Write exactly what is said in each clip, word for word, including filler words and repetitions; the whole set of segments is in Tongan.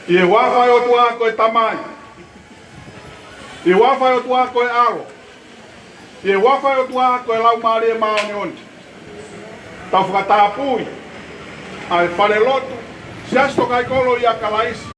ʻI he huafa ʻo e ʻOtua ko e Tamai, ʻi he huafa ʻo e ʻOtua ko e ʻAlo, ʻi he huafa ʻo e ʻOtua ko e Laumālie Māʻoniʻoni. Tau fakatapui ʻa e falelotu Siasi Tokaikolo ʻia Kalaisi.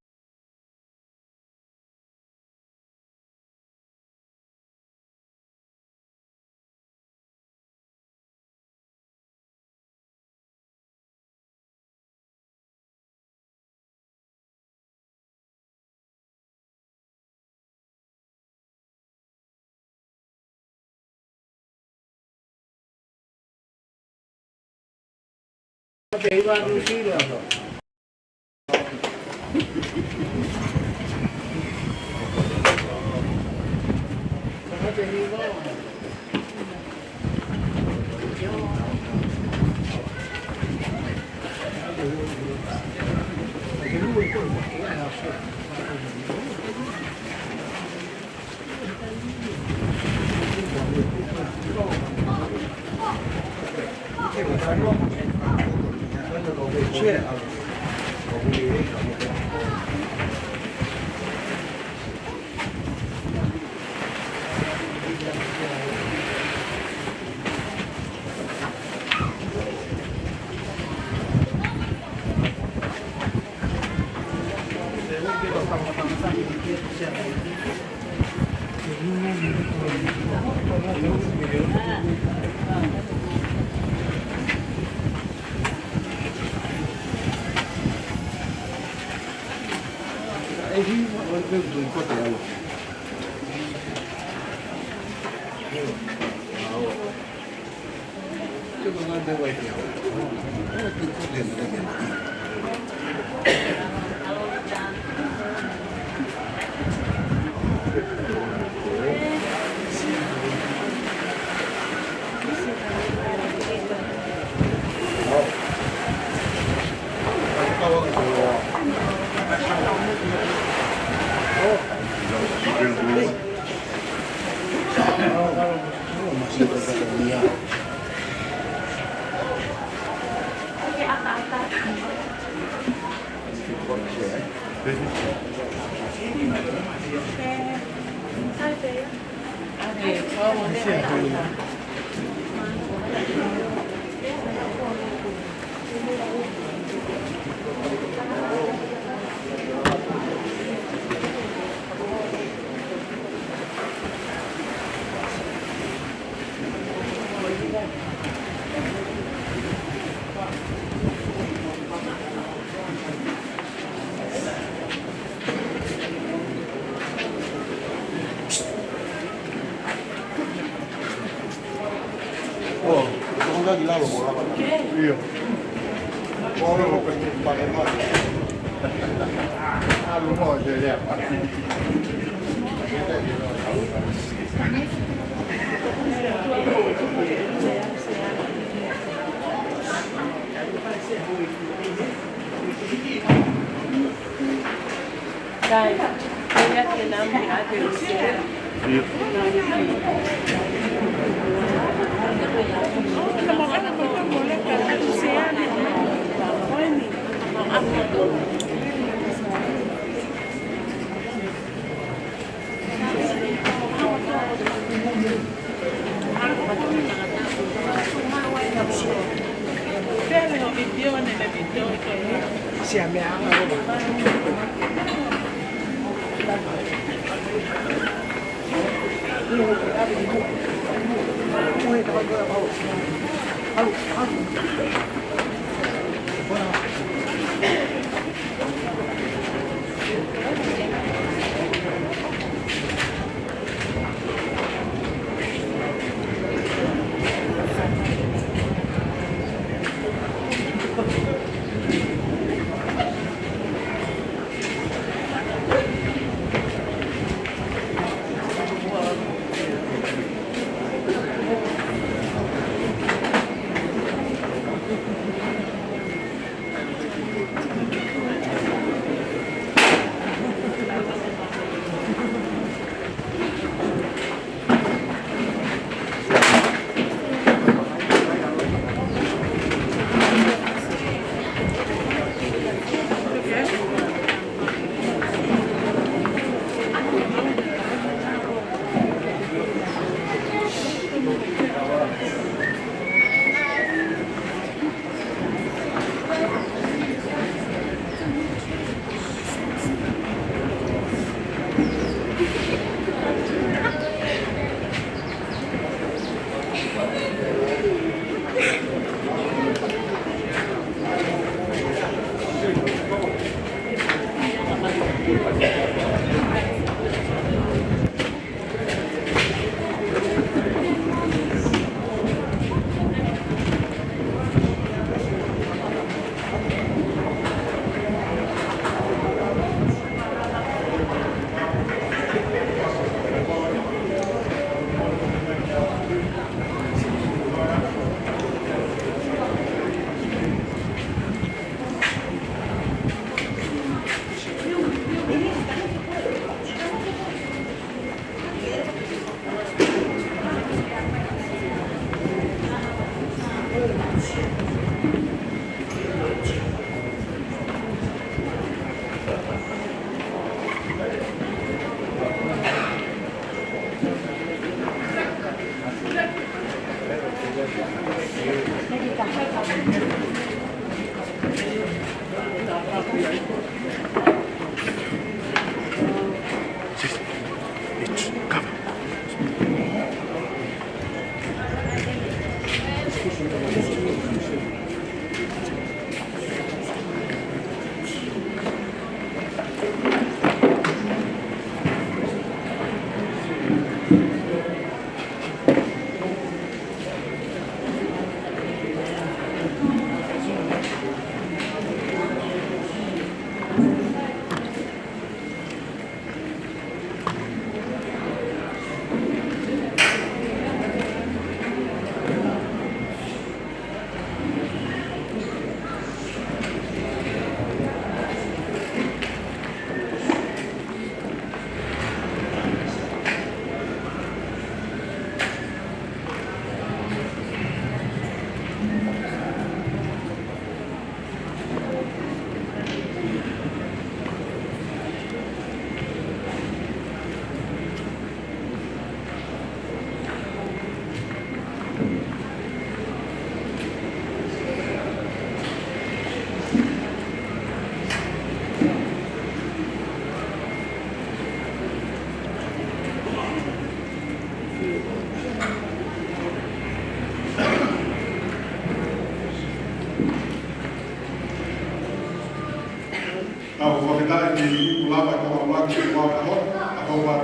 Tau fakafetaʻi ki he ʻEiki ʻoku lava ʻo ʻamanaki ʻa e ʻaho, ʻa e ʻaho ʻo e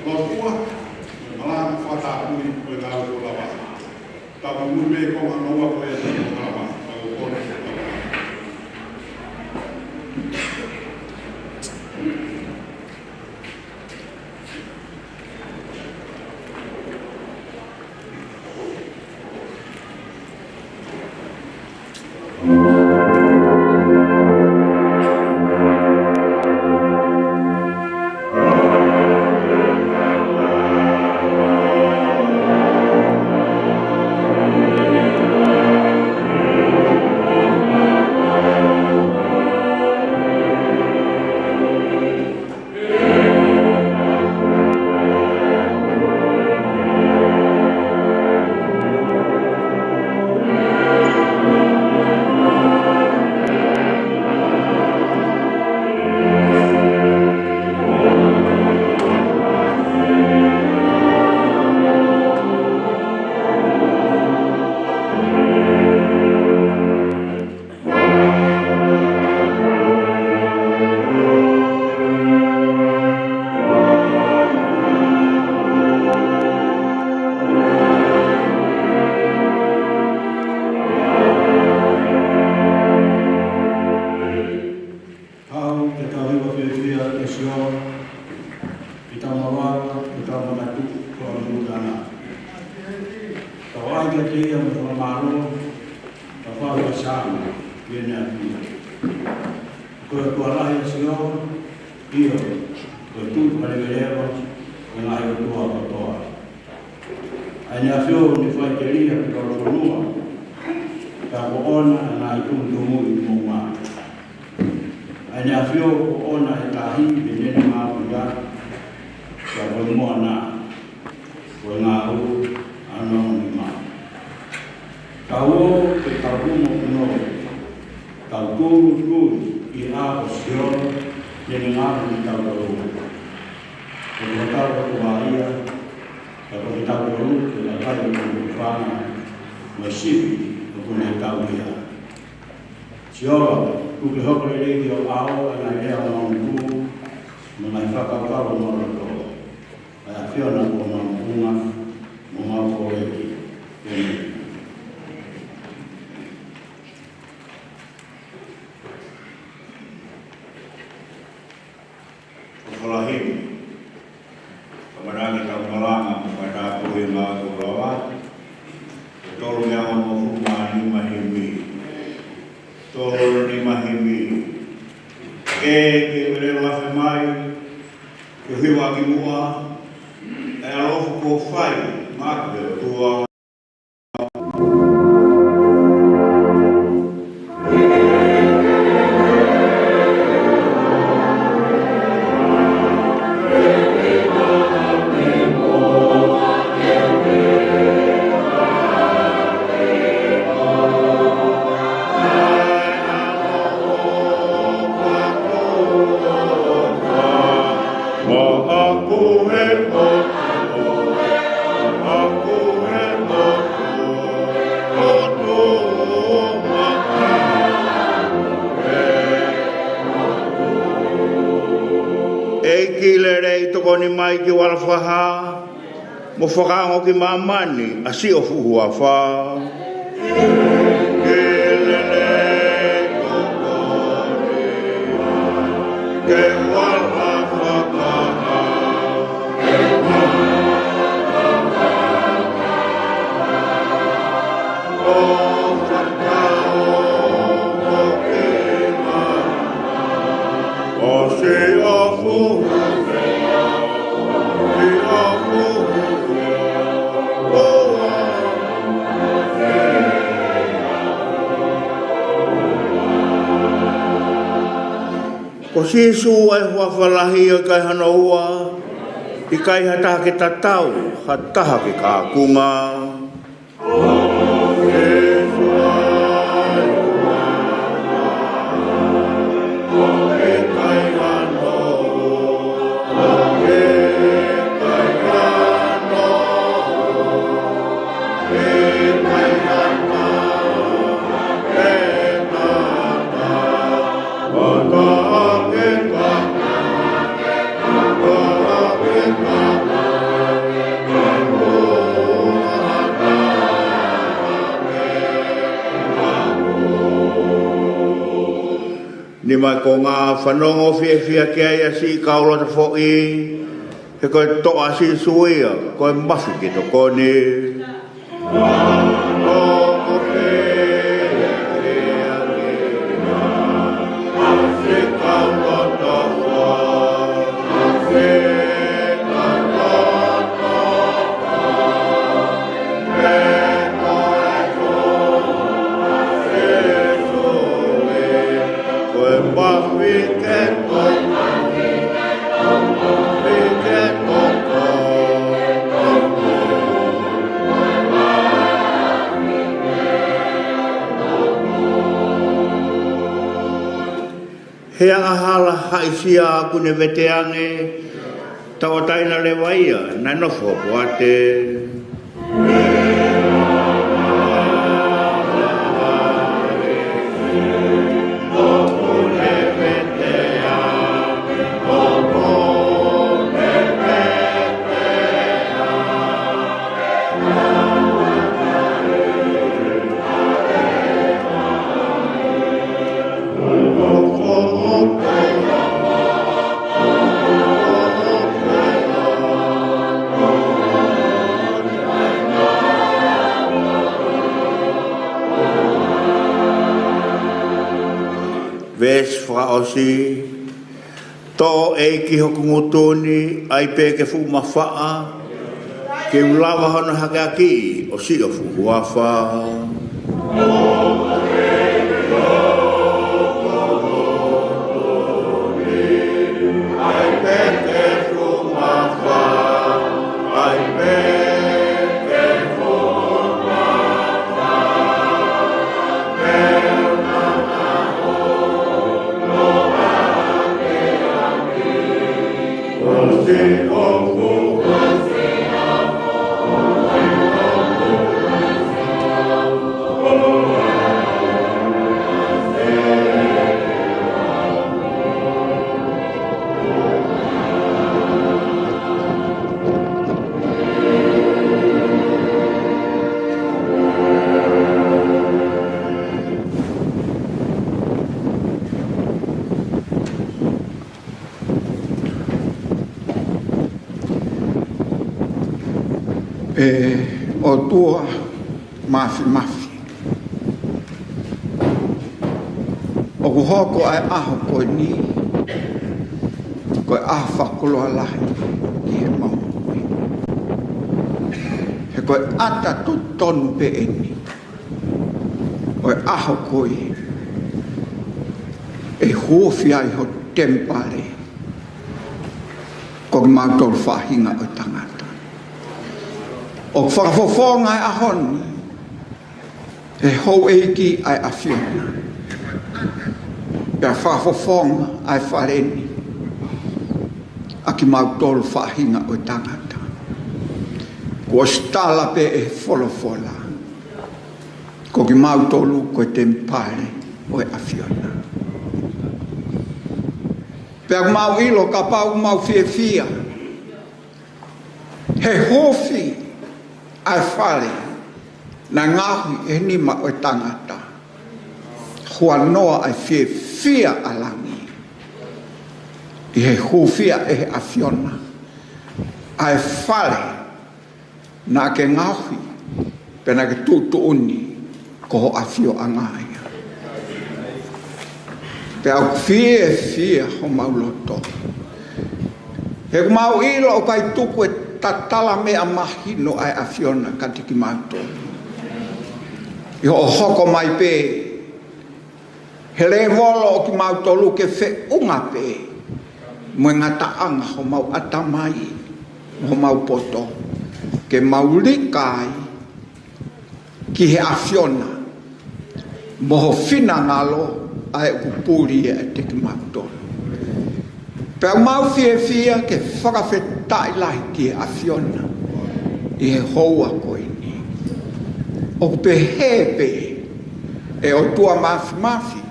lotu, malanga, fakatapui, ko e ngāue kuo lava. Tau mui pē ko e ngāue ko e kuo lava, tau kole. Tau, ke tau hiva fiefia ki he Sihova, ke tau mavala, ke tau makatuʻu, ko e ʻuhinga ʻena. Tau ʻai kiate ia mo e fakamālō, tau fai ʻa e sāme ki heʻene ʻafio. Ko e ʻOtua lahi ʻa Sihova, ʻio, ko e tuʻi fakaleveleva ʻo e ngaahi ʻotua kotoa. ʻA ʻene ʻafio ʻoku ne faʻiteliha ki lolofonua, pea ko ʻoʻona ʻa e ngaahi tumutumu ʻi moʻunga. ʻA ʻene ʻafio ko ʻoʻona ʻa e tahi mei heʻene ngāue, pea ko e moana ko e ngāue ʻa hono nima. Tau ō ke tau humo kuno, tau tūʻulutui ʻi he ʻao ʻo Sihova, ʻi heʻene ngāue mo kitautolu. Ko hotau ʻOtua ia, pea ko kitautolu ko e kakai ʻo hono ʻofa mo e sivi ʻoku ne tauhi ia. Sihova, tuku ke hoko lelei ki ho ʻao ʻa e ngaahi lea ʻo hono ʻutu, mo e ngaahi fakakaukau ʻo hono loto. ʻA e ʻAfiona ko homau moʻunga, mo homau koleki. ʻĒmeni. Ko e fakalahimi, ka mara ke tau malanga mo fakatapui e ngāue kuo lava, ko e tolu meʻa hongofulu mā nima himi. Tolu nima himi. Ke ke ʻelelo afe mai, ke u hiva kimuʻa, ʻa e ʻaloʻofa kuo fai maʻaku ʻe he ʻOtua. mai ki Ualafaha, mo fakaongo ki māmani ʻa siʻo fuʻu huafa. Ke lelei tokoni, ke Ualafaha, ʻo fakaongo ki māmani ʻa siʻo fuʻu Ko Sīsū ʻa e huafa lahi ʻo ʻikai hano ua, ʻikai ha taha ke tatau, ha taha ke kakunga. Nima ko e ngaahi fanongo fiefia ki ai ʻa siʻi kau loto foʻi, he ko e toʻa ʻo Sīsū ia, ko e mafi ke tokoni. He angahala haʻisia ʻoku ne veteange, tauʻatāina leva ia naʻe nofo ʻo poate. Veesi fakaʻosi. Toʻo ʻEiki hoku ngutu ni, ʻai pē ke fuʻu mafaʻa, ke u lava hono hakeakiʻi ʻo siʻo fuʻu huafa. ʻE ʻOtua Māfimafi, ʻoku hoko ʻa e ʻaho ko eni ko e ʻaho fakakoloa lahi ʻi heʻemau moʻui. He ko e ʻata totonu pē eni ʻo e ʻaho ko ē ʻe huufi ai ho temipale, ko kimautolu faʻahinga ʻo e tangata. ʻOku fakafofonga e ʻaho ni ʻe he houʻeiki ʻa e ʻAfiona, pea fakafofonga ʻa e fale ni ʻa kimautolu faʻahinga ʻo e tangata. Kuo ʻosi tala pē ʻe he folofola, ko kimautolu ko e temipale ʻo e ʻAfiona. Pea ʻoku mau ʻilo kapau ʻoku mau fiefia He huufi ʻa e fale naʻe ngaohi ʻe he nima ʻo e tangata. Huanoa ʻa e fiefia ʻa langi ʻi he huufi ʻe he ʻAfiona ʻa e fale naʻa ke ngaohi pea naʻa ke tuʻutuʻuni ko ho ʻafioʻanga ia. Pea ʻoku fiefia homau loto he ʻoku mau ʻilo ʻoku ʻikai tuku e tatala meʻa mahino ʻa e ʻAfiona kiate kimautolu ʻi hoʻo hoko mai pē he lēvolo ʻo kimautolu ke feʻunga pē mo e ngataʻanga homau ʻatamai mo homau poto, ke mau lika ai ki he ʻAfiona mo ho finangalo ʻa ē ʻoku puli ʻiate kimautolu. Pea mau fiefia ke fakafetaʻi lahi ki he ʻAfiona ʻi he houa ko eni. ʻOku pehē pē, ʻe ʻOtua Mafimafi,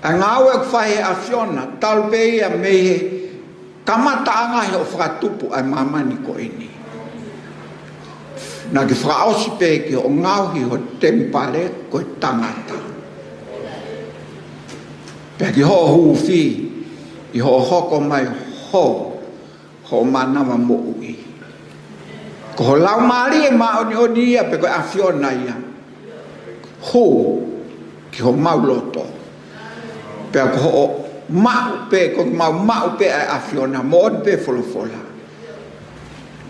ʻa e ngāue ʻoku fai ʻe he ʻAfiona, talu pē ia mei he kamataʻanga ʻi hoʻo fakatupu ʻa e māmani ko eni. Naʻa ke fakaʻosi pē ki hoʻo ngaohi ho temipale ko e tangata, pea ki hoʻo huufi ʻi hoʻo hoko mai ho hoʻo mānava moʻui. Ko ho Laumālie Māʻoniʻoni ia, pe ko e ʻAfiona ia, hū ki homau loto. Pea ko hoʻo maʻu pē, ko ʻemau maʻu pē ʻa e ʻAfiona, moʻoni pē folofola,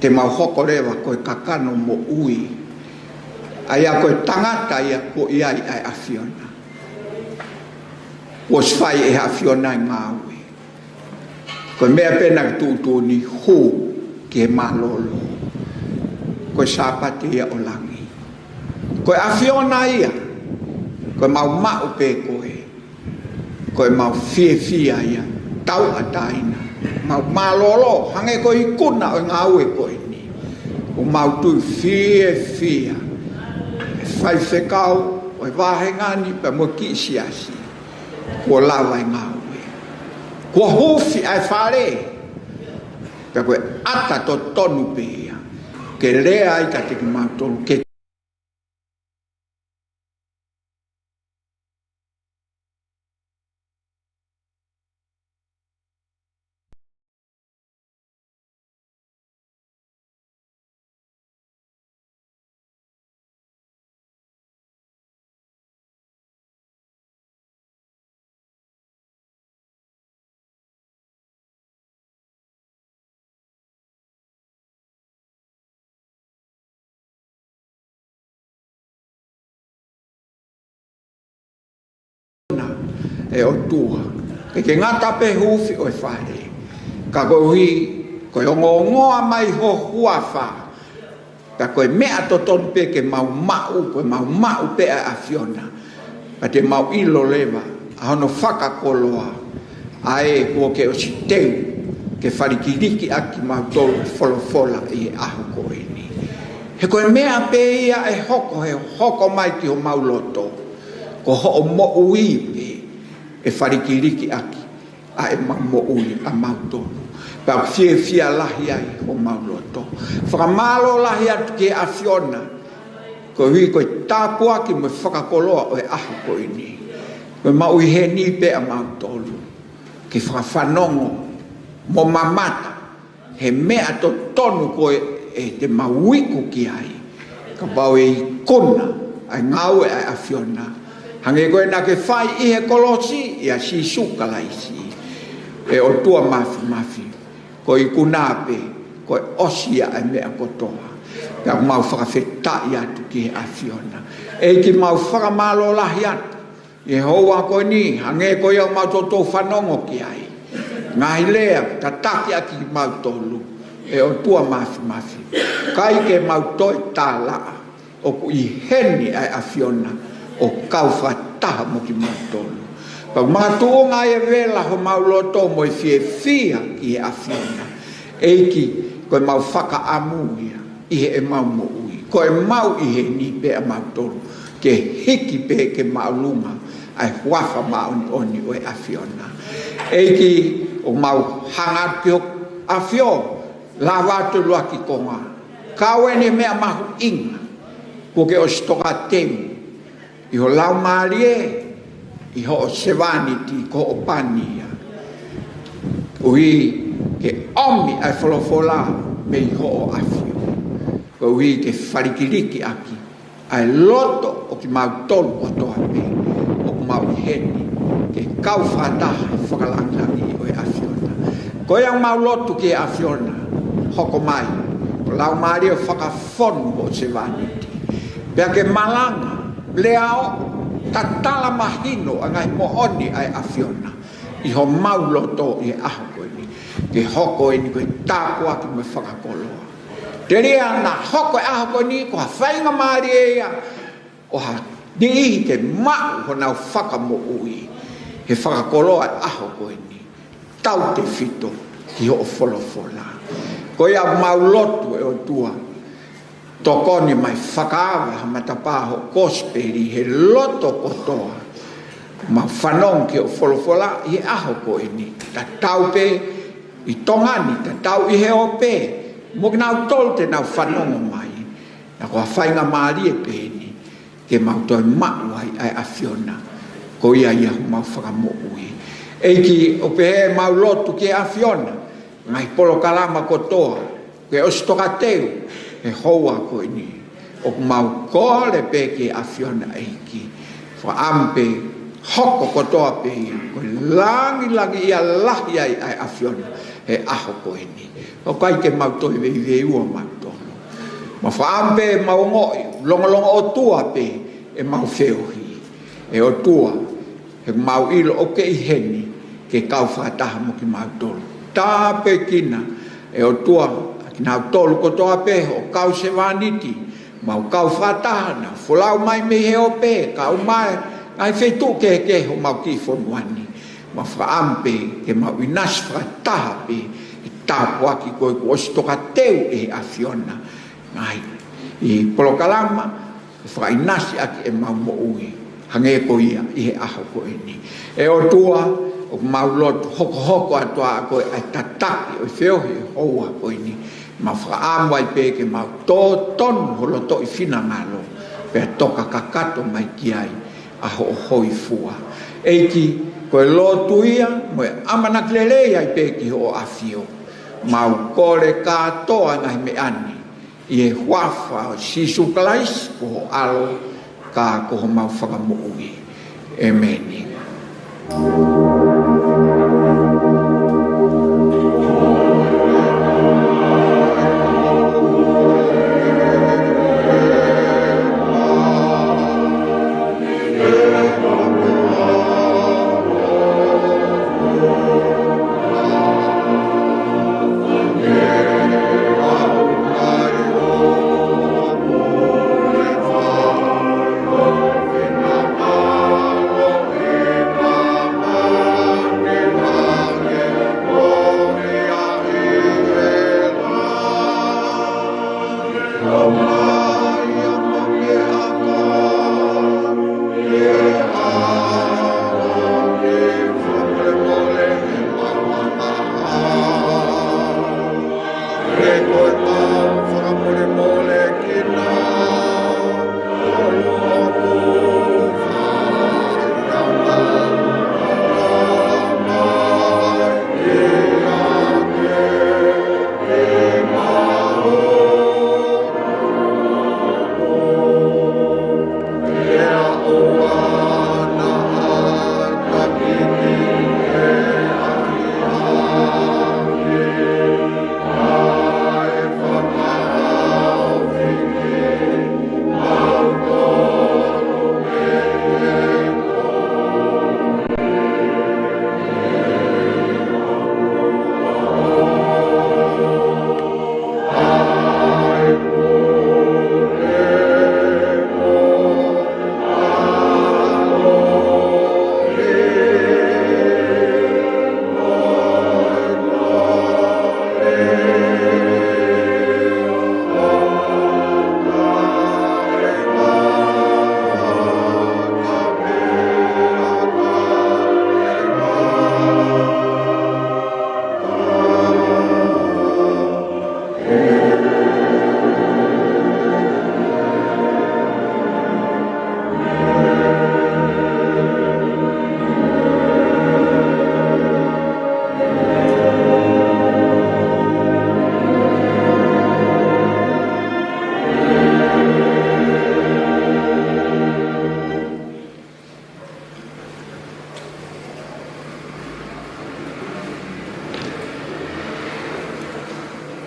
te mau hoko leva ko e kakano moʻui. ʻA ia ko e tangata ia kuo ʻi ai ʻa e ʻAfiona. Kuo ʻosi fai ʻe he ʻAfiona ʻa e ngāue. Ko e meʻa pē naʻa ke tuʻutuʻuni, hū ki he mālōlō. Ko e Sāpate ia ʻo langi. Ko e ʻAfiona ia, ko ʻemau maʻu pē koe. Ko ʻemau fiefia ia, tauʻatāina, mau mālōlō, hangē ko e ikuna ʻo e ngāue ko eni. ʻOku mau tui fiefia, ʻe faifekau ʻo e vāhenga ni pea mo e kiʻi siasi, kuo lava e ngāue. Kuo huufi ʻa e fale, pea ko e ʻata totonu pē ia ke lea ai kiate kimautolu, ke ʻe ʻOtua. ʻIkai ke ngata pē huufi ʻo e fale, ka koeʻuhi ko e ongoongoa mai ho huafa. Ka ko e meʻa totonu pē ke mau maʻu, ko ʻemau maʻu pē ʻa e ʻAfiona, pea te mau ʻilo leva ʻa hono fakakoloa ʻa ē kuo ke ʻosi teu ke falikiliki ʻaki kimautolu folofola ʻi he ʻaho ko eni. He ko e meʻa pē ia ʻe hoko, he hoko mai ki homau loto, ko hoʻo moʻui pē ʻe falikiliki ʻaki ʻa ʻemau moʻui ʻamautolu. Pea ʻoku fiefia lahi ai homau loto. Fakamālō lahi atu ki he ʻAfiona, koeʻuhi ko e tāpuaki mo e fakakoloa ʻo e ʻaho ko eni. Ko ʻemau ʻi heni pē ʻamautolu ke fakafanongo mo mamata he meʻa totonu ko ē te mau iku ki ai, kapau ʻe ikuna ʻa e ngāue ʻa e ʻAfiona, hangē ko ē naʻa ke fai ʻi he kolosi ʻia Sīsū Kalaisi. ʻE ʻOtua Mafimafi, ko e ikuna pē, ko e ʻosi ia ʻa e meʻa kotoa. Pea mau fakafetaʻi atu ki he ʻAfiona. ʻEiki, mau fakamālō lahi atu ʻi he houa ko eni, hangē ko ia ʻoku mau toutou fanongo ki ai, ngaahi lea tataki ʻaki kimautolu, ʻe ʻOtua Mafimafi. ʻIkai ke mau toe tālaʻa, ʻoku ʻi heni ʻa e ʻAfiona ʻo kau fakataha mo kimautolu. Pea makatuʻunga ʻa e vela homau loto mo e fiefia ki he ʻAfiona. ʻEiki, ko ʻemau fakaʻamu ia ʻi heʻemau moʻui. Ko ʻemau ʻi heni pē ʻamautolu ke hiki pē ke māʻolunga ʻa e huafa māʻoniʻoni ʻo e ʻAfiona. ʻEiki, ʻoku mau hanga atu ki ho ʻAfio, Lava atu ʻuluaki konga. Kau eni meʻa mahuʻinga kuo ke ʻosi tokateu ʻi ho laumālie, ʻi hoʻo sevāniti ko hoʻo pani ia. Koeʻuhi ke ʻomi ʻa e folofola mei hoʻo ʻAfio. Koeʻuhi ke falikiliki ʻaki ʻa e loto ʻo kimautolu kotoa pē ʻoku mau ʻi heni, ke kau fakataha he fakalāngilangi ʻo e ʻAfiona. Ko ia mau lotu ki he ʻAfiona, hoko mai, ko e laumālie ʻo fakafonu hoʻo sevāniti. Pea ke malanga, lea ʻo tatala mahino ʻa e ngaahi moʻoni ʻa e ʻAfiona ʻi homau loto ʻi he ʻaho ko eni. Ke hoko eni ko e tāpuaki mo e fakakoloa. Telia naʻa hoko e ʻaho ko eni ko ha faingamālie ia ʻo ha niʻihi ke maʻu honau fakamoʻui he fakakoloa e ʻaho ko eni. Tautefito ki hoʻo folofola. Ko ia mau lotu ʻe ʻOtua, tokoni mai fakaava ha matapā hoʻo kosipeli he loto kotoa. Mau fanongo ki hoʻo folofola ʻi he ʻaho ko eni. Tatau pē ʻi Tonga ni, tatau ʻi he ope. Mo kinautolu te nau fanongo mai. Naʻa ko ha faingamālie pē eni ke mau toe maʻu ai ʻa e ʻAfiona. Ko ia ia homau fakamoʻui. ʻEiki, ʻoku pehē mau lotu ki he ʻAfiona. Ngaahi polokalama kotoa ke ʻosi tokateu he houa ko eni. ʻOku mau kole pē ki he ʻAfiona ʻEiki. Fakaʻamu pē hoko kotoa pē ia ko e lāngilangiʻia lahi ai ʻa e ʻAfiona he ʻaho ko eni. ʻOku ʻikai ke mau toe veiveiua mautolu. Mau fakaʻamu pē mau ongoʻi longolongo ʻOtua pē ʻemau feohi. ʻE ʻOtua, he mau ʻilo ʻoku ke ʻi heni ke kau fakataha mo kimautolu. Tāpuekina ʻe ʻOtua ʻa kinautolu kotoa pē hoʻo kau sevāniti, mau kau fakataha, nau folau mai mei he ope, kau mai ngaahi feituʻu kehekehe homau kiʻi fonua ni. Mau fakaʻamu pē ke mau ʻinasi fakataha pē he tāpuaki ko ē kuo ʻosi tokateu ʻe he ʻAfiona. Ngaahi polokalama, ke fakaʻinasi ʻaki ʻemau moʻui, hangē ko ia ʻi he ʻaho ko eni. ʻE ʻOtua, ʻoku mau lotu hokohoko atu ā ʻa koe ʻa e tataki ʻo e feohi he houa ko eni. Mau fakaʻamu ai pē ke mau tō tonu ho loto ʻi finangalo, pea toka kakato mai ki ai ʻa hoʻo hōifua. ʻEiki, ko e lotu ia, mo e ʻamanaki lelei ai pē ki hoʻo ʻAfio. Mau kole kātoa ngaahi meʻa ni ʻi he huafa ʻo Sīsū Kalaisi ko ho ʻAlo, ka ko homau Fakamoʻui. ʻEmeni.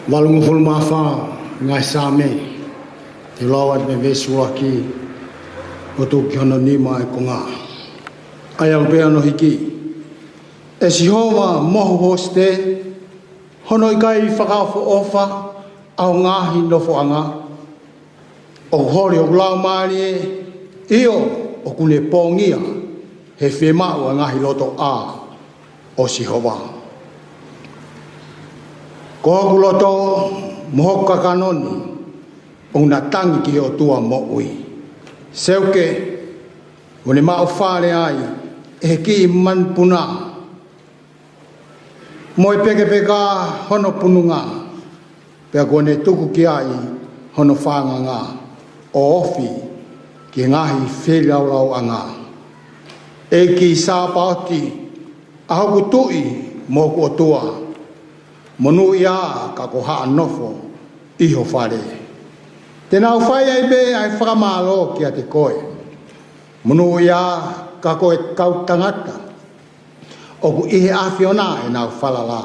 Valungofulu mā fā, ngaahi Saame, te u lau atu mei he veesi ʻuluaki ʻo tuku ki hono nima ʻi he konga. ʻA ia ʻoku pehē hono hiki: ʻE Sihova, mohu hosite, hono ʻikai fakaʻofoʻofa ʻa ho ngaahi nofoʻanga. ʻOku holi hoku laumālie, ʻio, ʻoku ne pongia he fiemaʻu ʻa e ngaahi lotoʻā ʻo Sihova. Ko hoku loto mo hoku kakano ni ʻoku na tangi ki he ʻOtua moʻui. Seuke, ʻoku ne maʻu fale ai ʻe he kiʻi manupuna, mo e pekepeka hono pununga, pea kuo ne tuku ki ai hono fanganga ʻo ofi ki he ngaahi feilaulauʻanga. ʻEiki Sāpaoti, ʻa hoku Tuʻi mo hoku ʻOtua, monūʻia ka ko haʻa nofo ʻi ho fale. Te nau fai ai pē ʻa e fakamālō kiate koe. Monūʻia ka ko e kau tangata ʻoku ʻi he ʻAfiona ʻenau falala,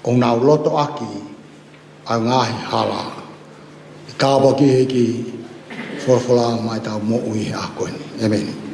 ʻo nau lotoʻaki ʻa e ngaahi hala. ʻE tāpuakiʻi ʻe he ʻEiki e folofola maʻa ʻetau moʻui he ʻaho ko eni. ʻEmeni.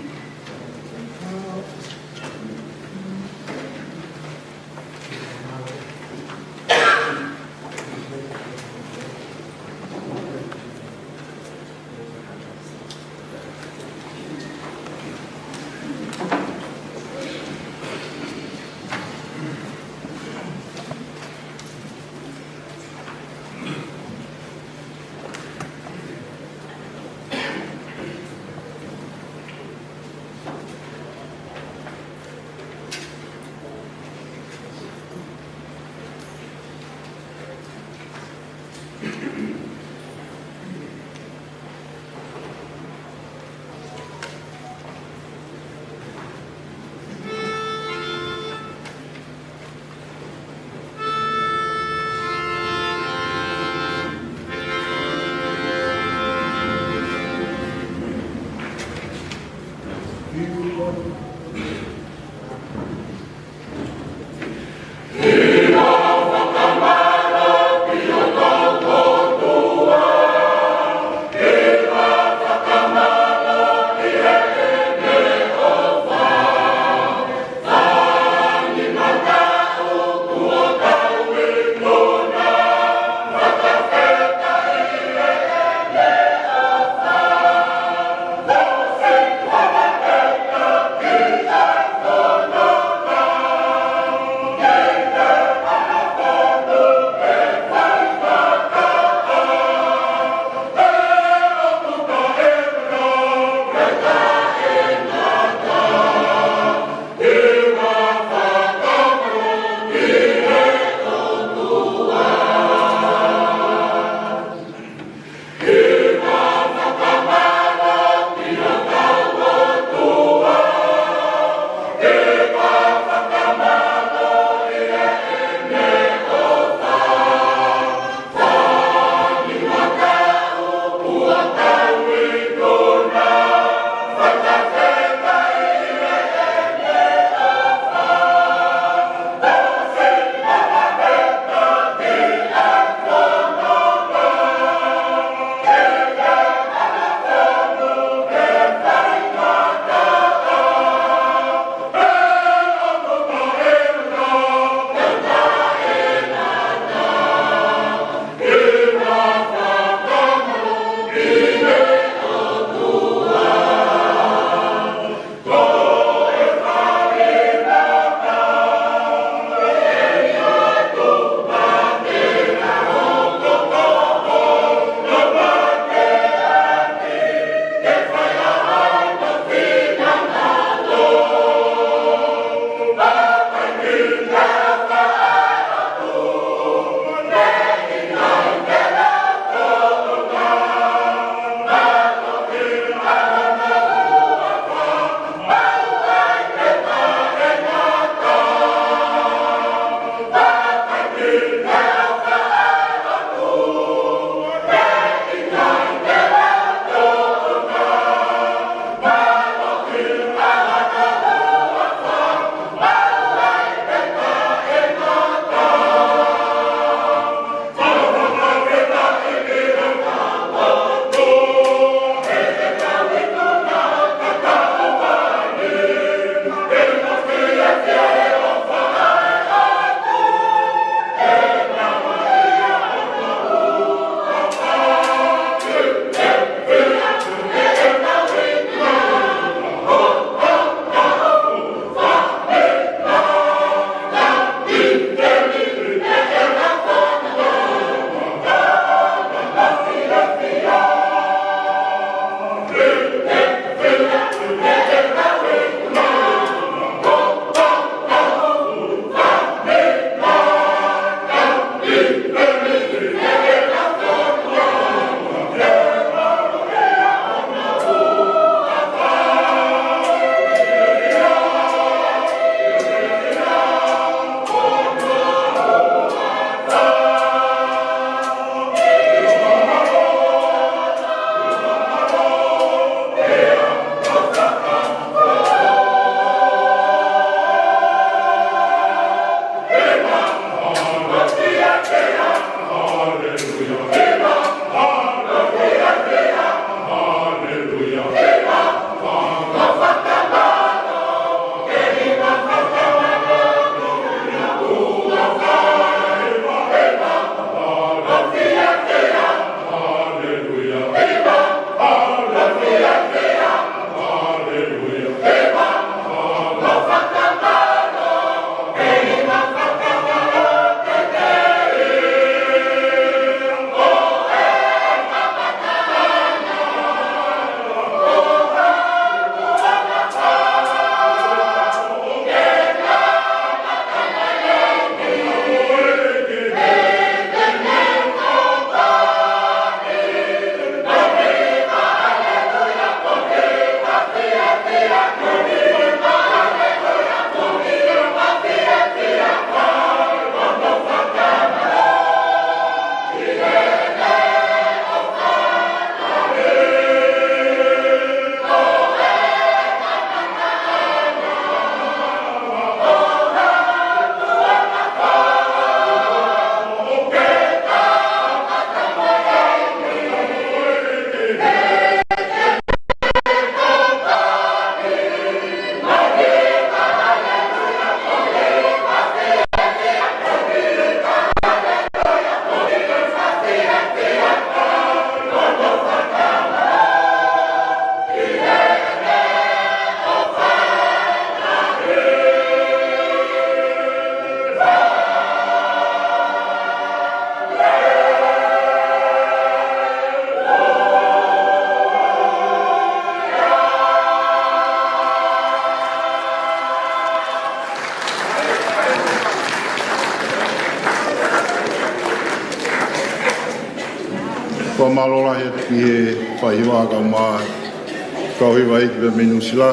Fakamālō lahi atu ki he faʻahiva kae ʻumaʻā e kau hiva iiki pē mei Nuʻu Sila,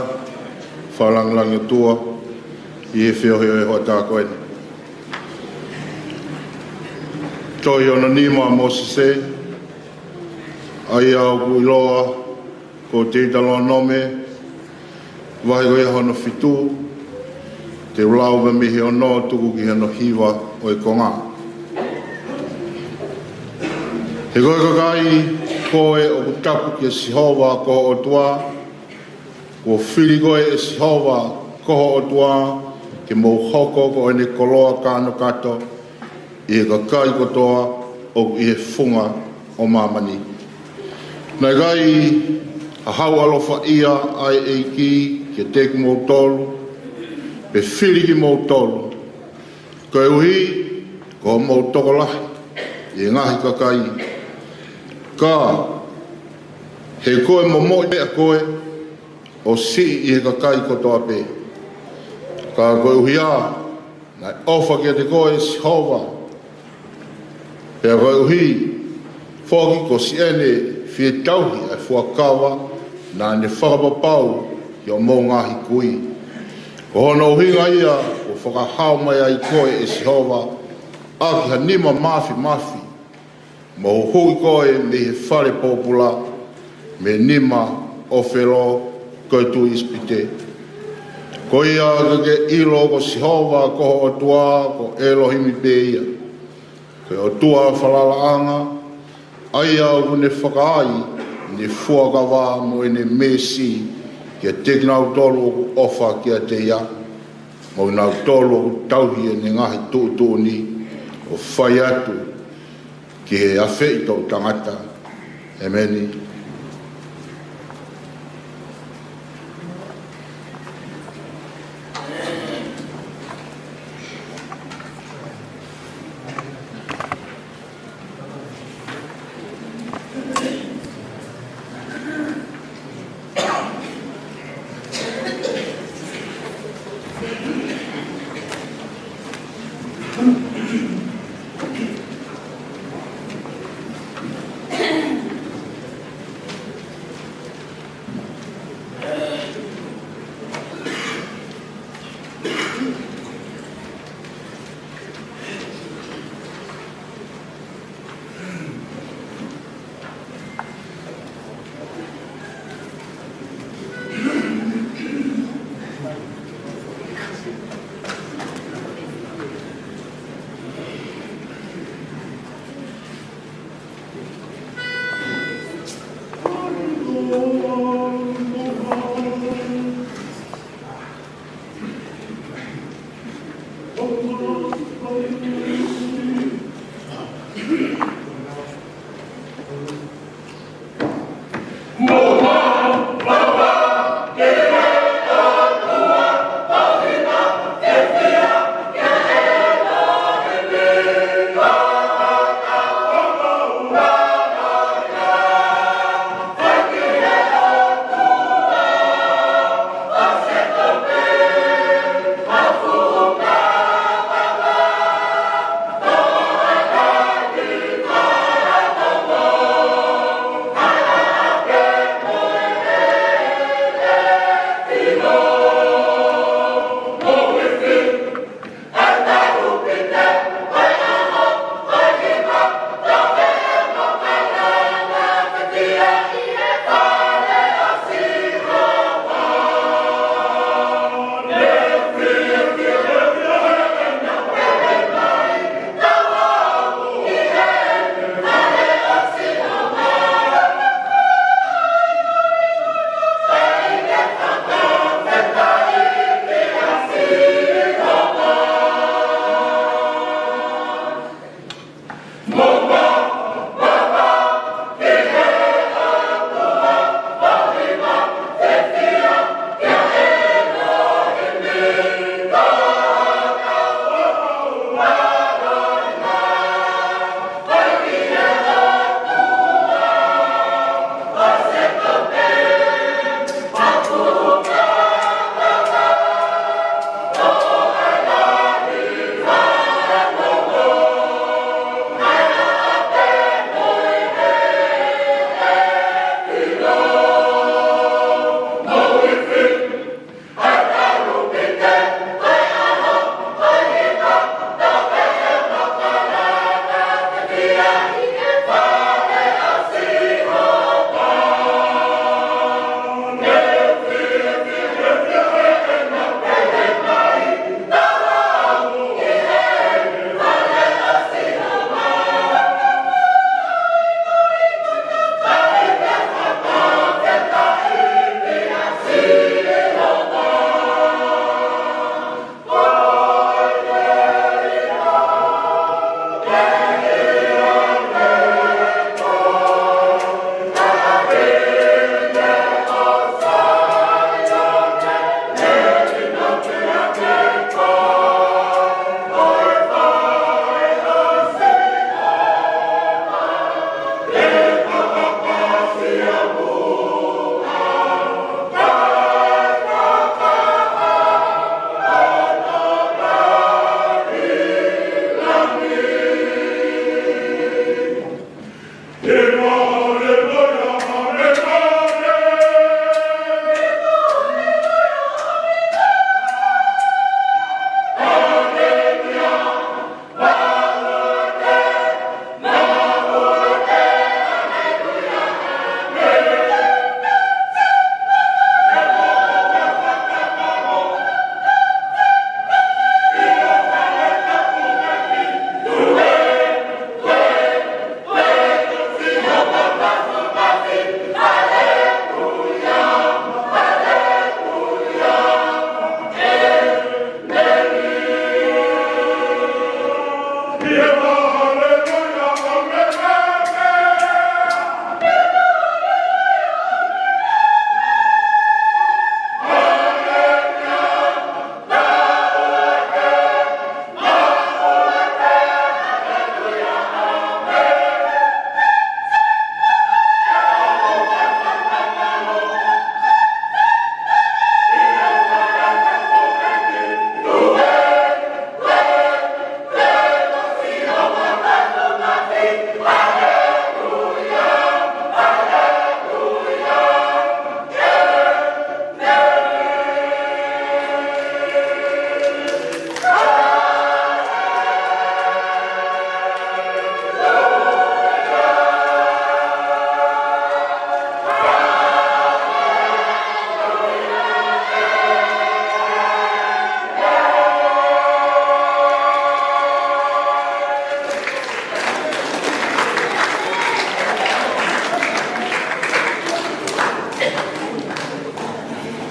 fakalāngilangi ʻOtua ʻi he feohi ʻo e hoʻatā ko eni. Tohi hono nima ʻo Mōsese, ʻa ia ʻoku ʻiloa ko Teutalōnome, vahe ko ia hono fitu, te u lau pē mei he ono tuku ki hono hiva ʻo e konga. He ko e kakai ko ē ʻoku tapu kia Sihova ko ho ʻOtua, kuo fili koe ʻe Sihova ko ho ʻOtua ke mou hoko ko ʻene koloa kānokato ʻi he kakai kotoa ʻoku ʻi he funga ʻo māmani. Naʻe ʻikai ha hau ʻaloʻofa ia ʻa e ʻEiki kiate kimoutolu, pe fili kimoutolu, koeʻuhi ko hoʻomou tokolahi ʻi he ngaahi kakai. Ka he ko e momoʻi meʻa koe ʻo siʻi ʻi he kakai kotoa pē. Ka koeʻuhi ā naʻe ʻofa kiate koe ʻe Sihova, pea koeʻuhi foki ko siʻene fie tauhi ʻa e fuakava naʻa ne fakapapau ki hoʻomou ngaahi kui. Ko hono ʻuhinga ia kuo fakahao mai ai koe ʻe Sihova ʻaki ha nima māfimafi, mo huhuʻi koe mei he fale pōpula, mei he nima ʻo Felo ko e tuʻi ʻIsipite. Ko ia ke ke ʻilo ko Sihova ko ho ʻOtua ko ʻElohimi pē ia, ko e ʻOtua falalaʻanga, ʻa ia ʻoku ne fakaai ʻene fuakava mo ʻene meesi kiate kinautolu ʻoku ʻofa kiate ia, mo kinautolu ʻoku tauhi ʻene ngaahi tuʻutuʻuni ʻo fai atu ki he afeʻi toʻutangata. ʻEmeni.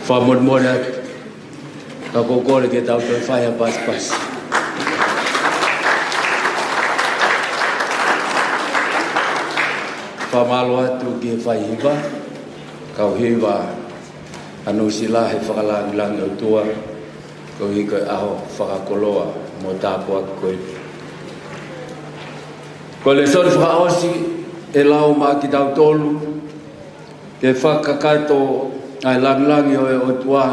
Fakamolemole atu, ka ʻoku ou kole ke tau toe fai ha pasipasi. Fakamālō atu ki he faihiva, kau hiva ʻa Nuʻusila he fakalāngilangi ʻOtua, koeʻuhi ko e ʻaho fakakoloa mo tāpuaki ko eni. Ko e lēsoni fakaʻosi ʻe lau maʻa kitautolu, ke fakakakato ʻa e lāngilangi ʻo e ʻOtua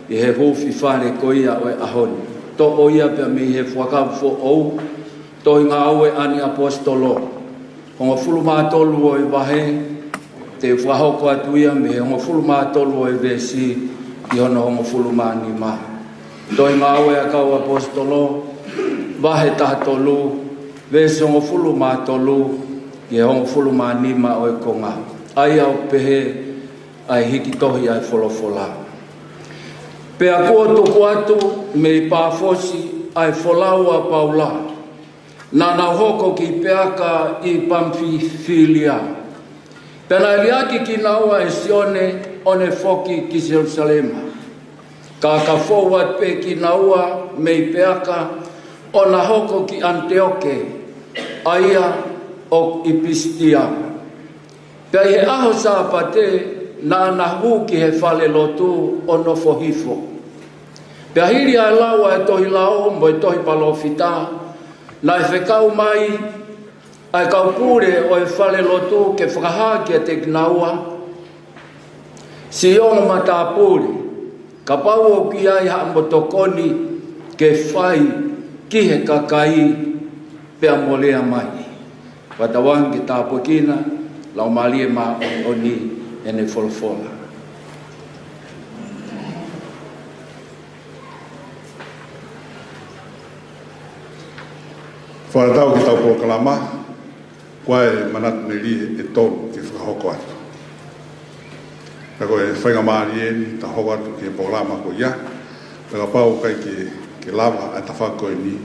ʻi he huufi fale ko ia ʻo e ʻaho ni. Toʻo ia pea mei he Fuakava Foʻou, Tohi Ngāue ʻa e Kau ʻAposetolo, hongofulu mā tolu ʻo e vahe, te u fakahoko atu ia mei he hongofulu mā tolu ʻo e veesi ki hono hongofulu mā nima. Tohi Ngāue ʻa e Kau ʻAposetolo, vahe taha tolu, veesi hongofulu mā tolu ki he hongofulu mā nima ʻo e konga. ʻA ia ʻoku pehē ʻa e hiki tohi ʻa e folofola. Pea kuo tuku atu mei Pāfosi ʻa e folau ʻa Paula, naʻa nau hoko ki peaka ʻi Pamifīlia. Pea naʻe liʻaki kinaua ʻe Sione ʻo ne foki ki Selusalema. Ka ka fou atu pē kinaua mei peaka ʻo na hoko ki ʻAniteoke, ʻa ia ʻoku ʻi Pisitia. Pea ʻi he ʻaho Sāpate naʻa na hū ki he falelotu ʻo nofo hifo. Pea hili ʻa e lau ʻa e tohi lao mo e tohi palōfita, naʻe fekau mai ʻa e kau pule ʻo e falelotu ke fakahā kiate kinaua, Siʻi ongo matāpule, kapau ʻoku ʻi ai haʻamo tokoni ke fai ki he kakai, pea mo lea mai. Fakatauange ke tāpuekina Laumālie Māʻoniʻoni ʻene folofola. Fakatatau ki heʻetau polokalama, ko e manatu melie ʻe tolu ke fakahoko atu. Ka ko e faingamālie eni ke tau hoko atu ki he polokalama ko ia. Pea kapau ʻoku ʻikai ke, ke lava ʻa e tafaʻaki ko eni,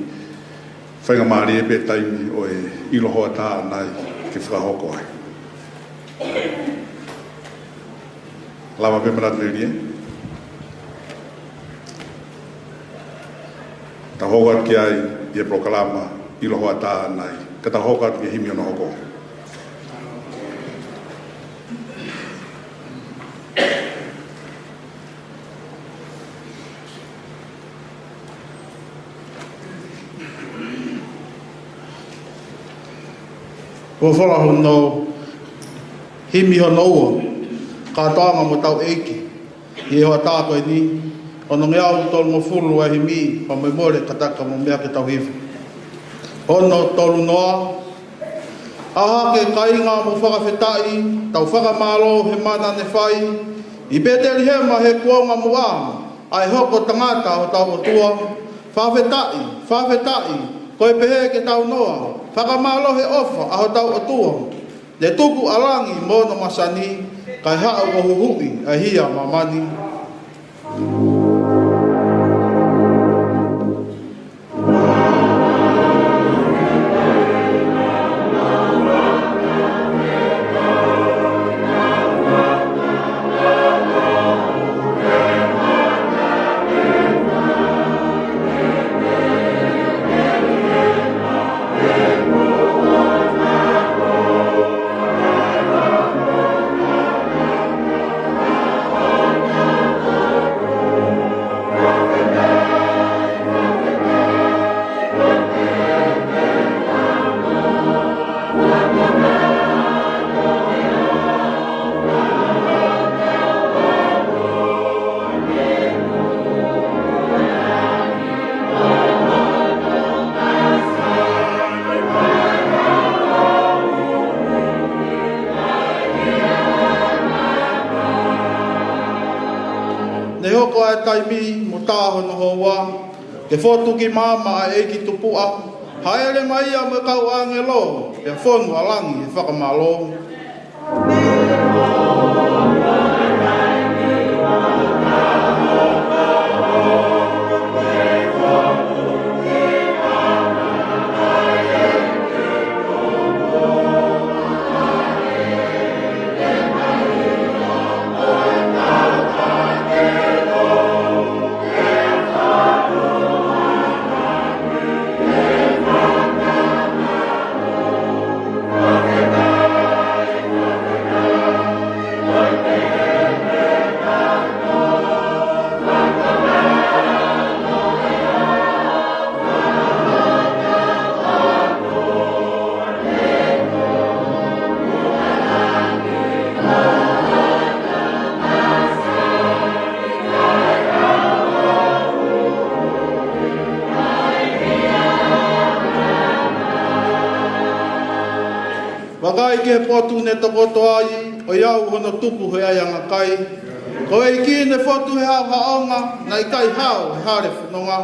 faingamālie pē taimi ʻo e ʻilo hoʻatā ʻanai ke fakahoko ai. Lava pē manatu melie. Tau hoko atu ki ai ʻi he polokalama ʻilo hoʻatā ʻanai. Ka tau hoko atu ki he himi hono hoko. Folofola hono, himi hono ua, Kātoanga mo Hotau ʻEiki, ʻi he hoʻatā ko eni, onongeau tolungofulu ʻa e himi, fakamolemole kātaki mo meʻa ke tau hiva. Hono tolu noa, ʻAo hake kāinga mo fakafetaʻi, tau fakamālō he mana ne fai, ʻi Pētelihema he kuonga muʻa, ʻa e hoko tangata hotau ʻOtua, fakafetaʻi, fakafetaʻi, ko e pehē ke tau noa, fakamālō he ʻofa ʻa hotau ʻOtua, ne tuku ʻa langi mo hono masani, kae haʻu ʻo huhuʻi ʻa e hia ʻa māmani. Ne hoko ʻa e taimi mo tā hono houa, ke fotu ki maama ʻa e ʻEiki Tupuʻa, hāʻele mai ia mo e kau ʻāngelo, pea fonu ʻa langi he fakamālō. He potu ne tokoto ai, ʻo ʻi ai hono tuku he ʻaiʻanga kai. Ko e ʻEiki ne fotu he haohaonga, naʻe ʻikai hao he hale fononga.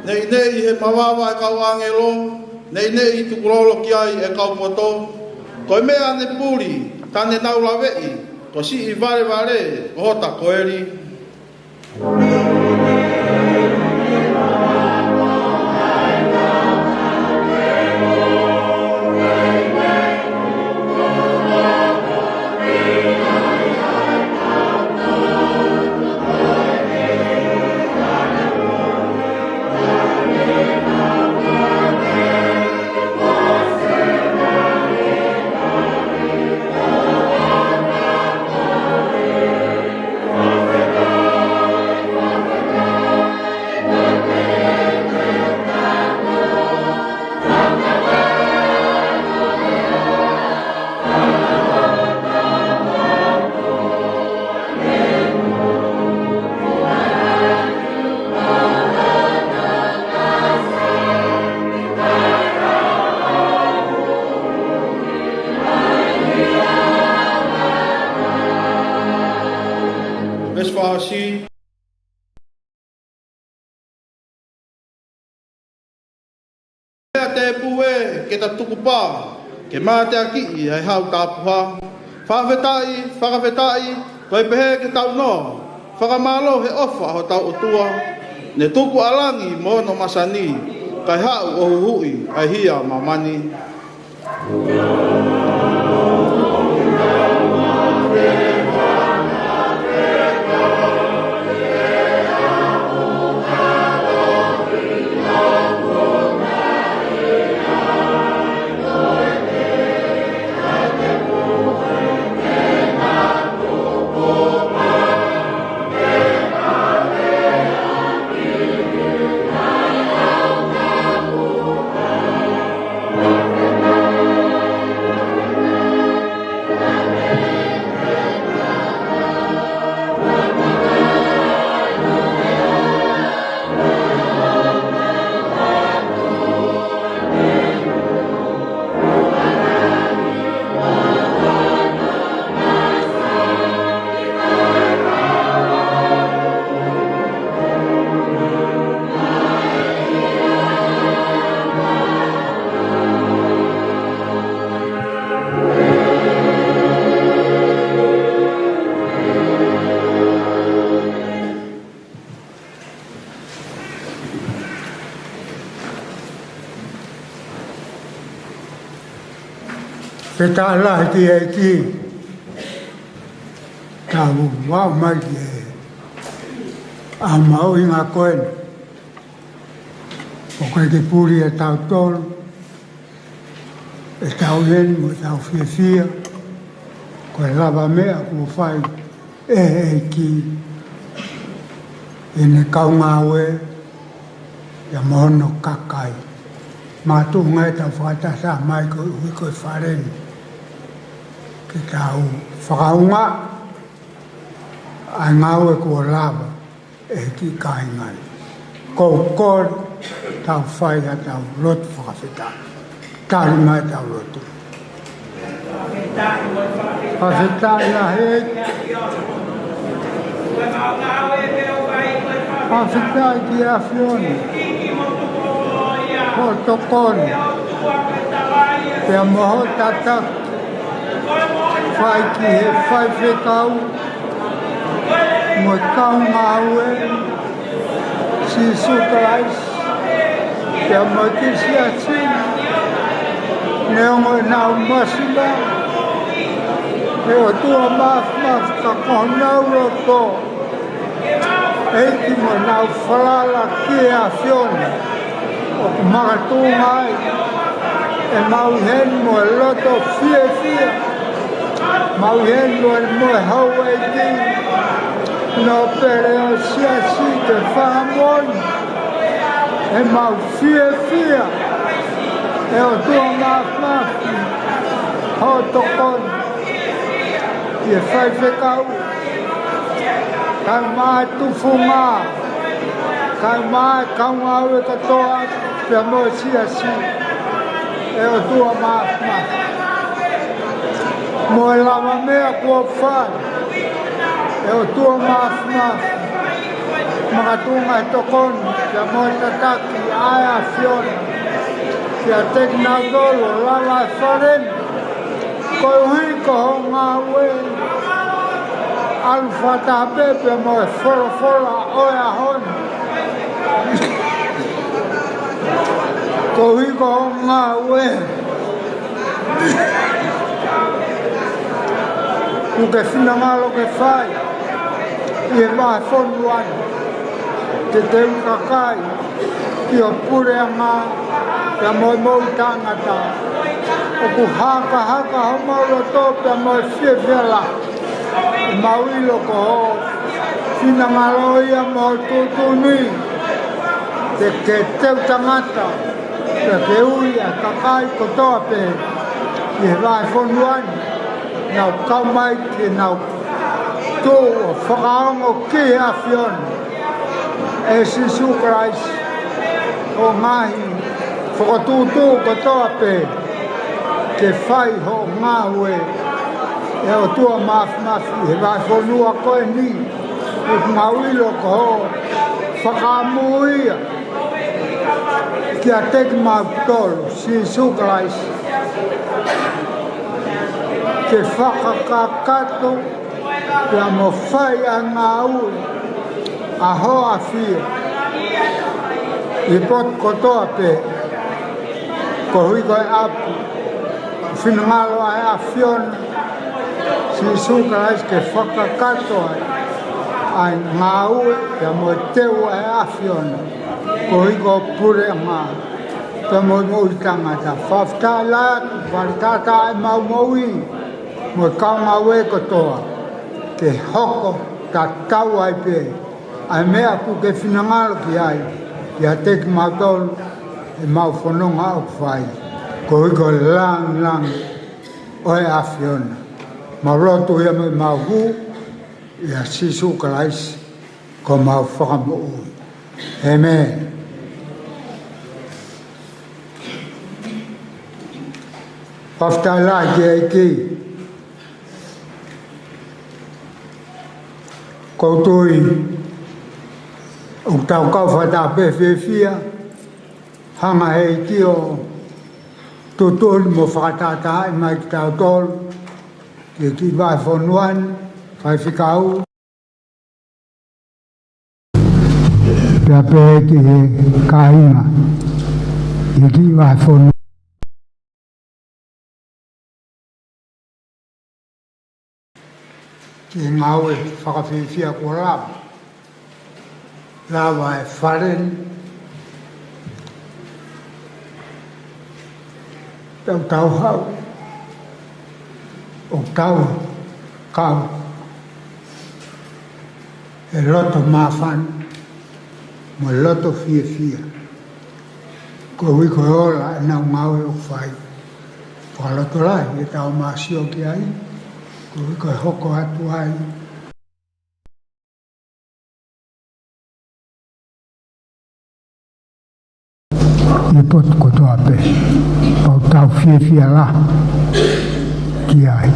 Neʻineʻi he mavava e kau ʻāngelo, neʻineʻi tukulolo ki ai e kau poto. Ko e meʻa ne puli, tā ne nau laveʻi, ko siʻi valevale, ko hota koeli. Veesi fā ʻosi. Pea te pue ke ta tukupā, ke mateakiʻi ʻa e hau tapuhā. Fakafetaʻi, fakafetaʻi, ko e pehē ke tau noa, fakamālō he ʻofa hotau ʻOtua, ne tuku ʻa langi mo hono masani, kae haʻu ʻo huhuʻi ʻa e hia ʻa māmani. Fakafetaʻi lahi ki he ʻEiki, tau aʻu mai ki he ʻaho mahuʻinga ko eni. ʻOku ʻikai ke puli ʻe tautolu ʻetau ʻi heni mo ʻetau fiefia, ko e lavameʻa kuo fai ʻe he ʻEiki ʻi heʻene kau ngāue ia mo hono kakai. Makatuʻunga ʻetau fakatahataha mai koeʻuhi ko e fale ni, ke tau fakaʻaongaʻi ʻa e ngāue kuo lava ʻe he kiʻi kāinga ni. Ko e kole, tau fai ʻetau lotu fakafetaʻi. Tali mai ʻetau lotu. Fakafetaʻi lahi. Fakafetaʻi ki he ʻAfiona, ko e tokoni, pea mo hoʻo tataki. Fai ki he faifekau mo e kau ngāue, Sīsū Kalaisi, pea mo e kiʻi siasi, neongo ʻenau masiva, ʻe ʻOtua Māfimafi, ka ko honau loto, ʻEiki, mo ʻenau falala ki he ʻAfiona, ʻoku makatuʻunga ai ʻemau ʻi heni mo e loto fiefia, mau ʻi heni mo e, mo e houʻeiki, nōpele ʻo e siasi, ke fakamoʻoni ʻemau fiefia, ʻe ʻOtua Māfimafi, hoʻo tokoni ki he faifekau, kae ʻumaʻā e tufunga, kae ʻumaʻā e kau ngāue kotoa, pea mo e siasi, ʻe ʻOtua Māfimafi. Mo e lavameʻa kuo fai, ʻe ʻOtua Māfimafi, makatuʻunga he tokoni, pea mo e tataki ʻa e ʻAfiona, kiate kinautolu ʻo lava e fale ni, koeʻuhi ko hoʻo ngāue, ʻalu fakataha pē pea mo e folofola ʻo e ʻaho ni. Koeʻuhi ko hoʻo ngāue, ʻoku ke finangalo ke fai ʻi he vahefonua ni, ke teu kakai ki ho puleʻanga, pea mo e moʻui taʻengata. ʻOku hakahaka homau loto pea mo e fiefia lahi, ʻemau ʻilo ko hoʻo finangalo ia mo e tuʻutuʻuni, ke ke teu tangata, pea ke ui ʻa e kakai kotoa pē ʻi he vahefonua ni, nau kau mai ke nau tuʻu ʻo fakaongo ki he ʻAfiona, ʻe Sīsū Kalaisi, hoʻo ngaahi fokotuʻutuʻu kotoa pē, ke fai hoʻo ngāue, ʻe ʻOtua Māfimafi, he vahefonua ko eni, ʻoku mau ʻilo ko hoʻo fakamoʻui ia kiate kimautolu, Sīsū Kalaisi, ke fakakakato pea mo fai ʻa e ngāue ʻa hoʻo ʻAfio ʻi he potu kotoa pē, koeʻuhi ko e ʻapi, finangalo ʻa e ʻAfiona, Sīsū Kalaisi, ke fakakakato ai ʻa e ngāue pea mo e teu ʻa e ʻAfiona, koeʻuhi ko e puleʻanga pea mo e moʻui taʻengata. Fakafetaʻi lahi, faletātā ʻemau moʻui mo e kau ngāue kotoa, ke hoko tatau ai pē ʻa e meʻa ʻoku ke finangalo ki ai, kiate kimautolu, ʻemau fononga ʻoku fai, koeʻuhi ko e lāngilangi ʻo e ʻAfiona. Mau lotu ia mo ʻemau hū ʻia Sīsū Kalaisi ko homau Fakamoʻui. ʻĒmeni. Fakafetaʻi lahi ki he ʻEiki. ʻOku ou tui ʻoku tau kau fakataha pē fiefia, hanga he ʻEiki ʻo tuʻutuʻuni mo fakatātaaʻi mai kitautolu ki he kiʻi vahefonua ni, faifekau, pea pehē ki he kāinga ʻi he kiʻi vahefonua, ki he ngāue fakafiefia kuo lava, lava e fale ni, tau tau hau, ʻo tau kau he loto māfana mo e loto fiefia, koeʻuhi ko e ola ʻenau ngāue ʻoku fai. Fakalotolahi ʻetau mā sio ki ai, koeʻuhi ko e hoko atu ai ʻi he potu kotoa pē, pea ʻoku tau fiefia lahi ki ai.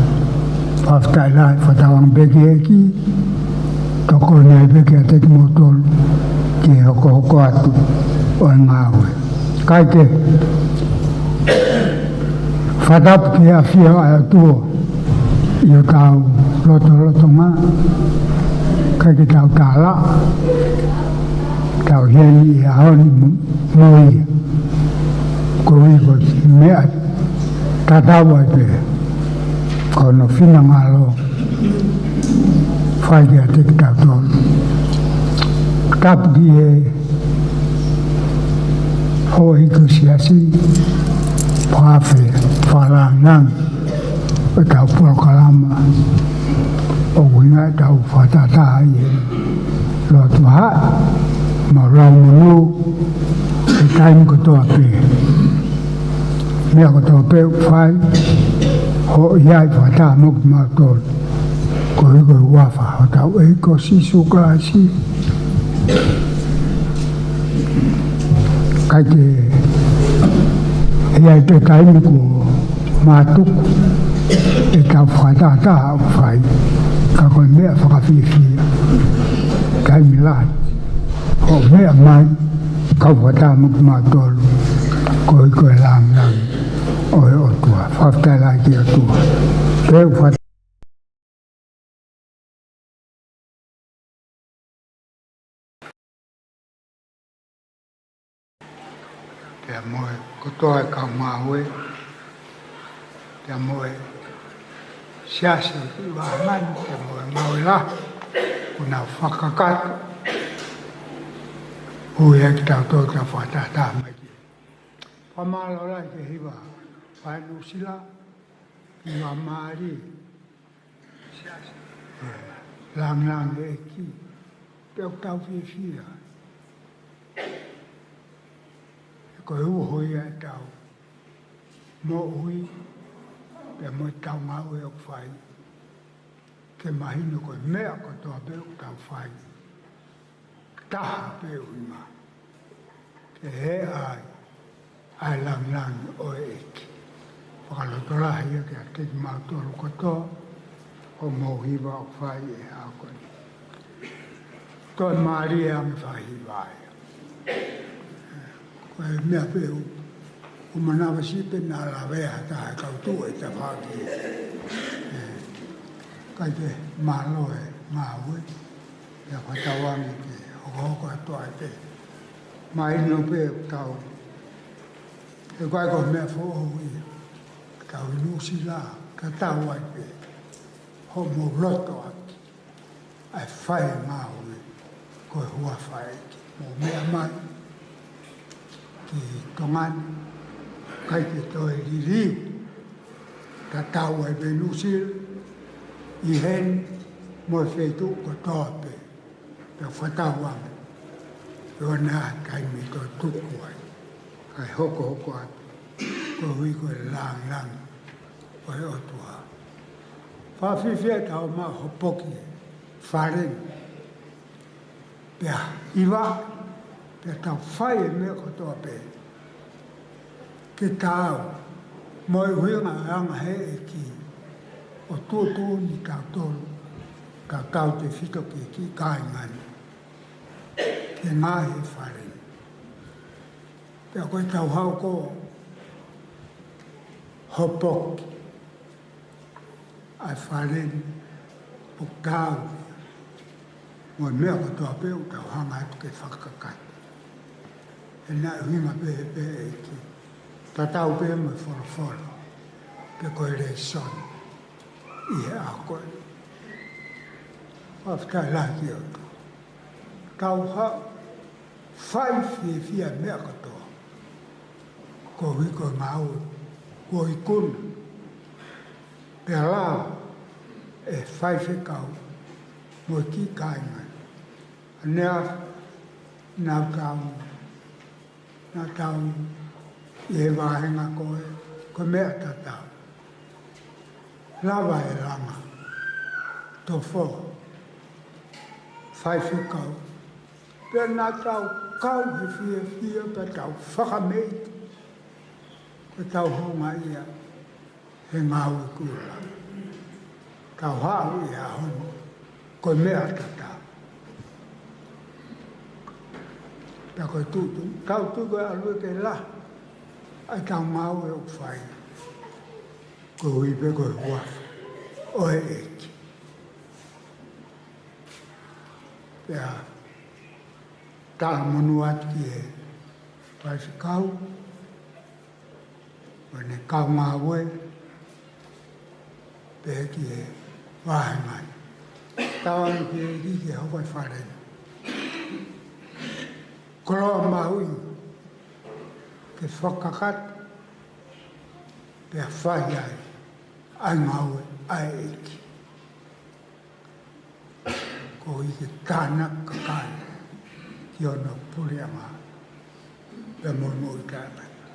Fakafetaʻi lahi, fakatauange pē ki he ʻEiki, tokoni ai pē kiate kimoutolu ki he hokohoko atu ʻo e ngāue. Kae kehe, fakatapu ki he ʻafio ʻa e ʻOtua, ʻI hotau lotolotonga, ʻikai ke tau tālaʻa, tau ʻi heni he ʻaho ni mo, mo ia. Koeʻuhi ko e meʻa tatau ai pē, ko hono finangalo, fai kiate kitautolu. Tapu ki he houʻeiki ʻo e siasi, fakaafe, fakalāngilangi ʻetau polokalama, ʻoku ʻuhinga ʻetau fakatātā ʻi he lotu haʻi, mo e lau monū, he taimi kotoa pē. Meʻa kotoa pē ʻoku fai, hoko ʻi ai fakataha mo kimautolu. Koeʻuhi ko e huafa ʻo hotau ʻEiki ko Sīsū Kalaisi. ʻIkai ke ʻi ai pē taimi kuo mātuku ʻetau fakatātā ʻoku fai, ka ko e meʻa fakafiefia, taimi lahi, ʻo meʻa mai, kau fakataha mo kimautolu, koeʻuhi ko e lāngilangi ʻo e ʻOtua. Fakafetaʻi lahi ki he ʻOtua. Pea u faka- Pea mo e kotoa e kau ngāue, pea mo e siasi ʻo Tuʻi Vaʻa Manu, pea mo e ngāue lahi kuo nau fakakakato, ʻo ʻikai ke tau tō tau fakatātā mai ki ai. Fakamālō lahi ki he hiva fai Nuʻusila, hiva mālie. Siasi. ʻE, lāngilangi ʻEiki. Pea ʻoku tau fiefia. He ko e uho ia ʻetau moʻui, pea mo ʻetau ngāue ʻoku fai. Ke mahino ko e meʻa kotoa pē ʻoku tau fai, taha pē ʻuhinga, ke hē ai ʻa e lāngilangi ʻo e ʻEiki. Fakalotolahi ia kiate kimautolu kotoa, hoʻomou hiva ʻoku fai he ʻaho ko eni. Toe mālie ange fai hiva ia. Ko e meʻa pē ʻoku, ʻoku manavasiʻi pē naʻa lavea ha taha ʻe kau tuʻu ʻi tafaʻaki. ʻE, ʻikai ke mālō e ngāue, pea fakatauange ke hokohoko atu ai pē. Mahino pē ʻoku tau, ʻe ʻikai ko e meʻa foʻou ia, tau ʻi Nuʻusila, tatau ai pē hoʻomou loto ʻaki ʻa e fai ngāue ko e huafa ʻEiki. Mou meʻa mai ki Tonga ni, ʻikai ke toe liliu. Tatau ai pē Nuʻusila, ʻi heni mo e feituʻu kotoa pē. Pea fakatauange ʻe ʻi ai ha taimi ʻe toe tuku ai, kae hokohoko atu, koeʻuhi ko e lāngilangi ʻo e ʻOtua. Fakafiefia ʻetau maʻu hopoki e fale ni. Pea hiva, pea tau fai e meʻa kotoa pē ke taau mo e ʻuhinga ʻa e anga ʻe he ʻEiki ʻo tuʻutuʻuni kitautolu, tautautefito ki he kiʻi kāinga ni, ke ngaahi e fale ni. Pea ko ʻetau haʻu ko hopoki ʻa e fale ni ʻoku taau mo e meʻa kotoa pē ʻoku tau hanga atu ke fakakakato. He naʻe ʻuhinga pē he pē ʻEiki, tatau pē mo e folofola, pe ko e lēsoni ʻi he ʻaho ko eni. Fakafetaʻi lahi ki he ʻOtua. Tau haʻu, fai fiefia meʻa kotoa, koeʻuhi ko e ngāue kuo ikuna, pea lava ʻe he faifekau mo e kiʻi kāinga. ʻAnea, naʻa tau, naʻa tau ʻi he vāhenga ko e, ko e meʻa tatau. Lava e langa, tofo, faifekau, pea naʻa tau kau he fiefia pea tau fakameʻi ko ʻetau houngaʻia he ngāue kuo lava. Tau haʻu he ʻaho ni ko e meʻa tatau. Pea ko e tuʻutuʻuni, tau tuku e ʻalu ke lahi ʻa ʻetau ngāue ʻoku fai, koeʻuhi pē ko e huafa ʻo e ʻEiki. Pea talamonū atu ki he faifekau, mo ʻene kau ngāue, pea ki he vāhenga ni. Tauange ki he ʻEiki ke hoko e fale ni koloa mahuʻinga ke fakakakato pea fai ai ʻa e ngāue ʻa e ʻEiki. Ko e ʻEiki ke tānaki kakai ki hono puleʻanga pea mo e moʻui taʻengata.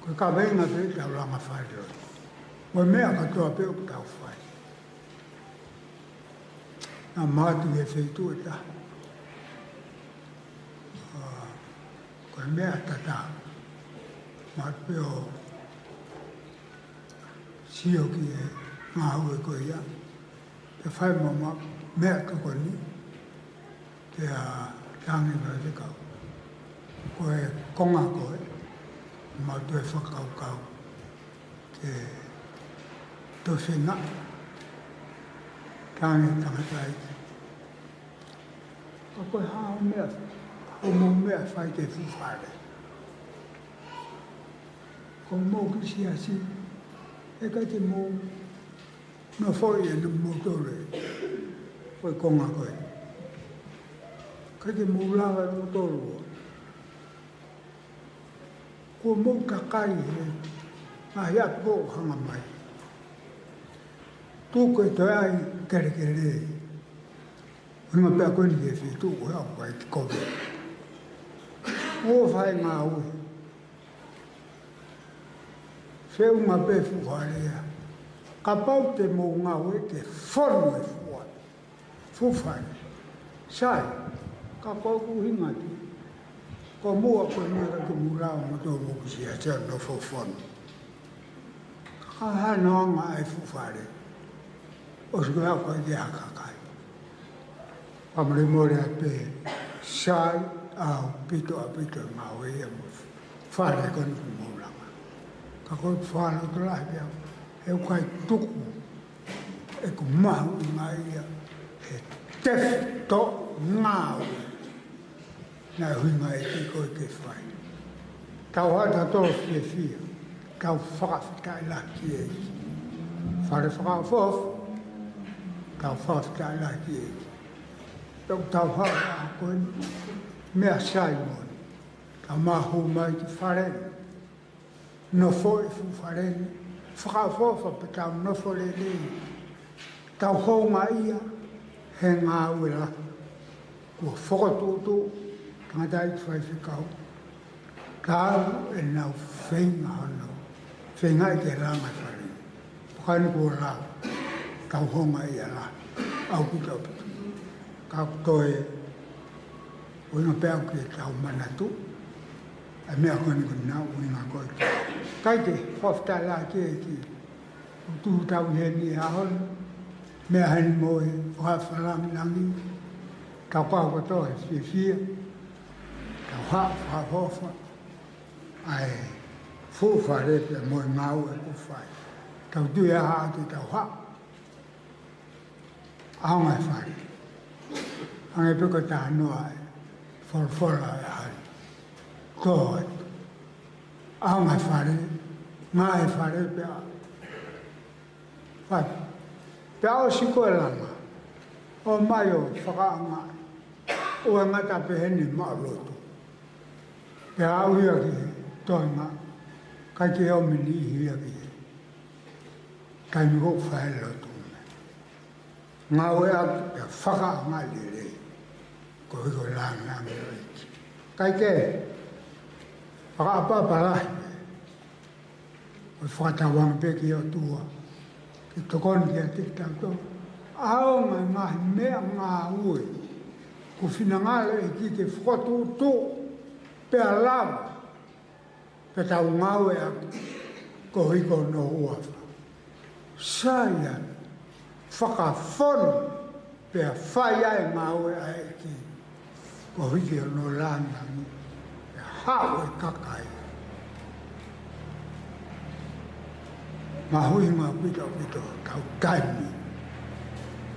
Ko e kaveinga pē ʻetau langa fale loi, mo e meʻa kātoa pē ʻoku tau fai. Naʻa mau ō atu ki he feituʻu ʻe taha. ʻA, ko e meʻa tatau. Mau ō atu pē ʻo sio ki he ngāue ko ia. Pea fai mo e meʻatokoni. Pea talaange ʻe he faifekau, ko e konga ko ē, mau toe fakakaukau ke toe feinga. Talaange ʻe he tangataʻeiki, ka ko e hā hoʻo meʻa, hoʻomou meʻa fai ki he fuʻu fale? Ko hoʻomou kiʻi siasi, ʻe ʻikai te mou nofoʻi ʻe moutolu e foʻi konga ko ē. ʻIkai te mou lava ʻe moutolu. Kuo mou kakai he ngaahi ʻapi ʻoku hanga mai. Tuku e toe ʻai kelekele. Ua, meʻa ko eni ki he feituʻu ko ē ʻoku ʻikai ke kovi. Mou fai ngāue. Feʻunga pē fuʻu fale ia. Kapau te mou ngāue ke fonu e fuʻu fale. Fuʻu fale. Sai, ka ko ʻeku ʻuhinga atu, ko muʻa ko e meʻa ke mou lava ʻe moutolu ʻo kiʻi siasi ʻo nofo fonu. Ka hano anga ʻa e fuʻu fale, ʻosi ko ia ʻoku ʻikai ke ʻi ai ha kakai. Fakamolemole atu pē, sai ʻaupito, ʻaupito e ngāue ia mo e fale ko eni ʻoku mou langa. Ka ko e fakalotolahi pē au, he ʻoku ʻikai tuku ʻeku mahuʻinga ia he tefitoʻi ngāue naʻe ʻuhinga ʻEiki ko ē ke fai. Tau haʻu tautolu fiefia, tau fakafetaʻi lahi ki he ʻEiki. Fale fakaʻofoʻofa, tau fakafetaʻi lahi ki he ʻEiki. Tau, tau haʻu ko eni, meʻa sai moʻoni. Tau maʻu mai ki fale ni. Nofo e fuʻu fale ni, fakaʻofoʻofa pea tau nofo lelei. Tau houngaʻia he ngāue lahi kuo fokotuʻutuʻu, tangataʻeiki faifekau. Tau ʻenau feinga hono feingaʻi ke langa e fale ni. Pea ko eni kuo lava, tau houngaʻia lahi ʻaupito, ʻaupito. Ka ʻoku toe ʻuhinga pē au ke tau manatuʻi ʻa e meʻa ko eni ko ʻena ʻuhinga ko ē. ʻIkai ke fakafetaʻi lahi ki he ʻEiki ʻoku tuʻu ʻi heni he ʻaho ni, meʻa heni mo e fakafalangailangi, tau kau kotoa he fiefia, tau haʻu fakaʻofoʻofa ʻa e fuʻu fale pea mo e ngāue ʻoku fai. Tau tui ʻa haʻa te tau haʻu. ʻAonga e fale. Hangē pē ko e talanoa e folofola ʻa e ʻaho ni. Tō atu. ʻAonga e fale, ngāue e fale pea fai. Pea ʻosi ko e langa, ʻomai ʻo fakaʻaongaʻi. ʻOua ʻe ngata pē heni maʻu lotu. Pea aʻu ia ki he toenga, ʻikai ke ʻomi niʻihi ia ki he taimi ʻoku fai ai e lotu. Ngāueʻaki pea fakaʻaongaʻi lelei koeʻuhi ko e lāngilangi ʻo e ʻEiki. ʻIkai ke fakaʻapaʻapa lahi pē. ʻOku fakatauange pē ki he ʻOtua ke tokoni kiate kitautolu. ʻAonga e ngaahi meʻangāue kuo finangalo e ʻEiki ke fokotuʻutuʻu pea lava ke tau ngāueʻaki koeʻuhi ko hono huafa. Sai ange, fakafonu pea fai ʻa e ngāue ʻa e ʻEiki koeʻuhi ko hono lāngilangi, pea haʻu e kakai. Mahuʻinga ʻaupito ʻaupito ʻetau taimi.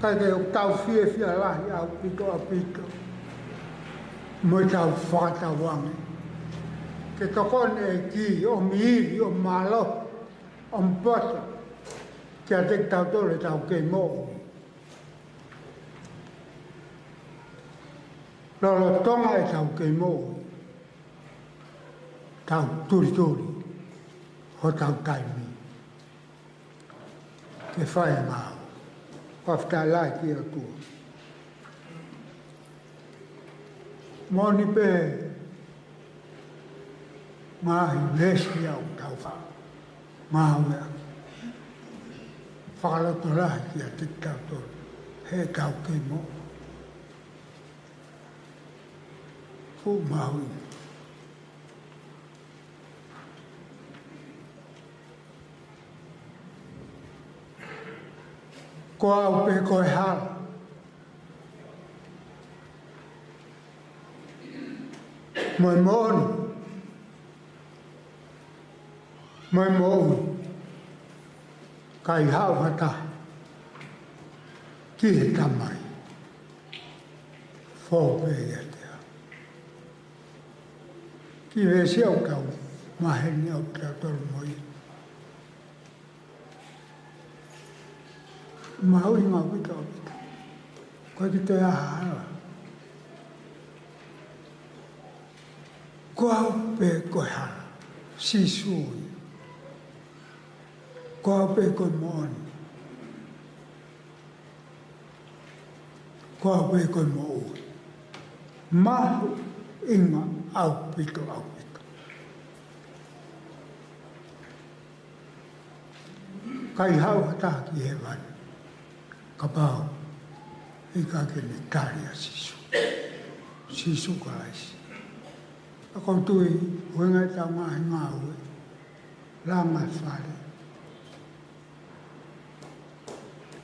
Kae kehe ʻoku tau fiefia lahi ʻaupito ʻaupito mo ʻetau fakatauange ke tokoni e ʻEiki ʻo mīlī, ʻo mālohi, ʻo poto kiate kitautolu ʻetau kei moʻui. Lolotonga ʻetau kei moʻui, tau tulituli hotau taimi ke fai e ngāue. Fakafetaʻi lahi ki he ʻOtua. Moʻoni pē ngaahi veesi ʻoku tau faʻa ngāueʻaki. Fakalotolahi kiate kitautolu heʻetau kei moʻui. Fuʻu mahuʻinga. Ko au pē ko e hala mo e moʻoni mo e moʻui, ʻikai haʻu ha taha ki he Tamai, fou pē ʻiate au. Kiʻi veesi ʻoku tau maheni ʻaupito kitautolu mo ia. Mahuʻinga ʻaupito ʻaupito. ʻOku ʻikai ke toe ʻi ai ha hala. Ko au pē ko e hala. Sīsū ia. Ko au pē ko e moʻoni. Ko au pē ko e moʻui. Mahuʻinga ʻaupito ʻaupito. ʻIkai haʻu ha taha ki hēvani kapau ʻe ʻikai ke ne tali ʻa Sīsū, Sīsū Kalaisi. ʻOku ou tui, ʻuhinga ʻetau ngaahi ngāue, langa e fale,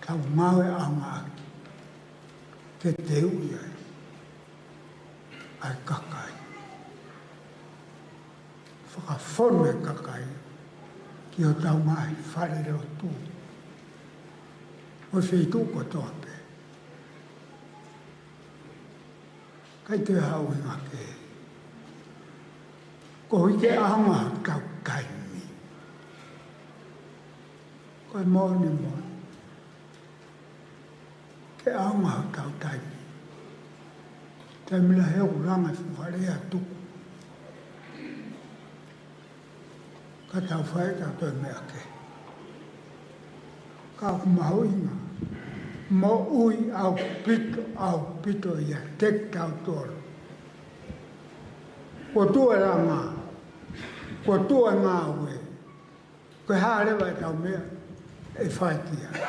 tau ngāueʻanga ʻaki ke teuʻi ai ʻa e kakai. Fakafonu e kakai ki hotau ngaahi falelotu ʻo e feituʻu kotoa pē. ʻIkai toe ha ʻuhinga kehe. Koeʻuhi ke ʻaonga hotau taimi. Ko e moʻoni moʻoni. Ke ʻaonga hotau taimi. Taimi lahi ʻoku langa e fuʻu fale ʻa tuku. Ka tau fai ʻetau toe meʻa kehe. Ka ʻoku mahuʻinga. Moʻui ʻaupito, ʻaupito ʻiate kitautolu. Kuo tuʻu e langa. Kuo tuʻu e ngāue. Ko e hā leva ʻetau meʻa ʻe fai ki ai?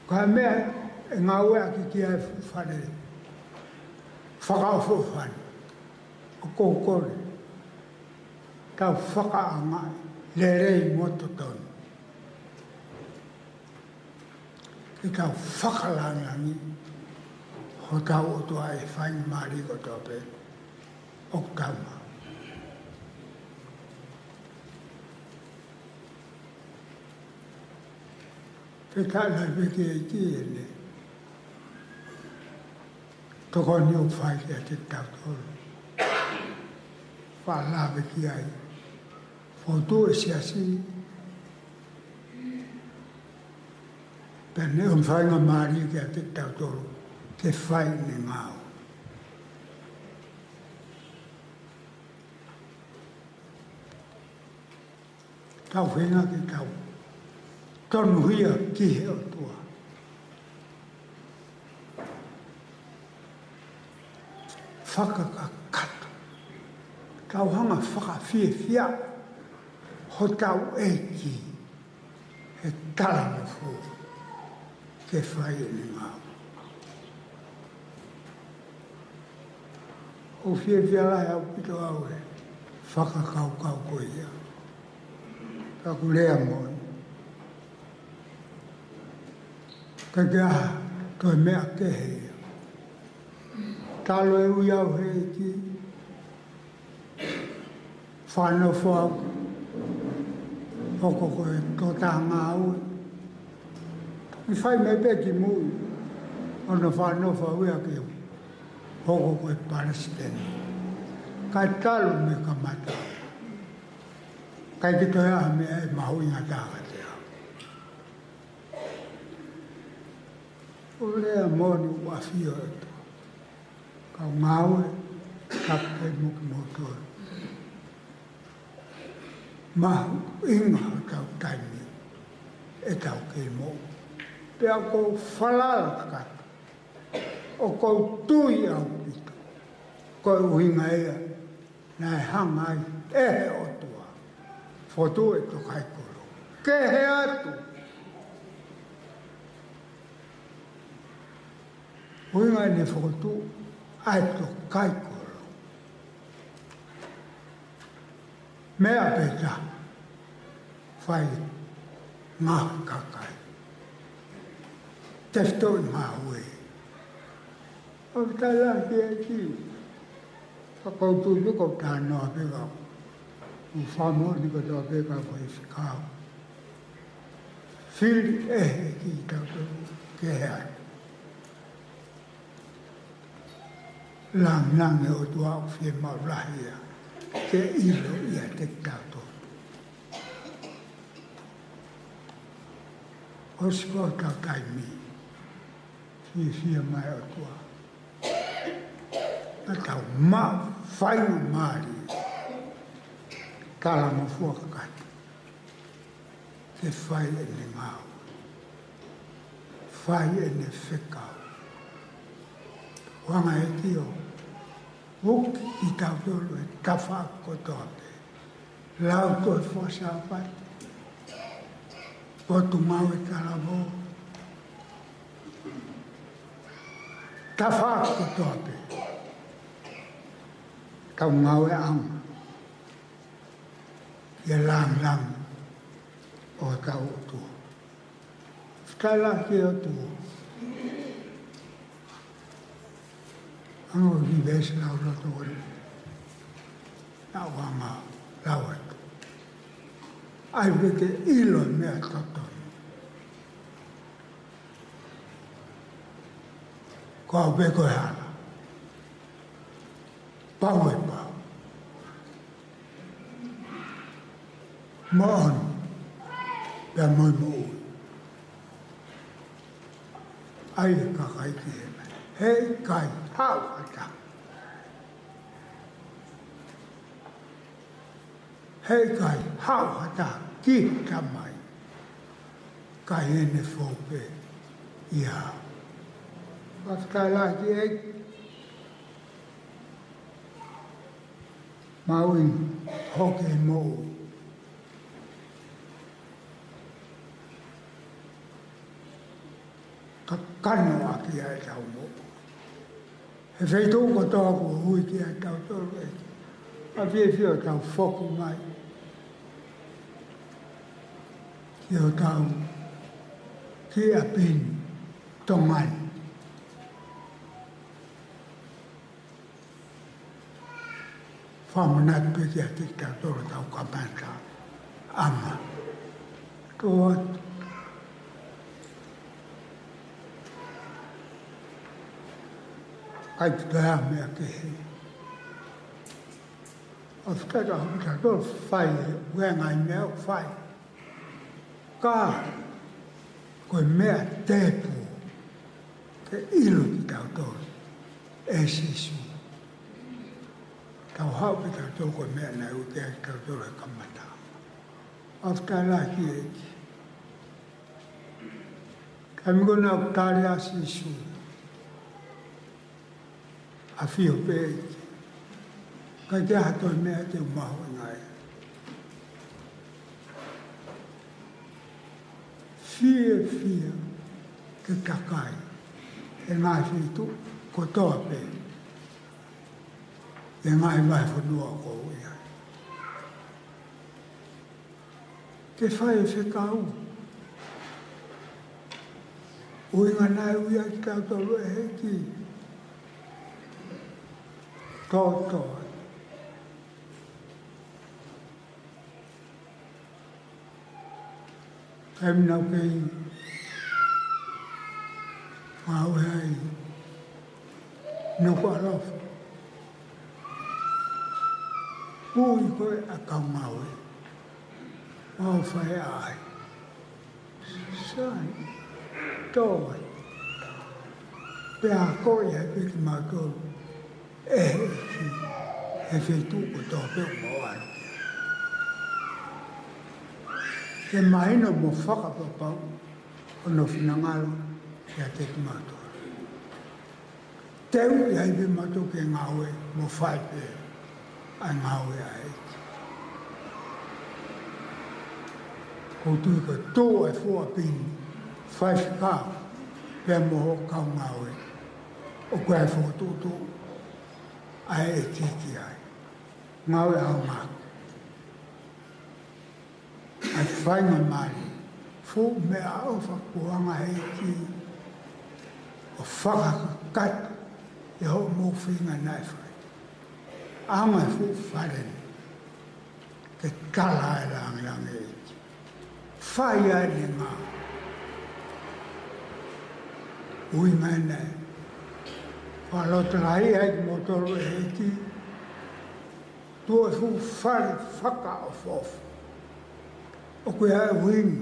Ko e meʻa ʻe ngāueʻaki ki ai e fuʻu fale fakaʻofoʻofani. ʻOku ou kole tau fakaʻaongaʻi lelei mo totonu. Ke tau fakalangilangiʻi hotau ʻOtua ʻi he faingamālie kotoa pē ʻoku tau maʻu. Fakafetaʻi lahi pē ki he ʻEiki ʻene tokoni ʻoku fai kiate kitautolu. Fakalave ki ai. Fokotuʻu e siasi. Pea ne ʻomi faingamālie kiate kitautolu ke fai ʻene ngāue. Tau feinga ke tau tonuhia ki he ʻOtua. Fakakakato. Tau hanga fakafiefia hotau ʻEiki he talangofua ke fai ʻene ngāue. ʻOku fiefia lahi ʻaupito au he fakakaukau ko ia. Ka ʻoku lea moʻoni. Ka ke aha, toe meʻa kehe ia. Talu e ui au he ʻEiki, fakanofo au Hoko ko e tokotaha ngāue. Toki fai mai pē ki mui. ʻO na fanongo fau ia ke hoko ko e palesiteni. Kae talu mei he kamata. ʻIkai ke toe ʻi ai ha meʻa ʻe mahuʻinga taha kiate au. ʻO lea moʻoni ʻoku ʻafio atu. Kau ngāue, tapu mo kimoutolu. Mahuʻinga hotau taimi ʻetau kei moʻui. Pea ʻoku ou falala kakato. ʻOku ou tui ʻaupito. Ko e ʻuhinga ia naʻe hanga ai ʻe he ʻOtua. Fokotuʻu e tō kai kolo. Kehe atu. ʻUhinga ʻene fokotuʻu ʻa e tō kai kolo. Meʻa pē taha. Fai ngaahi kakai. Tefitoʻi ngāue. ʻOku tala ki he ʻEiki. Ka ʻoku ou tui ko e talanoa pē ka. ʻOku fakamoʻoni kotoa pē ka ko e fekau. Fili ʻe he ʻEiki kitautolu ke hea. Langilangi ʻOtua ʻoku fiemaʻu lahi ia ke ʻilo ʻiate kitautolu. ʻOsi ko hotau taimi, fiefia mai ʻOtua. Naʻa tau maʻu faingamālie. Talangofua kakato. Ke fai ʻene ngāue. Fai ʻene fekau. Hanga ʻe he ʻEiki ʻo uki kitautolu he tafaʻaki kotoa pē. Lau ko e Fakasaapati. Potungāue talavou. Tafaʻaki kotoa pē. Tau ngāueʻanga. ʻI he langilangi ʻo hotau ʻOtua. Fakatauange ki he ʻOtua. Hangē ko e veesi lau loto ʻeni. Naʻa ku hanga lau atu. ʻAi pē ke ʻilo e meʻa totonu. Ko au pē ko e hala. Pau e pau. Moʻoni. Pea mo e moʻui. ʻAi e kakai ki he meʻa. Heʻikai haʻu ha taha. Heʻikai haʻu ha taha ki he Tamai. Ka ʻi heʻene fou pē ia. Fakatauange ki he maʻu ʻi hoku moʻui. Kakano ʻaki ʻa ʻetau moʻui. He feituʻu kotoa kuo ui kiate kitautolu ʻEiki. ʻOku fiefia ʻo tau foki mai. Ki hotau kiʻi ʻapi ni Tonga ni. Fakamanatu pē kiate kitautolu ʻetau kamataʻanga. Tō atu. ʻIkai ke toe ʻi ai ha meʻa kehe. ʻOku tau hanga ʻo fai, ʻoku ʻi ai e ngaahi meʻa ʻoku fai. Ka, ko e meʻa tēpū, ke ʻilo kitautolu, ʻe Sīsū. Tau haʻu pē kitautolu ko e meʻa naʻe ui kiate kitautolu he kamata. ʻOku tau laki eki. Taimi ko ē naʻa ku tali ʻa Sīsū. ʻAfio pē eki. ʻIkai ke ʻi ai ha toe meʻa te u mahuʻingaʻia. Fiefia ke takai. ʻI he ngaahi feituʻu kotoa pē. ʻI he ngaahi vahefonua ʻoku ou ʻi ai. Ke fai e fekau. ʻUhinga naʻe ui ai kitautolu ʻe he ʻEiki. Tōtō. Taimi naʻa ku kei ngāue ai ʻi Nukuʻalofa, ui ko ē ʻa e kau ngāue, mau fai ai. Sai, tō ai. Pea akoʻi ai pē kimautolu ʻe he ʻEiki he feituʻu kotoa pē ʻoku mau ʻalu ki ai, ke mahino mo fakapapauʻi hono finangalo kiate kimautolu. Teuʻi ai pē mautolu ke ngāue mo fai pē ʻa e ngāue ʻa e ʻEiki. ʻOku ou tui ko e tuʻu ʻa e fuʻu ʻapi ni, faifekau pea mo hoʻo kau ngāue, ʻoku ʻi ai e fokotuʻutuʻu ʻa e ʻEiki ki ai. Ngāue ʻaonga ʻa e faingamālie, fuʻu meʻaʻofa kuo hanga ʻe he ʻEiki ʻo fakakakato ʻi hoʻomou feinga naʻe fai. ʻAonga e fuʻu fale ni ke tala e lāngilangi ʻa e ʻEiki. Fai ai ʻene ngāue. Ui mai naʻe fakalotolahi ai kimoutolu ʻe he ʻEiki, tuʻu e fuʻu fale fakaʻofoʻofa. ʻOku ʻi ai e uini.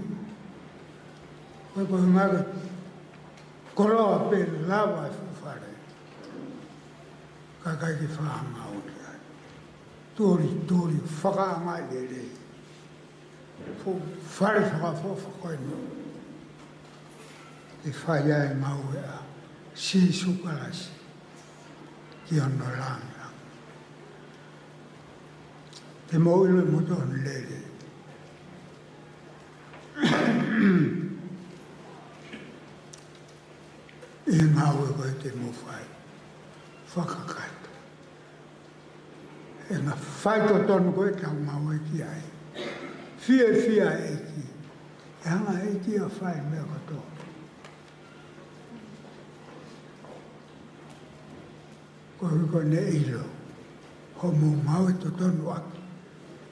Ko e, ko e ngaahi koloa pē lava e fuʻu fale. Ka ʻikai ke fakangāueʻaki ai. Tolitoli fakaʻaongaʻi lelei. Fuʻu fale fakaʻofoʻofa ko eni. ʻE fai ai e ngāue ʻa Sīsū Kalaisi ki hono lāngilangi. Te mou ʻilo ʻe moutolu hono lelei ʻi he ngāue ko ē te mou fai. Fakakakato. ʻE ngaahi faitotonu ko ē ʻetau ngāue ki ai. Fiefia e ʻEiki. ʻE hanga ʻe he ʻEiki ʻo fai e meʻa kotoa. Koeʻuhi ko ʻene ʻilo hoʻomou ngāue totonu ʻaki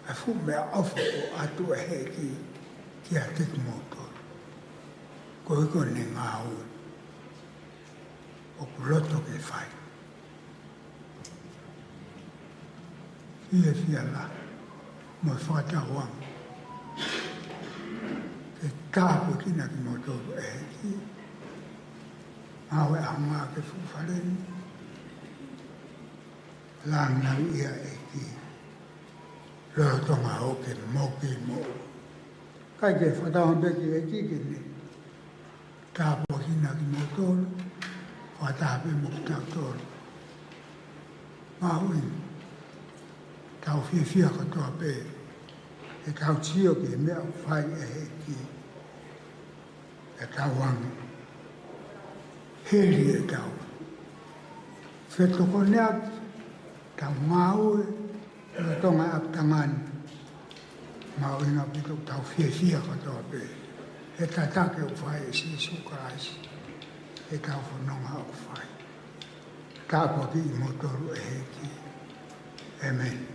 ʻa e fuʻu meʻaʻofa kuo ʻoatu ʻe he ʻEiki kiate kimoutolu. Koeʻuhi ko ʻene ngāue ʻoku loto ke fai. Fiefia lahi mo e fakatauange ke tāpuekina kimoutolu ʻe he ʻEiki. Ngāue ʻaonga ʻaki e fuʻu fale ni. Lāngilangiʻia e ʻEiki lolotonga hoʻo kei moʻui. Kae ke fakatauange pē ki he ʻEiki ke ne tāpuekina kimoutolu, fakataha pē mo kitautolu. Mahuʻinga ʻetau fiefia kotoa pē ʻi heʻetau sio ki he meʻa ʻoku fai ʻe he ʻEiki ʻi heʻetau angi. Hili ʻetau fetokoniʻaki, ʻetau ngāue, lolotonga e ʻapitanga ni. Mahuʻinga ʻaupito ʻetau fiefia kotoa pē ʻi he tataki ʻoku fai ʻe Sīsū Kalaisi ʻi heʻetau fononga ʻoku fai. Tāpuakiʻi kimoutolu ʻe he ʻEiki. ʻĒmeni.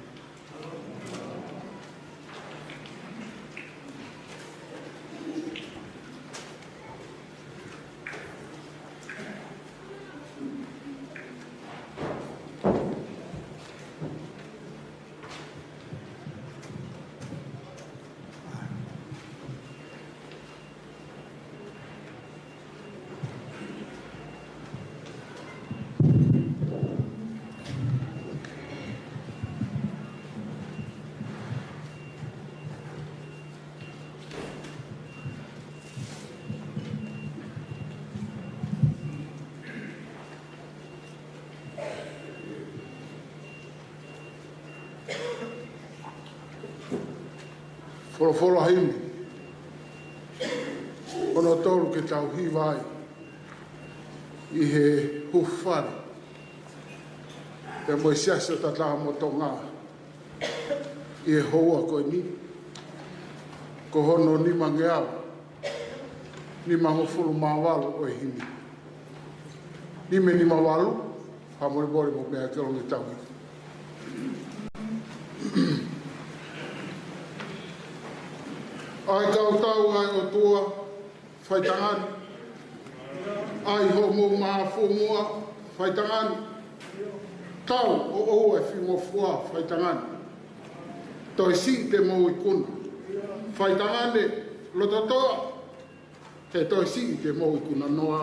Folofola himi hono tolu ke tau hiva ai ʻi he hūfale pea mo e Siasi ʻo Tatamotonga ʻi he houa ko eni, ko hono nimangeau nimangofulu mā valu ʻo e himi. Nima nima valu, fakamolemole mo e meʻa ke longi tau. ʻAi kau tau ʻa e ʻOtua, faitangani. ʻAi hoʻomou mahafu muʻa, faitangani. Tau ʻo ʻoua ʻe fingofua, faitangani. Toe siʻi te mou ikuna, faitangani. Lototoʻa, he toe siʻi te mou ikuna noa.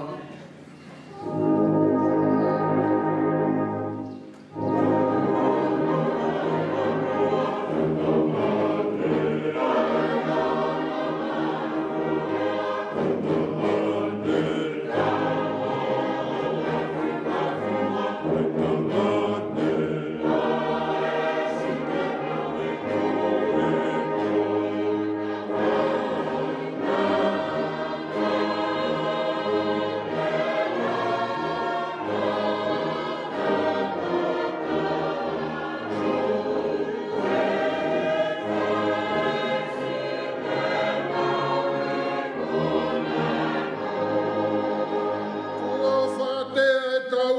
Kuo fakatea e tau,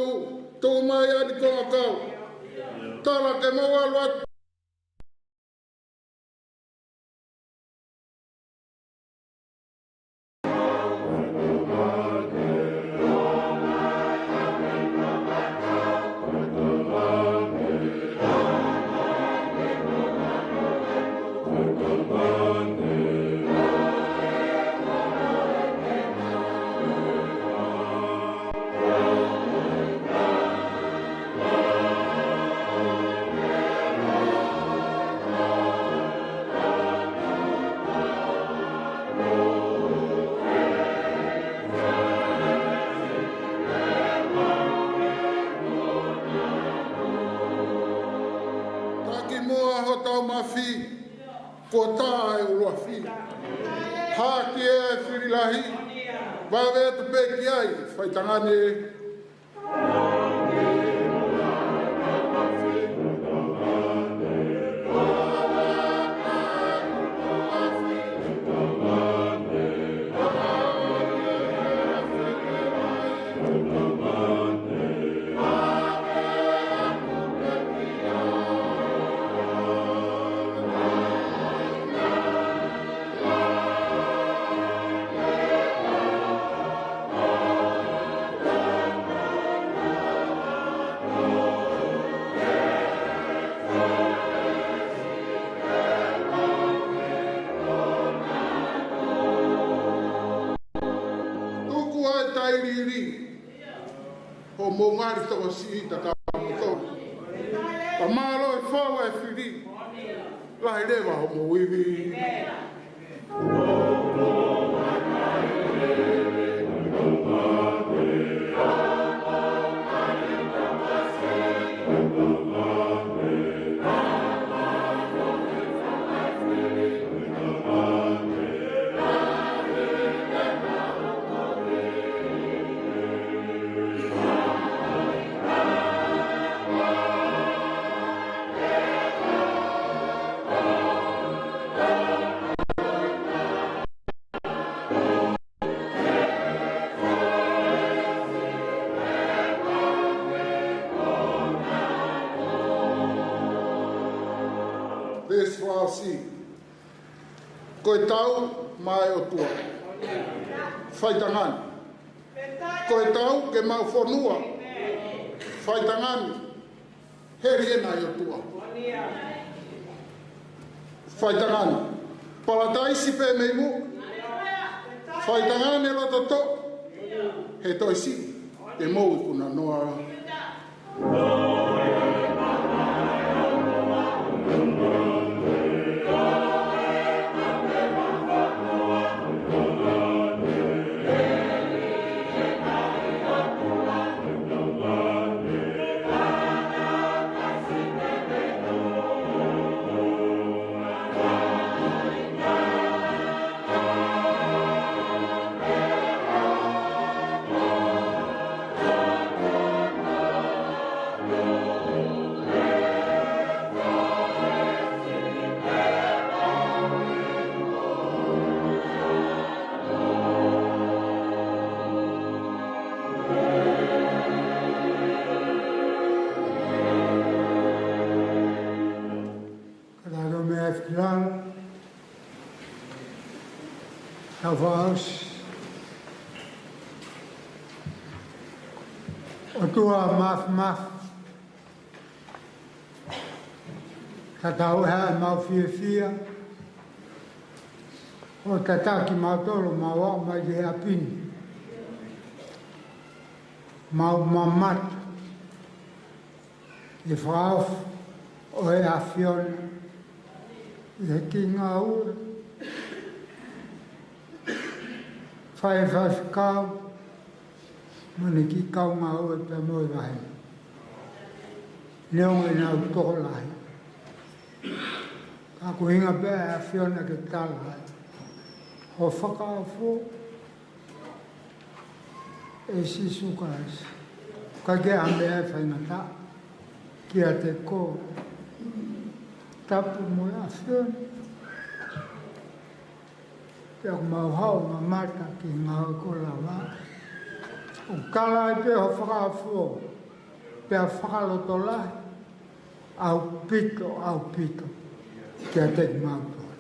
tuʻu mai ʻa e konga kau. Tala ke mau ʻalu atu. Taki muʻa hotau mafi, kuo tā e ʻuluafi. Haki e fili lahi, vave atu pē ki ai, faitangani. Tuku ʻa e tailiili, hoʻomou ngali tokosiʻi taʻemoutolu. Pea mālō e fau e fili, lahi leva hoʻomou ivi. Veesi fā ʻosi. Ko e tau maʻa e ʻOtua, faitangani. Ko e tau ke maʻu fonua, faitangani. Heli ʻena ʻi ʻOtua, faitangani. Palataisi pē mei muʻa, faitangani. Lototoʻa, he toe siʻi te mou ikuna noa. Tau fakaʻosi. ʻOtua Māfimafi, tatau ʻemau fiefia ʻo tataki kimautolu ʻo mau aʻu mai ki he ʻapi ni, mau mamata ʻi he fakaofo ʻo e ʻAfiona ʻi he kiʻi ngāue fai ʻe he faifekau mo ʻene kiʻi kau ngāue pea mo e vahe, neongo ʻenau tokolahi. Ka ko e ʻuhinga pē ʻa e ʻAfiona ke tala ai ho fakaofo, ʻe Sīsū Kalaisi, ʻikai ke ʻi ai ha meʻa ʻe faingataʻa kiate koe. Tapu mo e ʻAfiona, pea ʻoku mau haʻu ʻo mamata ki he ngāue kuo lava. ʻOku tala ai pē ho fakaofo, pea fakalotolahi ʻaupito, ʻaupito kiate kimautolu.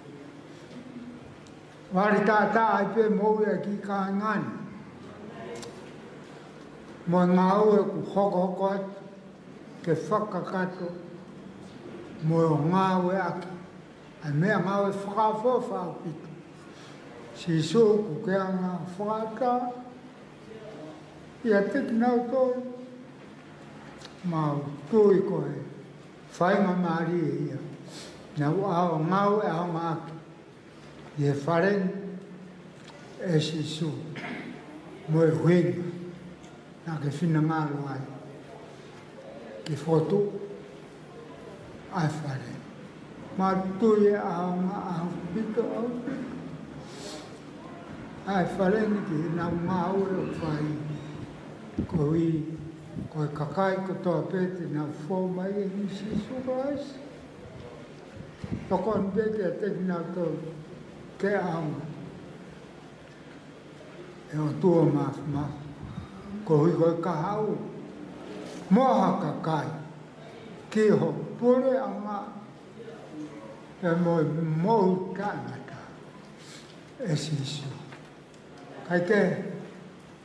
Vali taʻataʻa ai pē moʻui ʻa e kiʻi kāinga ni mo e ngāue kuo hokohoko atu ke fakakakato mo e ngāueʻaki ʻa e meʻangāue fakaofo ʻaupito. Sīsū, ʻoku ke anga fakaʻatā ʻiate kinautolu. Mau tui ko e faingamālie ia naʻa nau ngāue ʻaonga ʻaki ʻi he fale ni, ʻe Sīsū, mo e ʻuhinga naʻa ke finangalo ai ke fokotuʻu ʻa e fale. Mau tui ʻe ʻaonga ʻaupito, ʻaupito ʻa e fale ni ki heʻenau ngāue ʻoku fai, koeʻuhi ko e kakai kotoa pē te nau fou mai ʻia Sīsū Kalaisi. Tokoni pē kiate kinautolu ke ʻaonga, ʻe ʻOtua Māfimafi, koeʻuhi ko e kahaʻu mo ha kakai ki ho puleʻanga pea mo e moʻui taʻengata, ʻe Sīsū. Kae kehe,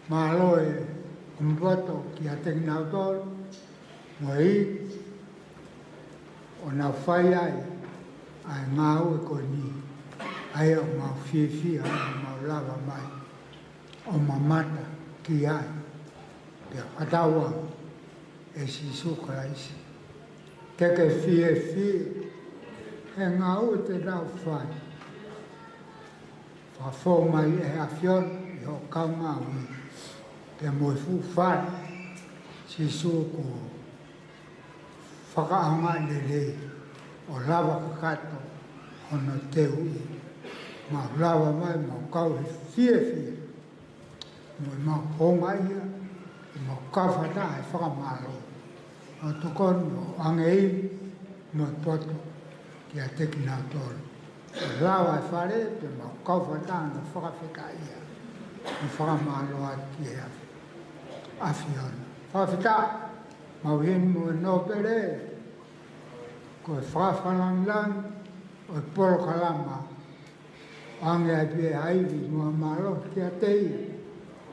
mālō e ʻomi poto kiate kinautolu mo e ivi ʻo nau fai ai ʻa e ngāue ko eni, ʻa ia ʻoku mau fiefia ʻo mau lava mai ʻo mamata ki ai. Pea fakatauange, ʻe Sīsū Kalaisi, ke ke fiefia he ngāue te nau fai. Fakafou mai ʻe he ʻAfiona ʻi hoʻo kaungāue pea mo e fuʻu fale, Sīsū, kuo fakaʻaongaʻi lelei ʻo lava kakato hono teuʻi. Mau lava mai, mau kau he fiefia mo ʻemau houngaʻia, ʻemau kau fakataha he fakamālō, ʻo tokoni ʻo ʻoange ivi mo e poto kiate kinautolu. Lava e fale, pea mau kau fakataha ʻo fakafetaʻia mo fakamālō atu ki he ʻAfiona. Fakafetaʻi, mau ʻi heni mo e nōpele, ko e fakafanangilangi ʻo e polokalama, ʻoange ai pē ʻa e ivi mo e mālō kiate ia,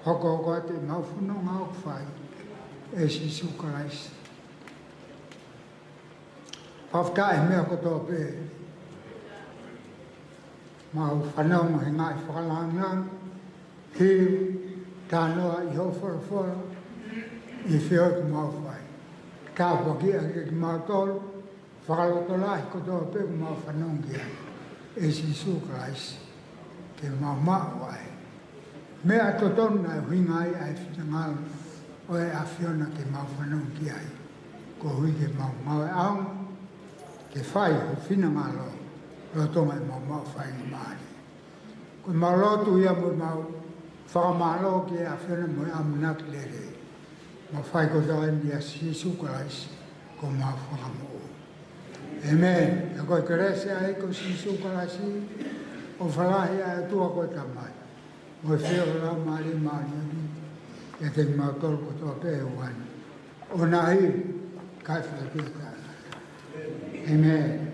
hokohoko atu ʻemau fononga ʻoku fai, ʻe Sīsū Kalaisi. Fakafetaʻi he meʻa kotoa pē, mau fanongo he ngaahi fakalangilangi, hiu, talanoa ʻi hoʻo folofola, ʻi he feohi kuo mau fai. Tāpuakiʻi ʻaki kimautolu, fakalotolahi kotoa pē kuo mau fanongo ki ai, ʻe Sīsū Kalaisi, ke mau maʻu ʻa e meʻa totonu naʻe ʻuhinga ai ʻa e finangalo ʻo e ʻAfiona ke mau fanongo ki ai, koeʻuhi ke mau ngāue ʻaonga ke fai ho finangalo lolotonga ʻemau maʻu faingamālie. Ko ʻemau lotu ia mo ʻemau fakamālō ki he ʻAfiona mo e ʻamanaki lelei, mau fai kotoa eni ʻia Sīsū Kalaisi ko homau Fakamoʻui. ʻĒmeni. Pea ko e kelesi ʻa e ʻEiki ko Sīsū Kalaisi, ʻofa lahi ʻa e ʻOtua ko e Tamai, mo e feohi ʻa e Laumālie Māʻoniʻoni, ʻiate kimautolu kotoa pē he ʻaho ni, ʻo nahi kae fai pē taʻengata. ʻĒmeni.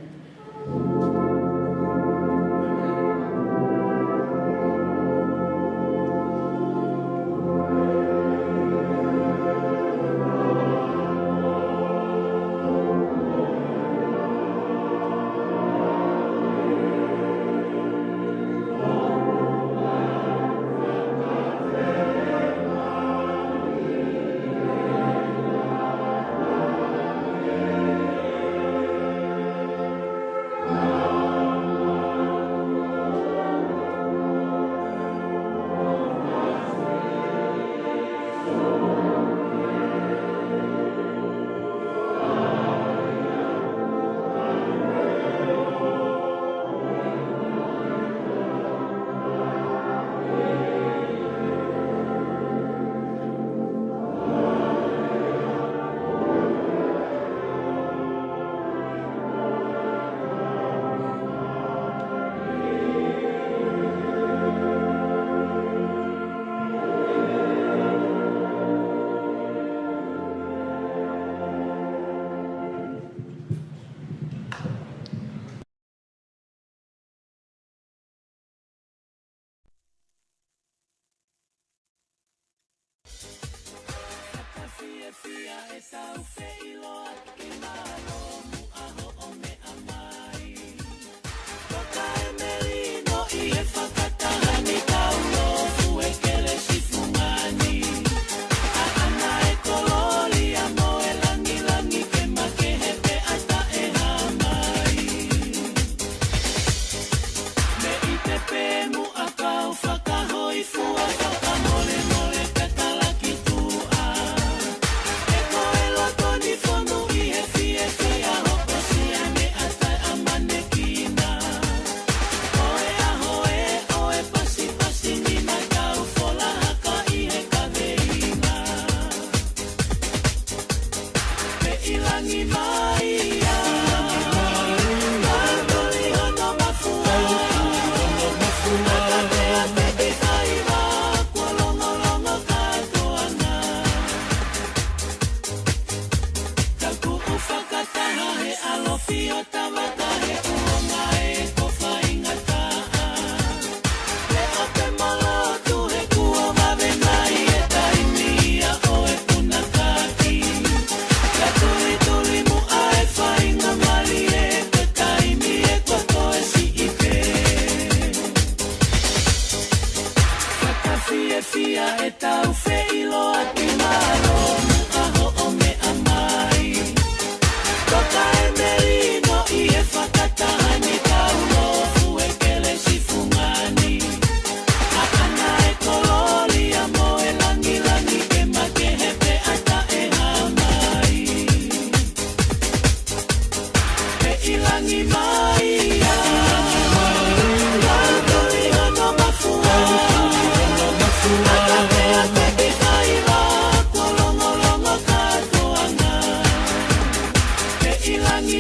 Fia e tau feʻiloaki mālō muʻa hoʻo meʻa mai. Toka e melino ʻi he fakataha ni, kau lofu e kelesi fungani. ʻAʻana e kolōlia mo e langilangi ke makehe pē ʻa taʻehāmai. Mei te pē muʻa kau fakahōifua fakamolemole pē kalakituʻa. He ko e loto ni fonu ʻi he fiefia hoʻo siane ʻa taʻeʻamanekina. Ko e ʻaho ē ʻo e pasipasi ni naʻa tau fola haka ʻi he kaveinga. Pē ʻi langi mai ia. Mālō ʻi hono mafua. Ata pea te te faiva. Kuo longolongo kātoanga. Ka kuo fakataha he ʻalofi ʻo Tavata he kuonga ē ko faingataʻa. Leʻo pē mo lotu he kuo vave mai e taimi ia ʻo e puna kāti. Ka tulituli muʻa e faingamālie ko e taimi ē kuo toe siʻi pē. Fakafiefia e tau feʻiloaki mālō muʻa hoʻo meʻa mai. Toka e melino ʻi he fakataha ni, kau lofu e kelesi fungani. ʻAʻana e kolōlia mo e langilangi ke makehe pē ʻa taʻehāmai. Pē ʻi langi mai ia. Mālō ʻi hono mafua. Ata pea te te faiva. Kuo longolongo kātoanga. Pē ʻi langi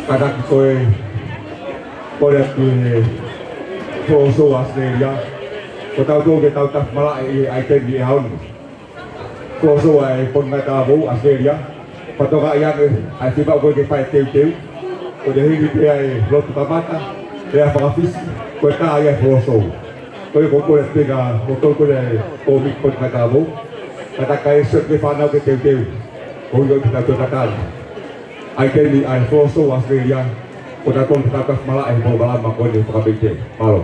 Kātaki ko e kole atu ʻa e Floor Show ʻAositelēlia. Ko tautolu ke tau tafi malaʻe ʻi he ʻaiteni ʻi he ʻaho ni. Floor Show ʻa e Potungāue Talavou ʻAositelēlia. Fakatokangaʻi ange ʻa e fiemaʻu ko ē ke fai e teuteu. Ko e hili pē ʻa e lotu kamata, lea fakafisi, ko e tā ia e Floor Show. Ko ia ʻoku ou kole atu pē kia kimoutolu ko ē ʻa e kōmiti Potungāue Talavou. Kātaki e sio ki he fānau ke teuteu. Ko ia ʻoku tau toe tatali. ʻAiteni ʻa e Floor Show ʻAositelēlia. Ko tautolu ke tau tafi malaʻe he polokalama ko eni fakapeite. Mālō.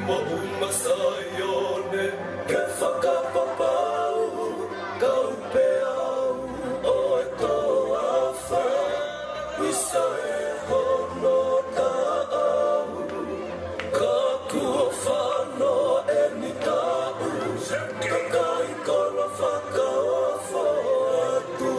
Moʻunga Saione ke fakapapau, kau pē au ʻo e toafa, ʻisa e hono taʻau, ka kuo fano eni taʻu, kakai kolo fakaofo atu.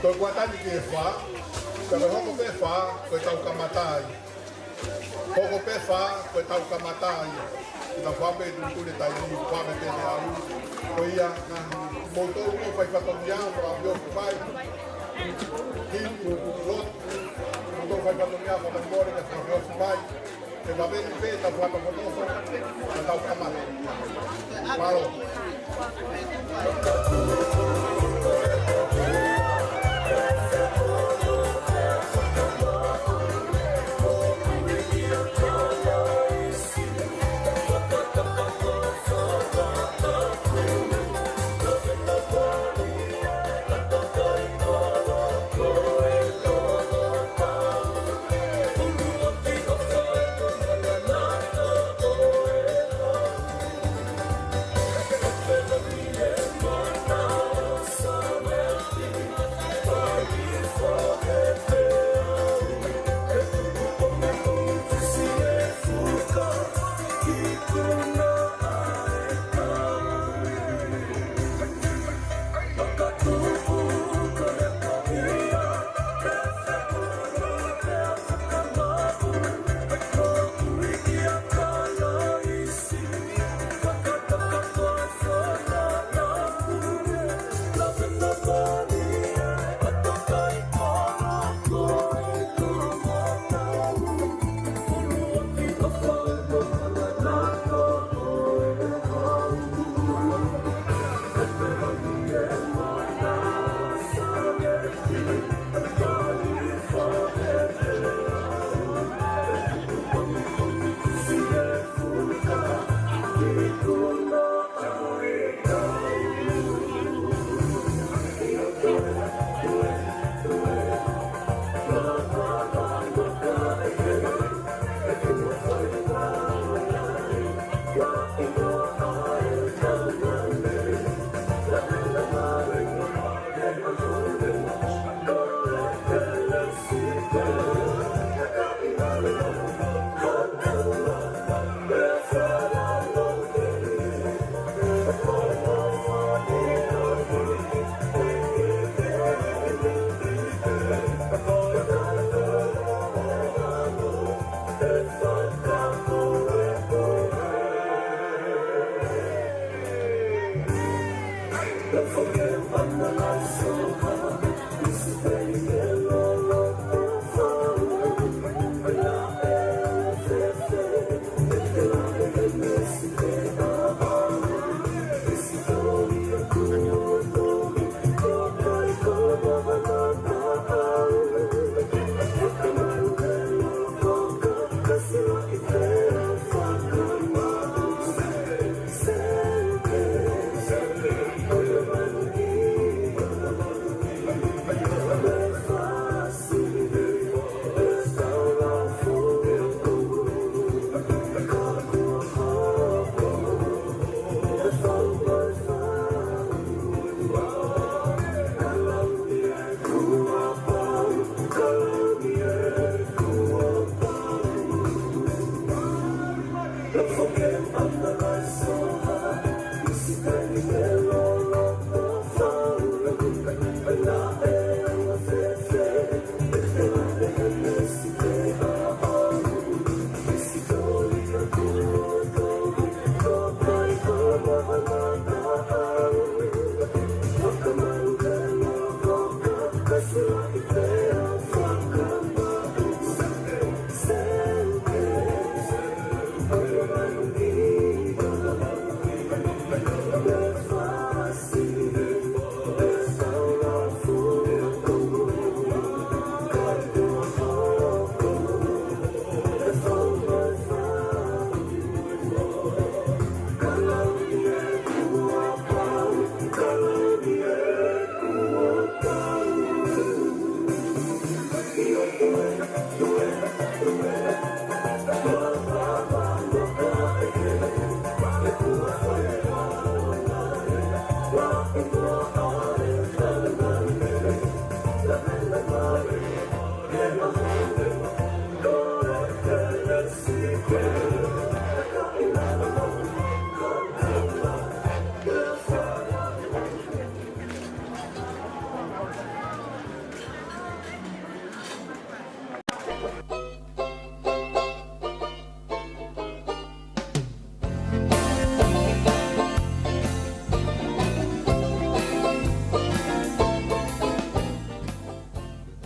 Toe kuata ni ki he fā, ka me hoko pē fā, ko e tau kamata ai. Hoko pē fā, ko e tau kamata ai. Ki ta fā pē tu tu le tai ni, fā pē pē te au. Ko ia, na, mo tō mo fai fatongia, mo a pio fai. Ki tu tu lot, mo tō fai fatongia, mo tō mo le ka fai fai. Te ma veni pē ta fuata kotofa, ta tau kamata. Mālō.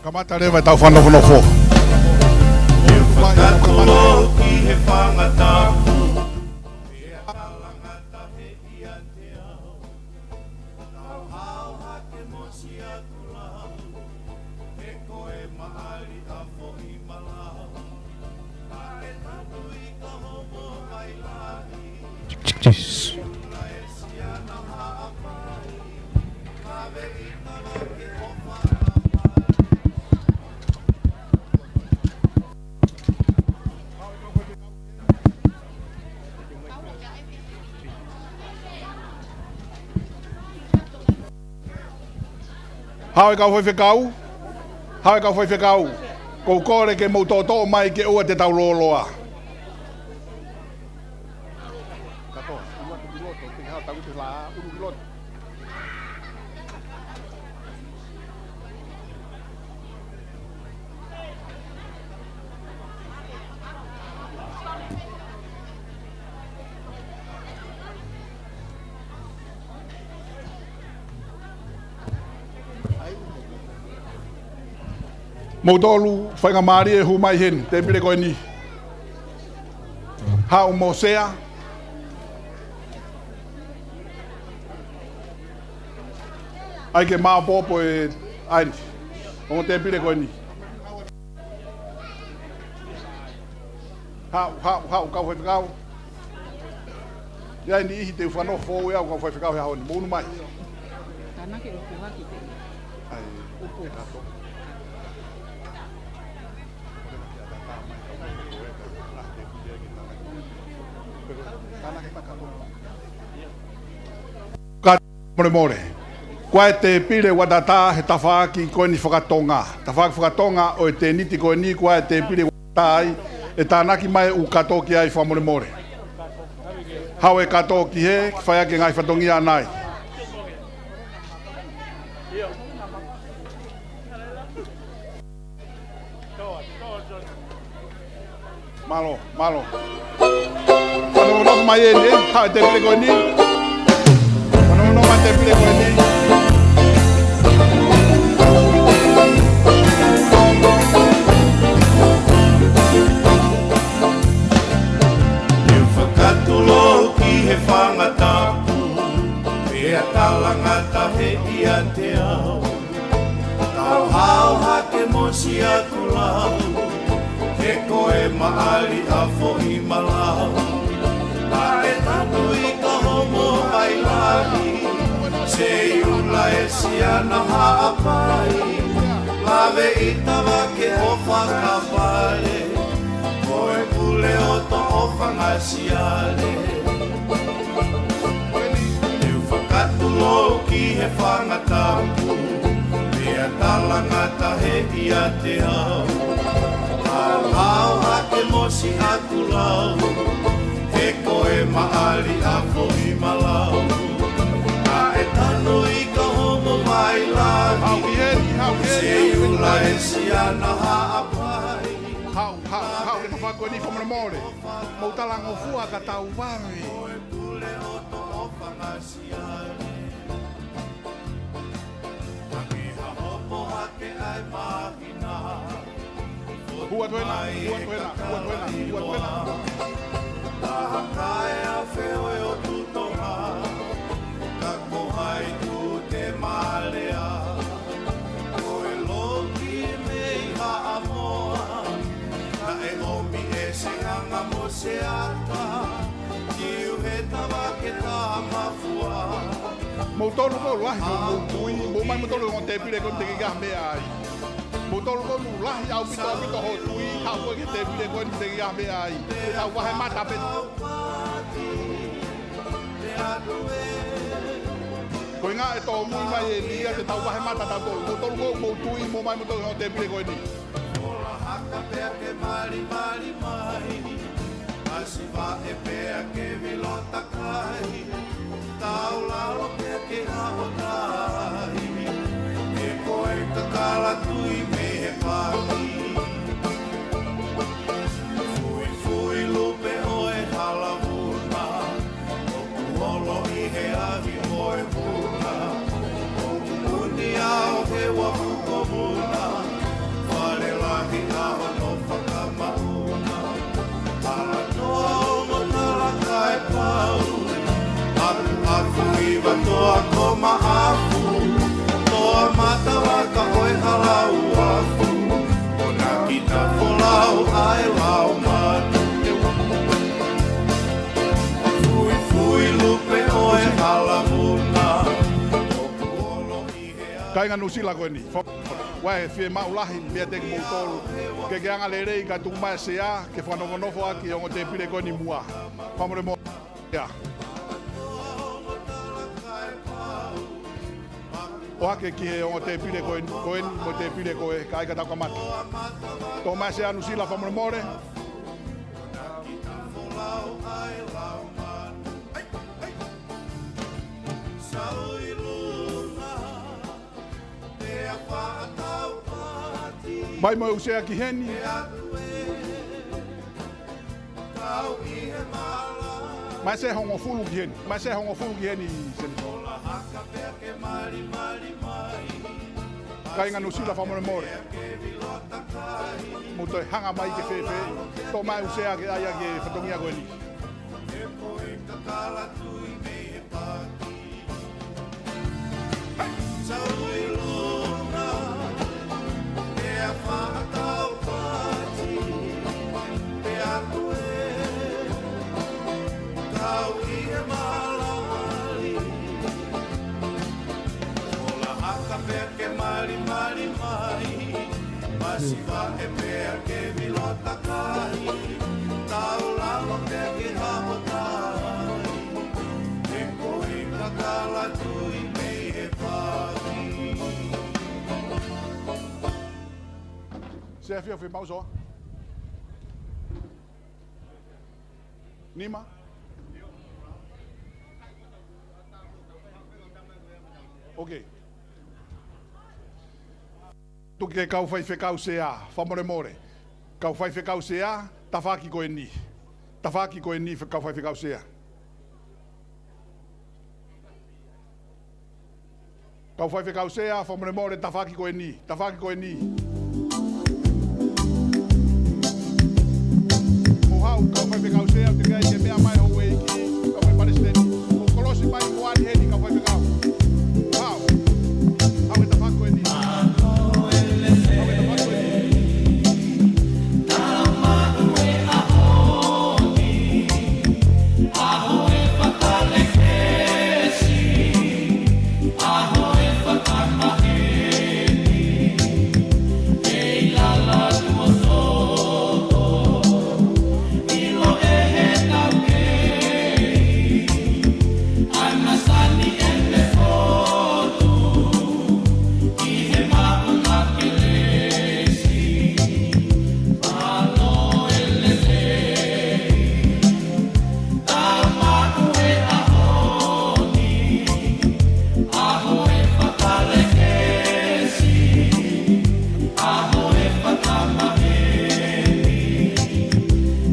Kamata leva ʻetau fakanofonofo. Ke fakatulou ki he fanga tapu. Pea talangata he ʻiate au. Tau hao hake mo Siaku lau. He ko e maʻali ʻa Foʻi Malau. Naʻe tatui ka homo mai lahi. Jeez. Haʻu e kau faifekau. Haʻu e kau faifekau. Ko u kole ke mou toʻotoʻo mai ke ʻoua te tau lōloa. Moutolu, faingamālie hū mai heni, tēpile ko eni. Haʻu mo Sea. ʻAi ke māopoopo e ʻai ni. Ongo tēpile ko eni. Haʻu, haʻu, haʻu, kau faifekau. ʻI ai e niʻihi te u fakanofo ʻe au kau faifekau he ʻaho ni. Mou unu mai. Tānaki ʻupu hake te. ʻAi. ʻUpu. Ka molemole. Ko e tēpile ʻoku ʻatā he tafaʻaki ko eni fakatonga. Tafaʻaki fakatonga ʻo e tēniti ko eni ko e tēpile ʻoku ʻatā ai, ʻe tānaki mai ʻo kātoa ki ai fakamolemole. Haʻu e kātoa ki hē, ke fai ʻaki e ngaahi fatongia ʻanai. Mālō, mālō. Fakamolemole mai eni, haʻu e tēpile ko eni. Fakamolemole mai tēpile ko eni. Ke fakatulou ki he fanga tapu, pea talangata he ʻiate au. Tau hao hake mo Siaku lau, he ko e maʻali ʻa Foʻi Malau. Naʻe tatui ka homo mai lahi, Seiula ʻe Siana Haʻapai. Lave ʻi Tavake ʻo fakapale, ko e pule ʻo Toʻofanga Siale. Te u fakatulou ki he fanga tapu, pea talangata he ʻiate au. Hao hake mo Siaku lau, he ko e maʻali ʻa Foʻi Malau. Naʻe tatui ka homo mai lahi, Seiula ʻe Siana Haʻapai. Haʻu, haʻu, haʻu, ke tau fai ko eni fakamolemole. Mou talangofua ka tau vave. Hua tuena, hua tuena, hua tuena, hua tuena. Taha kae a feoe o tutonga, ka ko hai tu te malea. Ko e loki mei Haʻamoa, naʻe ʻomi ʻe Seʻanga mo Seata, kiu he Tavake Tamafua. Moutolu ko lahi, mou, mou tui, mou mai moutolu ongo tēpile ko te ke ka mea ai. Moutolu ʻoku lahi ʻaupito ʻaupito hoʻo tui, haʻu koe ki he tēpile ko eni, teʻeki ai ha meʻa ai. Te tau vahe mata pē. Ko e ʻuhinga ʻe tōmui mai ʻe Lia, te tau vahe mata tautolu. Moutolu ʻoku mou tui, mou ō mai moutolu ki he tēpile ko eni. Ola haka pea ke malimali mai. Masiva e pea ke vilo takai. Tau lalo pea ke haʻo tahi. He ko e kakala tui mei he paki. Fuifui lupe ʻo e hala vuna. ʻOku olo ʻi he ʻapi ʻo e vuna. ʻOku uni ʻo he uafu ko Vuna. Fale lahi ʻa hono fakamaʻunga. Hala toa ongo tala kae pau. Afu, afu iva toa ko Maʻafu. Toa mata vaka ʻo e hala uafu. ʻO na kita folau ʻa e lau matu. Fuifui lupe ʻo e hala vuna. Kāinga Nuʻusila ko eni. Fa-, ʻoku fiemaʻu lahi meiate kimoutolu ke ke anga lelei kae tuku mai e sea ke fakanofonofo ʻaki e ongo tēpile ko eni muʻa. Fakamolemole. ʻOhake ki he ongo tēpile ko eni, ko eni mo e tēpile ko ē, kae ʻai ke tau kamata. Tō mai e sea Nuʻusila fakamolemole. Mai mo e ʻū sea ki heni. Mai e sea hongofulu ki heni. Mai e sea hongofulu ki heni, Seni. Kāinga Nuʻusila fakamolemole. Mou toe hanga mai ke fēfē. Tō mai e ʻū sea ke ʻai ʻaki e fatongia ko eni. Ola haka pea ke malimali mai. Masiva e pea ke vilo takai. Tau lalo pea ke haʻo tahi. He ko e kakala tui mei he paki. Sea Fio, fiemaʻu soa. Nima. Ok. Tuku ki he kau faifekau sea, fakamolemole. Kau faifekau sea, tafaʻaki ko eni. Tafaʻaki ko eni, kau faifekau sea. Kau faifekau sea, fakamolemole, tafaʻaki ko eni, tafaʻaki ko eni. Mou haʻu, kau faifekau sea, teʻeki ai ke meʻa mai houʻeiki, kau palesiteni. Mou kolosi mai, mou ʻalu heni, kau faifekau. Mou haʻu. Haʻu he tafaʻaki ko eni. Haʻu he tafaʻaki ko eni.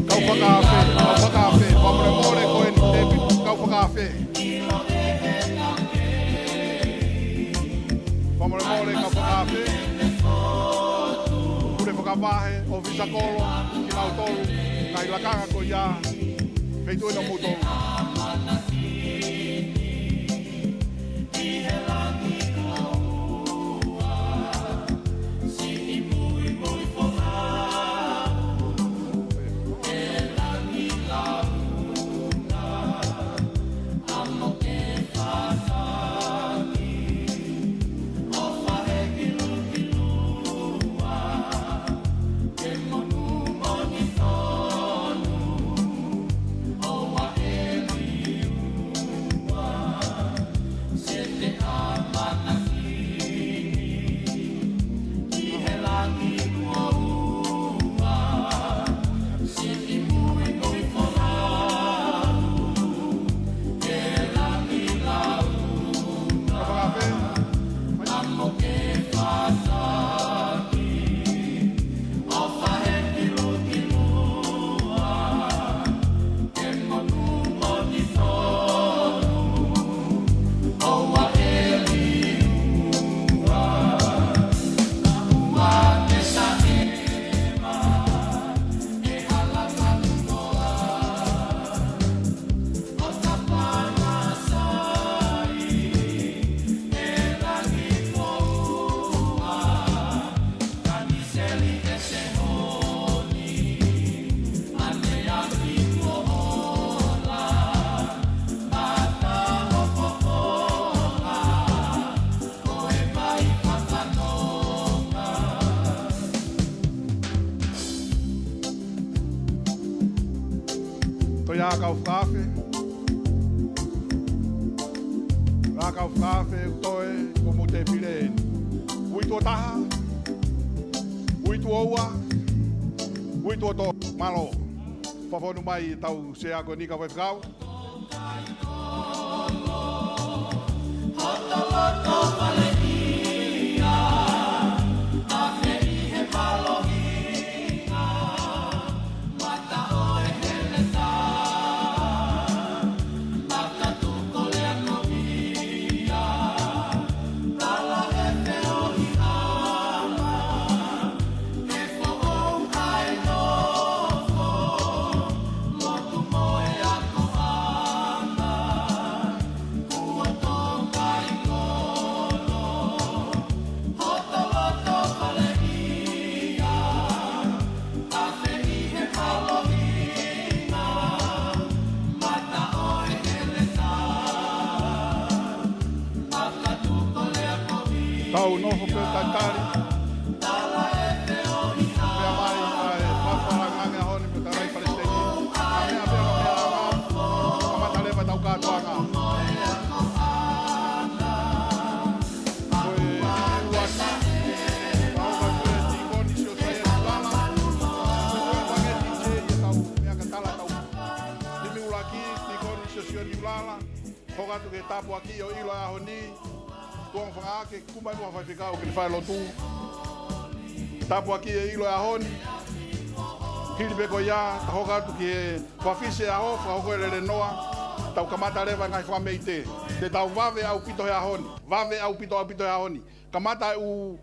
Kau fakaafe, kau fakaafe, fakamolemole ko eni, David, kau fakaafe. Fakamolemole, kau fakaafe. Pule fakavahe, ʻōfisa kolo, kinautolu, ngaahi lakanga ko ia, feituʻu ʻena moutolu. Ko ia kau fakaafe. Ko ia kau fakaafe, ʻoku toe, ko mou te pile eni. Ui tuʻo taha. Ui tuʻo ua. Ui tuʻo tolu. Mālō. Fakafonu mai ʻetau sea ko eni kau faifekau. Tau nofo pē talitali. Meʻa mai ʻa e fafala ngānge ʻaho ni mo e tangataʻeiki palesiteni. Meʻa pē ʻa e meʻa anga. Kamata leva ʻetau kātoanga. Ko e ua ni, kau ka ko e Tīkoni Siosaia Lala. Ko e ua ni, ʻetau meʻa ka tala tau. Timi ʻuluaki, Tīkoni Siosaia Lala. Hoko atu ke tāpuakiʻi ʻo ʻilo ʻa e ʻaho ni. Tuʻunga fakaake, kumi mai mo e faifekau ke ne fai lotu. Tāpuakiʻi e ʻilo ʻa e ʻaho ni. Hili pē ko ia, ta hoko atu ki he fafisi ʻaho, fakahoko e lele noa. Tau kamata leva ngaahi fakameʻite. Te tau vave ʻaupito he ʻaho ni. Vave ʻaupito, ʻaupito he ʻaho ni. Kamata e ʻū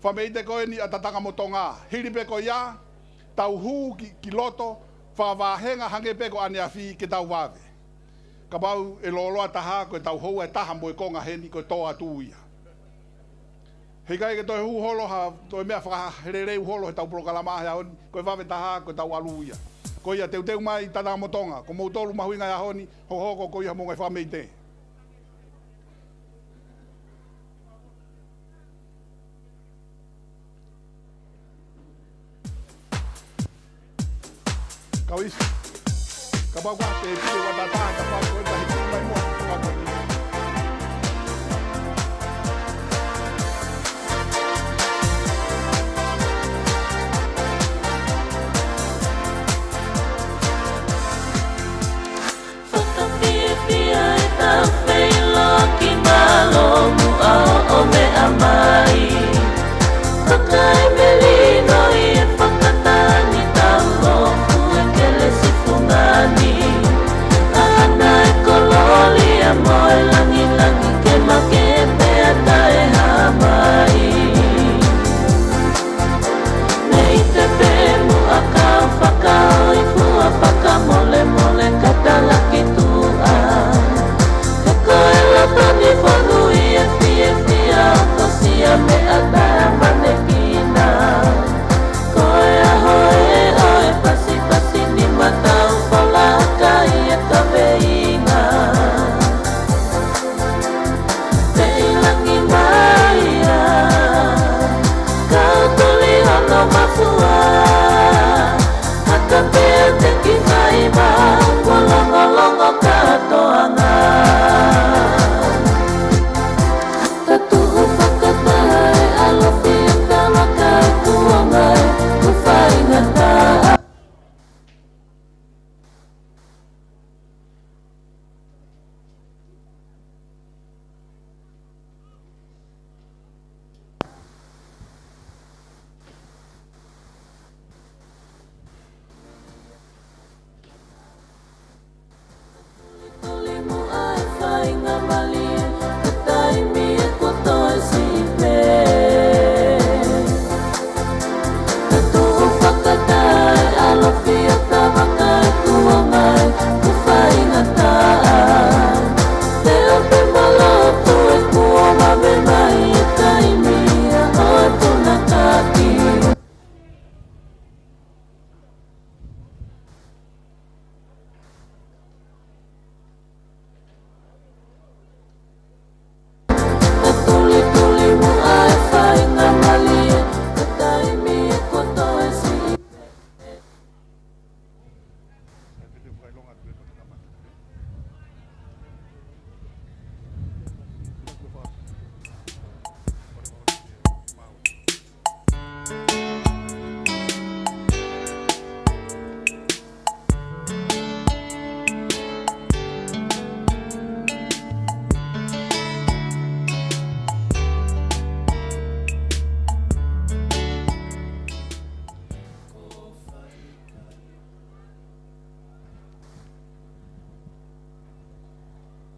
fakameʻite ko eni ʻa Tataga mo Tonga. Hili pē ko ia, tau hū ki, ki loto, fakavahenga hangē pē ko ʻaneafi ke tau vave. Kapau ʻe lōloa taha, ko ʻetau houa ʻe taha mo e konga heni, ko e tō atu ia. Heʻikai ke toe hū holo ha, toe meʻa fakahelelei holo heʻetau polokalama he ʻaho ni, ko e vave taha, ko ʻetau ʻalu ia. Ko ia teuteu mai Tataga mo Tonga, ko moutolu mahuʻinga he ʻaho ni, hokohoko ko ia homou ngaahi fakameʻite. Kau isi. Kapau ka te pio wa tata, kapau ko e tahi pio mai mua, kapau ko e Fakafiefia ʻetau feʻiloaki mālō muʻa ʻo meʻa mai. Fakaemelino ʻi he fakatangi taulōfuʻu kelesi fungani. ʻAna e kolōlia mo e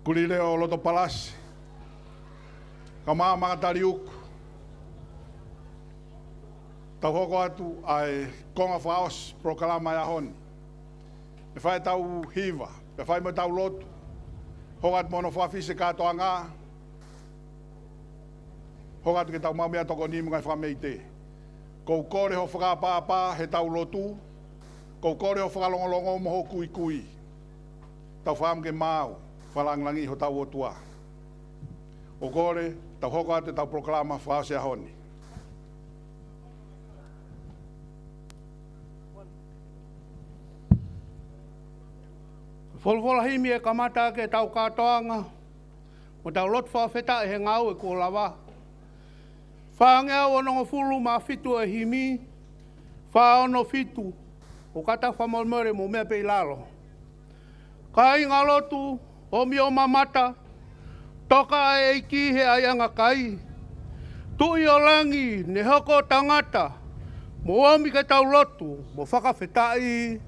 Pulileo Lotopalasi, kae ʻumaʻā Makataliuku, tau hoko atu ʻa e konga fakaʻosi polokalama ʻo e ʻaho ni. ʻE fai ʻetau hiva, pea fai mo ʻetau lotu, hoko atu mo hono fakafisi e kātoanga, hoko atu ke tau maʻu meʻatokoni mo e ngaahi fakameʻite. ʻOku ou kole hoʻo fakaʻapaʻapa heʻetau lotu, ʻoku ou kole hoʻo fakalongolongo mo hoʻo kuikui. Tau fakaʻamu ke maau, fakalāngilangiʻi hotau ʻOtua. ʻOku ou kole, tau hoko atu ʻetau polokalama fakaʻosi ʻo e ʻaho ni. Folofola himi ʻe kamata ʻaki ʻetau kātoanga, mo ʻetau lotu fakafetaʻi he ngāue kuo lava. Fāngeau onongofulu mā fitu ʻo e himi, fā ono fitu, ʻo kata fakamolemole mo meʻa pē ʻi lalo. Kāinga lotu, ʻomi ʻo mamata, toka ʻa e ʻEiki he ʻaiʻanga kai. Tuʻi ʻo langi, ne hoko ʻo tangata, mo ʻomi ke tau lotu, mo fakafetaʻi.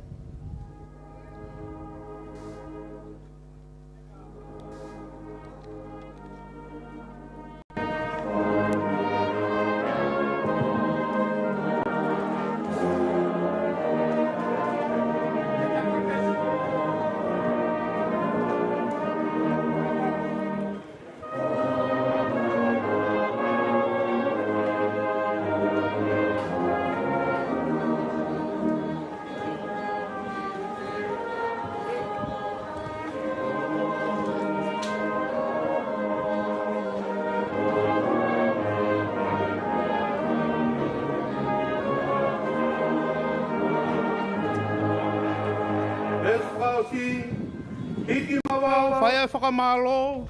Fai ʻa e fakamālō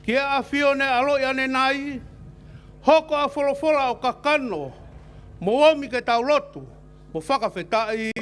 ki he ʻAfiona ʻaloʻi ʻanenai, hoko ʻa e folofola ʻo kakano, mo ʻomi ke tau lotu, mo fakafetaʻi.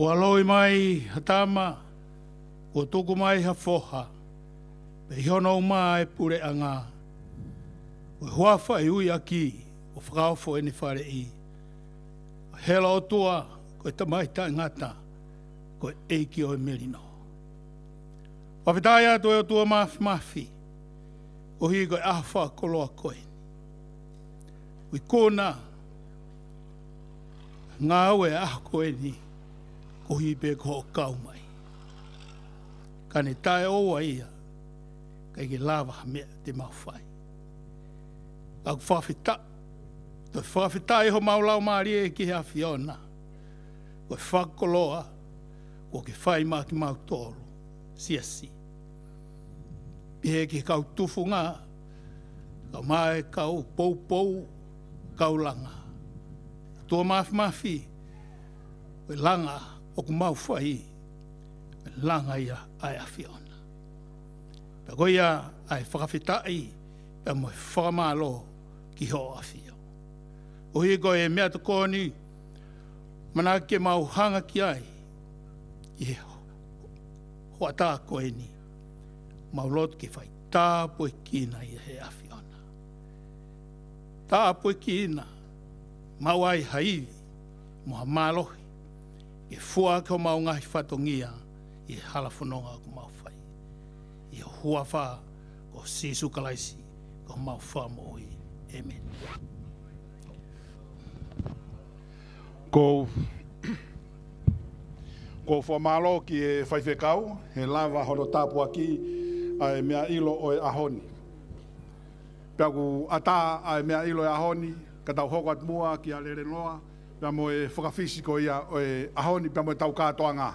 Kuo ʻaloʻi mai ha tama, kuo tuku mai ha foha, pea ʻi hono uma ʻa e puleʻanga. Ko e huafa ʻe ui ʻaki, ʻo fakaofo ʻene faleʻi. Hela ʻOtua, ko e Tamai taʻengata, ko e ʻEiki ʻo e melino. Fakafetaʻi atu ʻe ʻOtua Māfimafi, koeʻuhi ko e ʻaho fakakoloa ko eni. Kuo ikuna ngāue ʻa e ʻaho ko eni, koeʻuhi pē ko hoʻo kau mai. Ka ne taʻeʻoua ia, ʻikai ke lava ha meʻa te mau fai. Ka ʻoku fakafetaʻi, toe fakafetaʻi homau laumālie ki he ʻAfiona. Ko e fakakoloa, kuo ke fai maʻa kimautolu, siasi. Pehē ki he kau tufunga, kau mai, kau poupou, kau langa. ʻOtua Māfimafi, ko e langa ʻoku mau fai, ko e langa ia ʻa e ʻAfiona. Pea ko ia ʻa e fakafetaʻi, pea mo e fakamālō ki hoʻo ʻAfio. Koeʻuhi ko e meʻatokoni, ʻamanaki ke mau hanga ki ai, ʻi he ho-, hoʻatā ko eni, mau lotu ke fai tāpuekina ia ʻe he ʻAfiona. Tāpuekina, maʻu ai ha ivi, mo ha mālohi, ke fua ki homau ngaahi fatongia, ʻi he hala fononga ʻoku mau fai. ʻI he huafa ko Sīsū Kalaisi, ko homau Fakamoʻui. ʻĒmeni. Ko, ko e fakamālō ki he faifekau, he lava hono tāpuakiʻi ʻa e meʻaʻilo ʻo e ʻaho ni. Pea ʻoku ʻatā ʻa e meʻaʻilo ʻo e ʻaho ni, ka tau hoko atu muʻa kia Lelenoa, Pea mo e fakafisi ko ia ʻo e ʻaho ni pea mo e tau kātoanga.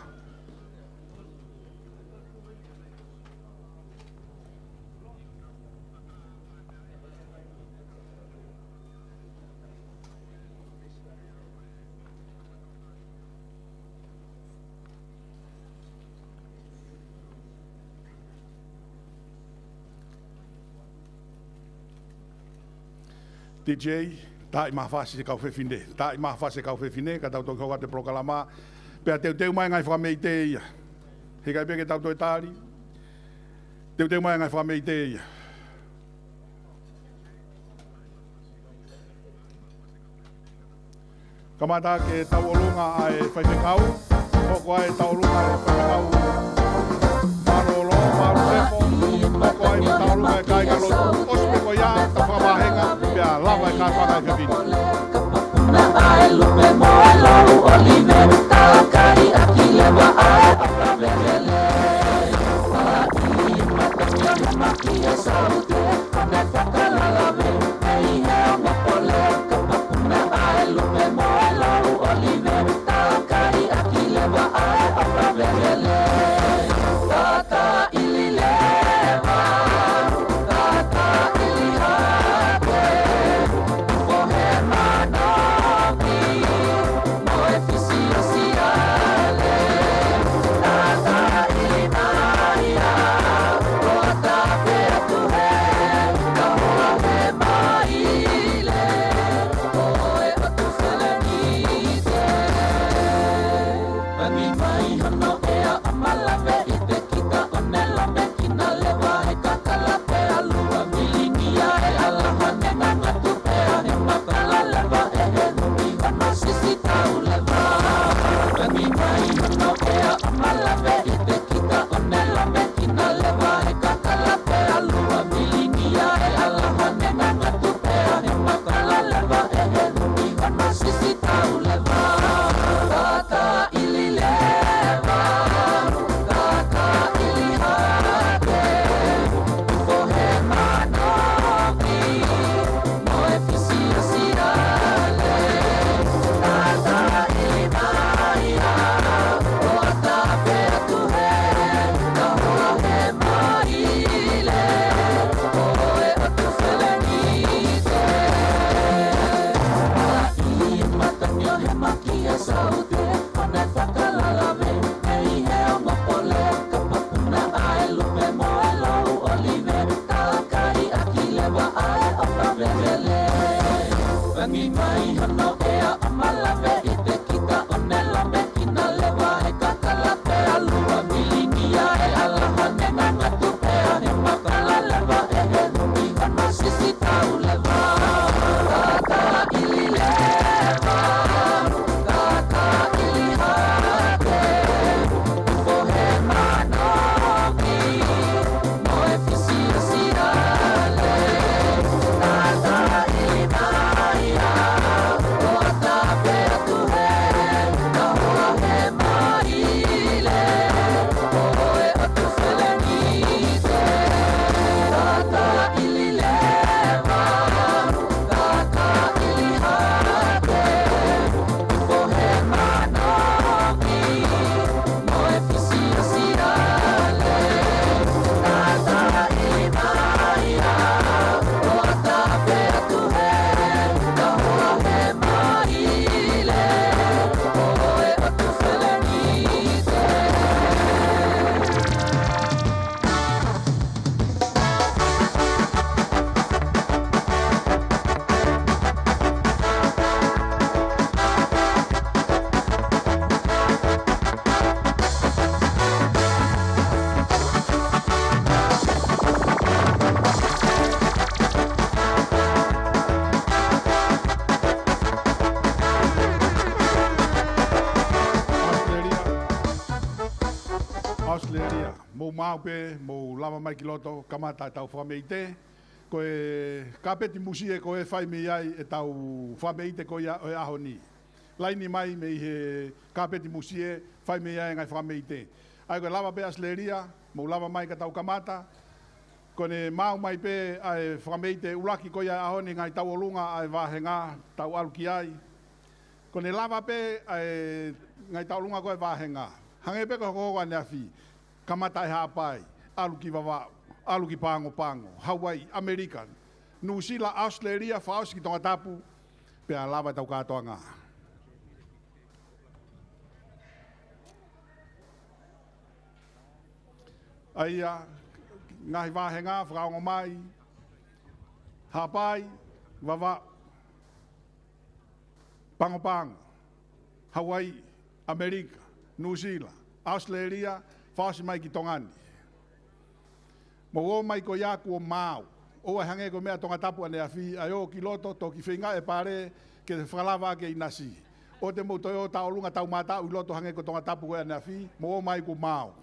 D J, taaʻi mai ha fasi e kau fefine. Taaʻi mai ha fasi e kau fefine, ka tau toki hoko atu e polokalama. Pea teuteu mai e ngaahi fakameʻite ia. Heʻikai pē ke tau toe tali. Teuteu mai e ngaahi fakameʻite ia. Kamata ʻaki e tauʻolunga ʻa e faifekau. Hoko ai e tauʻolunga ʻa e faifekau mālōlō, mālōlō. Hoko ai e tauʻolunga ʻa e kāingalotu. ʻOsi pē ko ia, tau fakavahenga, pea lava e kātoanga ʻa e fefine. ʻAositelēlia. Mou maʻu pē, mou lava mai ki loto, kamata e tau fakameʻite. Ko e kāpeti musie ko ē fai mei ai e tau fakameʻite ko ia ʻo e ʻaho ni. Laini mai mei he kāpeti musie, fai mei ai e ngaahi fakameʻite. ʻA ia ko e lava pē ʻAositelēlia, mou lava mai ka tau kamata. Ko ʻene maʻu mai pē ʻa e fakameʻite ʻuluaki ko ia ʻo e ʻaho ni, ngaahi tauʻolunga ʻa e vāhenga, tau ʻalu ki ai. Ko ʻene lava pē ʻa e ngaahi tauʻolunga ko ē vāhenga. Hangē pē ko e hokohoko ʻaneafi. Kamata ʻi Haʻapai, ʻalu ki Vavaʻu, ʻalu ki Pagopago, Hauaiʻi, ʻAmelika, Nuʻusila, ʻAositelēlia, fakaʻosi ki Tongatapu, pea lava ʻetau kātoanga. ʻA ia, ngaahi vāhenga fakaongo mai, Haʻapai, Vavaʻu, Pagopago, Hauaiʻi, ʻAmelika, Nuʻusila, ʻAositelēlia, fakaʻosi mai ki Tonga ni. Mou ō mai ko ia kuo maau. ʻOua ʻe hangē ko e meʻa Tongatapu ʻaneafi, ʻa e ō ki loto, toki feinga e pale, ke fakalava ʻaki e ʻinasi. ʻOua te mou toe ō tauʻolunga taumātaʻu ʻi loto hangē ko Tongatapu ko ē ʻaneafi, mou ō mai kuo maau.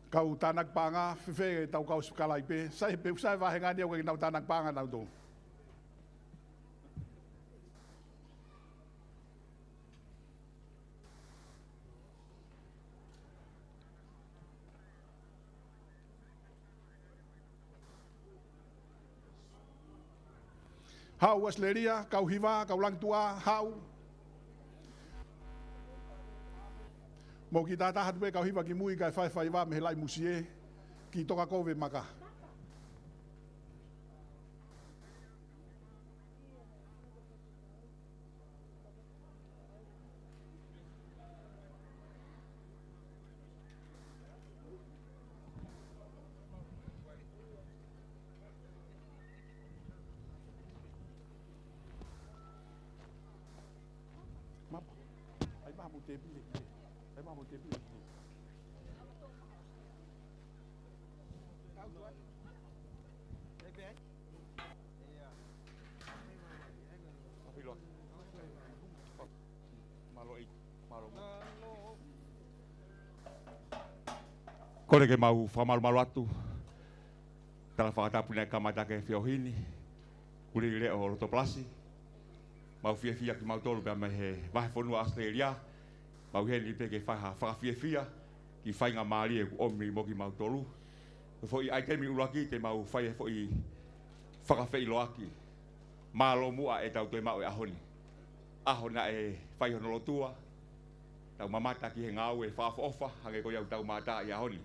Kau tānaki paʻanga, fēfē ʻetau kau sikalaipe, sai pē, sai vāhenga ni ʻoku ʻikai ke nau tānaki paʻanga nautolu. Haʻu ʻAositelēlia, kau hiva, kau langituʻa, haʻu. Mou kiʻi tahataha atu pē kau hiva ki mui kae fai faiva mei he laʻi musie, kiʻi toka kovi e maka. Mapa. ʻAi maha mo tēpile. ʻAi maha mo tēpile. Kole ke mau fakamalumalu atu. Tala fakatapu naʻe kamata ʻaki e feohi ni. Kulī Leʻo Lotopalasi. Mau fiefia kimautolu pea mei he vahefonua ʻAositelēlia. Mau ʻi heni pē ke fai ha fakafiefia ki he faingamālie kuo ʻomi mo kimautolu. Ko e foʻi ʻaitemi ʻuluaki te mau fai e foʻi fakafeʻiloaki. Mālō muʻa ʻetau toe maʻu e ʻaho ni. ʻAho naʻe fai hono lotua. Tau mamata ki he ngāue fakaʻofoʻofa, hangē ko ia ʻoku tau mamata ʻi he ʻaho ni.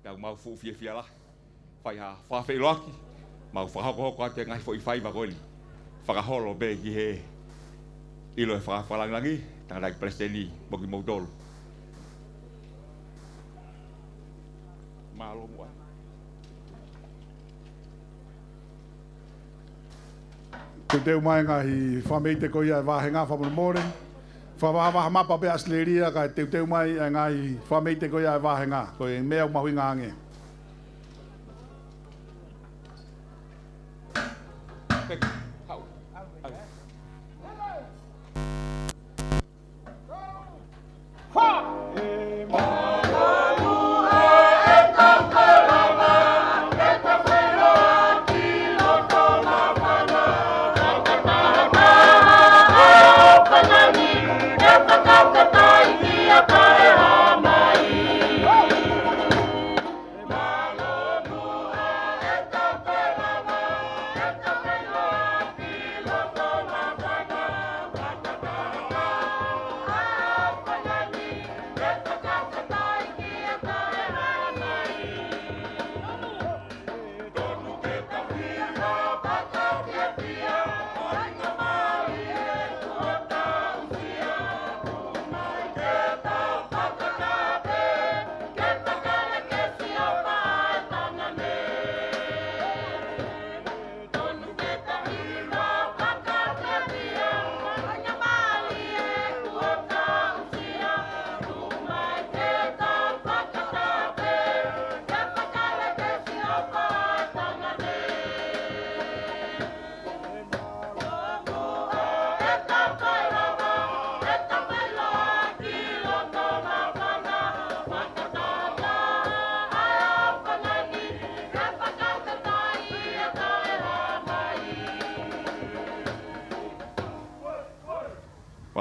Tau mau fuʻu fiefia lahi. Fai ha fakafeʻiloaki, mau fakahokohoko atu e ngaahi foʻi faiva ko eni. Fakaholo pē ki he ʻilo e faka-, fakalāngilangi, tangataʻeiki palesiteni mo kimoutolu. Mālō muʻa. Teuteu mai e ngaahi fakameʻite ko ia e vāhenga fakamolemole. Fakavahavaha mapa pē ʻAositelēlia kae teuteu mai e ngaahi fakameʻite ko ia e vāhenga. Ko e meʻa ʻoku mahuʻinga ange.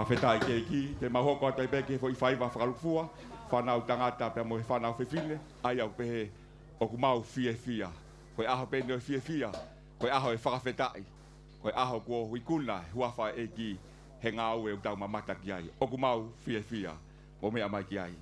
Fakafetaʻi ki he ʻEiki, te mau hoko atu ai pē ki he foʻi faiva fakalūkufua, fānau tangata pea mo e fānau fefine, ʻa ia ʻoku pehē, ʻoku mau fiefia. Ko e ʻaho pē ʻeni ʻo e fiefia, ko e ʻaho ʻo e fakafetaʻi, ko e ʻaho kuo ikuna e huafa ʻo e ʻEiki he ngāue ʻoku tau mamata ki ai. ʻOku mau fiefia, mou meʻa mai ki ai.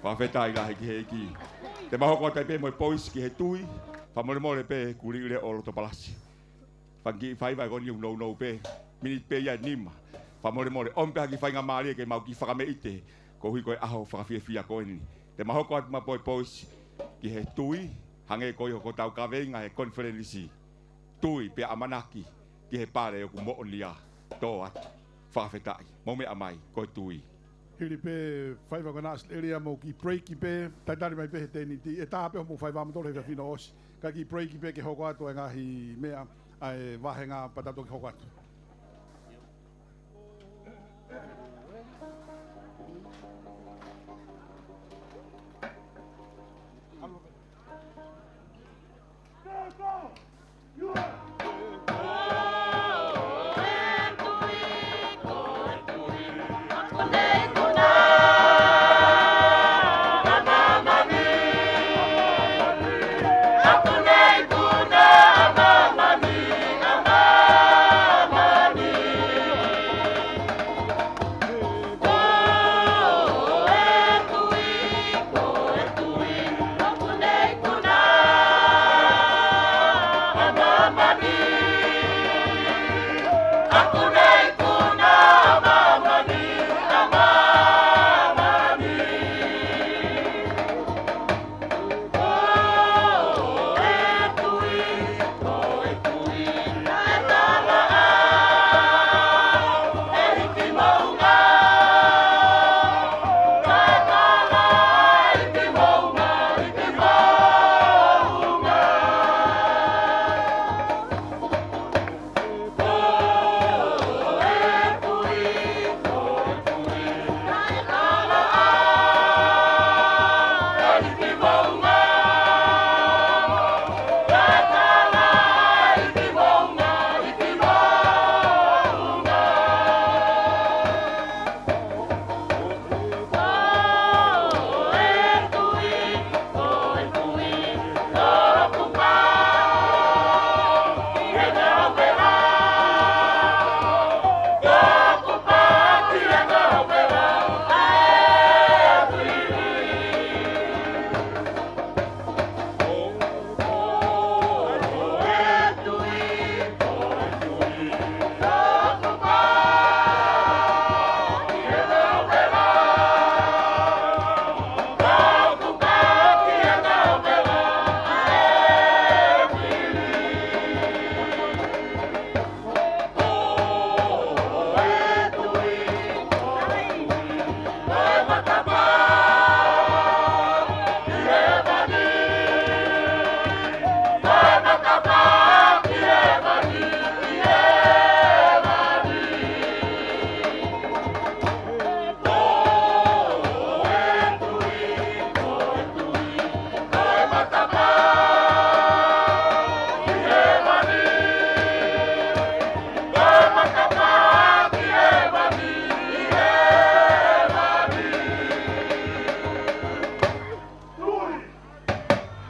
Fakafetaʻi lahi ki he ʻEiki. Te mau hoko atu ai pē mo e poisi ki he tui, fakamolemole pē kuliʻi le o loto palasi. Fanga kiʻi faiva ko eni ʻoku nounou pē, miniti pē ia ʻe nima. Fakamolemole, ʻomi pē ha kiʻi faingamālie ke mau kiʻi fakameʻite, koeʻuhi ko e ʻaho fakafiefia ko eni. Te mau hoko atu mo e poisi ki he tui, hangē ko ia ko ʻetau kaveinga he konifelenisi. Tui pea ʻamanaki ki he pale ʻoku moʻonia, tō atu. Fakafetaʻi. Mou meʻa mai, ko e tui. Hili pē faiva ko ena, ʻElia, mou kiʻi break pē, talitali mai pē he tēniti, ʻe taha pē hoʻomou faiva motolo he fefine ʻosi. Ka kiʻi break pē ke hoko atu e ngaahi meʻa, ʻa e vāhenga pea tau toki hoko atu.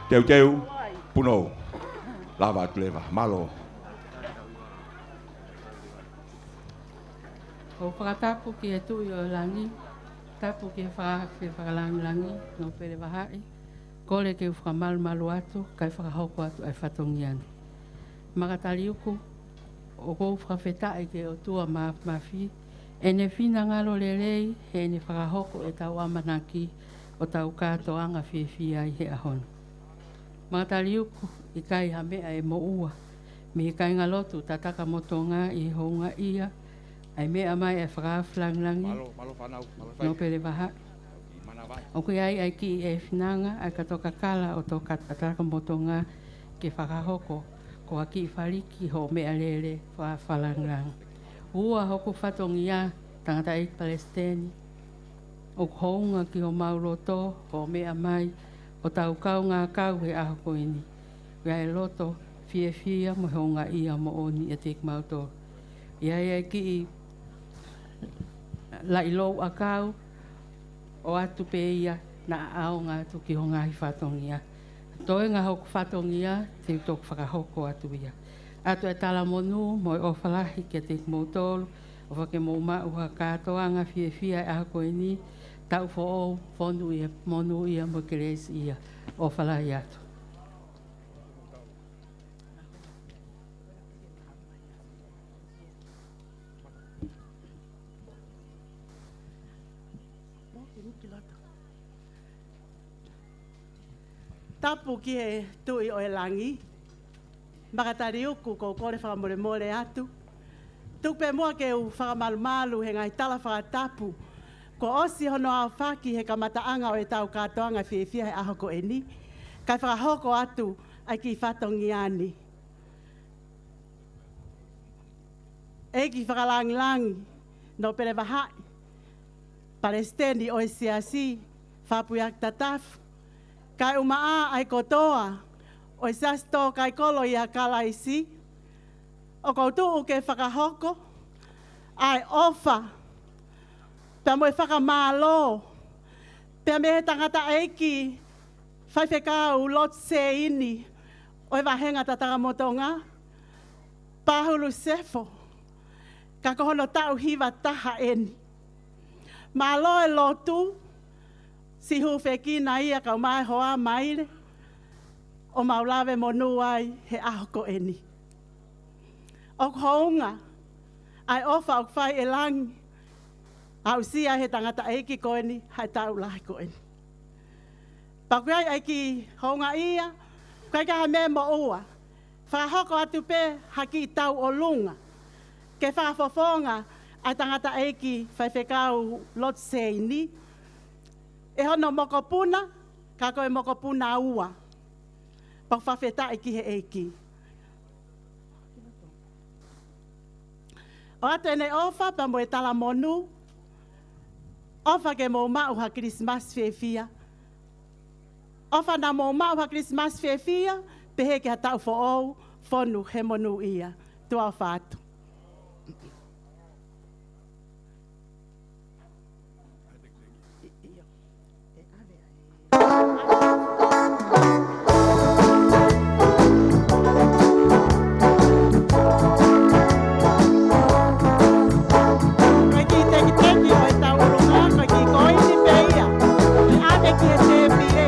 Teuteu, Punou. Lava atu leva, mālō. ʻOku ou fakatapu ki he Tuʻi ʻo e langi, tapu ki he fakaafe fakalāngilangi, Nōpele Vahaʻi, kole ke u fakamalumalu atu, kae fakahoko atu ʻa e fatongia ni. Makataliuku, ʻoku ou fakafetaʻi ki he ʻOtua Māfimafi, ʻene finangalo lelei, heʻene fakahoko ʻetau ʻamanaki, ʻo tau kātoanga fiefia ai he ʻaho ni. Makataliuku, ʻikai ha meʻa ʻe moʻua mei he kāingalotu Tatakamotonga ʻi he houngaʻia ʻa e meʻa mai ʻa e fakaafe langilangi, Mālō, mālō fānau, mālō fai. Nōpele Vahaʻi. ʻOku ʻi ai ʻa e kiʻi ʻe finanga ʻa e kau tokakala ʻo Tatakamotonga ke fakahoko ko ha kiʻi faliki hoʻo meʻalele fakaafe langilangi. Ua, hoku fatongia, tangataʻeiki palesiteni, ʻoku hounga ki homau loto hoʻo meʻa mai, ʻo tau kaungā kau he ʻaho ko eni. ʻI ai e loto fiefia mo e houngaʻia moʻoni ʻiate kimautolu. ʻI ai e kiʻi laʻi louʻakau, ʻoatu pē ia naʻa ʻaonga atu ki ho ngaahi fatongia. Toenga hoku fatongia, te u toki fakahoko atu ia. ʻOatu e talamonū mo e ʻofa lahi kiate kimoutolu, ʻofa ke mou maʻu ha kātoanga fiefia he ʻaho ko eni, taʻu foʻou, fonu ʻi he monūʻia mo e kelesiʻia. ʻOfa lahi atu. Tapu ki he Tuʻi ʻo e langi, Makataliuku, ʻoku ou kole fakamolemole atu. Tuku pē muʻa ke u fakamalumalu he ngaahi tala fakatapu kuo ʻosi hono aofaki he kamataʻanga ʻo ʻetau kātoanga fiefia he ʻaho ko eni, kae fakahoko atu ʻa e kiʻi fatongia ni. ʻEiki Fakalāngilangi Nōpele Vahaʻi, Palesiteni ʻo e Siasi, Fakapuleaki Tatafu, kae ʻumaʻā ʻa e kotoa ʻo e Siasi Tō Kaikolo ʻia Kalaisi, ʻoku ou tuʻu ke fakahoko ʻa e ʻofa pea mo e fakamālō pea mei he tangataʻeiki Faifekau Lotu Seini ʻo e Vāhenga Tatakamotonga, Pāhulu Sefo, ka ko hono taʻu hiva taha eni. Mālō e lotu, siʻi hūfekina ia kae ʻumaʻā e hoa maile, ʻo mau lave monū ai he ʻaho ko eni. ʻOku hounga ʻa e ʻofa ʻoku fai ʻe langi, aʻusia he tangataʻeiki ko eni, ʻa e taʻu lahi ko eni. Pea ʻoku ʻi ai ʻa e kiʻi houngaʻia, ʻoku ʻikai ke ʻi ai ha meʻa moʻua. Fakahoko atu pē ha kiʻi tauʻolunga ke fakafofonga ʻa e tangataʻeiki Faifekau Lotu Seini ʻe hono mokopuna, ka ko e mokopuna ua. Pea ʻoku fakafetaʻi ki he ʻEiki. ʻOatu ʻene ʻofa pea mo e talamonū, ʻofa ke mou maʻu ha Kilisimasi fiefia. ʻOfa naʻa mou maʻu ha Kilisimasi fiefia, pehē ki ha taʻu foʻou, fonu he monūʻia. Tuʻa ʻofa atu. Ko e kiʻi tekiteki ʻo e tauʻolunga, ko e kiʻi koini pē ia. ʻE ʻave ki he tēpile.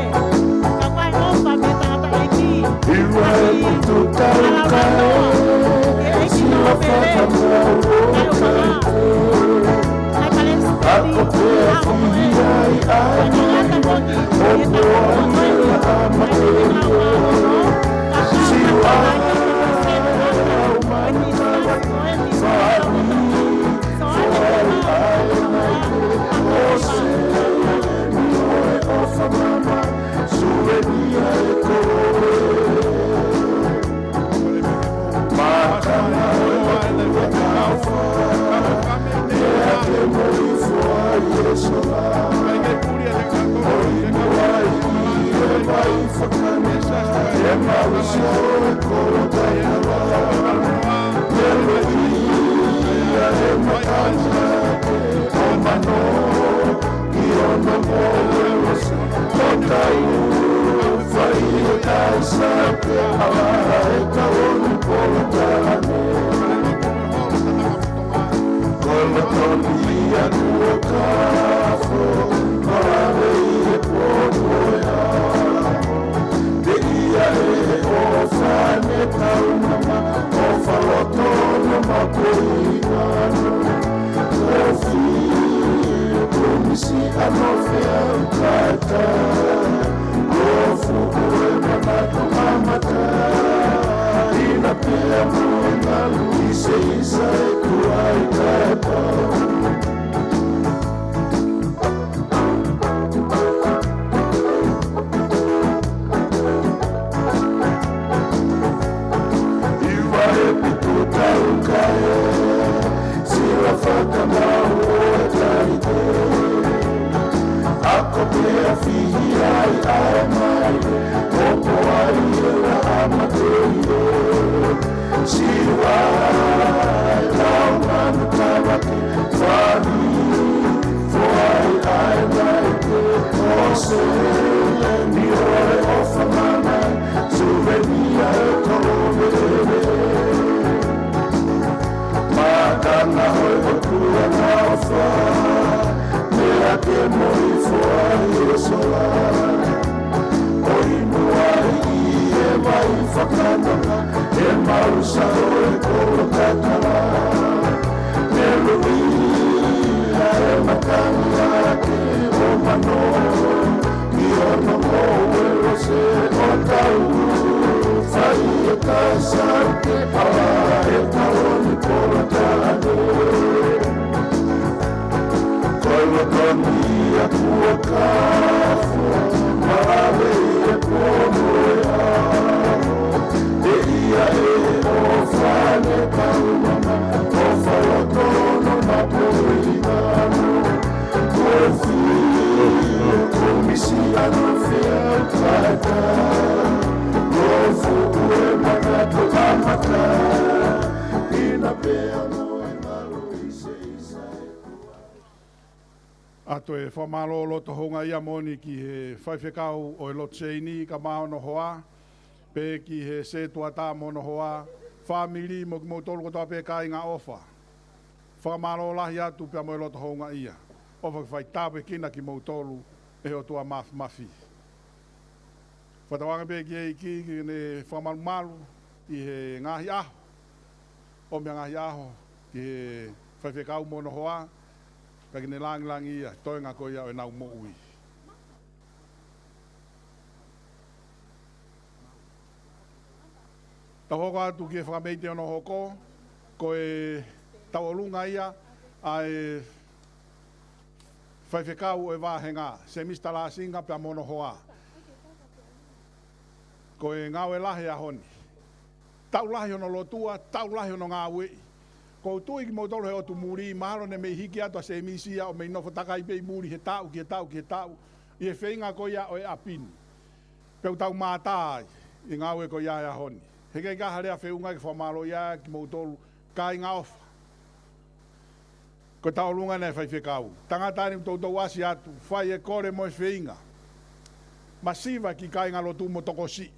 ʻA toe fakamālō loto houngaʻia moʻoni ki he faifekau ʻo e lotu seini kae ʻumaʻā hono hoa, pea ki he setuata mo hono hoa, fāmili mo kimoutolu kotoa pē kāinga ʻofa. Fakamālō lahi atu pea mo e loto houngaʻia. ʻOfa ke fai tāpuekina kimoutolu ʻe he ʻOtua Māfimafi. Fakatauange pē ki he ʻEiki ke ne fakamalumalu ʻi he ngaahi ʻaho, ʻo meʻa ngaahi ʻaho ki he faifekau mo hono hoa, ka ke ne langilangiʻia he toenga ko ia ʻo ʻenau moʻui. Tau hoko atu ki he fakameʻite hono hoko, ko e tauʻolunga ia ʻa e faifekau ʻo e vāhenga, Semisi Talāsinga pea mo hono hoa. Ko e ngāue lahi ʻaho ni. Taʻu lahi hono lotua, taʻu lahi hono ngāueʻi. ʻOku ou tui kimoutolu he ʻotu muli, mahalo ne mei hiki atu ʻa Semisi ia ʻo mei nofo takai pē ʻi muli he taʻu ki he taʻu ki he taʻu, ʻi he feinga ko ia ʻo e ʻapi ni. Pea ʻoku tau mātā ai ʻi he ngāue ko ia he ʻaho ni. He ʻikai ke ʻi ai ha lea feʻunga ke fakamālō ai kimoutolu, kāinga ʻofa. Ko e tauʻolunga ʻena e faifekau. Tangata eni ʻoku toutou ʻasi atu, fai e kole mo e feinga. Masiva ki he kāingalotu mo tokosiʻi.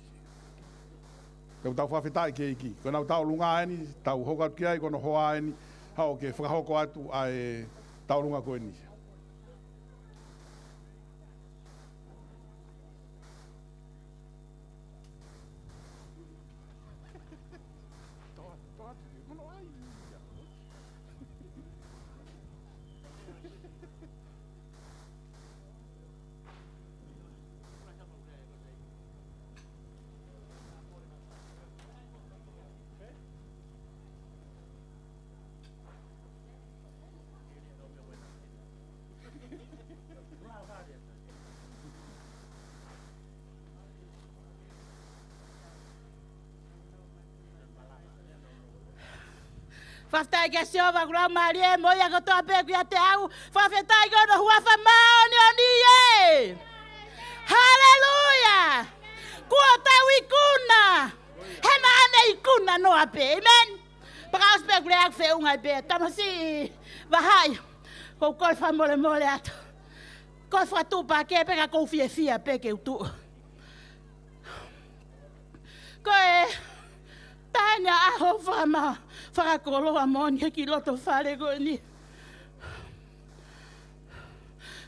Pea ʻoku tau fakafetaʻi ki he ʻEiki. Ko ʻenau tauʻolunga eni, tau hoko atu ki ai, ko hono hoa eni, haʻu ke fakahoko atu ʻa e tauʻolunga ko eni. Fakafetaʻi kia Sihova, ʻoku laumālie mo ia kotoa pē ʻoku ʻiate au. Fakafetaʻi ki hono huafa māʻoniʻoni ē. Haleluia! Kuo tau ikuna. He naʻa ne ikuna noa pē. ʻĒmeni. Pea ka ʻosi pē ʻoku lea ʻoku feʻunga ai pē. Tamasiʻi Vahaʻi, ʻoku ou kole fakamolemole atu. Ko e fakatuʻupakē pē ka ʻoku ou fiefia pē ke u tuʻu. Ko e taha eni e ʻaho faka-, fakakoloa moʻoni he kiʻi loto fale ko eni.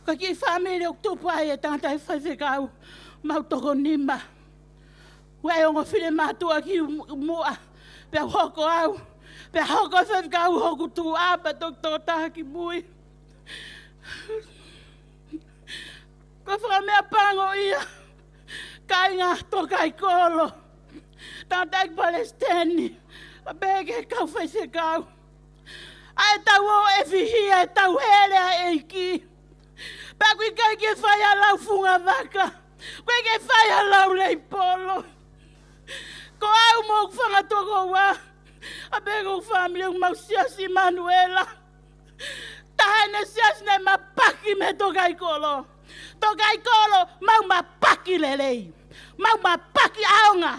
Ko e kiʻi fāmili ʻoku tupu ai e tangataʻeiki faifekau, mau toko nima. Ua e ongo finemātuʻa ki mu-, muʻa, pea hoko au, pea hoko e faifekau hoku tuʻa, pea toki tokotaha ki mui. Ko e fakameʻapango ia, kāinga, tokaiʻi kolo, tangataʻeiki palesiteni, pea pehē ki he kau faifekau. ʻA e tau ō ʻo fihia e tau hele ʻa e ʻEiki. Pea ʻoku ʻikai ke fai ha lau fungavaka. ʻOku ʻikai ke fai ha lau leipolo. Ko au mo hoku fanga tokoua. Pea pehē ki hoku fāmili ʻoku mau siasi Manuela. Taha eni e siasi naʻe mapaki mei he tokaiʻi kolo. Tokaiʻi kolo, mau mapaki lelei. Mau mapaki ʻaonga.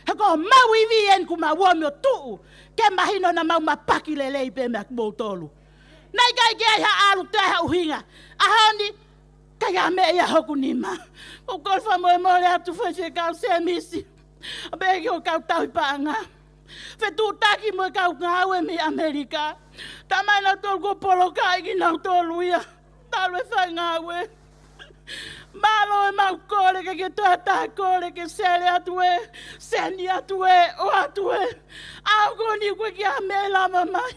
He ko homau ivi eni kuo mau omi ʻo tuʻu ke mahino naʻa mau mapaki lelei pē meia kimoutolu. Naʻe ʻikai ke ʻi ai ha ʻalu, toe ha ʻuhinga. ʻAho ni, ʻikai ha meʻa ia hoku nima. ʻOku ou kole fakamolemole atu faifekau Sēmisi. Pea pehē ki hoku kau tauhi paʻanga. Fetuʻutaki mo e kau ngāue mei ʻAmelika. Talamai ʻe nautolu kuo polokaʻi kinautolu ia. Talu e fai ngāue. Mālō e mau kole, ʻikai ke toe ʻi ai ha taha kole ke sele atu ē, seni atu ē, ʻoatu ē. ʻAho ko eni ʻoku ʻikai ha meʻa ʻe lava mai.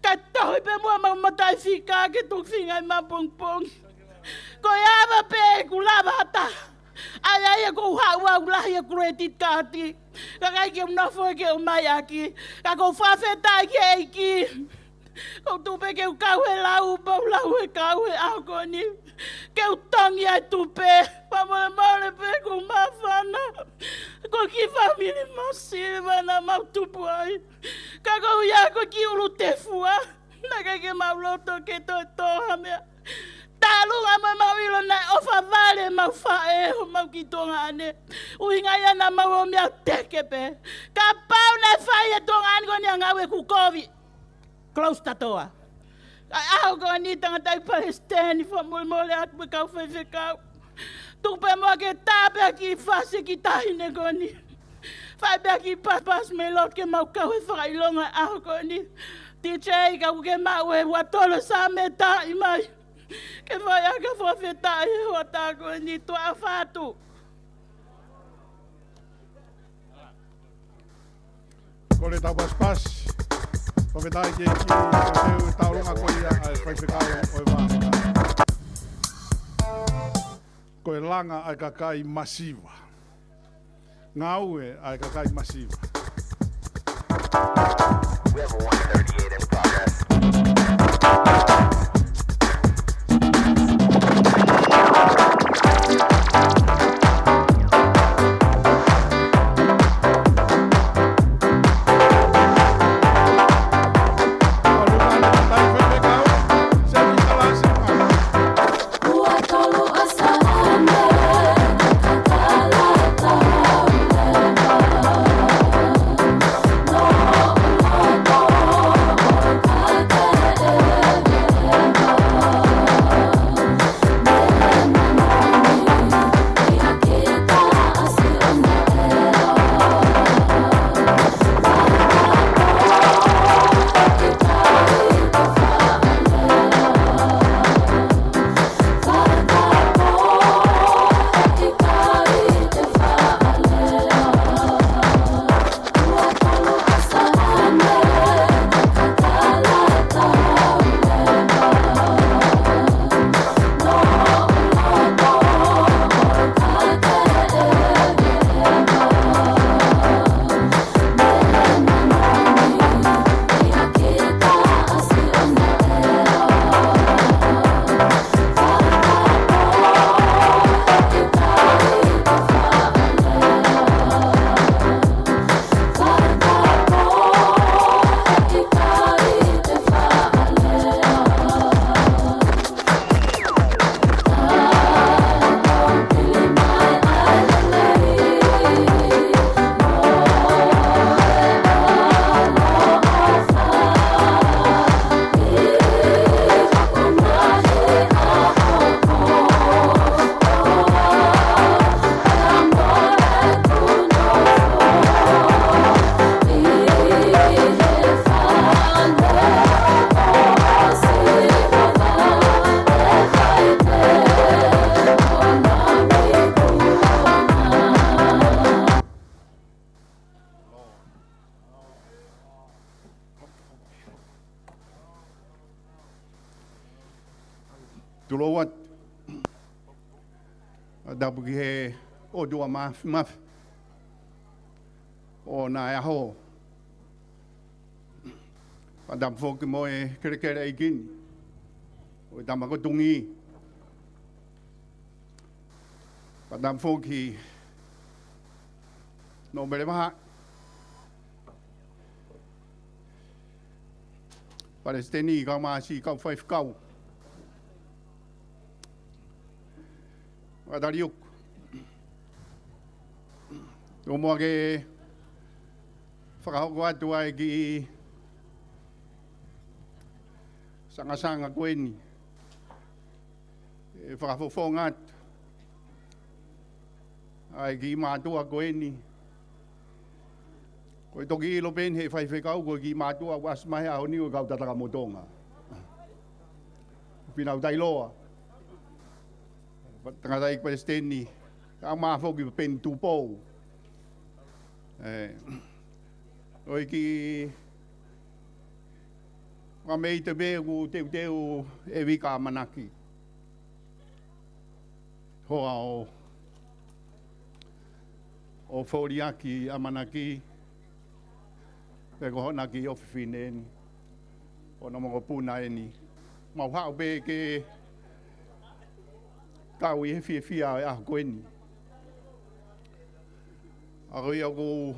Kae tohi pē muʻa homau mataʻifika ke toki feinga ʻi māpongipongi. Ko e ava pē ʻeku lava ʻa e taha. ʻAi, ʻai, ʻoku ou haʻu au lahi e credit card. Ka ʻikai ke u nofo ke ʻomai ʻaki. Ka ʻoku ou fakafetaʻi ki he ʻEiki. ʻOku ou tuʻu pē ke u kau he lau, pea u lau he kau he ʻaho ko eni. Ke u tongi ai tupe, fakamolemole pē ʻoku ou māfana. Ko e kiʻi fāmili masiva naʻa mau tupu ai. Ka ʻoku ou ʻi ai ko e kiʻi ʻulu tefua. Naʻe ʻikai ke mau loto ke toe tō ha meʻa. Talu ange mo ʻemau ʻilo naʻe ʻofa vale ʻemau faʻē ʻo mau ki Tonga ni. ʻUhinga ia naʻa mau ō mai ʻo teke pē. Kapau naʻe fai ʻe Tonga ni ko eni ʻa e ngāue, kuo kovi. Close the door. Ka ʻi he ʻaho ko eni tangataʻeiki palesiteni, fakamolemole atu mo e kau faifekau. Tuku pē muʻa ke tā pē ha kiʻi fasi ki he taʻahine ko eni. Fai pē ha kiʻi pasipasi mei loto ke mau kau he fakaʻilonga ʻi he ʻaho ko eni. DJ, kapau ʻoku ke maʻu e ua tolo sa me taʻi mai. Ke fai ʻaki ha fakafetaʻi he hoʻatā ko eni, tuʻa ʻofa atu. Kole tau pasipasi. Fakafetaʻi ki he ʻEiki, ʻoku tau longa ko ia ʻa e faifekau ʻo e vā. Ko e langa ʻa e kakai masiva. Ngāue ʻa e kakai masiva. We have a one thirty-eight in progress. Fakatulou atu. Fakatapu ki he ʻOtua Māfimafi ʻo ʻena ʻaho. Fakatapu foki mo e kelekele ʻeiki ni ʻo e Tama ko Tungi. Fakatapu foki Nōpele Vahaʻi, Palesiteni, kau masi, kau faifekau, fakatali uku. Tuku muʻa ke fakahoko atu ʻa e kiʻi sangasanga ko eni, ʻe fakafofonga atu ʻa e kiʻi mātuʻa ko eni. Ko e toki ʻilo pē eni ʻe he faifekau ko e kiʻi mātuʻa kuo ʻasi mai he ʻaho ni ko e kau Tatakamotonga. Finau Tailoa, tangataʻeiki Palesiteni, kau masi foki Peni Tupou. ʻE, ʻo e kiʻi fakameite pē ʻoku teuteu ʻe Vika ʻAmanaki. Hoa ʻo, ʻo Foliaki ʻAmanaki, pe ko hona kiʻi ʻofefine eni, ʻo hono mokopuna eni. Mau haʻu pē ke kau ʻi he fiefia ʻo e ʻaho ko eni. ʻA ko ia ʻoku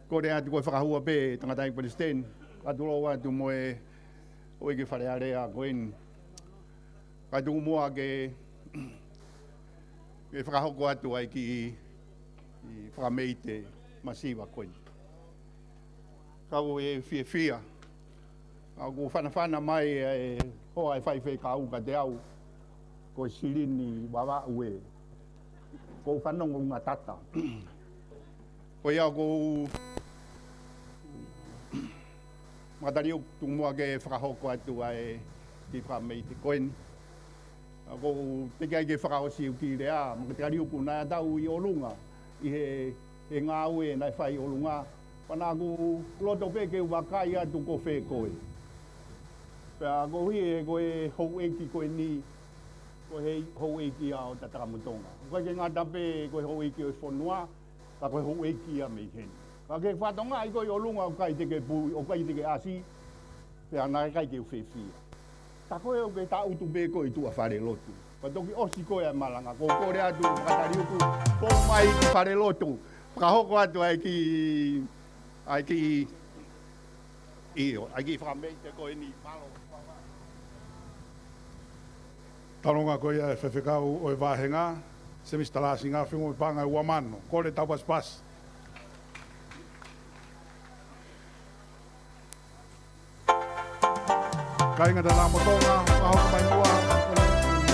kole atu ko e fakahua pē tangataʻeiki Palesiteni, fakatulou atu mo e ʻEiki Fale Alea ko eni. Kae tuku muʻa ke, ke fakahoko atu ʻa e kiʻi, kiʻi fakameite masiva ko eni. Kau ʻi he fiefia. ʻA ʻoku fanafana mai ʻa e hoa ʻo e faifekau kiate au, ko e silini Vavaʻu ē. Ko u fanongo ʻunga tata. Ko ia ʻoku ou fakatali uku tuku muʻa ke fakahoko atu ʻa e kiʻi fakameite ko eni. ʻA ʻoku ou teʻeki ai ke fakaʻosi ʻeku kiʻi lea, mo ke tali uku naʻe tau ʻi ʻolunga, ʻi he, he ngāue naʻe fai ʻolunga. Pea naʻa ku loto pē ke u vakai atu ko fē koe. Pea ko e houʻeiki, ko e houʻeiki ko eni, ko e houʻeiki ia ʻo Tatakamotonga. ʻOku ʻikai ke ngata pē ko e houʻeiki ʻo e fonua, ka ko e houʻeiki ia mei heni. Ka ke fakatokangaʻi ko ē ʻi ʻolunga ʻoku ʻikai te ke pui, ʻoku ʻikai te ke ʻasi, pea naʻe ʻikai ke u fiefia. Tā ko ē ʻoku ke tangutu pē koe ʻi tuʻa falelotu. Pea toki ʻosi ko ē ʻa e malanga, ko u kole atu, fakatali uku, pou mai ki falelotu. Fakahoko atu ʻa e kiʻi, ʻa e kiʻi, ʻio, ʻa e kiʻi fakameite ko eni, mālō. Talonga ko ia ʻa e faifekau ʻo e vāhenga, Semisi Talāsinga, fengo paʻanga ʻe ua mano, kole tau pasipasi. Kāinga Tatakamotonga, fakahoko mai muʻa,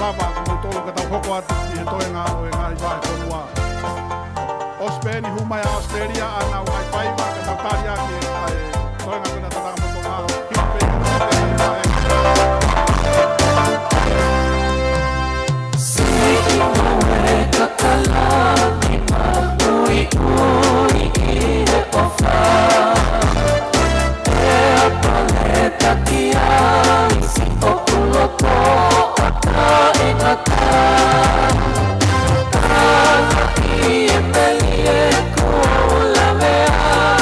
lava kimoutolu ka tau hoko atu ʻi he toenga ʻo e ngaahi vahefonua. ʻOsi pē eni hū mai ʻa ʻAositelēlia, ʻa ʻenau ngaahi faiva, ka tau tali ʻaki ʻa e toenga ko ena Tatakamotonga, hiki pē ʻi he ngaahi vahe. Siʻi moe kakalani maʻuiʻui ʻi he ʻofa. Pea paleta ki ai siʻoku loto ʻo taʻengata. Tala ʻi he peli ʻeku lavea.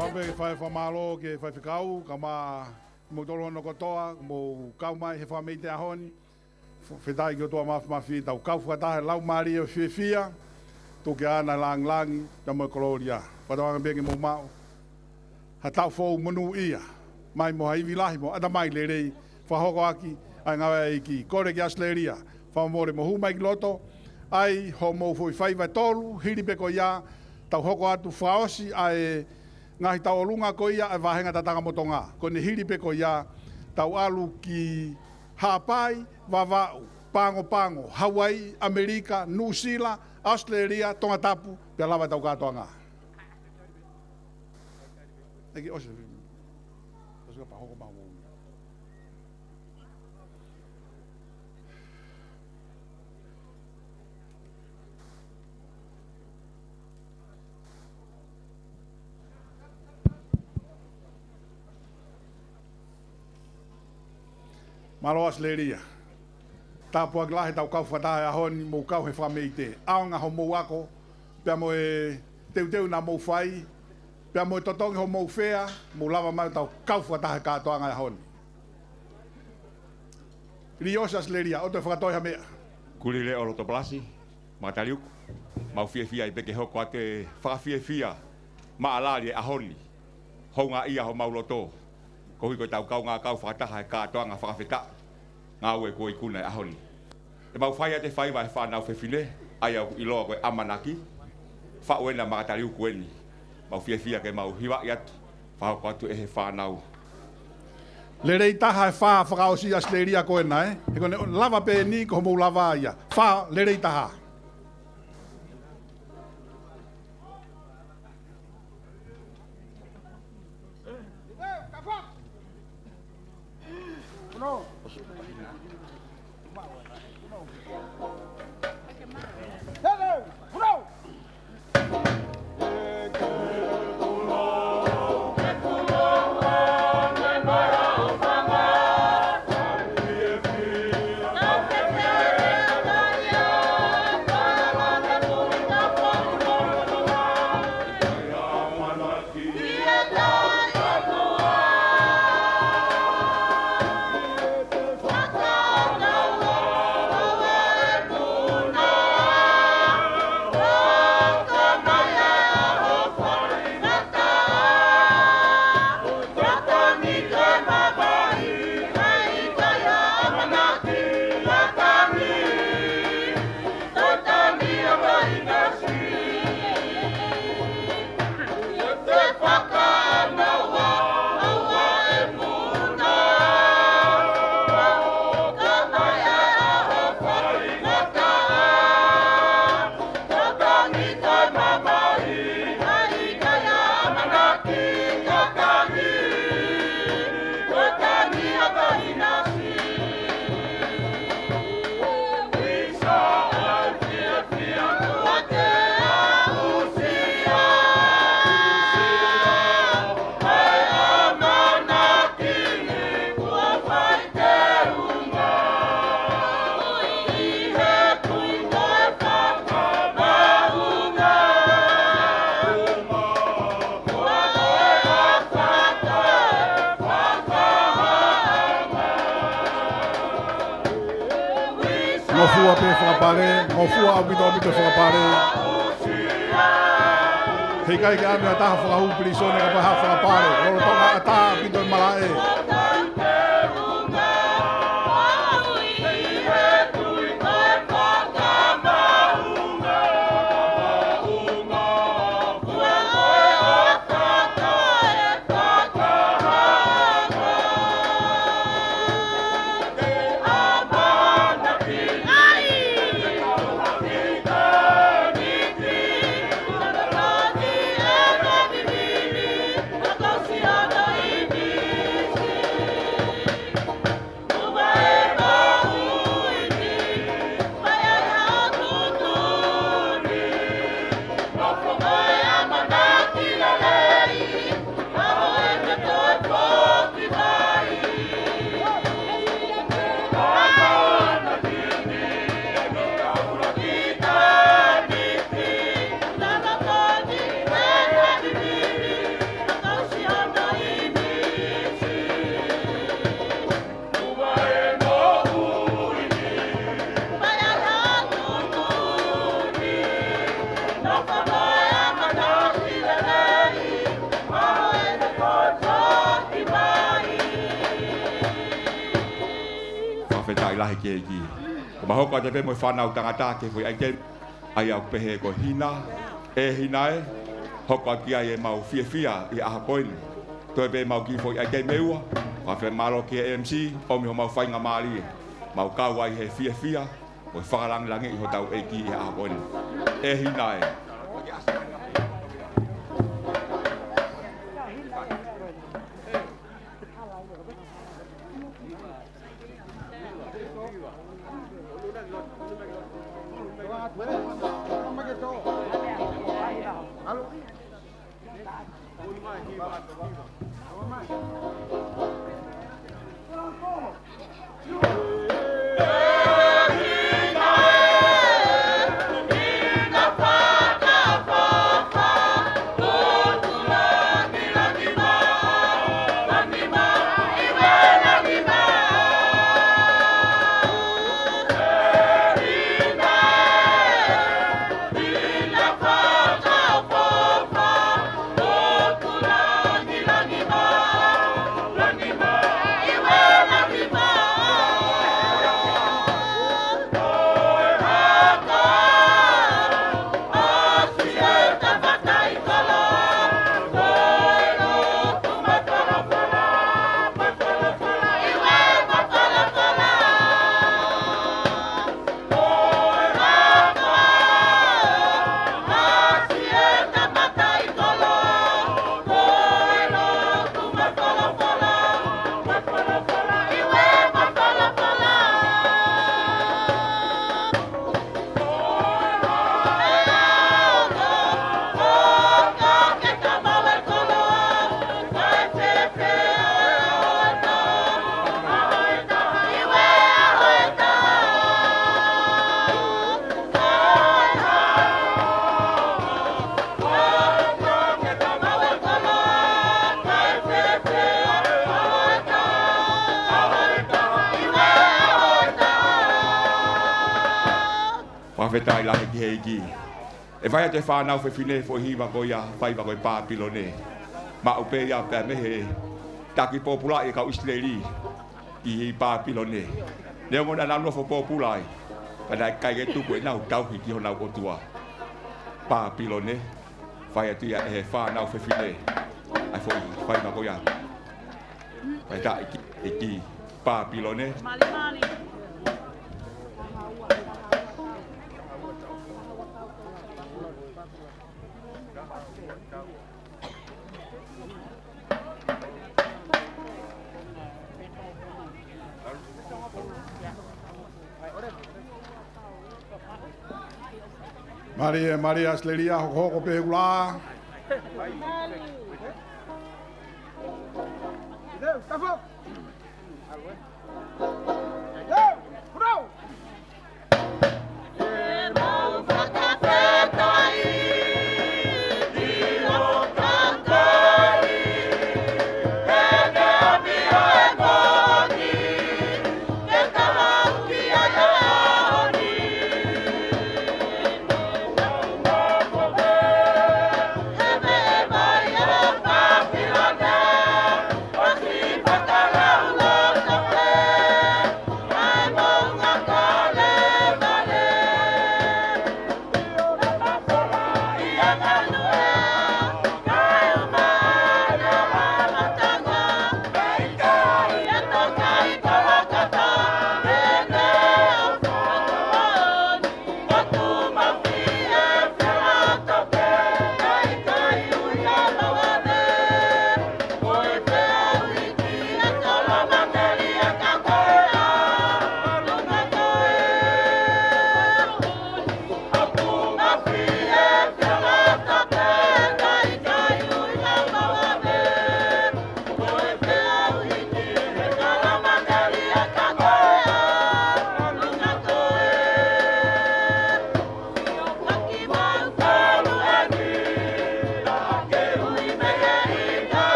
Fakaʻapaʻapa ke fai fakamālō ki he faifekau, kae ʻumaʻā kimoutolu hono kotoa, mou kau mai he fakameʻite ʻaho ni. F-, fakafetaʻi ki he ʻOtua Māfimafi, tau kau fakataha he laumālie ʻo e fiefia, tuku ke ʻaʻana e lāngilangi, pea mo e kolōlia. Fakatauange pē ke mou maʻu ha taʻu foʻou monūʻia, mai mo ha ivi lahi mo ʻatamai lelei, fakahoko ʻaki ʻa e ngāue ʻa e ʻEiki. Kole ki ʻAositelēlia, fakamolemole mou hū mai ki loto, ʻai hoʻomou foʻi faiva ʻe tolu, hili pē ko ia, tau hoko atu fakaʻosi ʻa e ngaahi tauʻolunga ko ia ʻa e vāhenga Tatangamotonga. Ko ʻene hili pē ko ia, tau ʻalu ki Haʻapai, Vavaʻu, Pago Pago, Hauaiʻi, ʻAmelika, Nuʻusila, ʻAositelēlia, Tongatapu, pea lava ʻetau kātoanga. ʻEiki ʻosi, ʻosi ka pahoko mahu. Mālō ʻAositelēlia. Tāpuaki lahi ʻetau kau fakataha he ʻaho ni, mou kau he fakameʻite. ʻAonga hoʻomou ako, pea mo e teuteu naʻa mou fai, pea mo e totongi hoʻomou fea, mou lava mai ʻo tau kau fakataha he kātoanga he ʻaho ni. Lī ʻosi ʻAositelēlia, ʻoua toe fakatoi ha meʻa. Kulī Leʻo Lotopalasi, Makataliuku, mau fiefia ai pē ke hoko atu e fakafiefia maʻalali e ʻaho ni. Houngaʻia homau loto, koeʻuhi ko ʻetau kaungā kau fakataha he kātoanga fakafetaʻi ngāue kuo ikuna e ʻaho ni. ʻE mau fai atu e faiva he fānau fefine, ʻa ia ʻoku ʻiloa ko e ʻamanaki, faʻu ena Makataliuku eni. Mau fiefia ke mau hivaʻi atu, fakahoko atu ʻe he fānau. Lelei taha e fā fakaʻosi ʻAositelēlia ko ena, ē? He ko ʻene lava pē eni ko hoʻomou lava ia. Fā lelei taha. Ngofua pē fakapale, ngofua ʻaupito ʻaupito fakapale. He ʻikai ke ʻave ha taha fakahū pilīsone kapau ʻe fakapale, lolotonga ʻatā ʻaupito e malaʻe. Fakafetaʻi lahi ki he ʻEiki. Ko ʻemau hoko atu pē mo e fānau tangata ki he foʻi ʻaitemi ʻa ia ʻoku pehē ko e Hina, ʻe Hina ē, hoko atu ki ai ʻemau fiefia ʻi he ʻaho ko eni. Toe pē ʻemau kiʻi foʻi ʻaitemi ʻe ua, fakafeʻao mālō ki he M C, ʻomi homau faingamālie, mau kau ai he fiefia, mo e fakalāngilangiʻi hotau ʻEiki ʻi he ʻaho ko eni. ʻE Hina ē. Fakafetaʻi lahi ki he ʻEiki. ʻE fai atu e fānau fefine foʻi hiva ko ia, fai hiva ko e Pāpilone. Maʻu pē ia pea mei he taki pōpula ʻi he kau ʻIsileli ʻi Pāpilone. Neongo naʻa nau nofo pōpula ai, ka naʻe ʻikai ke tuku ʻenau tauhi ki honau ʻOtua. Pāpilone, fai atu ia ʻe he fānau fefine. ʻAi foʻi, fai hiva ko ia. Fakafetaʻi ki he ʻEiki. Pāpilone. Mālie, mālie ʻAositelēlia, hokohoko pē he ʻula.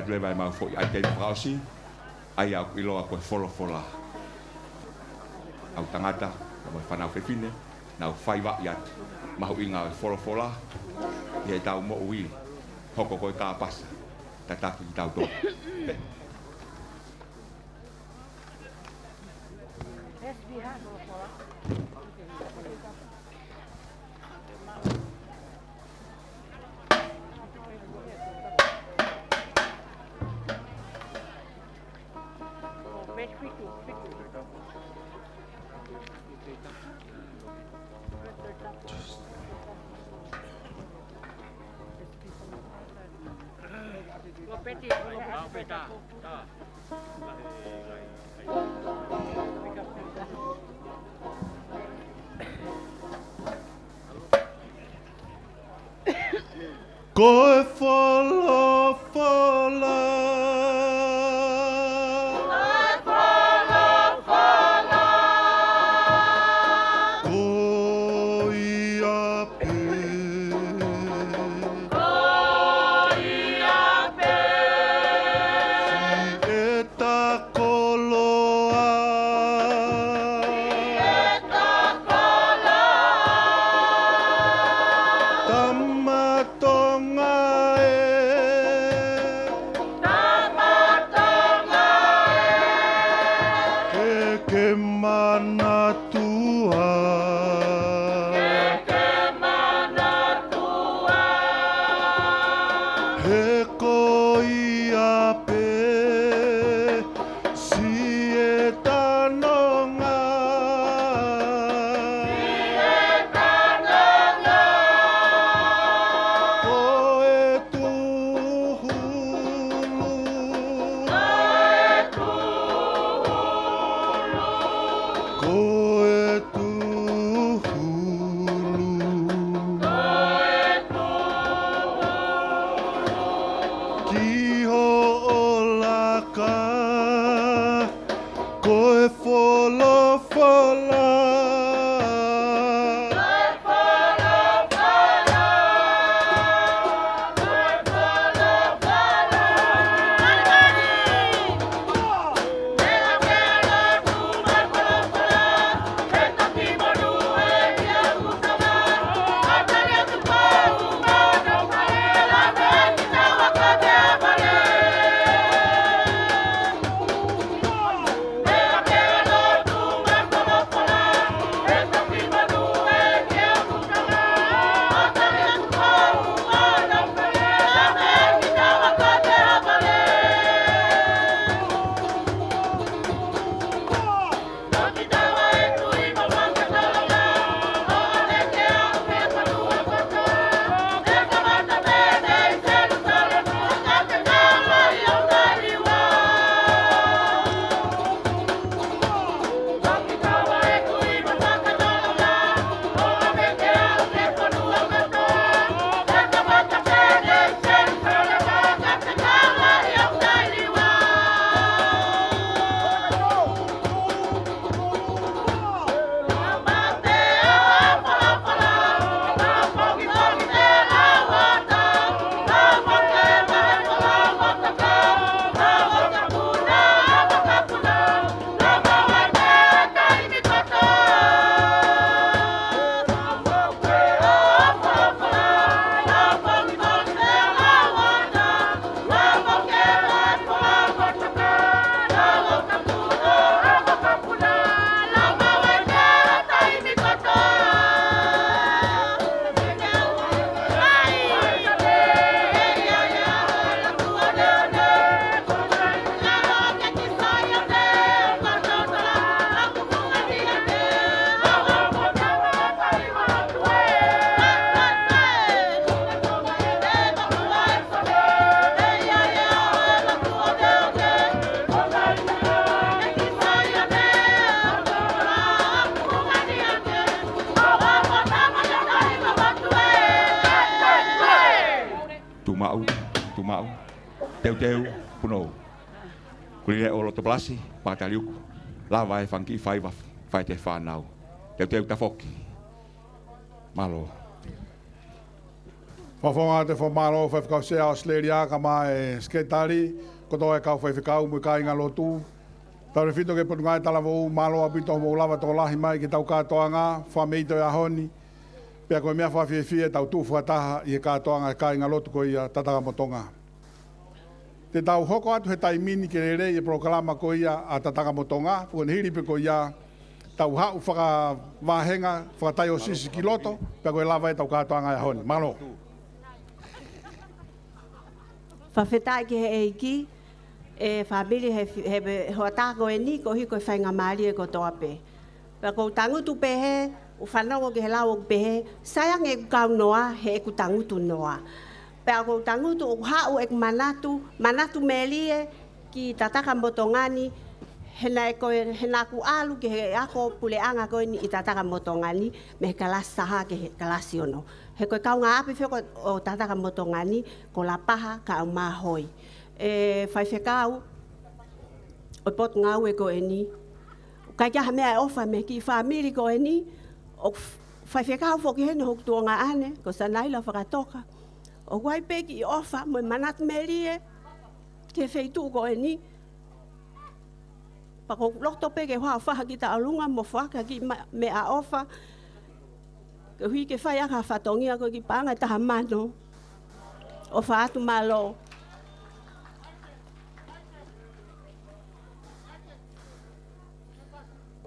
Leva ʻemau foʻi ʻaiteni fakaʻosi, ʻa ia ʻoku ʻiloa ko e folofola. ʻA e tangata, mo e fānau fefine, nau faiva ia mahuʻinga ʻo e folofola, ʻi heʻetau moʻui, hoko ko e kāpasa, tataki kitautolu. Ko e folofola. Ko e folofola. Ko ia pē. Ko ia pē. Siʻeta koloa. Siʻeta koloa. Tama Tonga ē. Tama Tonga ē. Ke ke manatua. Ke ke manatua. He ko ia pē siʻeta nonga. Siʻeta nonga. Ko e tūhulu. Ko e tūhulu. Ko e tūhulu. Ko e tūhulu. Ki hoʻo laka. Ko e folofola. Ko e folofola. Ko e folofola. Mani, mani. Tuʻu maʻu, tuʻu maʻu. Teuteu, punou. Kulileʻo Lotopalasi, Makataliuku. Lava e fanga kiʻi faiva, fai ʻete fānau. Teuteu tafoki. Mālō. Fakafofonga atu e fakamālō, Faifekau Sea ʻAositelēlia, kae ʻumaʻā e Sekelitali, kotoa e kau faifekau mo e kāingalotu. Tautefito ki he Potungāue Talavou, mālō ʻaupito hoʻomou lava tokolahi mai ki heʻetau kātoanga fakameʻite ʻo e ʻaho ni. Pea ko e meʻa fakafiefia ʻetau tuʻu fakataha ʻi he kātoanga e kāingalotu ko ia Tatakamotonga. Te tau hoko atu he taimi ni ke lelei e polokalama ko ia ʻa Tatakamotonga, pea ko hono hili pē ko ia, tau haʻu fakavāhenga, fakataiōsisi ki loto, pea ko e lava ʻetau kātoanga e ʻaho ni. Mālō. Fakafetaʻi ki he ʻEiki, e fāmili he, he, he hoʻatā ko eni, koeʻuhi ko e faingamālie kotoa pē. Pea ʻoku ou tangutu pehē, ʻoku ou fanongo ki he lau ʻoku pehē, sai ange ʻeku kau noa, he ʻoku ou tangutu noa. Pea ʻoku ou tangutu ʻoku haʻu ʻeku manatu, manatu melie ki Tatakamotonga ni, he naʻe ko e, he naʻa ku ʻalu ki he ako puleʻanga ko eni ʻi Tatakamotonga ni, mei he kalasi taha ki he kalasi ono. He ko e kaungāʻapi foki ʻo Tatakamotonga ni, ko Lapaha kae ʻumaʻā Hoi. ʻE faifekau, ʻo e potungāue ko eni. ʻIkai ke ʻi ai ha meʻaʻofa mei he kiʻi fāmili ko eni, ʻoku faifekau foki heni hoku tuongaʻane, ko Sanaila Fakatoka. ʻOku ʻi ai pē kiʻi ʻofa mo e manatu melie ki he feituʻu ko eni. Pea ʻoku ou loto pē ke u haʻu ʻo fakahā ki he ʻolunga mo fakahā ki he ma-, meʻaʻofa. Koeʻuhi ke fai ʻaki ha fatongia ko e kiʻi paʻanga ʻe taha mano. ʻOfa atu, mālō.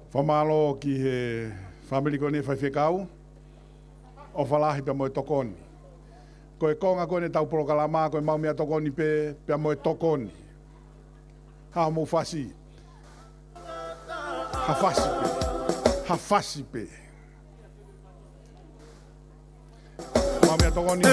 Fakamālō ki he fāmili ko eni, faifekau. ʻOfa lahi pea mo e tokoni. Ko e konga ko eni ʻetau polokalama, ko e maʻu meʻatokoni pē, pea mo e tokoni. Haʻu mou fasi. Ha fasi pē. Ha fasi pē. Maʻu meʻatokoni.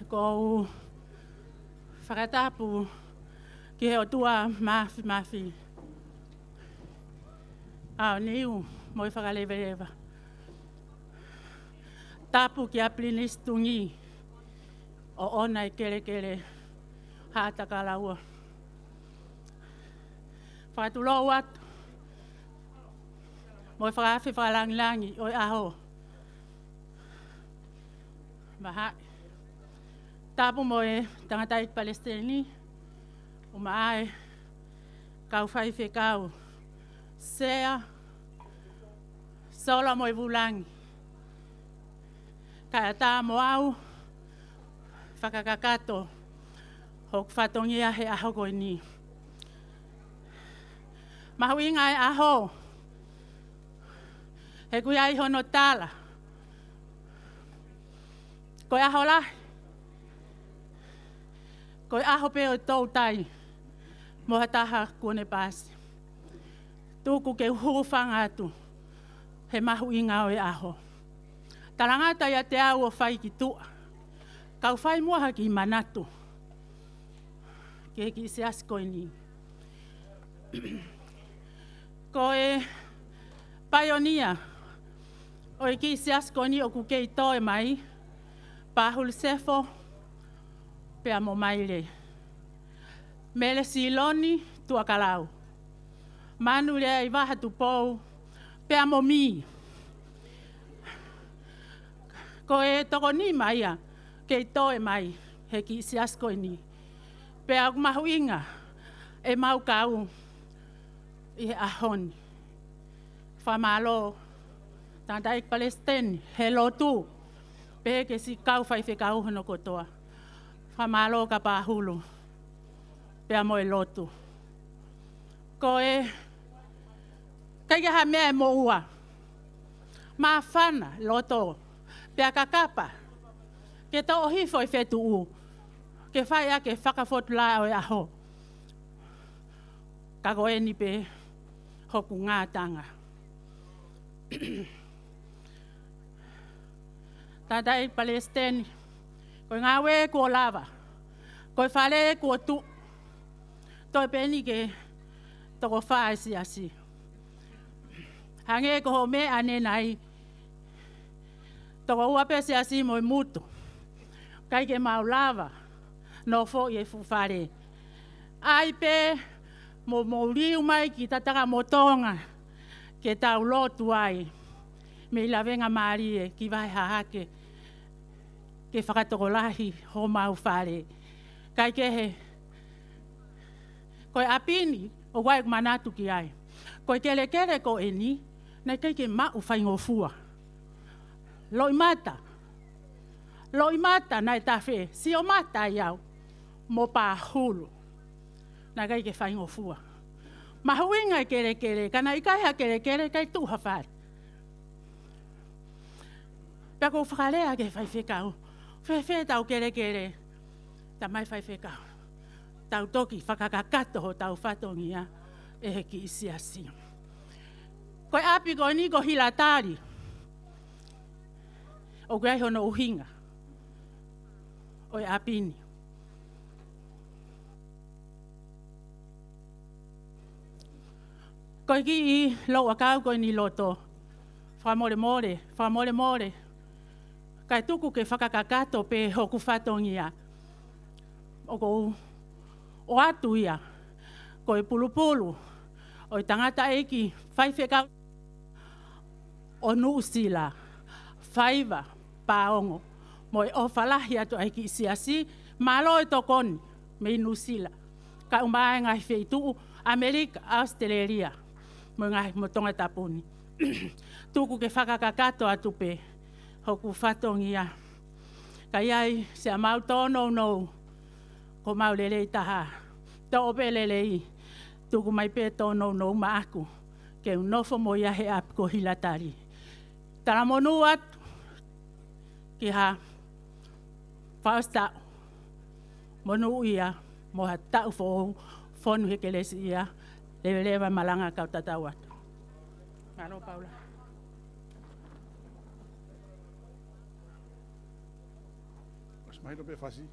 Ko u fakatapu ki he ʻOtua Māfimafi, ʻa e niu mo e fakaleveleva. Tapu kia Pilinisi Tungi, ʻoʻona e kelekele Haʻatakalaua. Fakatulou atu mo e fakaafe fakalangilangi ʻo e ʻaho. Mahaʻi. Tapu mo e tangataʻeiki palesiteni, ʻumaʻā e kau faifekau, Sea, Sola mo e Vulangi. Kae ʻatā mo au fakakakato hoku fatongia he ʻaho ko eni. Mahuʻinga e ʻaho, he ʻoku ʻi ai hono tala. Ko e ʻaho lahi, Ko e ʻaho pē ʻo e toutai mo ha taha kuo ne paasi. Tuku ke u hūfanga atu he mahuʻinga ʻo e ʻaho. Talangata ʻiate au ʻo fai ki tuʻa, kau fai muʻa ha kiʻi manatu ki he kiʻi siasi ko eni. Ko e paionia ʻo e kiʻi siasi ko eni ʻoku kei toe mai, Pāhulu Sefo pea mo Maile, Mele Siloni Tuʻakalau, Manu Leaivaha Tupou pea mo Mi. Ko e toko nima ia kei toe mai he kiʻi siasi ko eni. Pea ʻoku mahuʻinga ʻemau kau ʻi he ʻaho ni. Fakamālō tangataʻeiki palesiteni he lotu, pehē ki he siʻi kau faifekau hono kotoa. Fakamālō kia Pāhulu pea mo e lotu. Ko e ʻikai ke ha meʻa ʻe moʻua. Māfana loto pea kakapa ke toʻo hifo e fetuʻu ke fai ʻaki e fakafotulā ʻo e ʻaho. Ka ko eni pē hoku ngātanga. Tangataʻeiki palesiteni, ko e ngāue kuo lava, ko e fale kuo tuʻu, toe pē eni ke toko fā e siasi. Hangē ko hoʻo meʻa ʻanenai, toko ua pē siasi mo e mutu, ʻikai ke mau lava nofoʻi e fuʻu fale. ʻAi pē mo mou liu mai ki Tatakamotonga ke tau lotu ai mei Lavengamālie ki Vahe Hahake, ke fakatokolahi homau fale. Kae kehe, ko e ʻapi ni ʻoku ʻai ʻeku manatu ki ai. Ko e kelekele ko eni naʻe ʻikai ke maʻu faingofua. Loʻimata, loʻimata naʻe tafe, sio mata ai au mo Pāhulu. Naʻe ʻikai ke faingofua. Mahuʻinga e kelekele, ka naʻe ʻikai ha kelekele, ʻikai tuʻu ha fale. Pea ʻoku ou fakalea ki he faifekau, fēfē ʻetau kelekele, tamai faifekau? Tau toki fakakakato hotau fatongia ʻe he kiʻi siasi. Ko e ʻapi ko eni ko Hilatali, ʻoku ʻi ai hono ʻuhinga ʻo e ʻapi ni. Ko e kiʻi louʻakau ko eni ʻi loto, fakamolemole, fakamolemole, kae tuku ke fakakakato pē hoku fatongia. ʻOku ou ʻoatu ia ko e pulupulu ʻo e tangataʻeiki faifekau ʻo Nuʻusila, Faiva Paongo, mo e ʻofa lahi atu ʻa e kiʻi siasi, mālō e tokoni mei Nuʻusila, kae ʻumaʻā e ngaahi feituʻu, ʻAmelika, ʻAositelēlia, mo e ngaahi, mo Tongatapu ni. Tuku ke fakakakato atu pē hoku fatongia. Ka ʻi ai siʻa mau tōnounou, ko mau lelei taha, toʻo pē lelei, tuku mai pē tōnounou maʻaku ke u nofo mo ia he ʻapi ko Hilatali. Talamonū atu ki ha fausta monūʻia mo ha taʻu foʻou, fonu he kelesiʻia, leveleva malanga kau tatau atu. Mālō Paula. Mas mahino pe fasi.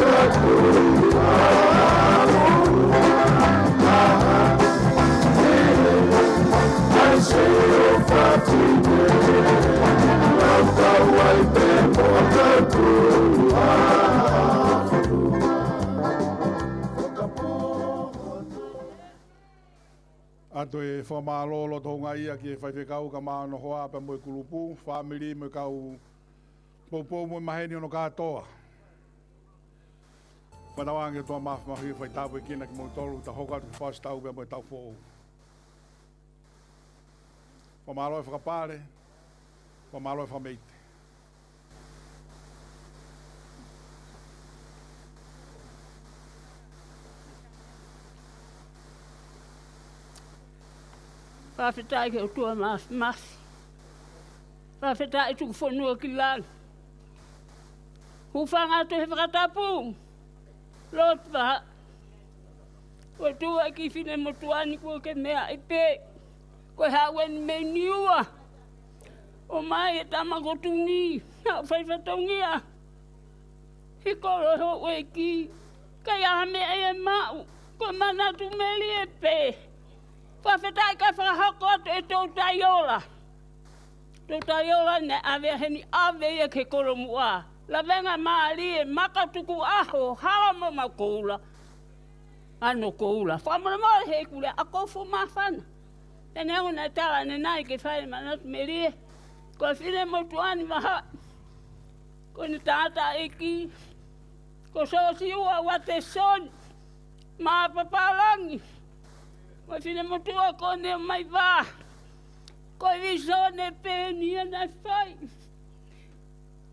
ʻOatu e fakamālō loto houngaʻia ki he faifekau kae ʻumaʻā hono hoa pea mo e kulupu, fāmili mo e kau poupou mo e maheni ʻo hono kātoa. Fakatauange ʻOtua Māfimafi ʻo fai tāpuekina kimoutolu, tau hoko atu ki he fakaʻosi taʻu pea mo e taʻu foʻou. Fakamālō e fakapale, fakamālō e fakameite. Fakafetaʻi ki he ʻOtua Māfimafi. Fakafetaʻi tuku fonua ki langi. Hūfanga atu he fakatapu. Lotu pē. ʻOtua ʻEiki, finemotuʻa ni kuo ke meaʻi pē. Ko e haʻu eni mei Niua. ʻOmai e tama ko Tuni. Haʻu fai fatongia. He kolo houʻeiki. ʻIkai ha meʻa ia ʻe maʻu. Ko e manatu melie pē. Fakafetaʻi kae fakahoko atu e toutai ola. Toutai ola naʻe ʻave heni, ʻave ia ki he kolomuʻa. Lavengamālie, Makatukuʻaho, Hala mo Makoula. ʻAno Koula. Fakamolemole he ʻeku lea ʻoku ou fuʻu māfana. Pea neongo naʻe tala ʻanenai ke fai e manatu melie. Ko e finemotuʻa ni maha. Ko ʻene tangataʻeiki. Ko Siosiua Uatesoni Mapapalagi. Ko e finemotuʻa ko ʻene ʻomai vā. Ko e visone pē eni ia naʻe fai.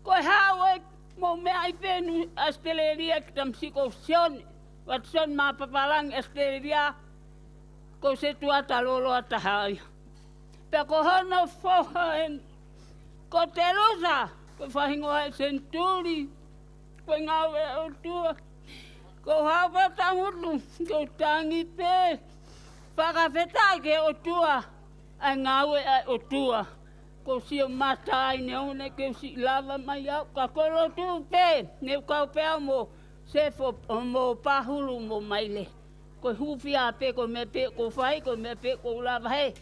Ko e haʻu e mo meʻa i penu ʻAositelēlia ki Tamasiko, Sione Uatesoni Mapapalagi, ʻAositelēlia. Ko e setuata lōloa taha ia. Pea ko hono foha eni ko Telusa, ko e faʻahinga ʻo e senituli. Ko e ngāue ʻa e ʻOtua. Ko e haʻu pē tangutu, ko e tangi pē. Fakafetaʻi ki he ʻOtua, ʻa e ngāue ʻa e ʻOtua. Ko e sio mata ai neongo naʻe ʻikai ke u siʻi lava mai au, ka ko e lotu pē, ne u kau pē au mo Sefo, mo Pahulu, mo Maile. Ko e hūfia pē, ko e meʻa pē ʻoku ou fai, ko e meʻa pē ʻoku ou lava he.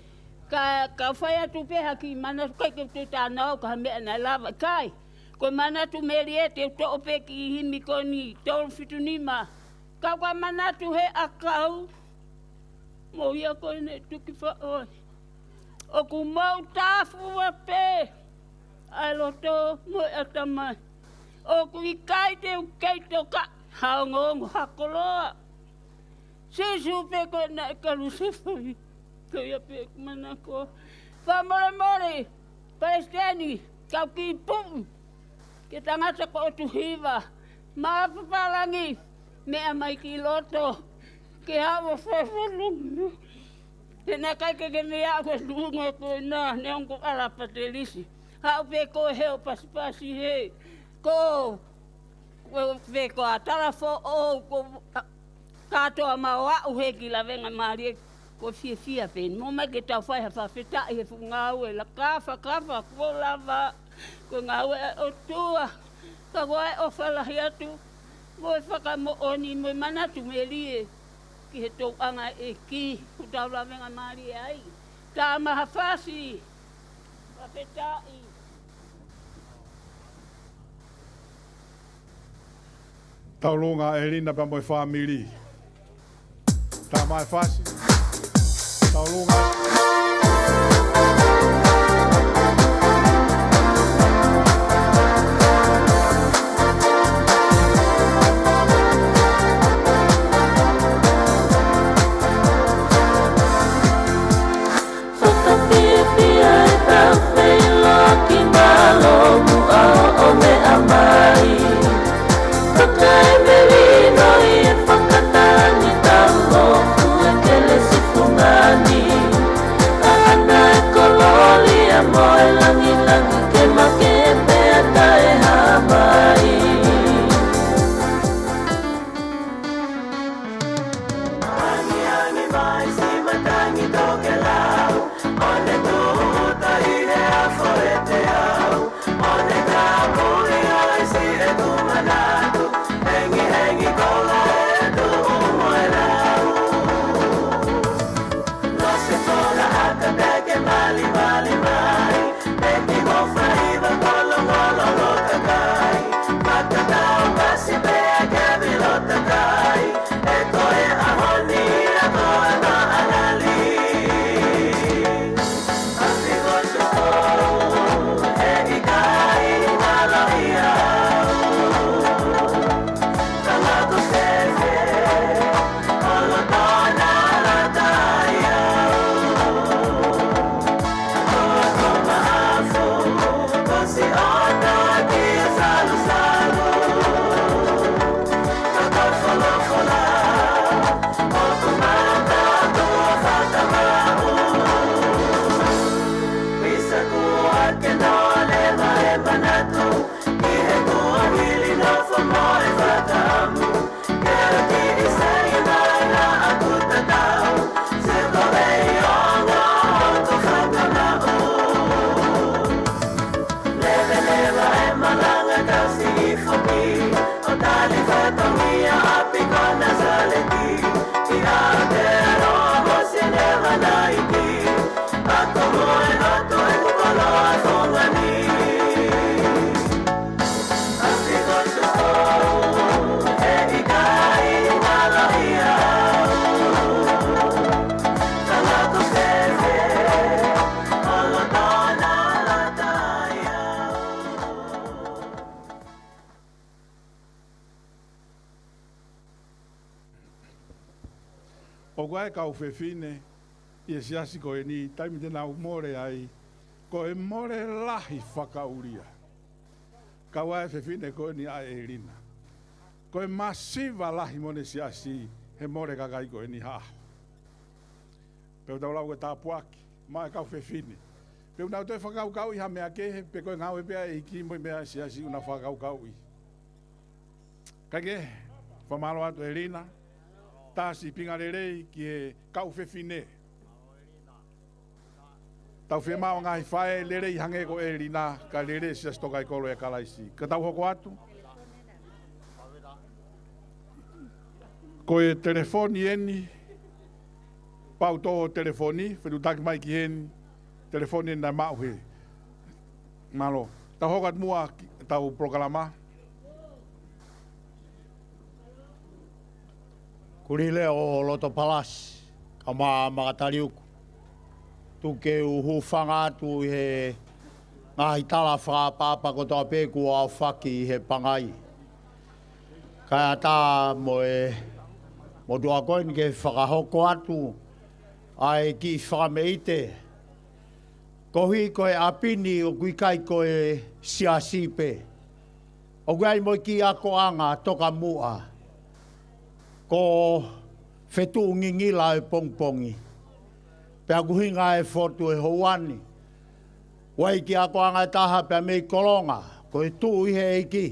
Ka, ka fai atu pē ha kiʻi manatu, ʻikai ke u toe tānaki au ki ha meʻa naʻe lava, ʻikai. Ko e manatu melie te u toʻo pē kiʻi himi ko eni, tolu fitu nima. Ka ʻoku ou manatu he ʻakau. Mo ia ko ʻene tuki faʻoe. ʻOku mau tāfua pē ʻa e loto mo e ʻatamai. ʻOku ʻikai te u kei toka ha ongoongo ha koloa. Sīsū pē ko ē naʻe kalusefai. Ko ia pē ʻeku manako. Fakamolemole, Palesiteni, kau kiʻi puʻu. Ke tangata ko ʻOtu Hiva, Mapapalagi, meʻa mai ki loto, ke haʻu ʻo fefelu. He naʻe ʻikai ke ke meʻa ko e tuʻunga ko ena, neongo ko ʻAla Patelisi. Haʻu pē ko e heo pasipasi he, ko, ko pē ko ʻAtala Foʻou, ko, a, Kātoa mau aʻu he ki Lavengamālie, ko e fiefia pē eni. Mo mai ke tau fai ha fakafetaʻi he fuʻu ngāue la kafa kafa kuo lava. Ko e ngāue ʻa e ʻOtua. Ka ko e ʻofa lahi atu. Mo e fakamoʻoni, mo e manatu melie. Ki he tauʻanga ʻEiki. Kuo tau lavengamālie ai. Tama ha fasi. Fakafetaʻi. Tauʻolunga ʻElina pea mo e fāmili. Tama e fasi. Tauʻolunga. Fakafiefia e tau feiloaki, mālō muʻa hoʻo meʻa mai. Fakaemelino ʻi he fakatangi, tau lotu e kelesi fungani. Ko e kau fefine ʻi he siasi ko eni, taimi te nau mole ai, ko e mole lahi fakaʻulia. Kau ai e fefine ko eni ʻa ʻElina. Ko e masiva lahi mo ʻene siasi he mole kakai ko eni ha ʻaho. Pea ʻoku tau lau ko e tāpuaki maʻa e kau fefine. Pea ʻoku nau toe fakakaukauʻi ha meʻa kehe, pe ko e ngāue pē ʻa e ʻEiki mo e meʻa ʻa e siasi ʻoku nau fakakaukauʻi. Kae kehe, fakamālō atu ʻElina, tasi pinga lelei ki he kau fefine. Tau fiemaʻu ngaahi faʻē lelei hangē ko ʻElina, kae lelei siasi tō kai kolo ʻia Kalaisi. Ka tau hoko atu. Ko e telefoni eni, pau tō telefoni, fetuʻutaki mai ki heni, telefoni eni naʻe maʻu he. Mālō. Tau hoko atu muʻa ki, tau polokalama. Kulile ʻo loto palasi, ka ma makataliuku. Tuku ke u hūfanga atu ʻi he ngaahi tala fakaʻapaʻapa kotoa pē kuo aofaki ʻi he pangai. Kae ʻatā mo e motuʻa ko eni ke fakahoko atu ʻa e kiʻi fakameʻite. Koeʻuhi ko e ʻapi ni ʻoku ʻikai ko e siasi pē. ʻOku ʻi ai mo e kiʻi akoʻanga tokamuʻa. Ko e fetuʻu ngingila ʻo e pongipongi. Pea ʻoku ʻuhinga e fotu he houa ni. ʻOku ʻi ai e kiʻi akoʻanga ʻe taha pea mei Kolonga, ko e tuʻu ʻi he ʻEiki.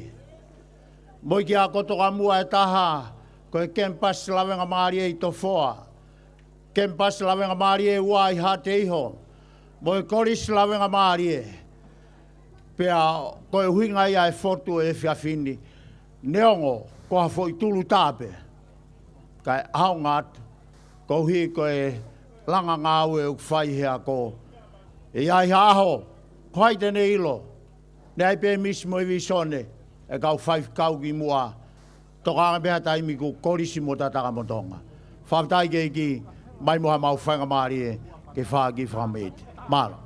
Mo e kiʻi ako tokamuʻa ʻe taha, ko e kemipasi lavengamālie ʻi Tofoa. Kemipasi lavengamālie ʻe ua ʻi Haʻateiho. Mo e kolisi lavengamālie. Pea ko e ʻuhinga ia e fotu he efiafi ni. Neongo, ko ha foʻi tulu tā pē. Kae ʻaonga atu, koeʻuhi ko e langa ngāue ʻoku fai he ako. ʻE ʻi ai ha ʻaho, ko hai te ne ʻilo, ne ʻi ai pē misi mo e vīsone, ʻe kau faifekau ki muʻa, tokanga pē ha taimi kuo kolisi mo tataka mo Tonga. Fakafetaʻi ki he ʻEiki, mai mo ha mau faingamālie, ke fai ha kiʻi fakameʻite. Mālō.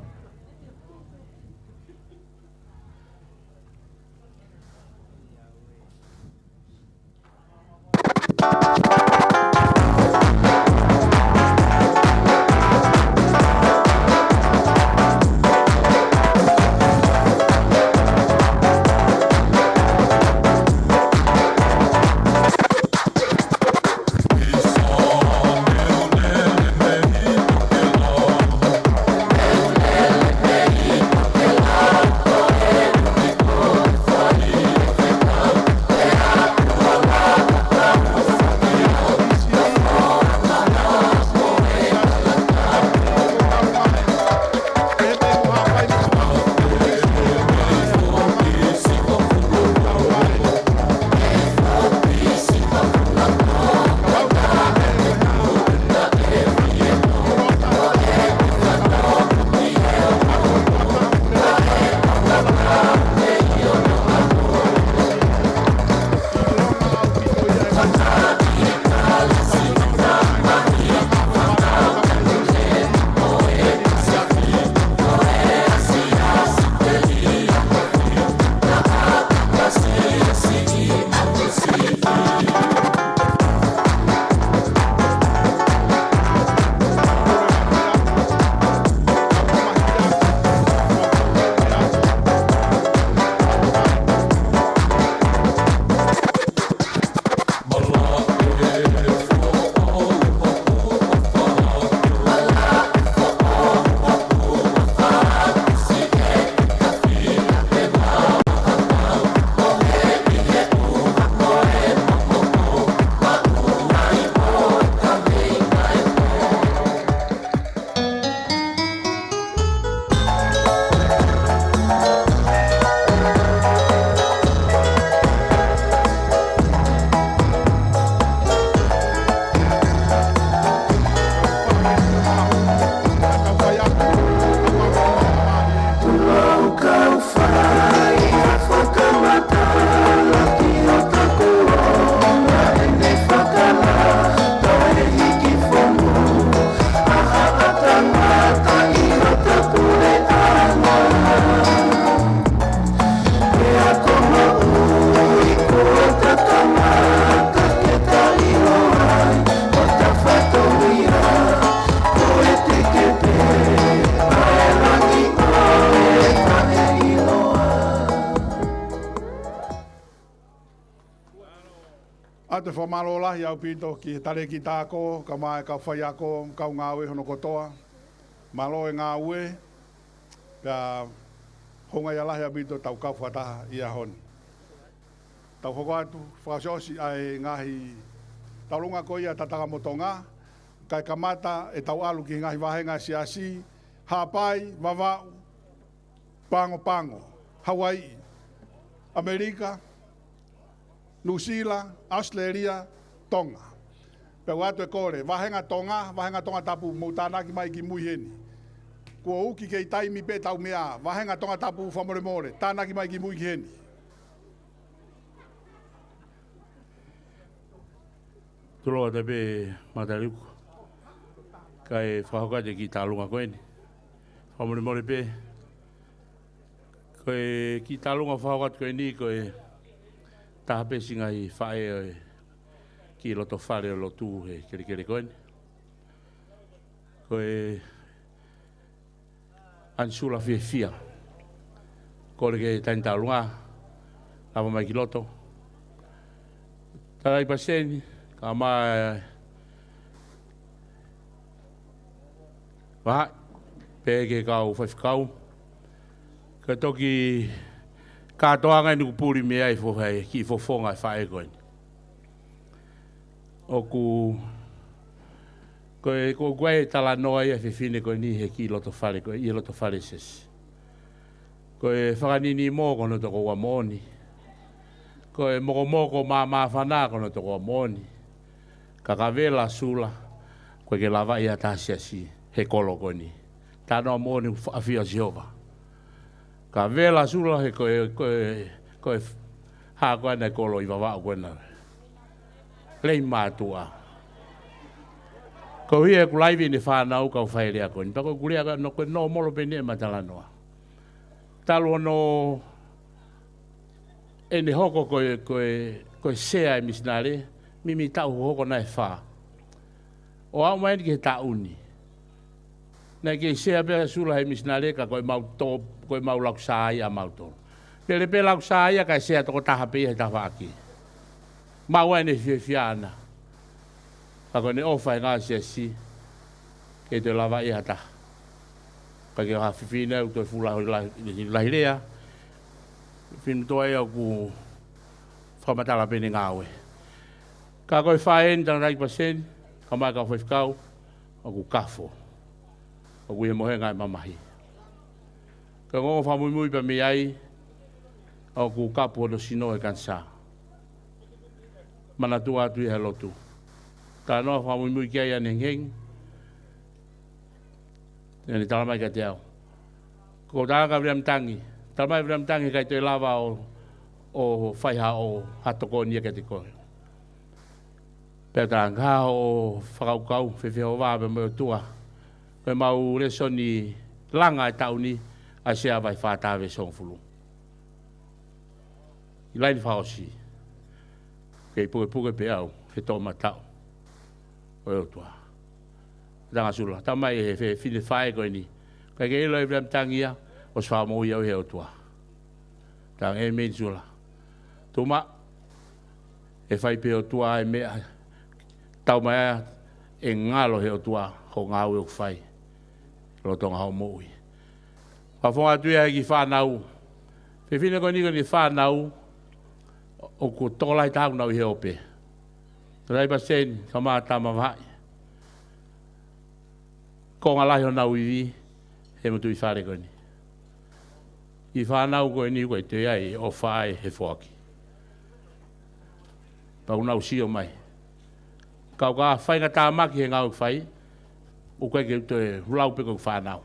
ʻOatu e fakamālō lahi ʻaupito ki he talēkita ako, kae ʻumaʻā e kau faiako, kau ngāue hono kotoa. Mālō e ngāue, pea houngaʻia lahi ʻaupito ʻetau kau fakataha ʻi he ʻaho ni. Tau hoko atu, fakaʻosiʻosi ʻa e ngaahi tauʻolunga ko ia ʻa Tatanga mo Tonga, kae kamata ʻetau ʻalu ki he ngaahi vāhenga ʻa e Siasi, Haʻapai, Vavaʻu, Pago Pago, Hauaiʻi, ʻAmelika, Nuʻusila, ʻAositelēlia, Tonga. Pea ʻoatu e kole, vāhenga Tonga, vāhenga Tongatapu, mou tānaki mai ki mui heni. Kuo uki kei taimi pē ʻetau meʻa, vāhenga Tongatapu fakamolemole, tānaki mai ki mui ki heni. Tuʻuloa atu pē Mataliuku, kae fakahoko atu e kiʻi tauʻolunga ko eni. Fakamolemole pē, ko e kiʻi tauʻolunga fakahoko atu ko eni, ko e taha pē siʻi ngaahi faʻē ʻo e kiʻi loto fale ʻo lotu he kelekele ko eni. Ko e ʻAnisula fiefia. Kole ke taʻe tauʻolunga, lava mai ki loto. Talai paseni, kae ʻumaʻā e vahaʻa, pea ki he kau faifekau. Ka toki kātoanga eni kuo puli mei ai fo-, he kiʻi fofonga e faʻē ko eni. ʻOku, ko e, ko e, ko e talanoa ia e fefine ko eni he kiʻi loto fale ko ē, ʻi he loto fale Siasi. Ko e fakaninimo ko hono tokoua moʻoni. Ko e mokomoko māmāfana ko hono tokoua moʻoni. Ka ka vela Sula, ʻoku ʻikai ke lava ia ʻe ha taha Siasi he kolo ko eni. Talanoa moʻoni ʻoku ʻafio ʻa Sihova. Ka vela Sula he ko e, ko e, ko e hā ko ena e kolo ʻi Vavaʻu ko ena. Lei mātuʻa. Ko ia ʻeku laivi ʻene fānau kau fai lea ko eni. Pea ko ʻeku lea ka no ko e nōmolo pē eni ʻema talanoa. Talu hono ʻene hoko ko e, ko e, ko e sea e misinale, mimi taʻu hohoko naʻe fā. ʻO aʻu mai eni ki he taʻu ni. Naʻe kei sea pē ʻa Sula he misinale ka ko e mau to-, ko e mau lakusā ia ʻa mautolu. Pele pē lakusā ia kae sea toko taha pē ia he tafaʻaki. Maʻu ai ʻene fiefia ʻana. Ka ko ʻene ʻofa he ngāue Siasi, ʻikai toe lava ia ʻe ha taha. Ka ko e hā fefine ʻoku toe fuʻu lahi, lahi, lahi lea. Fefine toa ia ʻoku fakamatala pē ʻene ngāue. Ka ko e faʻē eni tangataʻeiki paseni, kae ʻumaʻā e kau faifekau, ʻoku kafo. ʻOku ʻi he mohenga e mamahi. Ka ko e ongo fakamuimui pea mei ai, ʻoku kapu hono sino he kanisā. Manatuʻi atu ia he lotu. Talanoa fakamuimui ki ai ʻanehengihengi. Naʻa ne tala mai kiate au. Ko e tangata ko Viliami Tangi. Tala mai Viliami Tangi ʻikai toe lava ʻo, ʻo fai ha ʻo ha tokoni ia kiate koe. Pea tangata ʻo fakakaukau, fēfē hoʻo vā pea mo e ʻOtua. Ko e mau lēsoni langa e taʻu ni, ʻAisea vahe fā taha veesi hongofulu. ʻI he laine fakaʻosi. Kei pukepuke pē au he toʻomataʻu ʻo e ʻOtua. Tangata Sula, tala mai ʻe he fefine faʻē ko eni. ʻIkai ke ʻilo ʻe Viliami Tangi ia, ʻosi fakamoʻui au ʻe he ʻOtua. Tala ange, ʻēmeni Sula. Tuʻu maʻu, ʻe fai pē ʻe he ʻOtua e meʻa, taumaiā, ʻe ngalo ʻe he ʻOtua hoʻo ngāue ʻoku fai. Lolotonga hoʻo moʻui. Fakafofonga atu ia ki he fānau. Fefine ko eni ko ʻene fānau, ʻoku tokolahi taha ʻoku nau ʻi he ope. Talai paseni, kae ʻumaʻā e tama vahaʻa. Konga lahi honau ivi, he motuʻi fale ko eni. ʻI he fānau ko eni ʻoku ʻikai toe ʻi ai e ʻofa ʻa e foaki. Pea ʻoku nau sio mai. Ka ʻoku ʻi ai ha faingatāmaki he ngāue ʻoku fai, ʻoku ʻikai ke toe hulau pē ko e fānau.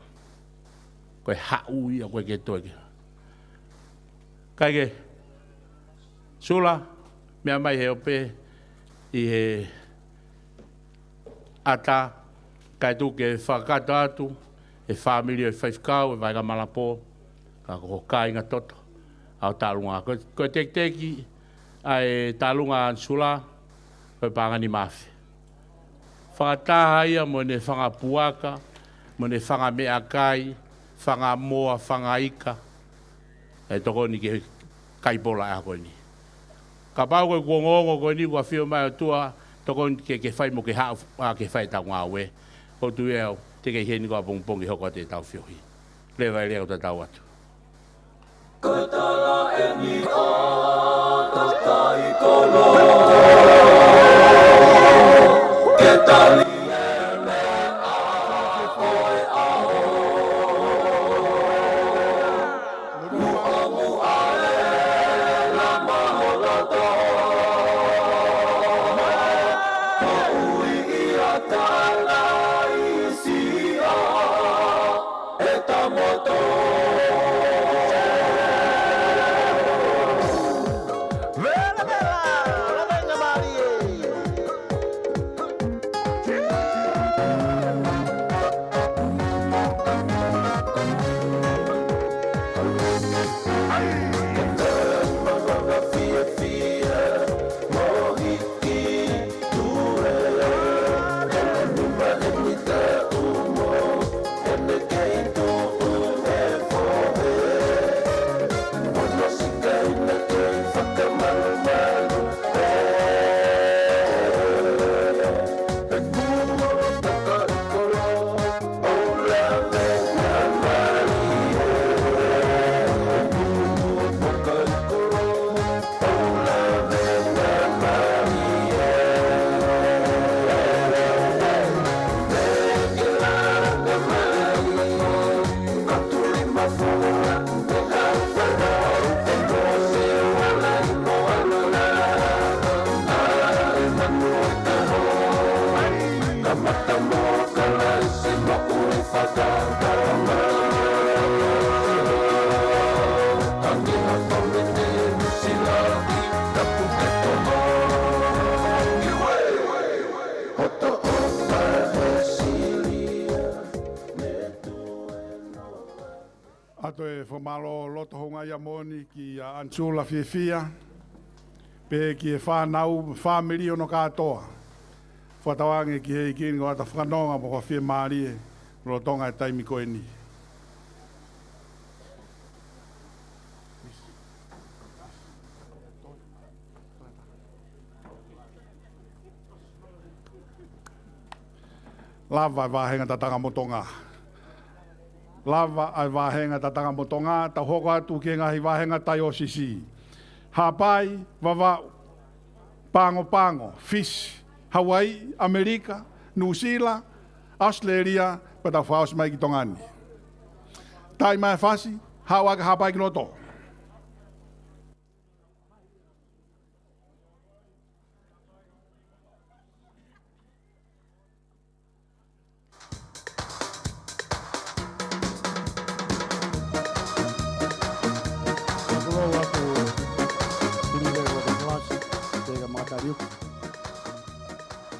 Ko e haʻu ia ʻoku ʻikai ke toe ke. Kae kehe, Sula, meʻa mai he ope, ʻi he ʻata, kae tuku ke fakakakato atu, ʻe he fāmili ʻo e faifekau, ʻe Vaika Malapō, ka ko e kāinga toto, ʻa e tauʻolunga. Ko, ko e tekiteki, ʻa e tauʻolunga ʻa Sula, ko e paʻanga nima afe. Fakataha ia mo ʻene fanga puaka, mo ʻene fanga meʻakai, fanga moa, fanga ika, ʻe tokoni ki he kaipola ʻa e ʻaho ko eni. Kapau ko e kuonga ongo ko eni kuo ʻafio mai ʻOtua, tokoni ke, ke fai mo ke haʻu, ʻa ke fai ʻetau ngāue. Ko e tuʻu ē au, te ke ʻi heni ko ʻapongipongi hoko atu ʻetau feohi. Leva e lea ʻo tatau atu. Ko e tala eni ʻa Takaikolo. Ke tali ʻe meʻa ʻo e ʻaho. Muʻomuʻa e lama ho loto. Ko ui ia tala isi ʻa e tamoto. Vela, vela, lavengamālie. ʻA e fakamālō loto houngaʻia moʻoni kia Ansula Fiefia, pea ki he fānau, fāmili hono kātoa. Fakatauange ki he ʻEiki ni ko ʻeta fakanonga mo hoʻo fiemālie lolotonga e taimi ko eni. Lava e vāhenga tatangamotonga. Lava e vāhenga tatangamotonga, tau hoko atu ki he ngaahi vāhenga taiōsisi. Haʻapai, Vavaʻu, Pago Pago, Fisi, Hauaiʻi, ʻAmelika, Nuʻusila, ʻAositelēlia, pea tau fakaʻosi mai ki Tonga ni. Taimi ʻe fasi, haʻu ʻa e Haʻapai ki loto.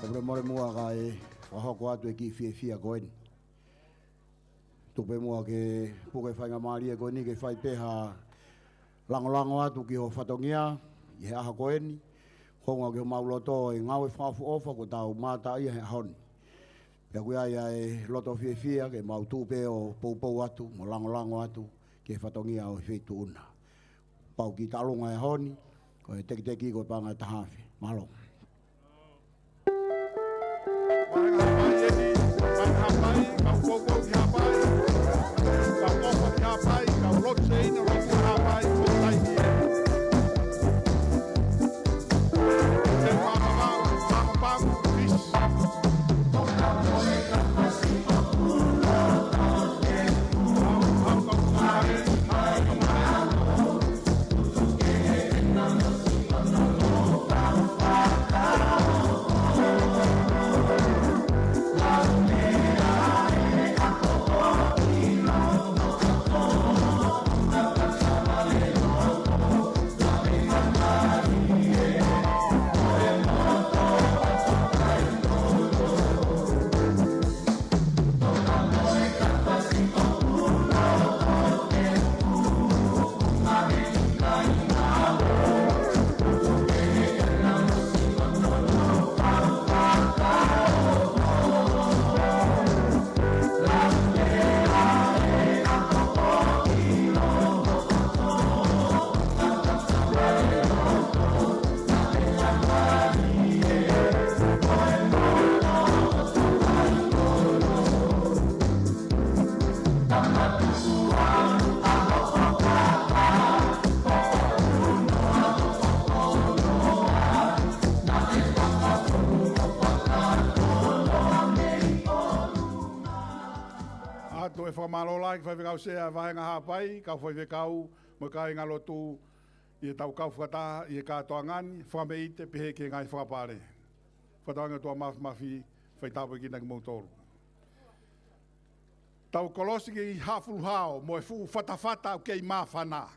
Kae pule mole muʻa kae fakahoko atu e kiʻi fiefia ko eni. Tuku pē muʻa ke puke faingamālie ko eni ke fai pē ha langolango atu ki ho fatongia ʻi he ʻaho ko eni, hounga ki homau loto e ngāue fakaʻofoʻofa kuo tau mātā ʻi he ʻaho ni. Pea ʻoku ʻi ai ʻa e loto fiefia ke mau tuʻu pē ʻo poupou atu, mo langolango atu ki he fatongia ʻo e feituʻu na. Pau ki taʻalonga e ʻaho ni, ko e tekiteki ko e paʻanga ʻe taha afe. Mālō. Faifekau Sea Vahenga Haʻapai, kau faifekau mo e kāingalotu ʻi heʻetau kau fakataha ʻi he kātoanga ni, fakameʻite pehē ki he ngaahi fakapale. Fakatauange ʻOtua Māfimafi fai tāpuekina kimoutolu. Tau kolosi ki Haʻafuluhao mo e fuʻu fatafata ʻoku kei māfana.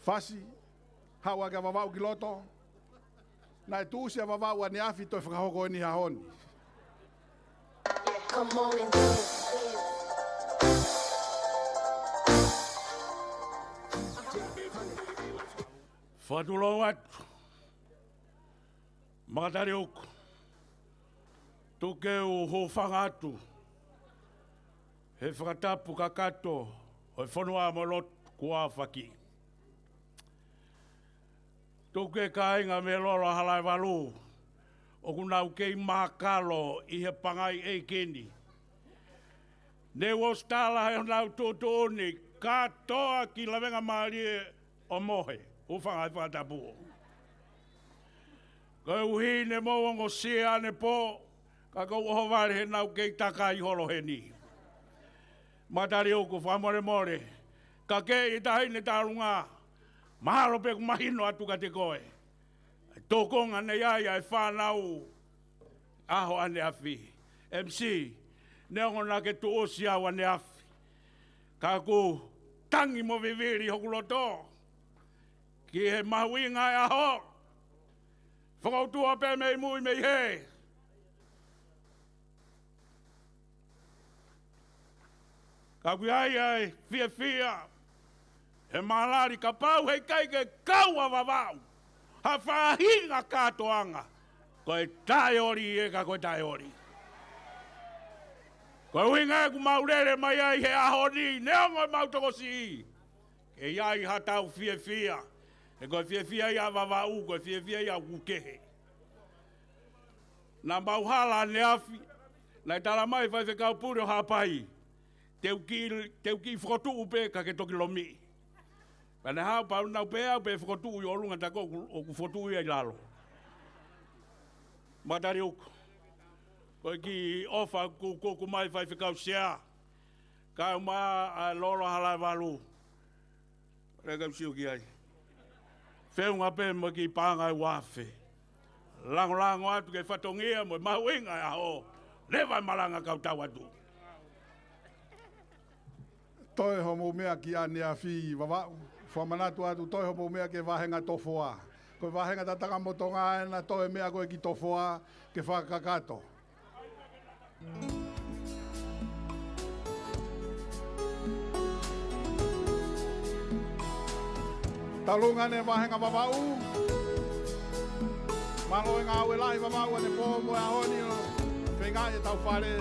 Fasi, haʻu ʻa Vavaʻu ki loto. Naʻe tuʻusi ʻa Vavaʻu ʻaneafi, toe fakahoko eni he ʻaho ni. Fakatulou atu. Makataliuku, tuku ke u hūfanga atu he fakatapu kakato ʻo e fonua mo e lotu kuo aofaki. Tuku ke kāinga mei Lolo ʻa Halaevalu ʻoku nau kei mākalo ʻi he pangai ʻeiki ni. Ne u ʻosi tala he honau tuʻutuʻuni kātoa ki Lavengamālie ʻo mohe, hūfanga he fakatapu. Koeʻuhi ne mou ongosia ʻanepō, ka ʻoku ou ʻohovale he naʻa ku kei takai holo heni. Makataliuku, fakamolemole, ka ke ʻi tahi ne tālunga, mahalo pē ʻoku mahino atu kiate koe. Tō konga nei ai ʻa e fānau ʻaho ʻaneafi. M C, neongo naʻa ke tuʻusi au ʻaneafi, ka ʻoku tangi mo vivili hoku loto ki he mahuʻinga ʻo e ʻaho. Fakautua pē mei mui mei hē. Ka ʻoku ʻi ai ʻa e fiefia, he mālali kapau heʻikai ke kau ʻa Vavaʻu ha faʻahinga kātoanga, ko e taʻeoli ē, ka ko e taʻeoli. Ko e ʻuhinga ē ʻoku mau lele mai ai he ʻaho ni, neongo ʻemau tokosiʻi, ke ʻi ai haʻatau fiefia. He ko e fiefia ia ʻa Vavaʻu, ko e fiefia ia ʻoku kehe. Naʻa mau hala ʻaneafi, naʻe tala mai ʻe he faifekau pule ʻo Haʻapai, te u kiʻi, te u kiʻi fokotuʻu pē ka ke toki lomiʻi. Pea naʻe haʻu pea u nau pē au pē fokotuʻu ʻi ʻolunga, tā ko ē ʻoku, ʻoku fokotuʻu ia ʻi lalo. Makataliuku, ko e kiʻi ʻofa kuo, kuo, kuo ʻomai ʻe he faifekau Sea, kae ʻumaʻā ʻa Lolo ʻa Halaevalu. Leka u sio ki ai. Feʻunga pē mo e kiʻi paʻanga ʻe uaafe. Langolango atu ki he fatongia mo e mahuʻinga ʻo e ʻaho. Leva e malanga kau tau atu. Toe hoʻomou meʻa ki ʻaneafi Vavaʻu. Fakamanatu atu, toe hoʻomou meʻa ki he vāhenga Tofoa. Ko e vāhenga tataka mo Tonga ena, toe meʻa koe ki Tofoa ke fakakakato. Tālunga ʻene vāhenga Vavaʻu. Mālō e ngāue lahi Vavaʻu ʻanepō mo e ʻaho ni ʻo feingaʻi ʻetau fale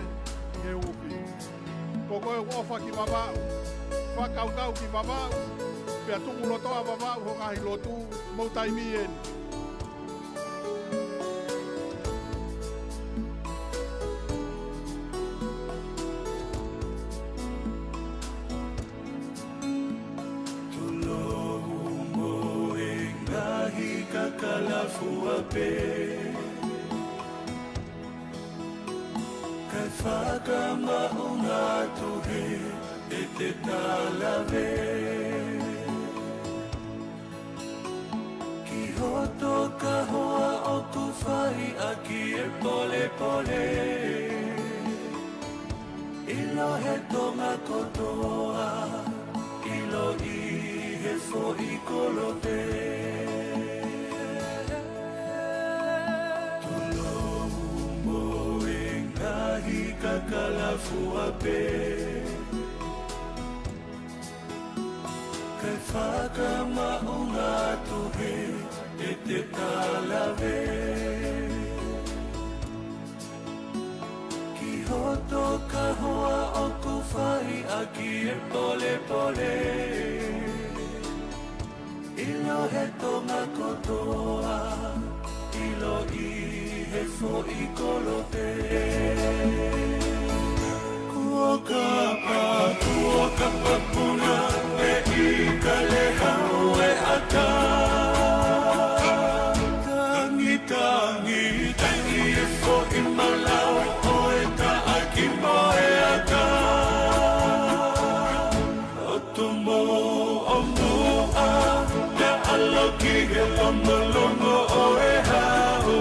ke ufi. Ko koe ʻoku ʻofa ki Vavaʻu, fakakaukau ki Vavaʻu, pea tuku lotoʻa Vavaʻu ho ngaahi lotu, mou taimi eni. Tulou mo e ngaahi kakala fua pē, kae fakamaʻunga atu he ʻete talave. Ki hoto kahoa ʻoku fai ʻaki e polepole, ʻilo he Tonga kotoa, ʻilo ʻi he foʻi kolope. Tulou mo e ngaahi kakala fua pē, kae fakamaʻunga atu he ʻete talave. Ki hoto kahoa ʻoku fai ʻaki e polepole, ʻilo he Tonga kotoa, ʻilo ʻi he foʻi kolope. Kuo kapa, kuo kapa puna, ʻe ʻIkale hau e ʻata. Tangi, tangi, tangi e foʻi malau ʻo e taʻaki mo e Longolongo ʻo e haʻu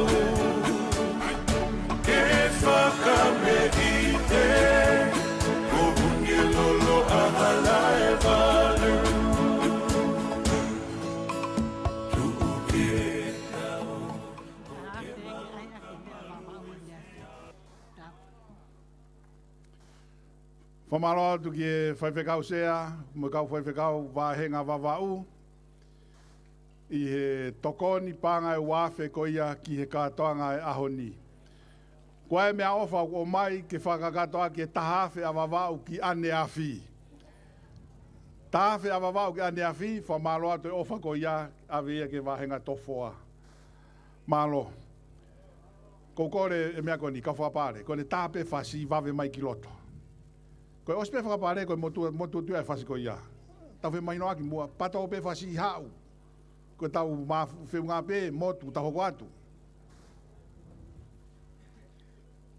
ke fakameʻite, ko Huni e lolo ʻa Halaevalu. Tuʻu ke Fakamālō atu ki he faifekau sea, mo e kau faifekau vāhenga Vavaʻu, ʻi he tokoni paʻanga ʻe ua afe ko ia ki he kātoanga ʻo e ʻaho ni. Ko e meʻaʻofa ʻoku ʻomai ke fakakakato ʻaki e taha afe ʻa Vavaʻu ki ʻaneafi. Taha afe ʻa Vavaʻu ki ʻaneafi, fakamālō atu e ʻofa ko ia, ʻave ia ki he vāhenga Tofoa. Mālō. Ko e kole e meʻa ko eni, kau fakapale, ko ʻene tā pē fasi vave mai ki loto. Ko e ʻosi pē fakapale, ko e motu, motu atu ia e fasi ko ia. Tau fai mai noa ki muʻa, pato pē fasi haʻu. Ko e tau mā feʻunga pē, motu, tau hoko atu.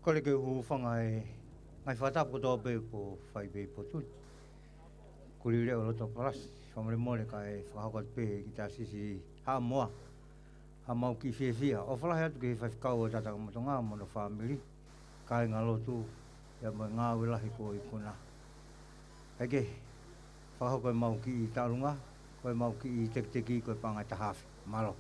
Kole ke u hūfanga he ngaahi fakatapu kotoa pē kuo fai pē ʻi potu ni. Kuo lī leʻo loto palasi, fakamolemole kae fakahoko atu pē ki he taʻasisi Haʻamoa. Haʻamau kiʻi fiefia, ʻofa lahi atu ki he faifekau ʻo Tangata Motonga mo hono fāmili, kāinga lotu, pea mo e ngāue lahi kuo ikuna. Kae kehe, fakahoko ʻemau kiʻi taʻolunga, ko ʻemau kiʻi tekiteki ko e paʻanga ʻe taha afe. Mālō.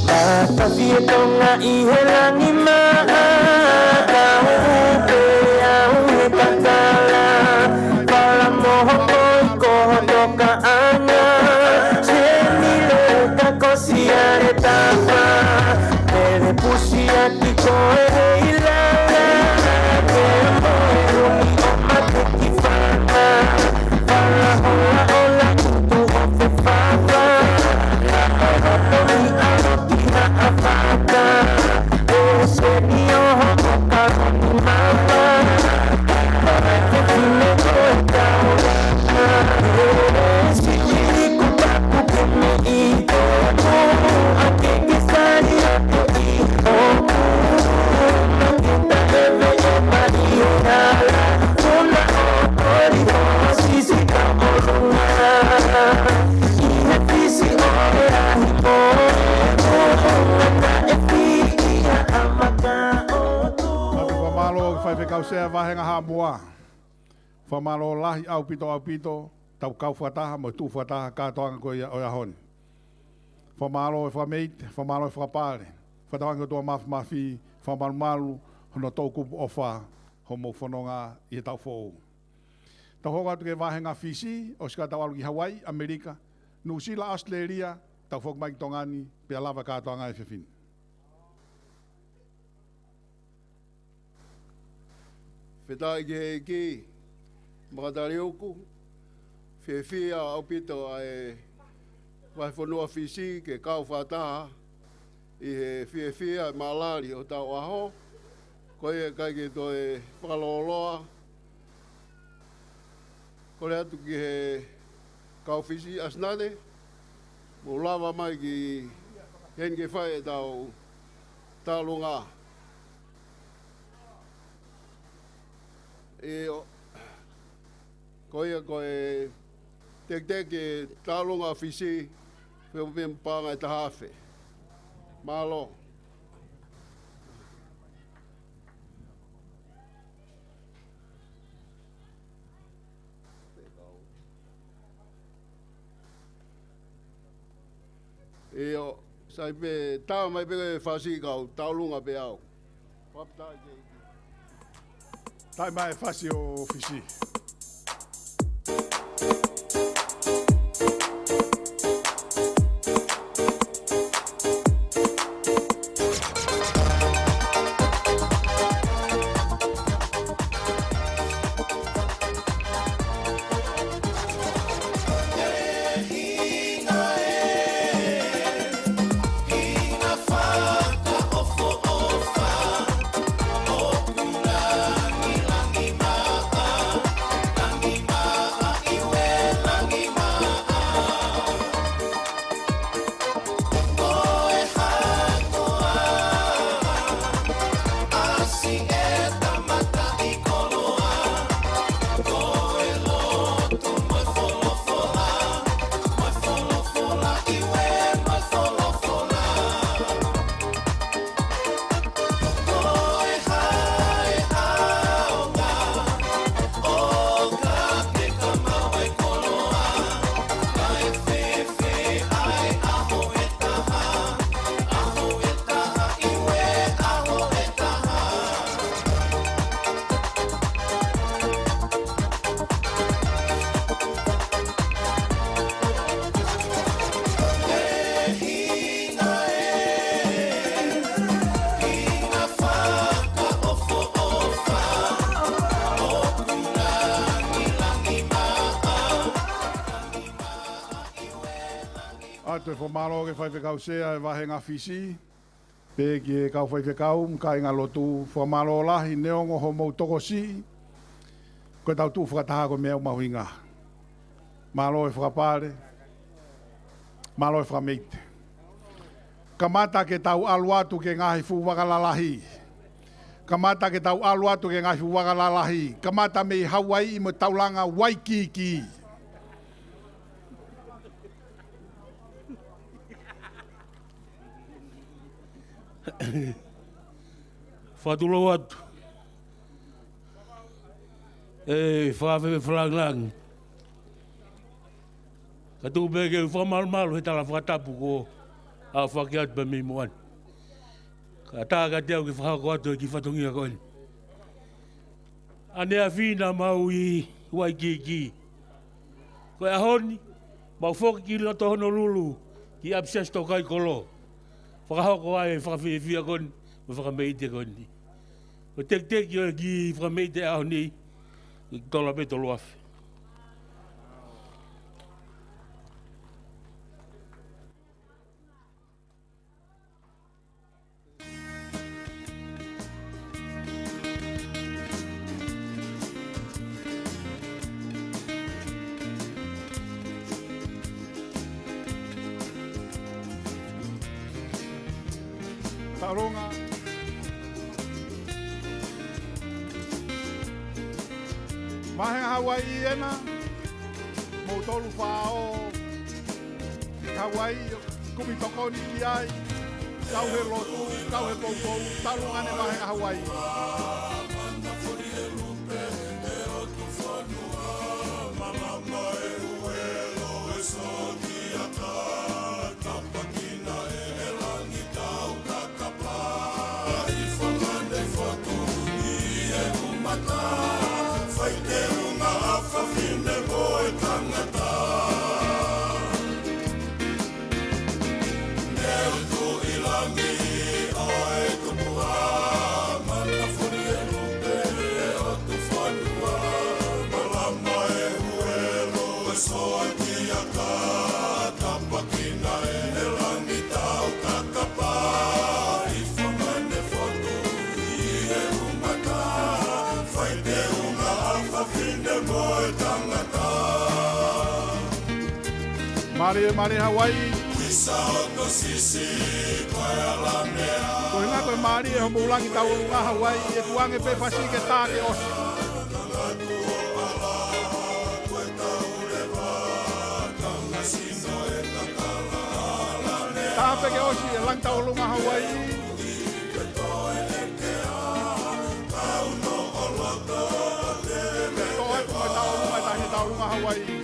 Matafie Tonga ʻi he langi maʻa, ka ʻoku pē au he kakala. Fala moho koi ko ho tokaʻanga, seni le ka ko siale tafa. Pele pusi ʻaki ko e hei lala, ke mo e lumi ʻo mate ki fana. Fala hola ola kutu o te fafa. Fala hola ola ki ha afaka. Fakamālō ki he faifekau sea vāhenga Haʻamoa. Fakamālō lahi ʻaupito, ʻaupito, tau kau fakataha mo tuʻu fakataha kātoanga ko ia ʻo e ʻaho ni. Fakamālō e fakamēite, fakamālō e fakapale, fakatauange ʻOtua Māfimafi, fakamalumalu hono toʻukupu ʻofa hoʻomou fononga ʻi he taʻu foʻou. Tau hoko atu ki he vāhenga Fisi, ʻosi ka tau ʻalu ki Hawaiʻi, ʻAmelika, Nuʻusila, ʻAositelēlia, tau foki mai ki Tonga ni, pea lava kātoanga he efiafi ni. Fakafetaʻi ki he ʻEiki, Makataliuku, fiefia ʻaupito ʻa e vahefonua Fisi ke kau fakataha ʻi he fiefia ʻa e mālali ʻo e taʻu ʻaho, ko ia ʻikai ke toe fakalōloa. Kole atu ki he kau Fisi, ʻAsinate, mou lava mai ki heni ke fai ʻetau taʻolunga. ʻIo, ko ia ko e tekiteki taʻolunga Fisi, pea mo e paʻanga ʻe taha afe. Mālō. ʻIo, sai pē, tā mai pē fasi kau taʻolunga pē au. Fakafetaʻi ki he ʻEiki. Taʻi mai fasi ʻo Fisi. Atu e fakamālō ki he faifekau sea e vāhenga Fisi, pea ki he kau faifekau, kāinga lotu, fakamālō lahi neongo hoʻomou tokosiʻi, ko ʻetau tuʻu fakataha ko e meʻa mahuʻinga. Mālō e fakapale, mālō e fakameite. Kamata ke tau ʻalu atu ki he ngaahi fuʻu vaka lalahi. Kamata ke tau ʻalu atu ki he ngaahi fuʻu vaka lalahi. Kamata mei Hauaiʻi mo e taulanga Waikīkī. Fakatulou atu. ʻE, fakafefe falangilangi. Ka tuku pē ke u fakamalumalu he tala fakatapu ko ʻeku fakahoko atu pē mei muʻa ni. Ka tā kiate au ke fakahoko atu e kiʻi fatongia ko eni. ʻAneafi naʻa mau ʻi Waikīkī. Ko e ʻaho ni, mau foki ki loto Honolulu, ki ʻapisiasi tō kai kolo. Fakahoko ai e fakafiefia ko eni, mo e fakameite ko eni. Ko e tekiteki ʻo e kiʻi fakameite ʻaho ni, ʻi tola pe tolu afe. Taulanga. Vāhenga Hauaiʻi ena, mou tolu fā o Hauaiʻi, kumi tokoni ki ai, kau he lotu, kau he poupou, taulanga ne vāhenga Hauaiʻi. Mālie, mālie Hauaiʻi. Ko e ʻuhinga ko e mālie hoʻomou langi taulanga Hauaiʻi, ʻe tuʻu ange pē fasi ke tā ke ʻosi. Tā pē ke ʻosi e langi taulanga Hauaiʻi. Toe atu mai taulanga, tahi taulanga Hauaiʻi.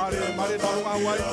Mālie, mālie taulanga Hauaiʻi.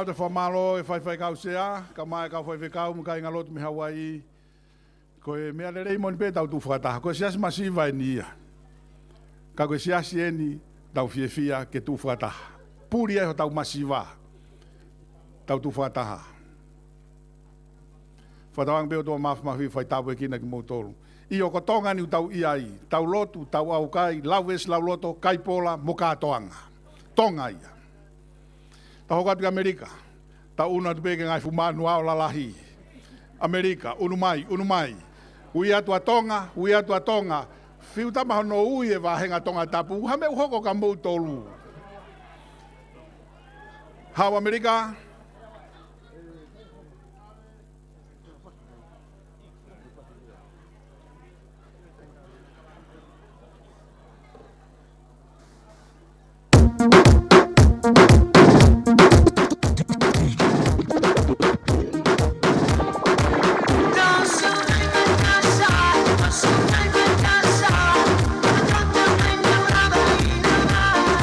Tau fakamālō e faifekau sea, kae ʻumaʻā e kau faifekau mo e kāingalotu mei Hauaiʻi. Ko e meʻa lelei moʻoni pē ʻetau tuʻu fakataha. Ko e siasi masiva eni ia. Ka ko e siasi eni ʻoku tau fiefia ke tuʻu fakataha. Puli ai hotau masiva. Tau tuʻu fakataha. Fakatauange pē ʻOtua Māfimafi ʻe fai tāpuekina kimoutolu. ʻIo, ko Tonga eni ʻoku tau ʻi ai. Tau lotu, tau ʻaukai, lau veesi lauloto, kai pola, mo kātoanga. Tonga ia. Tau hoko atu ki ʻAmelika. Tau ʻunu atu pē ki he ngaahi fuʻu manuao lalahi. ʻAmelika, ʻunu mai, ʻunu mai. Ui atu ʻa Tonga, ui atu ʻa Tonga. Fiu tama hono ui e vāhenga Tongatapu, hā e meʻa ʻoku hoko kia moutolu? Haʻu ʻAmelika.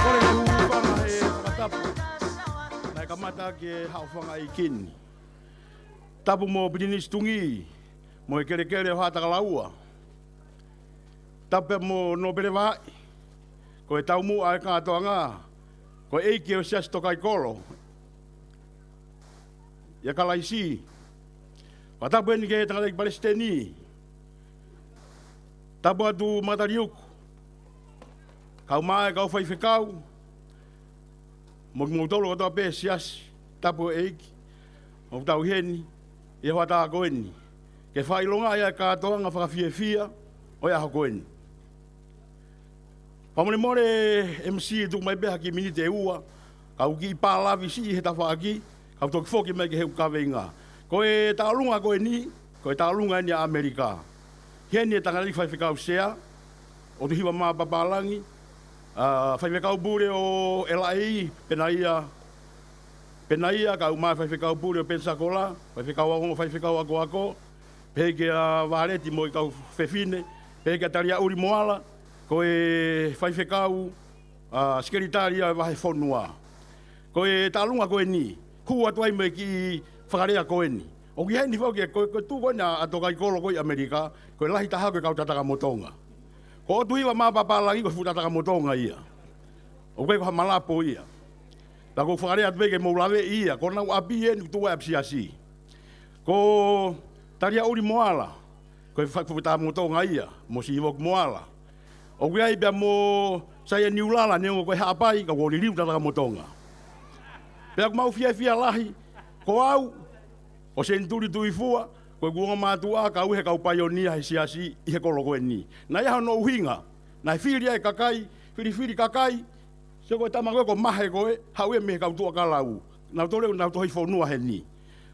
Kole ke u hūfanga he fakatapu naʻe kamata ʻaki e Haʻofanga ʻEiki ni. Tapu mo Pilinisi Tungī, mo e kelekele ʻo Haʻatakalaua. Tapu pē mo Nōpele Vahaʻi, ko e taumuʻa e kātoanga, ko e ʻeiki ʻo e Siasi Tokaikoló ʻia Kalaisi. Fakatapu eni ki he tangataʻeiki palesiteni. Tapu atu Mataliuku, kae ʻumaʻā e kau faifekau, mo kimoutolu kotoa pē siasi, tapu ʻEiki, ʻoku tau ʻi heni ʻi he hoʻatā ko eni ke fakaʻilongaʻi ʻa e kātoanga fakafiefia ʻo e ʻaho ko eni. Fakamolemole M C, tuku mai pē ha kiʻi miniti ʻe ua, kau kiʻi pālavi siʻi he tafaʻaki, kau toki foki mai ki heʻeku kaveinga. Ko e tauʻolunga ko eni, ko e tauʻolunga eni ʻa ʻAmelika. Heni e tangataʻeiki faifekau sea, ʻOtuhiva Mā Papālangi, ʻa, faifekau pule ʻo ʻElaʻeiki, Penaia, Penaia, kae ʻumaʻā e faifekau pule ʻo Pensacola, faifekau ongo faifekau akoako, pehē kia Vāleti mo e kau fefine, pehē kia Taliaʻuli Moala, ko e faifekau, ʻa, sekelitali ʻa e vahefonua. Ko e tauʻolunga ko eni, hū atu ai mo e kiʻi fakalea ko eni. ʻOku ʻi heni foki e ko, ko e tuʻu ko ena ʻa Tokaikolo ko ē ʻi ʻAmelika, ko e lahi taha ko e kau tatakamotonga. Ko ʻOtuhiva Mā Papālangi ko e fuʻu tatakamotonga ia. ʻOku ʻikai ko ha malapo ia. Pea ʻoku ou fakalea atu pē ke mou laveʻi ia, ko honau ʻapi eni ʻoku tuʻu ai ʻapisiasi. Ko Taliaʻuli Moala, ko e fa-, fuʻu tatakamotonga ia, mo Sivoki Moala. ʻOku ʻi ai pea mo Saiani Ulala, neongo ko e Haʻapai, ka kuo liliu tatakamotonga. Pea ʻoku mau fiefia lahi, ko au, ʻo Senituli Tuʻifua, ko ʻeku ongo mātuʻa, kau he kau paionia he siasi ʻi he kolo ko eni. Naʻe ʻi ai hono ʻuhinga, naʻe fili ai e kakai, filifili kakai, sio ko e tama ko ē ko Mahe ko ē, haʻu ia mei he kau Tuʻakalau. Naʻa nau tole, naʻa nau tohi fonua heni.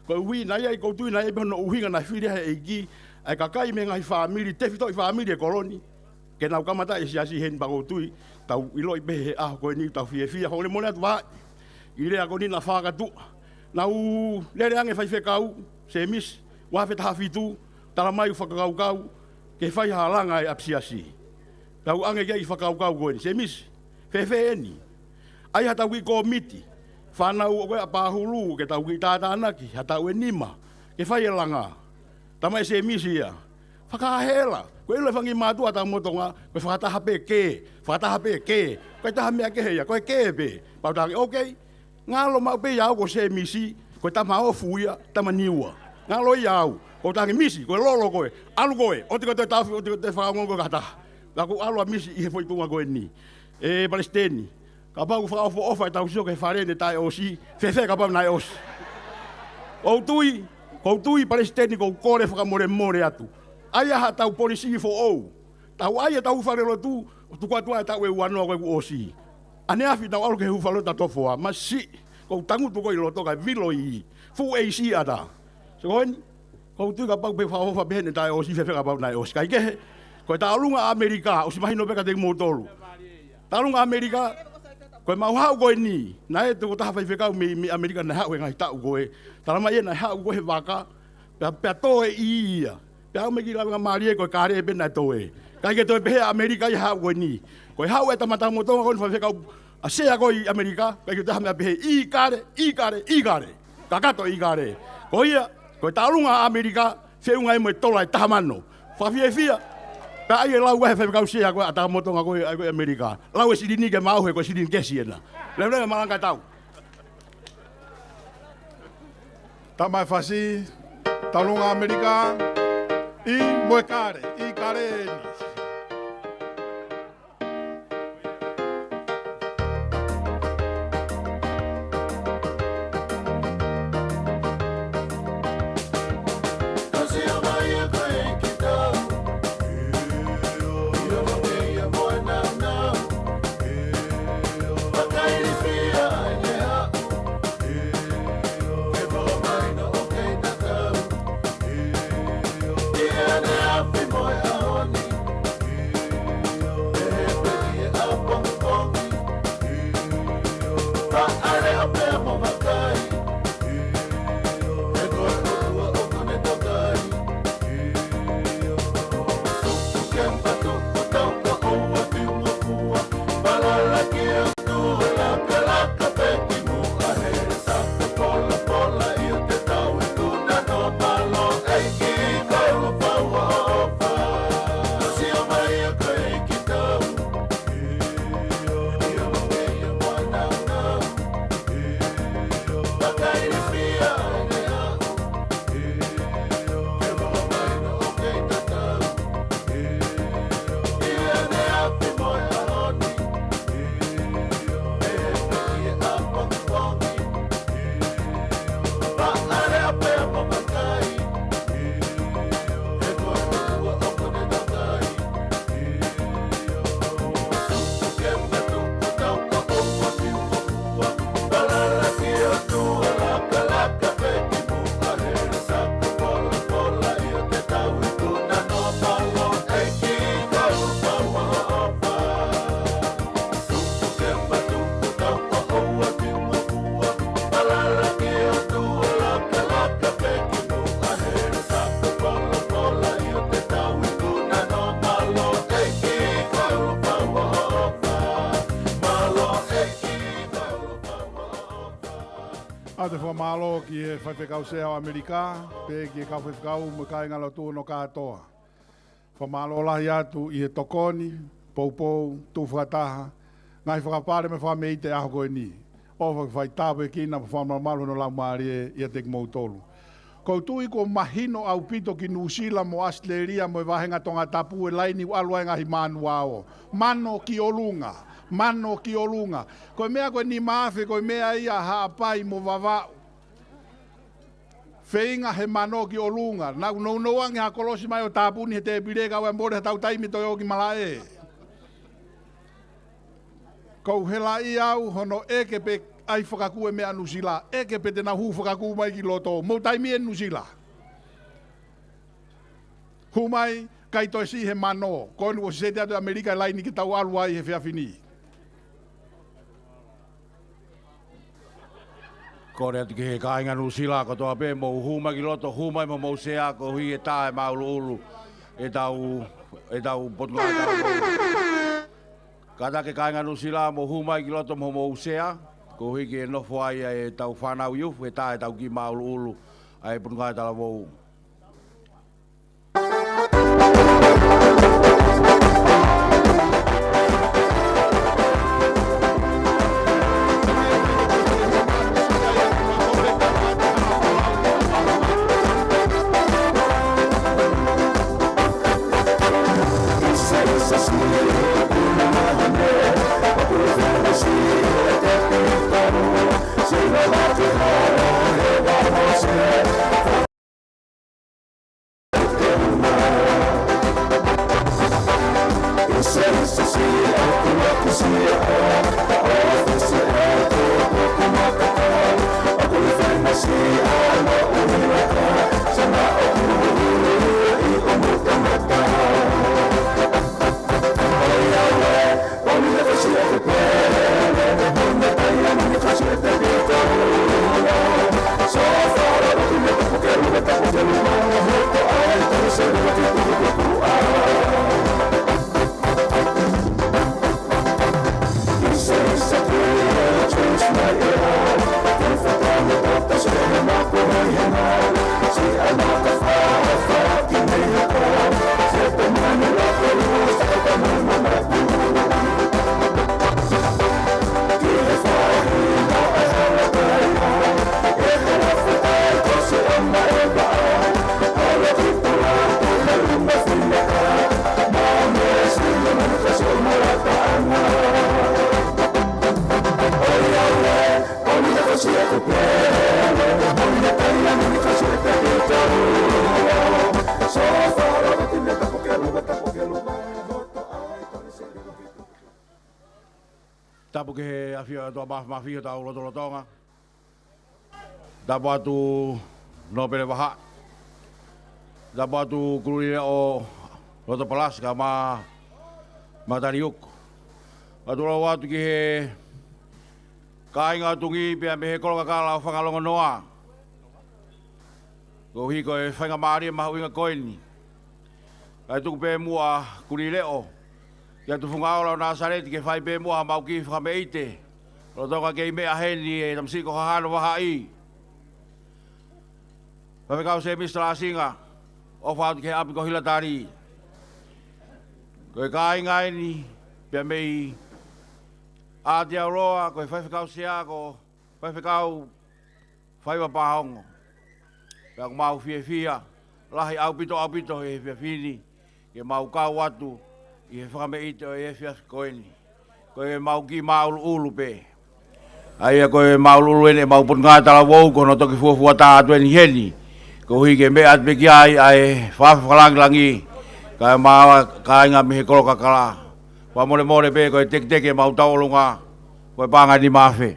Koeʻuhi, naʻe ʻi ai, ʻoku ou tui naʻe ʻi ai pē hono ʻuhinga naʻe fili ai he ʻEiki ʻa e kakai mei he ngaahi fāmili, tefitoʻi fāmili e kolo ni, ke nau kamata e siasi heni. Pea ʻoku ou tui, tau ʻiloʻi pē he ʻaho ko eni, tau fiefia. Fakamolemole atu Vahaʻi, ʻi he lea ko eni naʻa fakakātoa. Naʻa ku lele ange faifekau Semisi, ua afe taha fitu, tala mai ʻoku fakakaukau ke fai ha langa e ʻapisiasi. Pea u ʻange ki ai e fakakaukau ko eni, Semisi, fēfē eni? ʻAi haʻatau kiʻi kōmiti fānau ʻo ko ē ʻa Pahulu ke tau kiʻi tātānaki, ha taʻu ʻe nima, ke fai e langa. Tala mai ʻe Semisi ia, fakahela, ko e ʻilo ʻe he fanga kiʻi mātuʻa tatakamotonga, ko e fakataha pē kē, fakataha pē kē, ko e taha meʻa kehe ia, ko e kē pē. Pea u talaange, okay, ngalo maʻu pē ia au ko Semisi, ko e tama ofu ia, tama Niua. Ngalo ia au, ʻoku ou talaange Misi, ko e lolo koe, ʻalu koe, ʻoua te ke toe taʻofi, ʻoua te ke toe fakaongo koe ki ha taha. Pea ʻoku ou ʻalu ʻa Misi ʻi he foʻi tuʻunga ko eni. ʻE Palesiteni, kapau ʻoku fakaʻofoʻofa ʻetau sio ki he fale ni taʻe ʻosi, fēfē kapau naʻe ʻosi? ʻOku ou tui, ʻoku ou tui Palesiteni, ʻoku ou kole fakamolemole atu. ʻAi haʻatau polisi foʻou. Tau ʻai ʻetau hūfale lotu, tuku atu ʻa e taʻu ʻe ua noa ko ē kuo ʻosi. ʻAneafi naʻa ku ʻalu ki he hūfale lotu ʻa Tofoa, masiʻi, ʻoku ou tangutu ko ē ʻi loto kae vilo ʻi fuʻu ʻeisi ʻatā. Sio ko eni, ʻoku ou tui kapau pē fakaʻofoʻofa pehē ni taʻe ʻosi, fēfē kapau naʻe ʻosi? Kae kehe, ko e tauʻolunga ʻAmelika, ʻosi mahino pē kiate kimoutolu. Tauʻolunga ʻAmelika, ko e mau haʻu ko eni, naʻe ʻi ai e tokotaha faifekau mei, mei ʻAmelika naʻe haʻu he ngaahi taʻu ko ē. Tala mai ia naʻe haʻu ko ē he vaka, pea, pea toe ia. Pea ʻomai e kiʻi lavengamālie ko e kale pē naʻe toe. ʻIkai ke toe pehē ʻa ʻAmelika ia he haʻu ko eni. Ko e haʻu e tama tatakamotonga ko eni, faifekau ʻa Sea ko ē ʻi ʻAmelika, ʻikai ke toe ʻi ai ha meʻa pehē ʻIkale, ʻIkale, ʻIkale. Kakato ʻIkale. Ko ia, ko e taʻolunga ʻa ʻAmelika, feʻunga ia mo e tola ʻe taha mano. Fakafiefia, pea ʻai e lau ʻa e faifekau Sea ko ē ʻa Takamotonga ko ē ʻa ʻAmelika. Lau e silini ke maʻu he ko e silini kesi ena. Leveleva malanga tau. Tama e fasi, taʻolunga ʻAmelika, ʻi mo e kale, ʻIkale eni. ʻOatu e fakamālō ki he faifekau Sea ʻo ʻAmelika, pea ki he kau faifekau mo e kāingalotu hono kātoa. Fakamālō lahi atu ʻi he tokoni, poupou, tuʻu fakataha, ngaahi fakapale mo e fakameʻite ʻaho ko eni. ʻOfa ke fai tāpuekina mo fakamalumalu hono laumālie ʻiate kimoutolu. ʻOku ou tui kuo mahino ʻaupito ki Nuʻusila mo ʻAositelēlia mo e vāhenga Tongatapu e laini ʻoku ʻalu ai e ngaahi manuao. Mano ki ʻolunga, mano ki ʻolunga. Ko e meʻa ko e nima afe, ko e meʻa ia ʻa Haʻapai mo Vavaʻu. Feinga he mano ki ʻolunga. Naʻa ku nounou ange ha kolosi mai ʻo tāpuni he tēpile kae ʻoua ʻe mole ha tau taimi toe ō ki malaʻe. ʻOku ou helaʻia au hono ʻeke pe ʻai fakakū e meʻa ʻa Nuʻusila. ʻEke pe te nau hū fakakū mai ki loto. Mou taimi eni Nuʻusila. Hū mai, ʻikai toe siʻi he mano. Ko eni kuo sesete atu ʻe ʻAmelika e laini ke tau ʻalu ai he efiafi ni. Kole atu ki he kāinga Nuʻusila kotoa pē, mou hū mai ki loto, hū mai mo homou sea, koeʻuhi ʻe tā e māʻuluʻulu ʻetau, ʻetau Potungāue Talavou. Kātaki kāinga Nuʻusila, mou hū mai ki loto mo homou sea, koeʻuhi ke nofo ai ʻetau fānau youth, ʻe tā ʻetau kiʻi māʻuluʻulu ʻa e Potungāue Talavou. Fia toa maf-, mafi ʻo tau lotolotonga. Tapu atu Nōpele Vahaʻi. Tapu atu Kululeʻo Lotopalasi kae ʻumaʻā Mataniuku. Atu lau atu ki he kāinga ʻo Tungi pea mei he kolo kakala ʻo Fangalongonoa. Koeʻuhi ko e faingamālie mahuʻinga ko eni. Kae tuku pē muʻa Kululeʻo kia Tufungaola ʻo Nāsaleti ke fai pē muʻa haʻamau kiʻi fakameʻite. Lolotonga kei meʻa heni e tamasiʻi ko Hahano Vahaʻi. Faifekau Sēmisi Talasinga, ʻofa atu ki he ʻapi ko Hilatali. Ko e kāinga eni, pea mei ʻAotearoa, ko e faifekau sea ko Faifekau Faiva Pāongo. Pea ʻoku mau fiefia lahi ʻaupito, ʻaupito he efiafi ni, ke mau kau atu ʻi he fakameʻite ʻo e efiafi ko eni. Ko ʻemau kiʻi māʻuluʻulu pē. ʻA ia ko e māʻuluʻulu eni ʻemau Potungāue Talavou, ko hono toki fuofua tā atu eni heni. Koeʻuhi ke meʻa atu pē ki ai ʻa e fakalangilangi, kae ʻumaʻā kāinga mei he kolo kakala. Fakamolemole pē ko e teketeke ʻemau tauʻolunga, ko e paʻanga ʻe nima afe.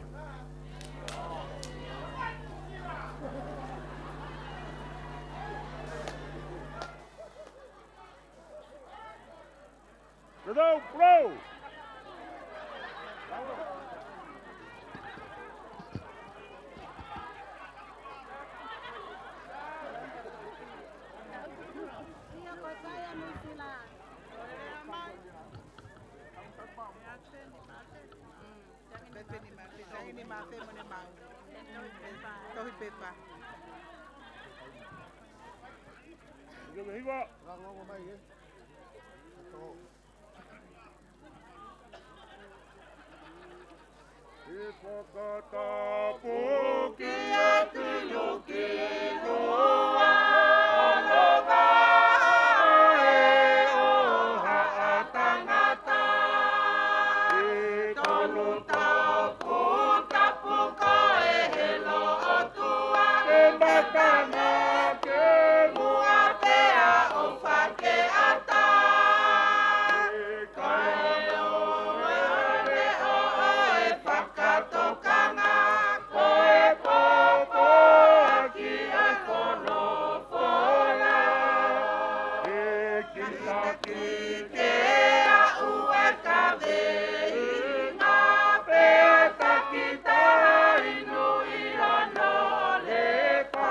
Pete ni ma, pete ni ma, pete ni ma. Tohi pepa. Hiva. Fakatapu ki he tui ʻo e ʻOtua, ʻo e ʻofa ʻa e tangata. ʻE tolu tapu, tapu ko e helo ʻOtua, ʻe matana ke muʻa pea ʻofa ke ʻatā. Kae ʻoua ʻe ʻoʻo e fakatokanga, ko e pōpoaki ʻa e folofola. ʻE kitaki ke aʻu e kaveinga, pea taki taʻinui hono lepa.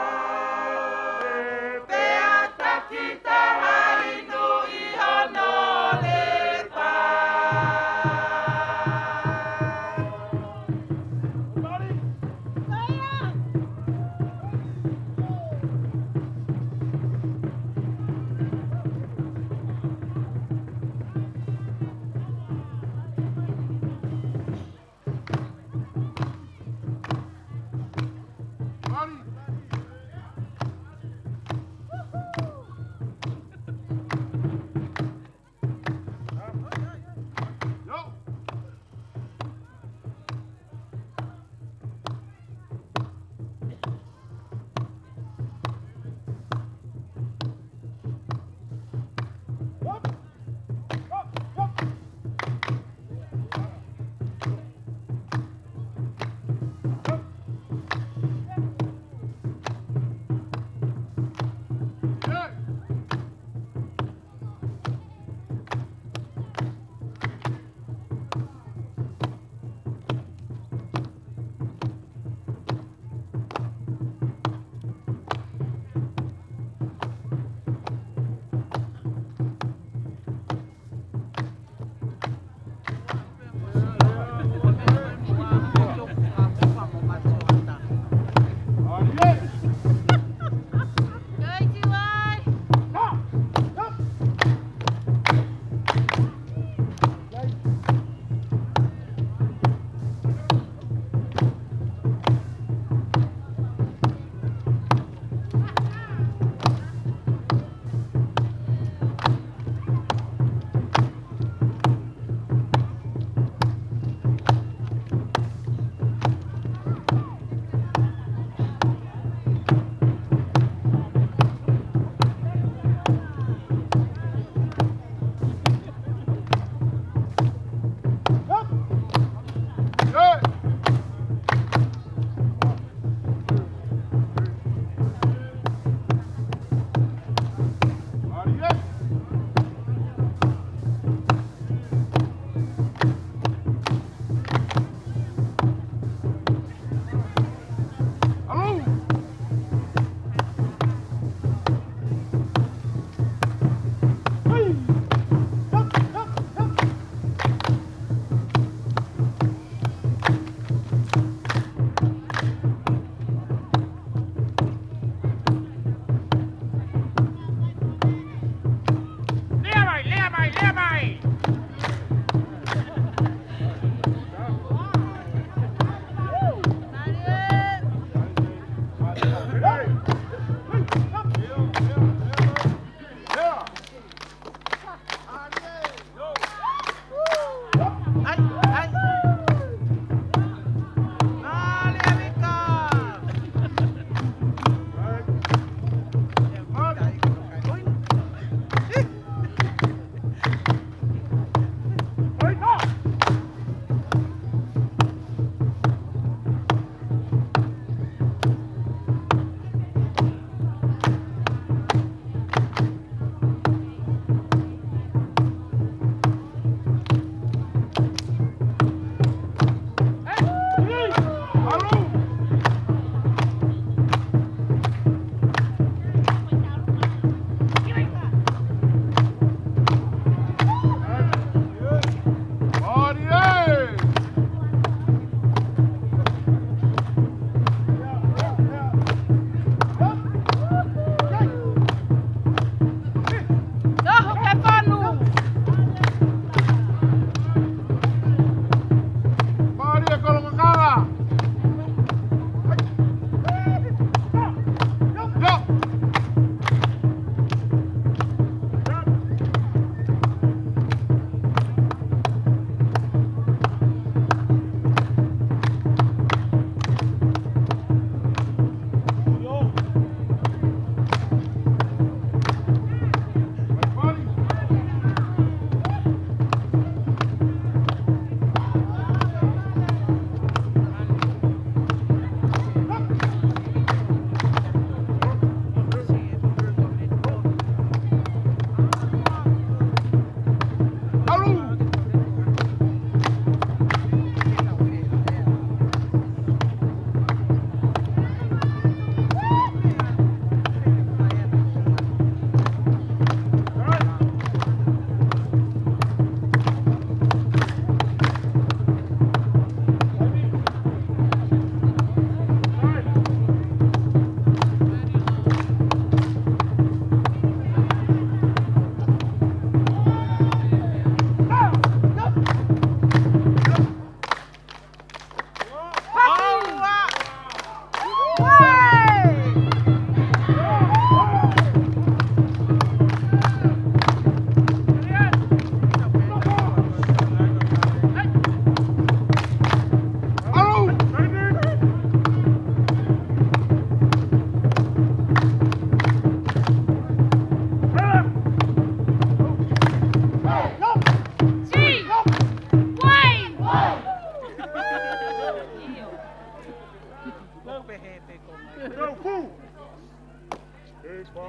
Ki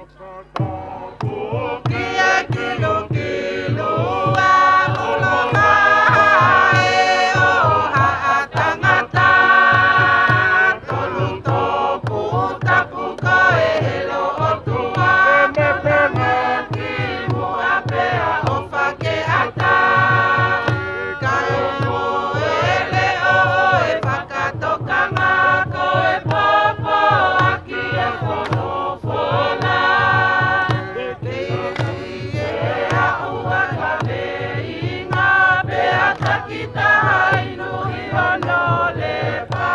he kilukilu ʻa ʻOlovaha ʻe ʻoha ʻa tangata. Tolu topu tapu ko e ʻelo ʻOtua, pea pehē ki muʻa pea ʻofa ke ʻatā. Kae ʻoua ʻe leʻo e fakatokanga ko e pōpoaki e folofola. Ke ʻi he aʻu ʻa e kaveinga pea takitaha inu ʻi hono lepa.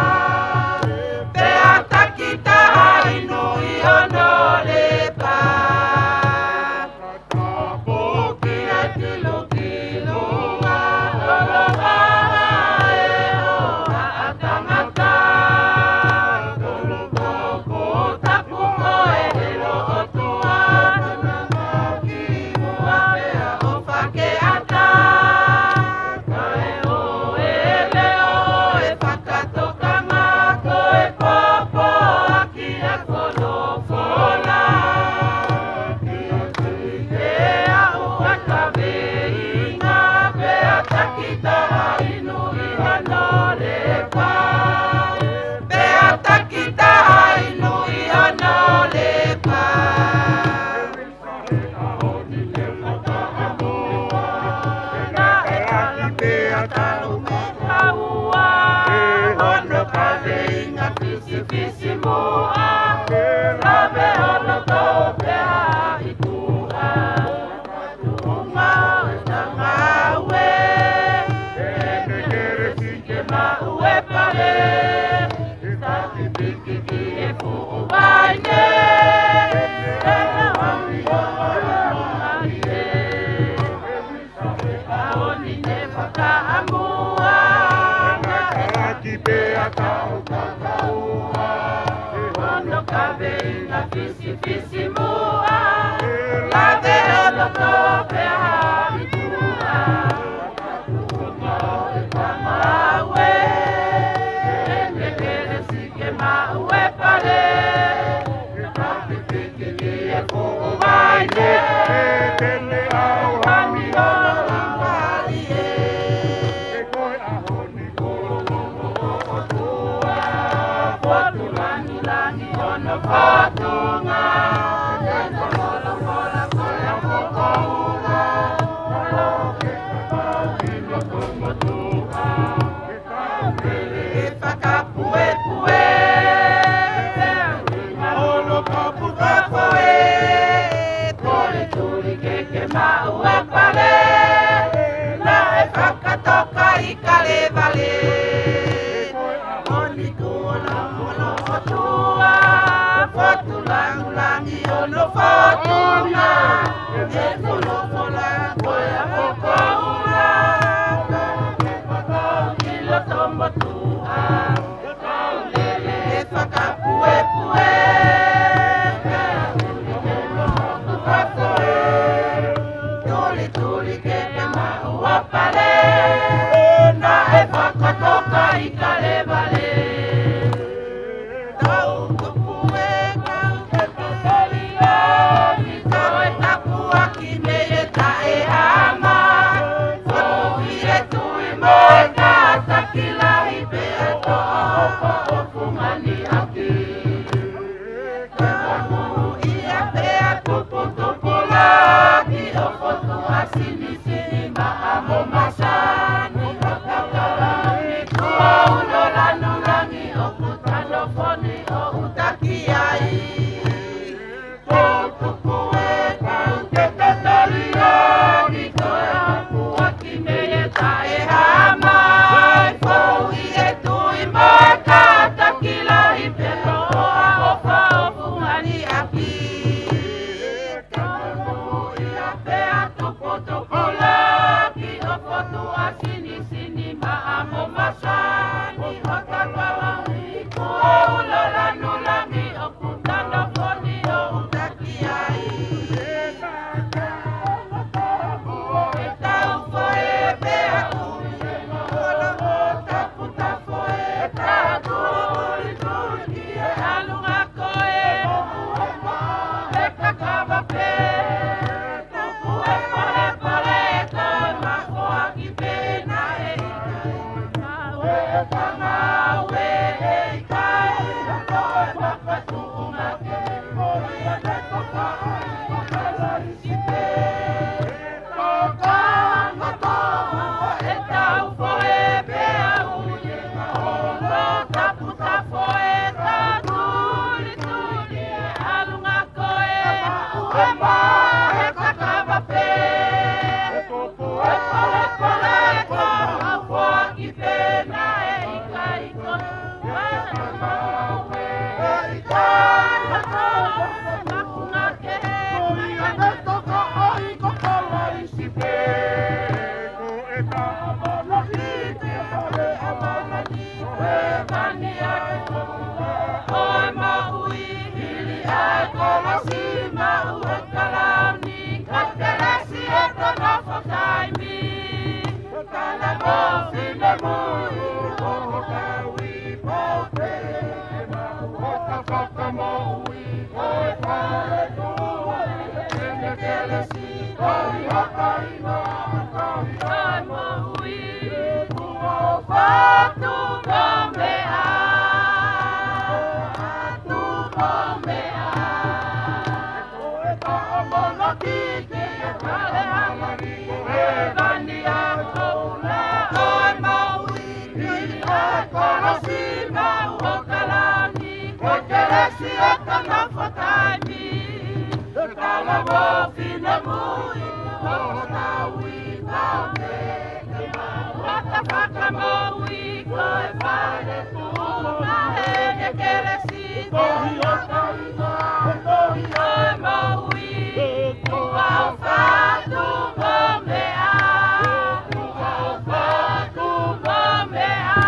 Pea takitaha inu ʻi hono lepa. Tapu ki he kilukilu ʻa ʻOlovaha ʻe ʻoha ʻa tangata. Tolu topu tapu ko e ʻelo ʻOtua, pea pehē ki muʻa pea ʻofa ke ʻatā. Kae ʻoua ʻe leʻo e fakatokanga ko e pōpoaki e folofola. Ke ʻi he aʻu ʻa e kaveinga pea takitaha inu ʻi hono lepa. Pea takitaha inu ʻi hono lepa. Naʻe ʻalu pea tau mei taua, hono kaveinga fisifisimuʻa, lave ʻo loto pea ʻi tuʻa. Tuʻunga ʻo e ngāue, ʻene kelesi ke maʻu e pale, taki piki ki he fuʻu vaine, ʻene ʻomi ʻo ʻomi e. ʻAho ni ne fakaʻamua, naʻe ʻaki pea tau kakaua, hono kaveinga fisifisimuʻa, lave ʻo loto pea ʻi tuʻa. Tuʻunga ʻo e ngāue, ʻene kelesi ke maʻu e pale, taki piki ki he fuʻu vaine, ʻene ʻomi ʻo ʻomi e. Ko e ʻaho ni ko e ʻaho ʻo e ʻOtua, potu langilangi hono fōtunga, ʻene Kolosi maʻu ʻo kalauni, ko e kelesi ʻa e nofo taimi. Talavou finemui, ko hoʻo kau ʻi pō pē, ke maʻu ʻo ka fakamoʻui, ko e faletua, ʻene kelesi, ko hoʻo kainga, ko hoʻo moʻui. Tuʻa ʻofa, tuʻa meʻa. Tuʻa meʻa. Ko e taʻomonaki ki he kale ʻa e ʻOtua, ko hēvani ʻa e koula ʻo e moʻui. Ki he kolosi maʻu ʻo kalauni, ko e kelesi ʻa e nofo taimi. Talavou finemui, ko hoʻo kau ʻi pō pē, ke maʻu ʻo ka fakamoʻui, ko e faletua, ʻene kelesi, ko hoʻo kainga, ko hoʻo moʻui. Tuʻa ʻofa, tuʻa meʻa. Tuʻa ʻofa, tuʻa meʻa.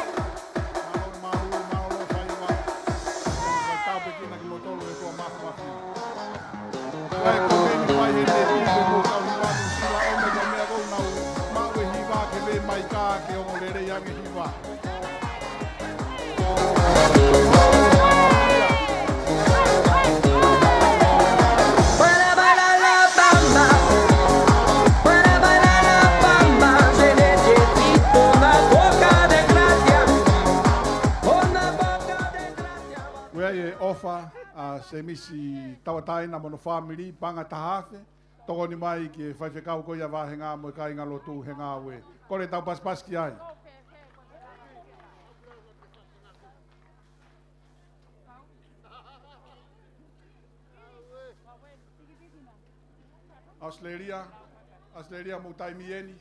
Mālō, mālō, mālō, faiva. Tāpuekina kimoutolu he kuo mafimafi. Kae ko eni fai he te ki he kuo kau hiva Nuʻu Sila, ʻo meʻa ko e meʻa ko ʻenau maʻu e hiva ke vē mai ka ke ongo lelei ange hiva. Ko ia e ʻofa ʻa Semisi Tauʻatāina mo hono fāmili, paʻanga taha afe, tokoni mai ki he faifekau ko ia vāhenga mo e kāingalotu he ngāue. Kole tau pasipasi ki ai. ʻAositelēlia, ʻAositelēlia mo taimi eni.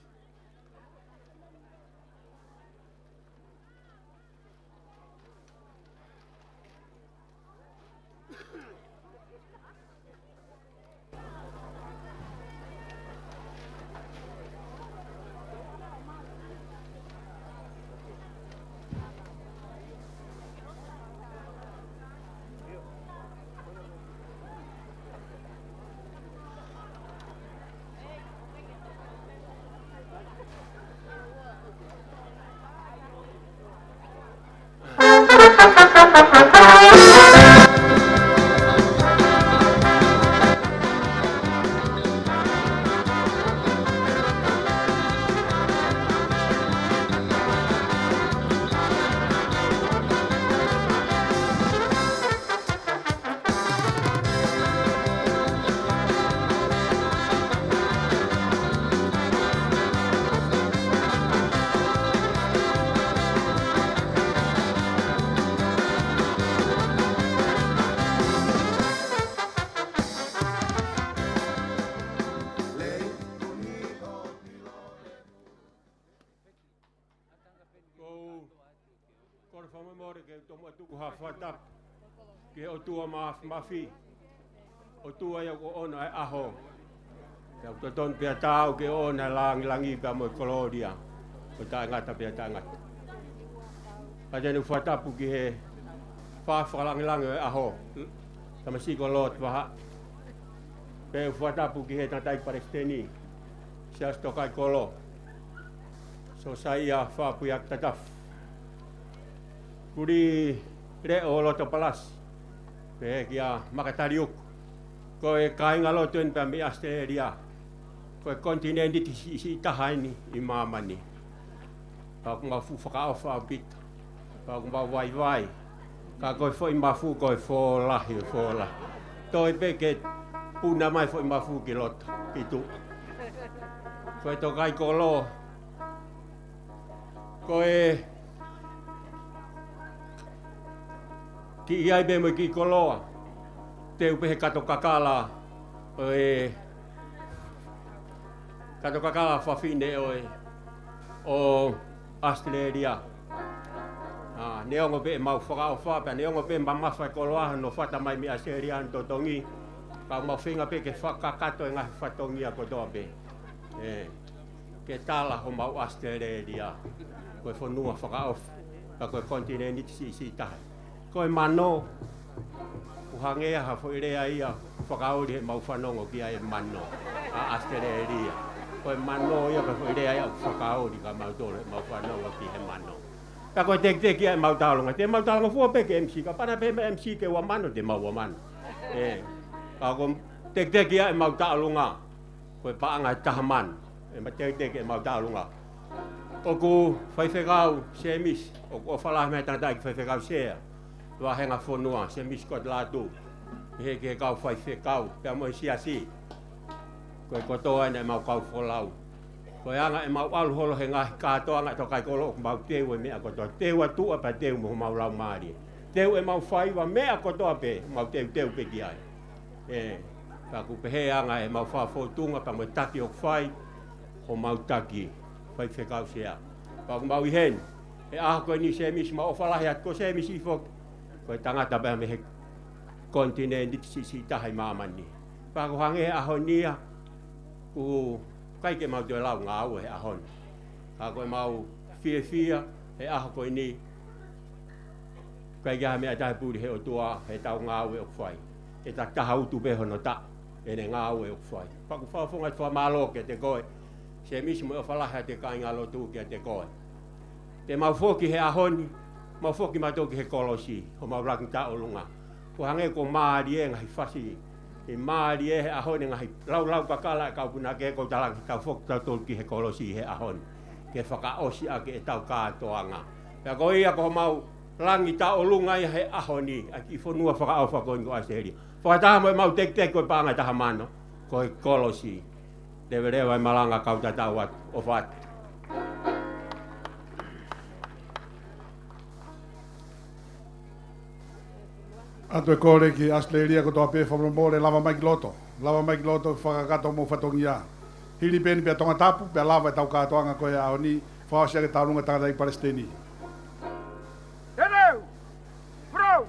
Ko u kole fakamolemole ke u tomuʻa tuku ha fakatapu ki he ʻOtua Māfimafi, ʻOtua ia ʻoku ʻoʻona e ʻaho. Pea ʻoku totonu pea taau ke ʻoʻona e langilangi pea mo e kolōlia ʻo taʻengata pea taʻengata. Pea te u fakatapu ki he fā fakalangilangi ʻo e ʻaho, tamasiʻi ko Lord Vahaʻi. Pea u fakatapu ki he tangataʻeiki palesiteni, Siaosi Tōkaikolo, Siosaia Fapuiaki Tatafu, Kulileʻo Lotopalasi, pehē kia Makataliuku. Ko e kāingalotu eni pea mei ʻAositelēlia. Ko e konitinēniti siʻisiʻi taha eni ʻi māmani. Pea ʻoku mau fuʻu fakaʻofa ʻaupito. Pea ʻoku mau vaivai. Ka ko e foʻi mafu, ko e fō lahi, fō lahi. Toe pē ke puna mai foʻi mafu ki loto, ki tuʻa. Ko e Tōkaikolo, ko e kiʻi ai pē mo e kiʻi koloa. Teu pē he kato kakala ʻo e kato kakala fafine ʻo e, ʻo ʻAositelēlia. ʻA, neongo pē ʻemau fakaʻofa, pea neongo pē mamafa e koloa hono fata mai mei ʻAositelēlia hono totongi, ka mau feinga pē ke fakakakato e ngaahi fatongia kotoa pē. ʻE, ke tala homau ʻAositelēlia ko e fonua fakaʻofa, ka ko e konitinēniti siʻisiʻi taha. Ko e mano, ʻoku hangē ha foʻi lea ia, fakaoli heʻemau fanongo ki ai e mano ʻa ʻAositelēlia. Ko e mano ia, ko e foʻi lea ia ʻoku fakaoli kia mautolu heʻemau fanongo ki he mano. Pea ko e tekiteki ia ʻemau tauʻolunga. Te mau talangofua pē ki he M C, kapau naʻe pehē mai e M C ke ua mano, te mau ua mano. ʻE, ka ko e tekiteki ia ʻemau tauʻolunga. Ko e paʻanga ʻe taha mano, ʻe ma tekiteki ʻemau tauʻolunga. ʻOku Faifekau Semisi, ʻoku ʻofa lahi mai e tangataʻeiki Faifekau Sea, Vahenga Fonua, Semisi Kotilatu, pehē ki he kau faifekau, pea mo e siasi. Ko e kotoa eni ʻemau kau folau. Ko e anga ʻemau ʻalu holo he ngaahi kātoanga ʻa e Tōkaikolo ʻoku mau teu e meʻa kotoa. Teu ʻa tuʻa pea teu mo homau laumālie. Teu ʻemau faiva, meʻa kotoa pē, mau teuteu pē ki ai. ʻE, pea ʻoku pehē anga ʻemau fakafōtunga pea mo e taki ʻoku fai, homau taki, Faifekau Sea. Pea ʻoku mau ʻi heni, he ʻaho ko eni Semisi, mau ʻofa lahi atu, ko Semisi foki ko e tangata pē mei he konitinēniti siʻisiʻi taha ʻi māmani. Pea ʻoku hangē he ʻaho ni ia, ʻoku ʻikai ke mau toe lau ngāue he ʻaho ni. Ka ko ʻemau fiefia he ʻaho ko eni, ʻikai ke ʻi ai ha meʻa ʻe taha puli he ʻOtua heʻetau ngāue ʻoku fai. ʻE ta taha utu pē hono taʻu ʻene ngāue ʻoku fai. Pea ʻoku fakafofonga atu e fakamālō kiate koe Semisi mo e ʻofa lahi ʻa e kāingalotu kiate koe. Te mau foki he ʻaho ni, mau foki mautolu ki he kolosi, homau langi tauʻolunga. ʻOku hangē kuo mālie e ngaahi fasi, ʻi mālie he ʻaho ni e ngaahi laulau kakala ʻa e kau punake, ko e talangi tau foki tautolu ki he kolosi he ʻaho ni. Ke fakaʻosi ʻaki ʻetau kātoanga. Pea ko ia ko homau langi tauʻolunga ia he ʻaho ni, ʻa e kiʻi fonua fakaʻofa ko eni ko ʻAositelēlia. Fakataha mo ʻemau tekiteki ko e paʻanga ʻe taha mano, ko e kolosi. Leveleva e malanga kau tatau atu, ʻofa atu. ʻOatu e kole ki ʻAositelēlia kotoa pē fakamolemole lava mai ki loto. Lava mai ki loto fakakakato homou fatongia. Hili pē eni pea Tongatapu, pea lava ʻetau kātoanga ko e ʻaho ni, fakaʻosi ʻaki e tauʻolunga tangataʻeiki palesiteni. Te leu! Bravo!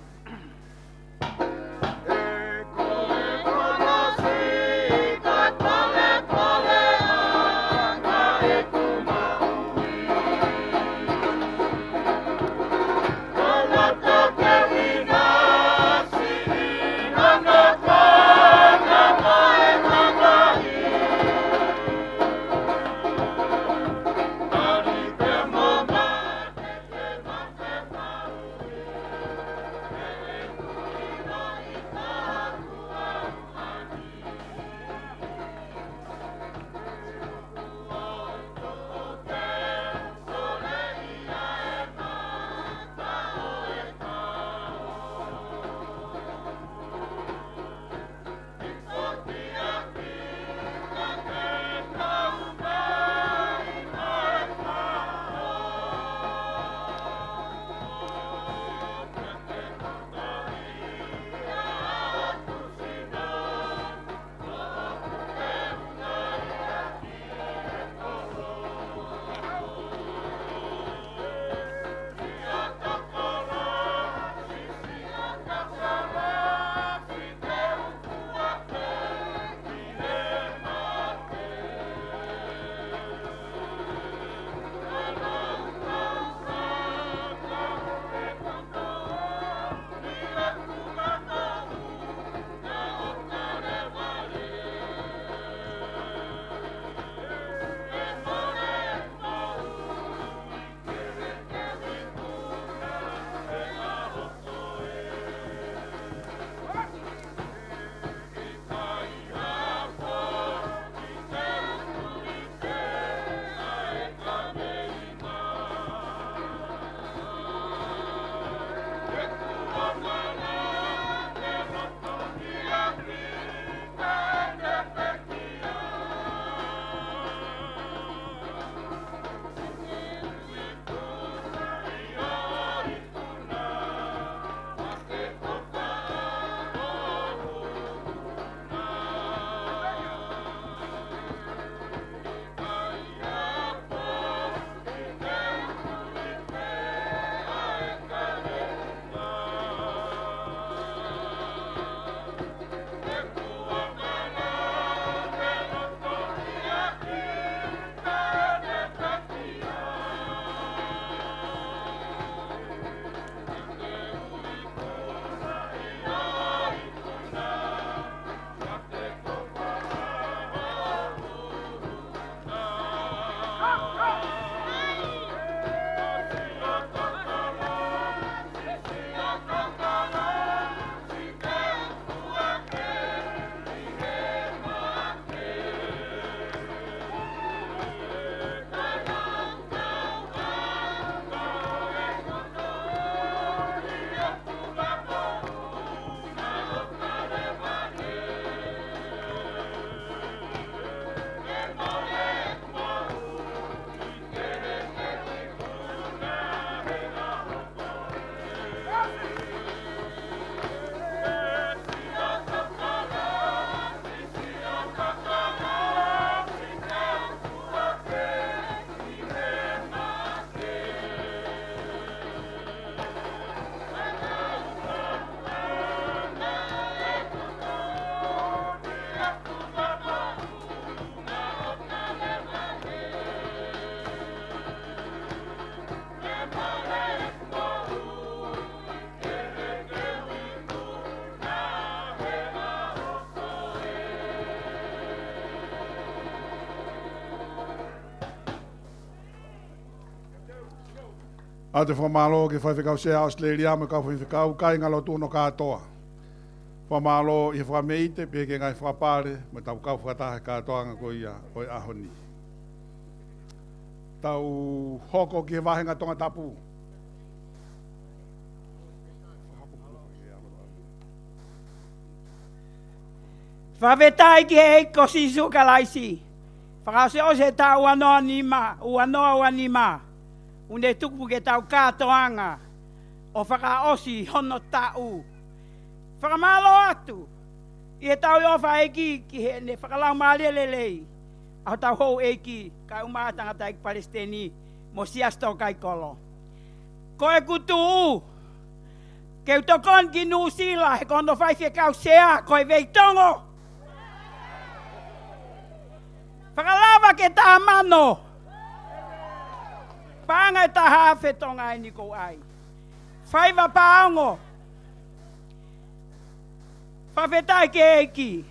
ʻOatu e fakamālō ki he Faifekau Sea ʻAositelēlia mo e kau faifekau, kāinga lotu hono kātoa. Fakamālō ʻi he fakameite, pehē ki he ngaahi fakapale, mo ʻetau kau fakataha he kātoanga ko ia ʻo e ʻaho ni. Tau hoko ki he vāhenga Tongatapu. Fakafetaʻi ki he ʻEiki ko Sīsū Kalaisi. Fakaʻosiʻosi e taʻu ua noa nima, ua noa ua nima. ʻOku ne tuku ke tau kātoanga ʻo fakaʻosi hono taʻu. Fakamālō atu ʻi he tauhi ʻofa ʻa e ʻEiki ki heʻene fakalaumālie lelei ʻa hotau houʻeiki, kae ʻumaʻā tangataʻeiki palesiteni mo e siasi tō kaikolo. Ko ʻeku tuʻu ke u tokoni ki Nuʻusila he ko hono faifekau sea ko e Veitongo. Fakalava ke tā mano. Paʻanga ʻe taha afe Tonga eni ʻoku ou ʻai. Faiva paʻanga. Fakafetaʻi ki he ʻEiki.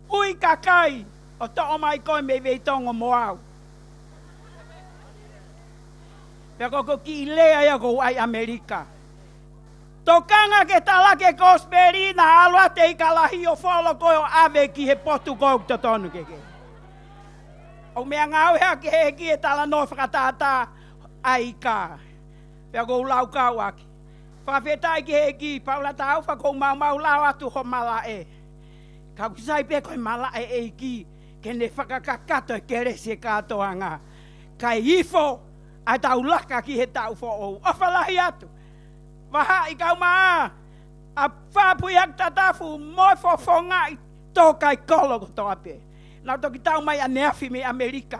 Ui kakai ʻo toʻo mai koe mei Veitongo mo au. Pea ko ʻeku kiʻi lea ia ʻoku ou ʻai ʻAmelika. Tokanga ke talaki e kosipeli naʻa ʻalu atu e ika lahi ʻo folo koe ʻo ʻave ki he potu ʻoku totonu ke ke. ʻOku meʻangāue hake he ʻEiki e talanoa fakatātā ʻa e ika. Pea ʻoku ou lau kau ʻaki. Fakafetaʻi ki he ʻEiki, Paula Taufa, ʻoku ou maumau lao atu ho malaʻe. Ka ʻoku sai pē ko e malaʻe ʻa e ʻEiki, ke ne fakakakato e kelesi e kātoanga. Kae ifo ʻa e tau laka ki he taʻu foʻou. ʻOfa lahi atu. Vahaʻi kau mā, ʻa Fapuiaki Tatafu mo e fofongaʻi tō kaikolo kotoa pē. Naʻa toki tau mai ʻaneafi mei ʻAmelika.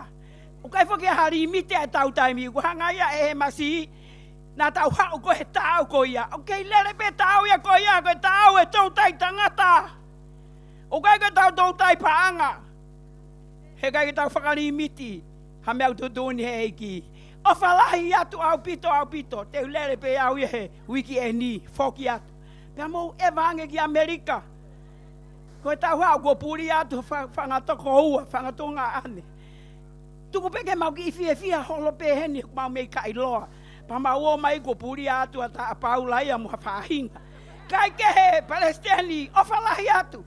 ʻOku ʻikai foki ha limiti ʻa e tau taimi, ʻoku hanga ia ʻe he masi, naʻa tau haʻu ko e taʻu ko ia. ʻOku kei lele pē taʻu ia ko ia, ko e taʻu e toutai tangata. ʻOku ʻikai ko e tau toutai paʻanga. He ʻikai ke tau fakalimiti ha meʻa ʻoku tuʻutuʻuni he ʻEiki. ʻOfa lahi atu ʻaupito, ʻaupito, te u lele pē au ia he uike eni, foki atu. Pea mou ʻeva ange ki ʻAmelika. Ko e tau haʻu kuo puli atu fa-, fanga toko ua, fanga Tonga ʻaneafi. Tuku pē ke mau kiʻi fiefia holo pē heni, mau mei ka ʻiloa. Pea mau ō mai kuo puli atu ʻa Taʻapaula ia mo ha faʻahinga. Kae kehe, palesiteni, ʻofa lahi atu.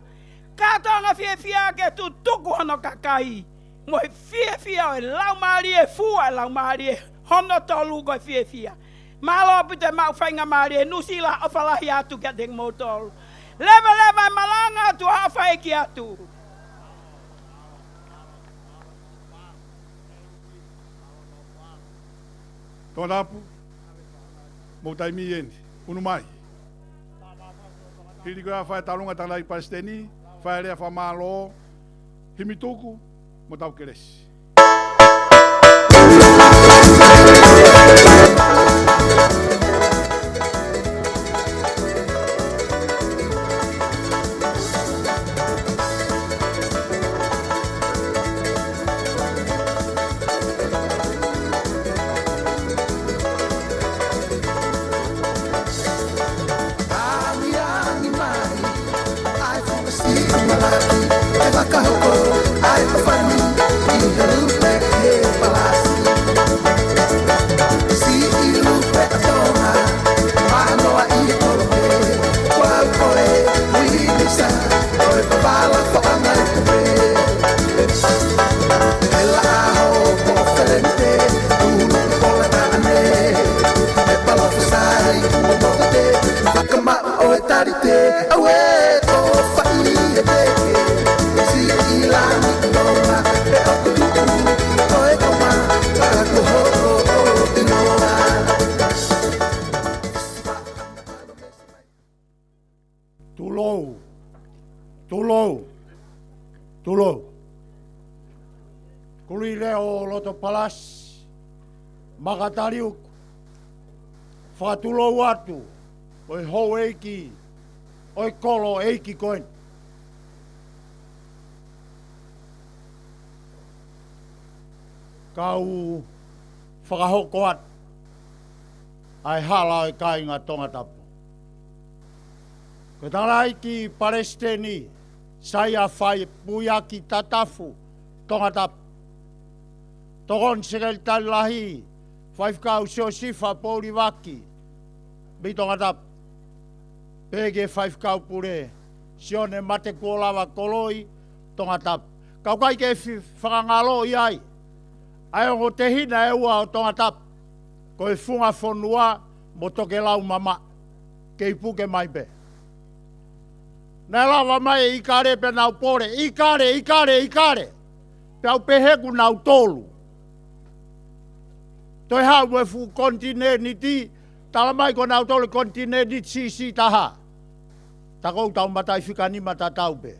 Kātoanga fiefia ke tutuku hono kakai. Mo e fiefia ʻo e laumālie, fua e laumālie, hono tolu ko e fiefia. Mālō ʻaupito e maʻu faingamālie, Nuʻusila, ʻofa lahi atu kiate kimoutolu. Leveleva e malanga atu, ʻofa ʻeiki atu. Tongatapu, mou taimi eni, unu mai. Hili ko ia fai e talunga tangataʻeiki palesiteni, fai e lea fakamālō, himi tuku, mo tau kelesi. Angiangi mai, ʻa e fungasi malaki, ʻe fakahoko, ʻa e fafani, ʻi he lupe he palasi. Siʻi lupe ʻa Tonga, manoa ʻi he kolope, kuo u koe, ui misa, ko e pavala faʻanga e kupe. Hela ʻaho ko Felente, ulu ko Lataʻane, e palofisai kuo mokote, fakamaʻu ʻo e talite, auē ʻofa ʻi he teke, siʻi langi Tonga, ʻe ʻoku tuku, ʻo e koma, ka ko hoʻo ʻiloa. Tulou, tulou, tulou. Kuluʻi leʻo ʻo loto palasi, makataliuku, fakatulou atu, ʻo e houʻeiki, ʻo e kolo ʻeiki ko eni. Kau fakahoko atu ʻa e hala ʻo e kāinga Tongatapu. Ko e tangataʻeiki palesiteni, Saia Fapuiaki Tatafu, Tongatapu. Tokoni sekelitali lahi, Faifekau Siosifa Poulivaki mei Tongatapu, pehē ki he Faifekau Pule Sione Matekuolava Koloi, Tongatapu. Ka ʻoku ʻikai ke fi-, fakangaloʻi ai ʻa e ongo tehina ʻe ua ʻo Tongatapu, ko e Funga Fonua mo Tokelau Mamaʻo. Kei puke mai pē. Naʻe lava mai e ʻIkale pea nau pole, ʻIkale, ʻIkale, ʻIkale. Pea u pehē kuo nau tolu. Toe haʻu mo e fuʻu konitinēniti, tala mai ko nautolu e konitinēniti siʻisiʻi taha. Taku ʻoku tau mataʻi fika nima tatau pē.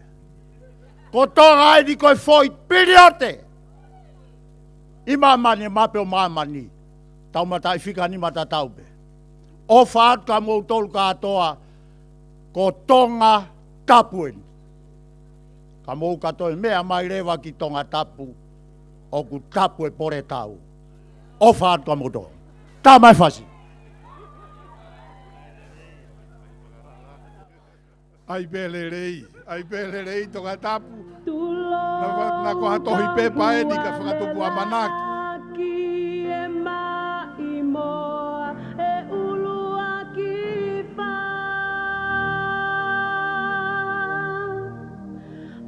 Ko Tonga eni ko e foʻi piliote ʻi māmani, mape ʻo māmani. Tau mataʻi fika nima tatau pē. ʻOfa atu kia moutolu kātoa, ko Tongatapu eni. Ka mou ka toe meʻa mai leva ki Tongatapu, ʻoku tapu e pole tau. ʻOfa atu kia moutolu. Tā mai fasi. ʻAi pē lelei, ʻai pē lelei Tongatapu. Naʻa ko, naʻa ko ha tohi pepa eni ka fakatupu ʻamanaki.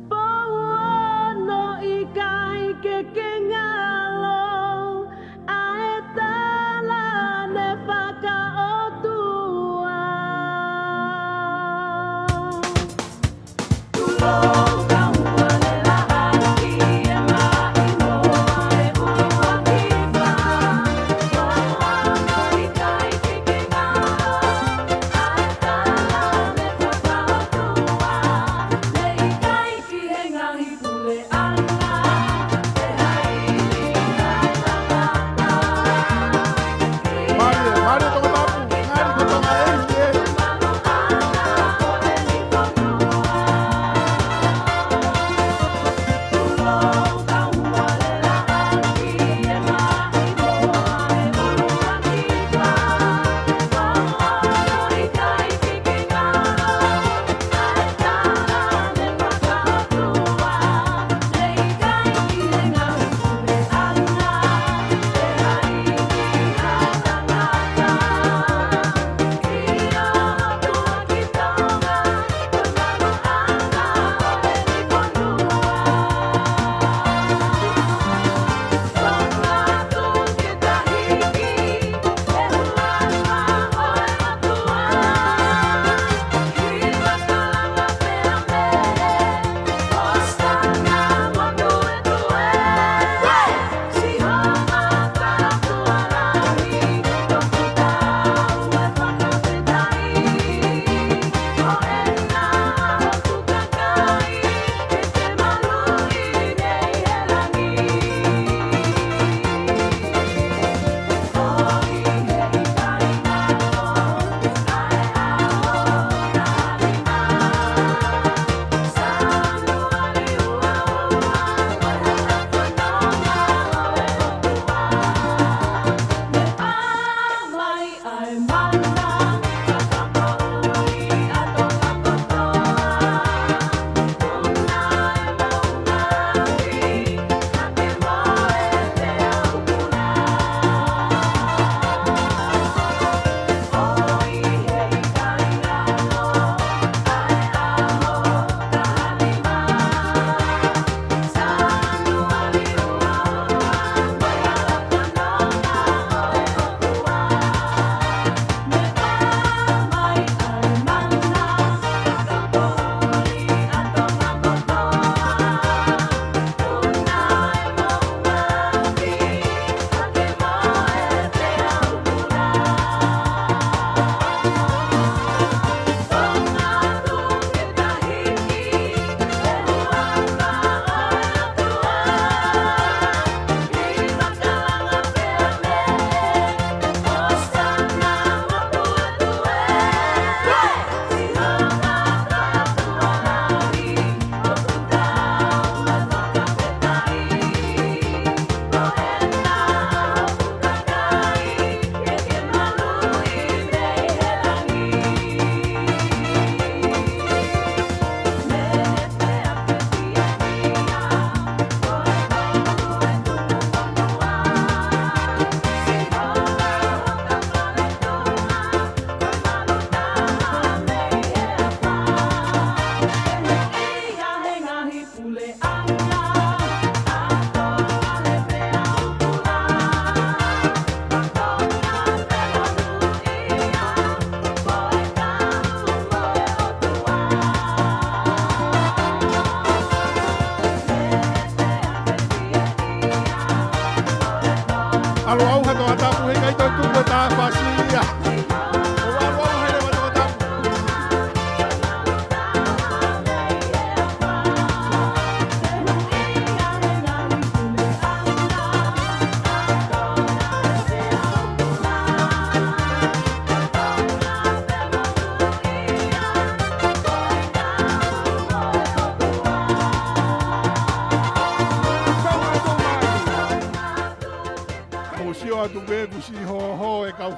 Pou ono ʻikai ke ke ngalo, ʻa e tala ne fakaʻotua.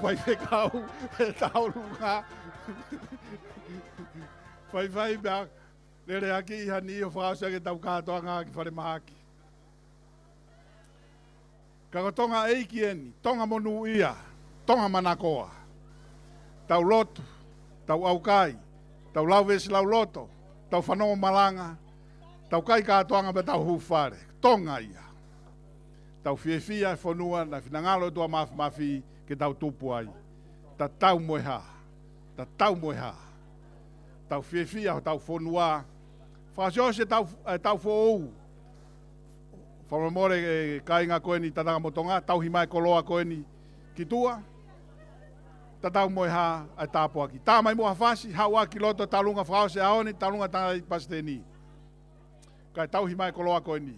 Faifekau, he taulunga. Faifai meʻa, lele ʻaki ʻi ha niʻihi ʻo fakaʻosi ʻaki ʻetau kātoanga ki falemahaki. Ka ko Tonga ʻeiki eni, Tonga monūʻia, Tonga manakoa. Tau lotu, tau ʻaukai, tau lau veesi lauloto, tau fanongo malanga, tau kai kātoanga pea tau hū fale. Tonga ia. Tau fiefia he fonua naʻe finangalo ʻOtua Mafimafi ke tau tupu ai. Tatau mo e hā. Tatau mo e hā. Tau fiefia hotau fonua. Fakaʻosiʻosi ʻetau, ʻetau foʻou. Fakamolemole e kāinga ko eni Tatanga mo Tonga, tauhi mai e koloa ko eni ki tuʻa. Tatau mo e hā ʻa e tāpuaki. Tā mai muʻa ha fasi, haʻu ā ki loto talunga fakaʻosi ʻaho ni, talunga tangataʻeiki palesiteni. Kae tauhi mai e koloa ko eni.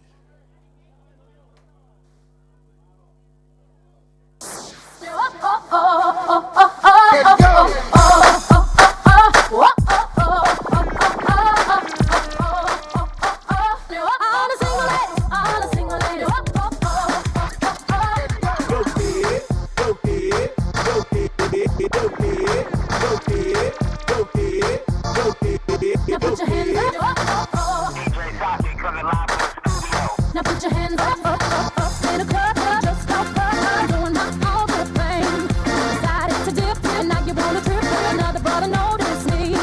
Now put your hands up, up, up, up in the club, girl, just like I'm doing my own little thing. Decided to dip, and now you wanna trip, but another brother noticed me.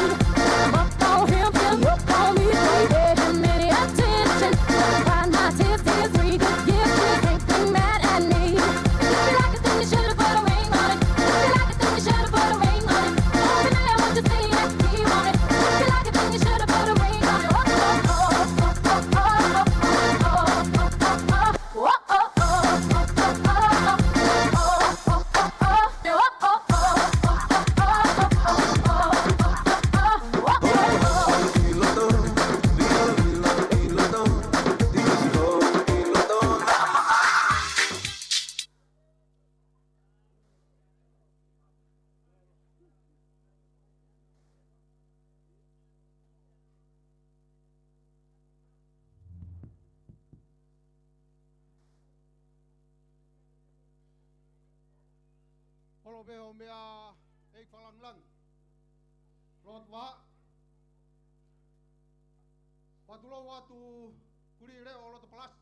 Up on him, then up on me, pay him any attention. Find my sister's three good gifts, can't be mad at me. If you like a thing, you should have put a ring on it. If you like a thing, you should have put a ring on it. Don't be mad at what you see, that's what you want it. If you like a thing, you should have put a ring on it. Holo pē hoʻo meʻa, ʻEiki Fakalāngilangi. Lotu ā. Patulou atu Kulihi Leʻo ʻo Loto Palasi.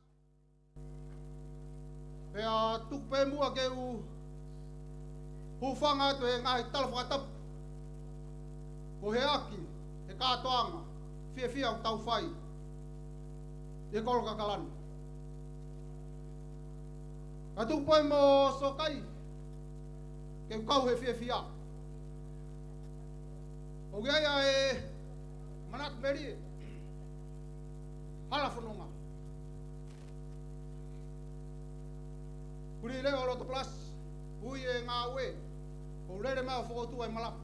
Pea tuku pē muʻa ke u hūfanga atu he ngaahi tala fakatapu kuo heʻaki he kātoanga fiefia ʻoku tau fai ʻi he kolo Kakalani. Ka tuku pē mo Sokai ke u kau he fiefia. ʻOku ʻi ai ʻa e manatu melie, hala fononga. Kulihi Leʻo ʻo Loto Palasi, ui e ngāue, ʻo lele mai ʻo fokotuʻu e malapu.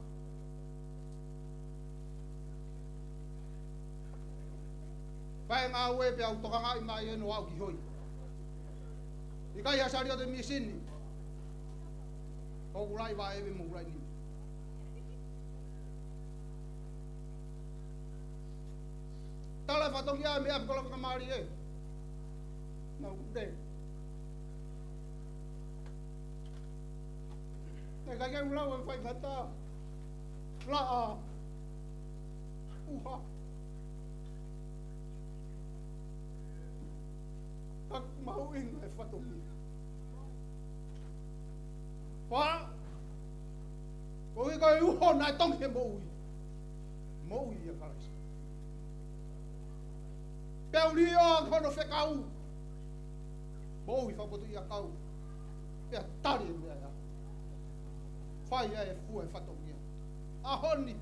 Fai e ngāue pea u tokangaʻi mai ʻe noa au ki hoi. ʻIkai ha saliote mīsini. ʻOku lahi vaʻe ʻeve mo lahi nima. Tala fatongia me ʻapi koloka kamali ē. Nau kute. Naʻe ʻikai ke u lau e fai kata. Laʻā. ʻUha. Ka ʻoku mahuʻinga e fatongia. Pea ko e ʻuhi ko e uho naʻe tongi he moʻui. Moʻui ʻia Kalaisi. Pea u liʻoa ki hono fekau. Moʻui fakapotoʻi ʻakau. Pea tali e meʻa ia. Fai ai e fua e fatongia. ʻAho ni.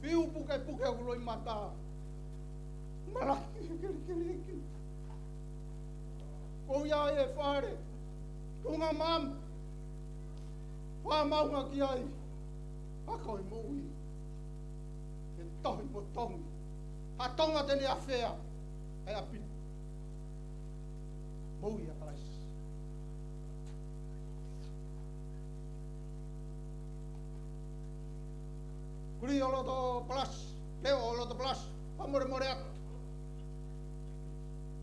Fiu pukepuke hoku loʻimata. Malaki kelikeli ʻEiki. ʻOku ʻi ai e fale. Tuʻunga maama. Fakamaauʻanga ki ai. Ako e moʻui. Ke tohi mo tongi. Ha Tonga te ne afea. ʻA e ʻapi. Moʻui ʻia Kalaisi. Kulihi ʻo Loto Palasi, Leʻo ʻo Loto Palasi, fakamolemole atu.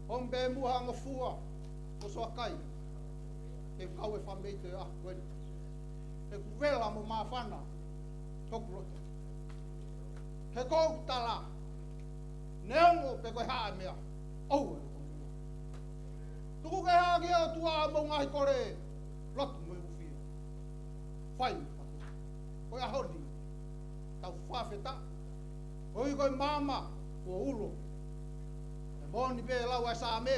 ʻOmi pē muʻa ha ngofua, ʻo Soakai, ke kau e fāmili ʻi he ʻaho ko eni. He ʻoku vela mo māfana hoku loto. He ko hoku tala, neongo pe ko e hā e meʻa, ʻoua ʻe loto mo ia. Tuku ke hā ki he ʻOtua ʻa hoʻomou ngaahi kole, lotu mo e hūfia. Fai mo fatu. Ko e ʻaho ni, tau fakafetaʻi. Koeʻuhi ko e maama kuo ulo. He moʻoni pē lau ʻa e Saame,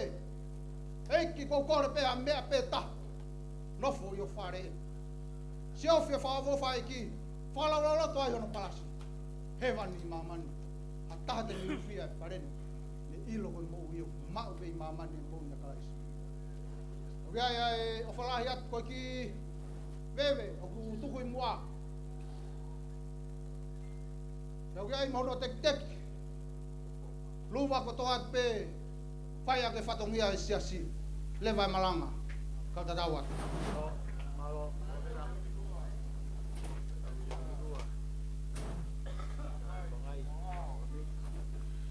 ʻEiki, ʻoku ou kole pē ha meʻa pē taha, nofo ʻi ho fale. Siʻi ʻofefine fakaʻofoʻofa ʻEiki, fakalaulauloto ai hono palasi. Hēvani ʻi māmani. Ha taha te ne hūfia he fale ni, ne ʻilo ko e moʻui ʻoku maʻu pē ʻi māmani ʻi he moʻui ʻa Kalaisi. ʻOku ʻi ai ʻa e ʻofa lahi atu ko e kiʻi veve ʻoku tuku ʻi muʻa. Pea ʻoku ʻi ai mo hono tekiteki. Luva kotoa atu pē, fai ʻaki e fatongia ʻa e siasi. Leva e malanga, kau tatau atu.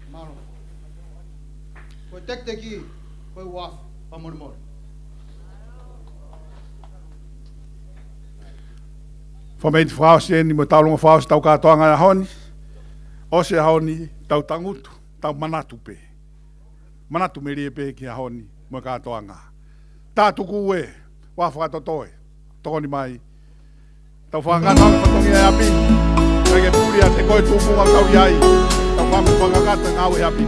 Mālō. Ko e tekiteki, ko e uafu, fakamolemole. Fakamolemole, fakaʻosi eni mo e tau longo fakaʻosi ʻetau kātoanga he ʻaho ni. ʻOsi e ʻaho ni, tau tangutu, tau manatu pē. Manatu melie pē ki he ʻaho ni mo e kātoanga. Tātuku ē, ua fakatotoe, tokoni mai. Tau fakakakato e fatongia ʻi ʻapi. Kae ke puli ʻa e ko e tuʻunga ʻoku tau ʻi ai. Tau fakakakato e ngāue ʻi ʻapi.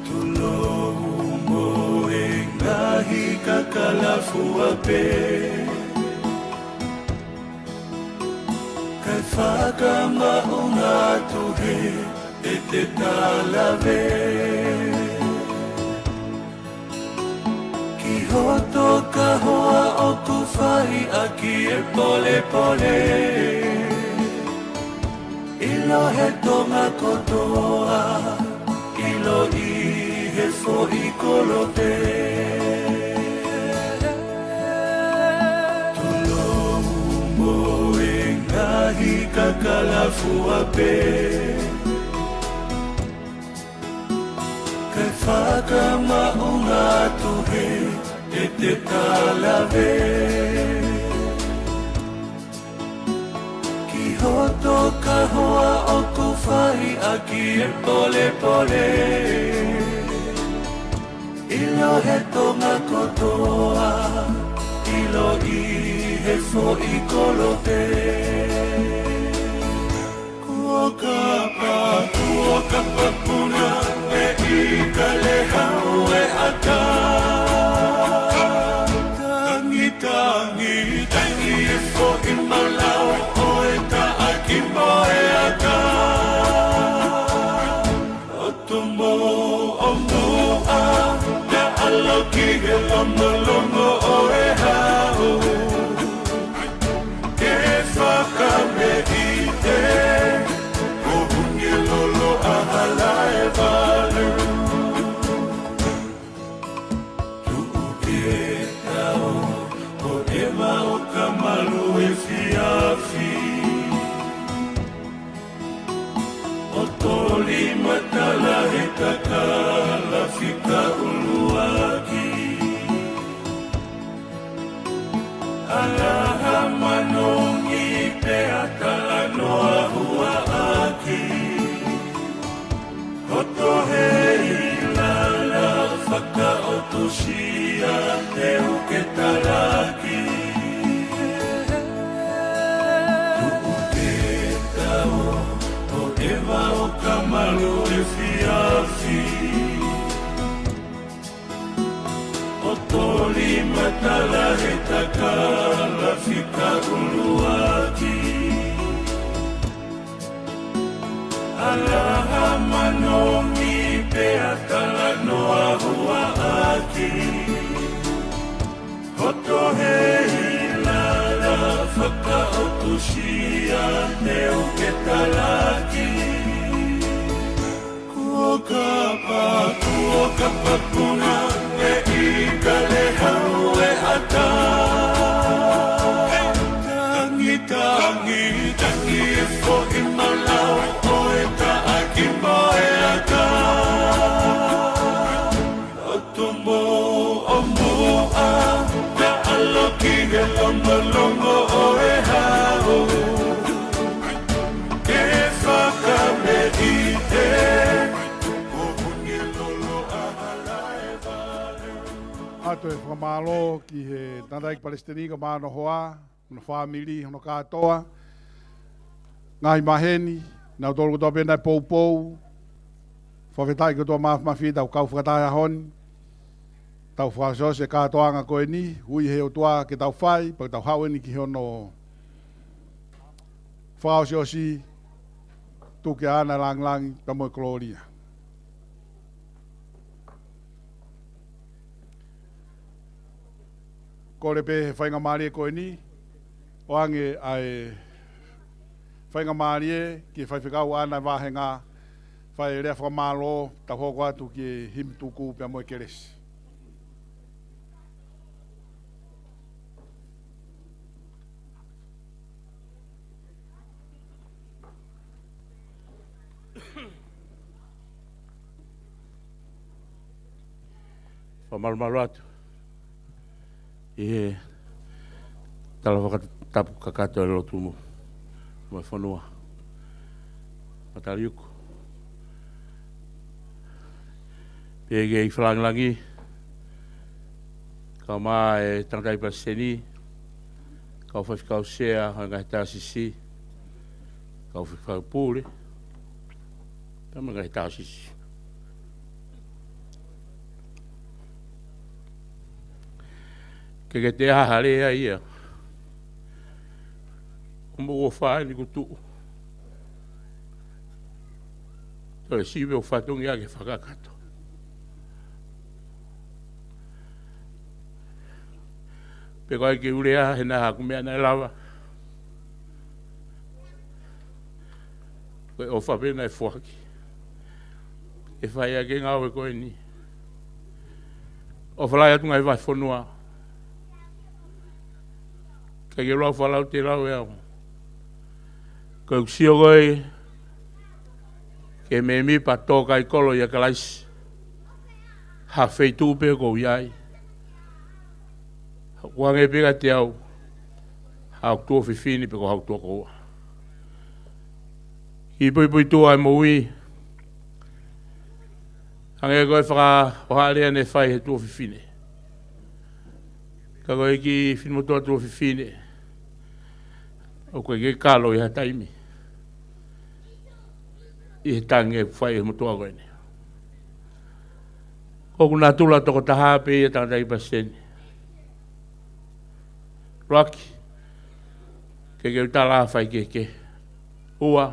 Tulou mo e ngaahi kakala fua pē. Kae fakamaʻunga atu he ʻete talave. Ki hoto kahoa ʻoku fai ʻaki e polepole. ʻIlo he Tonga kotoa, ʻilo ʻi he foʻi kolope. Tulou mo e ngaahi kakala fua pē. Kae fakamaʻunga atu he ʻete talave. Ki hoto kahoa ʻoku fai ʻaki e polepole. ʻIlo he Tonga kotoa, ʻilo ʻi he foʻi kolope. Kuo kapa, kuo kapa puna, e ika le hau e aka. Tangi, tangi, tangi e foʻi malau, ʻo e taʻaki mo e aka. ʻO tumu ʻo muʻa, naʻa ʻalu ki he longolongo ʻo e hau. Ke fakameʻite, ko Hungilolo ʻa Halaevalu. Tuʻu ke tau, ʻo ʻeva ʻo Kamalu efiafi. ʻO Toli Matala he kakala fika ʻuluaki. ʻAlaha Manongi pea talanoa huaʻaki. Hoto Heilala fakaʻotusia te u ke talaki. Tuʻu ke tau, ʻo ʻeva ʻo Kamalu efiafi. ʻO Toli Matala he kakala fika ʻuluaki. ʻAlaha Manongi pea talanoa huaʻaki. Hoto Heilala Ka ʻoku sia ne u ke talaki. Kuo ka pa, kuo ka pa puna, e i ka le hau e ata. Tangi, tangi, tangi e foʻi malau, ʻo e taʻaki mo e ata. ʻO tumu ʻo muʻa, ka ʻaloki he longolongo ʻo e hau. Ke fakameʻite, ko huni lolo a hala e vale. ʻOatu e fakamālō ki he tangataʻeiki palesiteni kae ʻumaʻā hono hoa, hono fāmili, hono kātoa. Ngaahi maheni, nautolu kotoa pē naʻe poupou. Fakafetaʻi kotoa māfimafi ʻetau kau fakataha he ʻaho ni. Tau fakaʻosiʻosi e kātoanga ko eni, ui he ʻOtua ke tau fai, pea tau haʻu eni ki hono fakaʻosiʻosi, tuku ke ʻaʻana e lāngilangi pea mo e kolōlia. Kole pē he faingamālie ko eni, ʻoange ʻa e faingamālie ki he faifekau ʻaʻana e vāhenga, fai e lea fakamālō, tau hoko atu ki he himi tuku pea mo e kelesi. Fakamalumalu atu ʻi he tala fakatapu kakato e lotu mo, mo e fonua. Mataliuku. Pea ke ʻi fakalāngilangi, kae ʻumaʻā e tangataʻeiki palesiteni, kau faifekau sea ʻo e ngaahi taʻasisi, kau faifekau pule, pea mo e ngaahi taʻasisi. Ke ke te aha lea ia. ʻO mo ʻofa eni kuo tuʻu. Toe sivi ʻo fatongia ke fakakakato. Pea ko e ke u lea he naʻa haku meʻa naʻe lava. Ko e ʻofa pē naʻe foaki. ʻE fai ʻaki e ngāue ko eni. ʻOfa lahi atu ngaahi vahefonua. Ka ke lau falau te lau e au. Ko e sio ko e ke mēmipa tō kai kolo ʻia Kalaisi. Ha feituʻu pē ʻoku ou ʻi ai. Kuo hangē pē kiate au haʻaku tuofefine pe ko haʻaku tokoua. Kiʻi puipuituʻa e moʻui. Hangē ko e fakaʻohoalea naʻe fai he tuofefine. Ka ko e kiʻi finemotuʻa tuofefine, ʻoku ʻikai ke kalo ʻi ha taimi ʻi he tangi ʻoku fai ʻe he motuʻa ko eni. Ko hoku natula tokotaha pē ia tangataʻeiki palesiteni. ʻUluaki, ke ke u tala faikehekehe. Ua,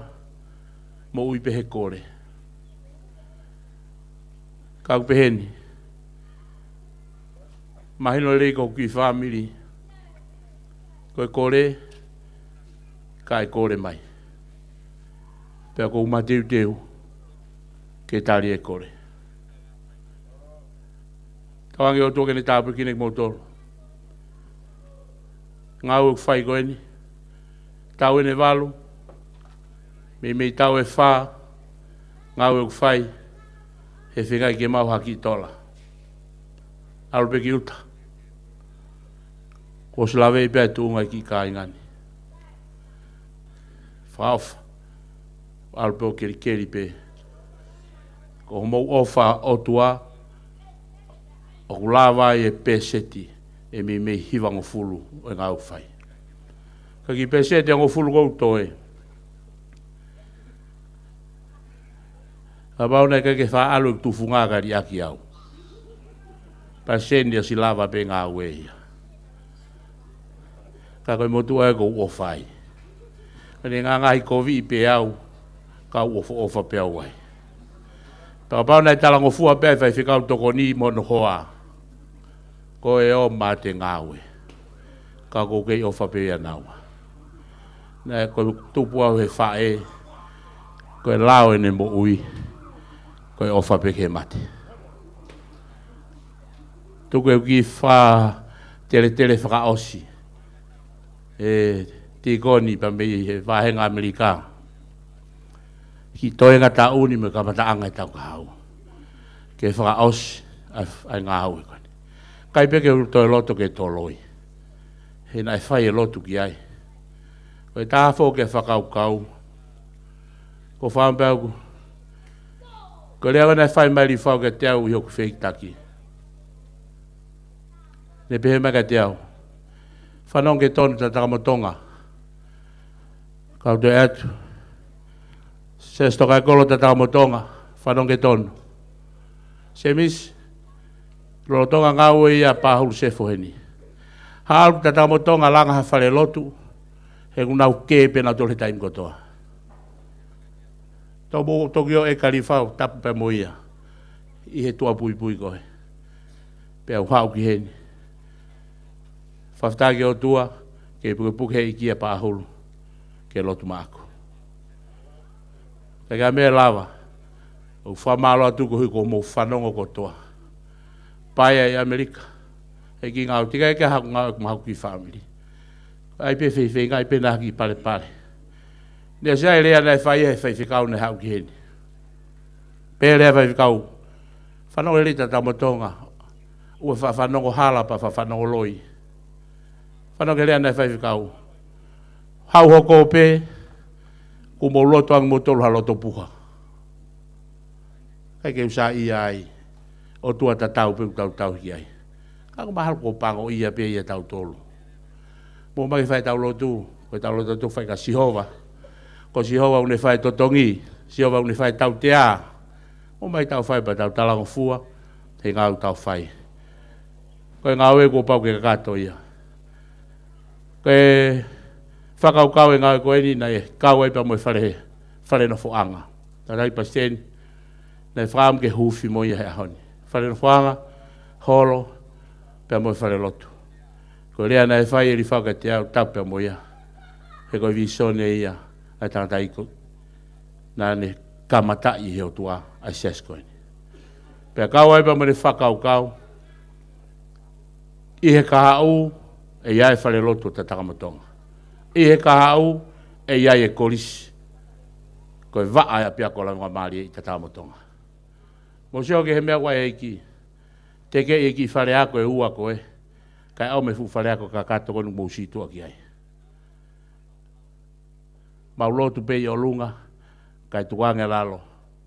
moʻui pē he kole. Ka ʻoku pehē ni, mahino lelei ko hoku kiʻi fāmili, ko e kole, ka e kole mai. Pea ʻoku ou mateuteu ke tali e kole. Tauange ʻOtua ke ne tāpuekina kimoutolu. Ngāue ʻoku fai ko eni, taʻu eni ʻe valu, meimei taʻu ʻe fā, ngāue ʻoku fai, he feinga ke maʻu ha kiʻi tola. ʻAlu pē ki ʻuta. Kuo ʻosi laveʻi pē ʻa e tuʻunga ʻi he kiʻi kāinga ni. Fakaʻofa. ʻAlu pē ʻo kelikeli pē. Ko homou ʻofa ʻOtua, ʻoku lava ai e pēseti ʻe meimei hivangofulu ʻo e ngāue ʻoku fai. Ka kiʻi pēseti ʻe hongofulu ʻoku ou toe. Kapau naʻe ʻikai ke faʻa ʻalu e tufunga ka liʻaki au, palesiteni ʻosi lava pē ngāue ia. Ka ko e motuʻa ē ʻoku ou ʻofa ai. Ka ne ngaahi koviʻi pē au, ka u ʻofaʻofa pē au ai. Pea kapau naʻe talangofua pē ʻa e faifekau tokoni mo hono hoa, ko e ō mate ngāue. Ka ʻoku ou kei ʻofa pē ia naua. Naʻe ko e tupu au he faʻē, ko e lao ʻene moʻui, ko e ʻofa pē ki he mate. Tuku e kiʻi fakateletele fakaʻosi ʻe Tīkoni pea mei he vāhenga ʻAmelika ki he toenga taʻu ni mo e kamataʻanga ʻetau kahaʻu, ke fakaʻosi ʻa e, ʻa e ngāue ko eni. ʻIkai pē ke u toe loto ke toloi, he naʻe fai e lotu ki ai. Ko e taha foki e fakakaukau, ko e fakaʻamu pē ʻaku, ko e lea naʻe fai mai ʻe Lifau kiate au ʻi hoku fehikitaki. Ne pehē mai kiate au, fanongo ke tonu Tatakamotonga. Kau toe atu, Siaosi Tokaikolo Tatakamotonga, fanongo ke tonu. Semisi, lolotonga ngāue ia Pahulu Sefo heni, haʻu Tatakamotonga langa ha fale lotu, he kuo nau kē pē nautolu he taimi kotoa. Tau mo toki ō ʻe Lifau, tapu pē mo ia ʻi he tuʻa puipui ko ē. Pea u haʻu ki heni. Fakafetaʻi ki he ʻOtua, ke pukepuke he ʻEiki ʻa Pahulu ke lotu maʻaku. Ka ko e meʻa lava, ʻoku ou fakamālō atu koeʻuhi ko hoʻomou fanongo kotoa. Paea ʻi ʻAmelika, he kiʻi ngāue, ʻikai ke haku ngāue ʻeku mahaku kiʻi fāmili. ʻAi pē feifeinga, ʻai pē naʻa ki palepale. Ne ʻosi ʻa e lea naʻe fai ʻe he faifekau naʻe haʻu ki heni. Pehē leva e faifekau, fanongo lelei Tatakamotonga, ʻoua ʻe faʻa fanongo hala pea faʻa fanongo loi. Fanongo ki he lea naʻe fai ʻe he faifekau, haʻu hoko pē, kuo mou lotu ange moutolu ha loto puha. ʻIkai ke u saiʻia ai, ʻOtua tatau pē ʻoku tau tauhi ai. Ka ʻoku mahalo kuo pango ia pē ia tautolu. Mou ō mai ke fai ʻetau lotu, ko ʻetau lotu ʻoku fai kia Sihova. Ko Sihova ʻoku ne fai e totongi, Sihova ʻoku ne fai e tautea. Mou ō mai tau fai pea tau talangofua he ngāue ʻoku tau fai. Ko e ngāue kuo pau ke kakato ia. Ko e fakakaukau e ngāue ko eni naʻe kau ai pea mo e fale, fale nofoʻanga. Tangataʻeiki Palesiteni, naʻe fakaʻamu ke huufi mo ia he ʻaho ni. Fale nofoʻanga, holo, pea mo e fale lotu. Ko e lea naʻe fai ʻe Lifau kiate au, tapu pē mo ia. He ko e vīsone ia ʻa e tangataʻeiki naʻa ne kamataʻi he ʻOtua ʻa e siasi ko eni. Pea kau ai pea mo ʻene fakakaukau, ʻi he kahaʻu ʻe ʻi ai e fale lotu ʻo Tatakamotonga. ʻI he kahaʻu ʻe ʻi ai e kolisi. Ko e vaʻa e ʻapiako lāunga mālie ʻi Tatakamotonga. Mou sio ki he meʻa ʻoku ʻai ʻe he ʻEiki. Tekeʻi e kiʻi fale ako ʻe ua ko ē, kae ʻomi e fuʻu fale ako kakato ko eni ʻoku mou sītuʻa ki ai. Mau lotu pē ʻi ʻolunga, kae tuku ange lalo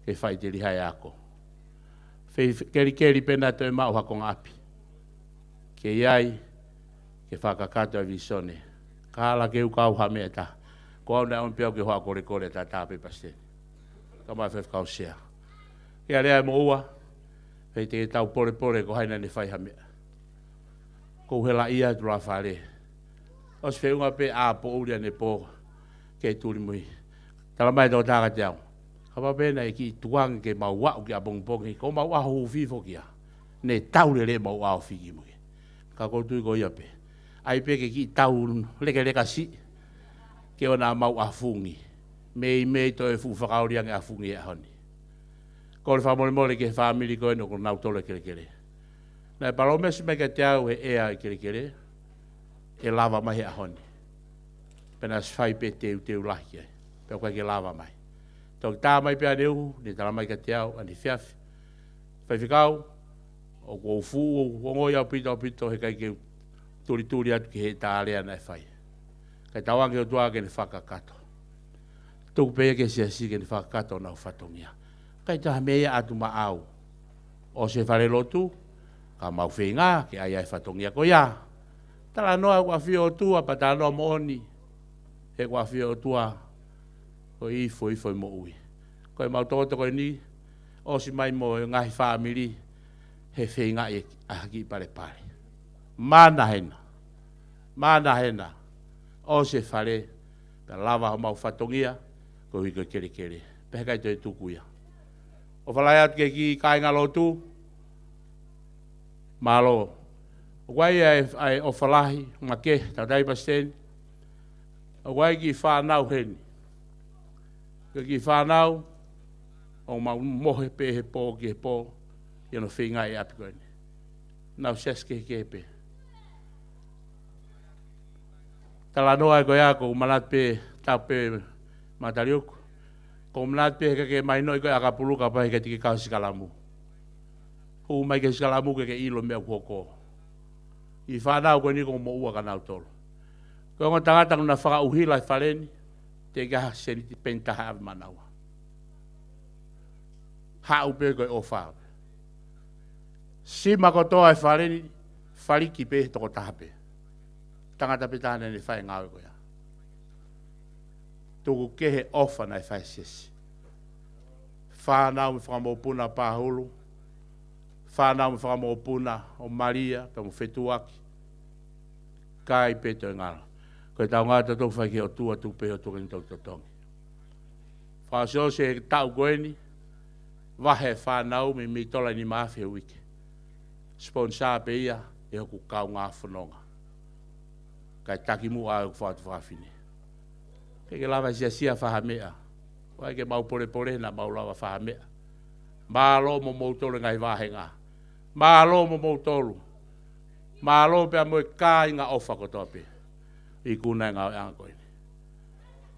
ke faʻiteliha e ako. Fei, kelikeli pē naʻa toe maʻu ha konga ʻapi ke ʻi ai, ke fakakakato e vīsone. Ka hala ke u kau ha meʻa ʻe taha. Ko au naʻe ʻomi pē au ke u hoko ko e kolekole ʻa e taha pē Palesiteni. Ka mai fefakau sea. Ke alea mo ua, pea te tau polepole ko hai naʻa ne fai ha meʻa. Ko u hela ia tu la fale. ʻOsi feʻunga pē ʻapoʻuli ʻanepō ke tuli mui. Tala mai e tokotaha kiate au, kapau pē naʻe kiʻi tuku ange ke mau aʻu ki ʻapongipongi, ko homau ʻaho huufi foki ia. Ne tau lelei homau ʻaho huufi ki mui. Ka ʻoku ou tui ko ia pē. ʻAi pē ke kiʻi tau lekeleka siʻi, ke ʻoua naʻa mau ʻafungi. Meimei toe fuʻu fakaoli ange ʻafungi he ʻaho ni. Kole fakamolemole ki he fāmili ko eni ʻoku nau tolo e kelekele. Naʻe palōmesi mai kiate au ʻe he ʻea e kelekele, ʻe lava mai he ʻaho ni. Pea naʻe ʻosi fai pē teuteu lahi ki ai. Pea ʻoku ʻikai ke lava mai. Toki tā mai pē ʻaneuhu, ne tala mai kiate au, ʻaneefiafi, faifekau, ʻoku ou fuʻu ongoʻi ʻaupito, ʻaupito, he ʻikai ke u tulituli atu ki he tā lea naʻe fai. Kae tauange ki he ʻOtua ke ne fakakakato. Tuku pē ia ki he siasi ke ne fakakakato honau fatongia. ʻIkai toe ha meʻa ia ʻatu maʻau. ʻOsi e fale lotu, ka mau feinga ke ʻai ʻa e fatongia ko ia. Talanoa ʻoku ʻafio ʻOtua, pea talanoa moʻoni. He ʻoku ʻafio ʻOtua, ko e ifo, ifo e moʻui. Ko e mau tokoto ko eni, ʻosi mai mo e ngaahi fāmili, he feingaʻi ʻa e kiʻi palepale. Mānava hena. Mānava hena. ʻOsi e fale, pea lava homau fatongia, koeʻuhi ko e kelekele. Pea he ʻikai toe tuku ia. ʻOfa lahi atu ki he kiʻi kāinga lotu. Mālō. ʻOku ʻi ai ʻa e, ʻa e ʻofa lahi, makehe, tangataʻeiki Palesiteni. ʻOku ʻi ai e kiʻi fānau heni. Ko e kiʻi fānau, ʻoku mau mohe pē he pō ki he pō, ʻi hono feingaʻi e ʻapi ko eni. Nau siasi kehekehe pē. Talanoa ē ko ia, ʻoku ou manatu pē, tapu pē Mataliuku. ʻOku ou manatu pē he ʻikai ke mahinoʻi ko e ʻakapulu kapau he ʻikai te ke kau he sikalamu. Hū mai ki he sikalamu ke ke ʻilo e meʻa ʻoku hoko. Kiʻi fānau ko eni ʻoku moʻua kinautolu. Ko e ongo tangata ʻoku na fakaʻuhila e fale ni, teʻeki ai ha seniti peni taha ʻave maʻanaua. Haʻu pē ko e ʻofa. Sima kotoa e fale ni, faliki pē he tokotaha pē. Tangata pē taha naʻa ne fai e ngāue ko ia. Tuku kehe e ʻofa naʻe fai ʻe Siasi. Fānau mo e fakamokopuna ʻa Pahulu. Fānau mo e fakamokopuna ʻo Malia, pea mo Fetuaki. Kai pē toe ngalo. Ko e tau ngalo tautolu fai ki he ʻOtua, tuku pē ʻOtua ke ne tau totongi. Fakaʻosiʻosi e taʻu ko eni, vahe e fānau mei, mei tola ʻe nima afe he uike. Sponsor pē ia ʻe hoku kaungā fononga. Kae taki muʻa ʻa e fatu fafine. Ke ke lava e Siasi ʻo fai ha meʻa. ʻOua ʻe ke mau polepole naʻa mau lava fai ha meʻa. Mālō mo moutolu e ngaahi vāhenga. Mālō mo moutolu. Mālō pea mo e kāinga ʻofa kotoa pē. ʻIkuna e ngāueʻanga ko eni.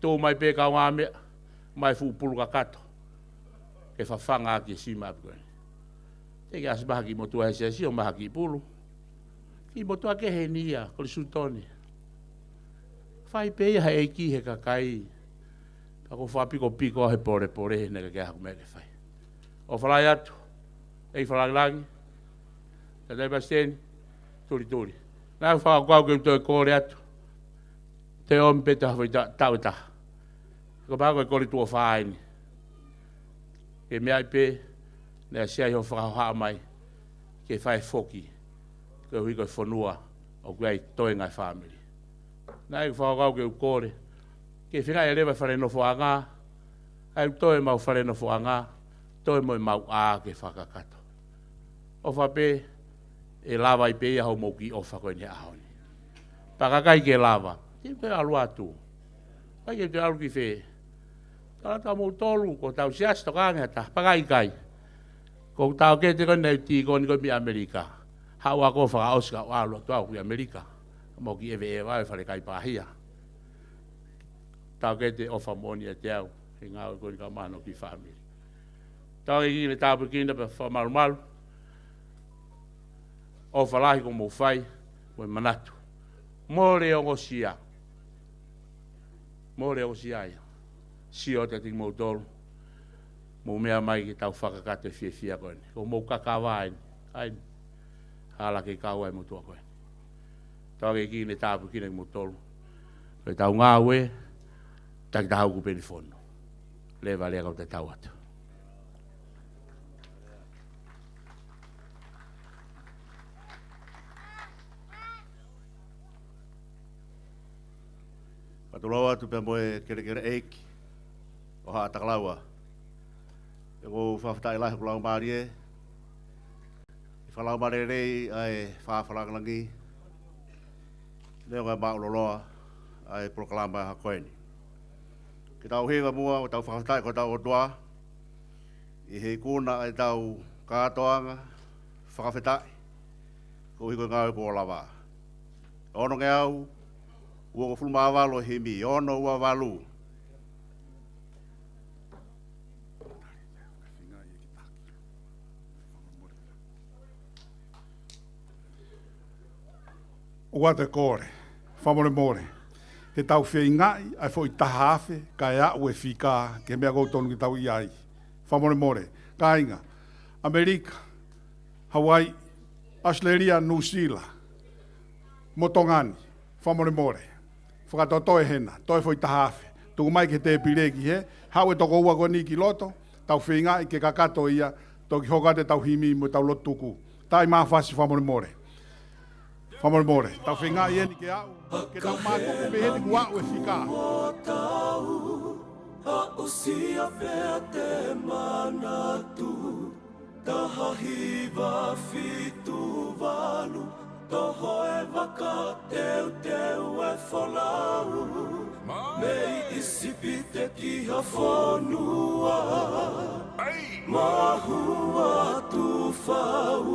Tuʻu mai pē kaungāmeʻa, mai fuʻu pulu kakato. Ke fafanga ʻaki e sima ʻapi ko eni. Teʻeki ai ʻasi mai ha kiʻi motuʻa he Siasi ʻo mai ha kiʻi pulu. Kiʻi motuʻa kehe eni ia, ko e sutoni. Fai pē ia he ʻEiki he kakai. Ka ko e fakapikopiko he polepole, naʻe ʻikai ke ʻi ai haku meʻa ke fai. ʻOfa lahi atu, ʻEiki Fakalāngilangi, Tangataʻeiki Palesiteni, Tulituli. Naʻe fakakaukau ke u toe kole atu. Te omi pē taha foʻi ta-, taʻu ʻe taha. Ko e pā ko e kole tuʻo fā eni. Ke meaʻi pē, naʻe ʻasi ai hoʻo fakahohaʻa mai, ke fai foki, koeʻuhi ko e fonua, ʻoku ʻi ai e toenga e fāmili. Naʻe fakakaukau ke u kole, ke feinga e leva e fale nofoʻanga, ʻa e toe mau fale nofoʻanga, toe mo e mau ʻā ke fakakakato. ʻOfa pē, ʻe lava ai pē ia hoʻomou kiʻi ʻofa ko eni he ʻaho ni. Pea ka ʻikai ke lava, te u toe ʻalu atu. ʻIkai ke toe ʻalu ki fē. Tala atu kia moutolu, ko hotau Siasi tokanga ange ha taha, pea ka ʻikai. Ko e taʻokete ko eni ʻa e tīkoni ko ē mei ʻAmelika. Haʻu ʻa koe fakaʻosi ka u ʻalu atu au ki ʻAmelika. Mo e kiʻi ʻeveʻeva ʻo e fale kai pāhia. Taʻokete ʻofa moʻoni ʻiate au, he ngāue ko eni kae ʻumaʻā hono kiʻi fāmili. Tau ʻEiki ke ne tāpuekina pea fakamalumalu. ʻOfa lahi kuo mou fai, mo e manatu. Mole ongosia. Mole ongosia ia. Sio atu kiate kimoutolu. Mou meʻa mai ke tau fakakakato e fiefia ko eni. Ko homou kakava eni. ʻAi. Hala ke kau ai e motuʻa ko eni. Tau ʻEiki ke ne tāpuekina kimoutolu. Ko ʻetau ngāue, takitaha ʻoku peni fono. Leva lea kau tatau atu. Fakatulou atu pea mo e kelekele ʻeiki ʻo Haʻatakalaua. ʻOku ou fakafetaʻi lahi hoku laumālie, ʻi he fakalaumālie lelei ʻa e Fakalāngilangi, neongo e māʻuloloa ʻa e polokalama ko eni. Ke tau hiva muʻa ʻo tau fakafetaʻi ki hotau ʻOtua, ʻi he ikuna ʻa ʻetau kātoanga fakafetaʻi, koeʻuhi ko e ngāue kuo lava. Onongeau uofulu mā valu e himi, ono ua valu. ʻOatu e kole, fakamolemole. He tau feingaʻi ʻa e foʻi taha afe, kae aʻu e fika, ki he meʻa ʻoku tonu ke tau ʻi ai. Fakamolemole. Kāinga, ʻAmelika, Hauaiʻi, ʻAositelēlia, Nuʻusila, mo Tonga ni, fakamolemole. Fakatotoe hena, toe foʻi taha afe. Tuku mai ki he tēpile ki hē, haʻu e toko ua ko eni ki loto, tau feingaʻi ke kakato ia, toki hoko atu ʻetau himi mo ʻetau lotu tuku. Taʻi mafasi fakamolemole. Fakamolemole. Tau feingaʻi eni ke aʻu, ke tau mātuku pē heni kuo aʻu e fika. Aʻusia pea te manatu. Taha hiva fitu valu, toho e vaka teuteu e folau. ʻI ʻIsipite ki ha fonua, mahu atu fau.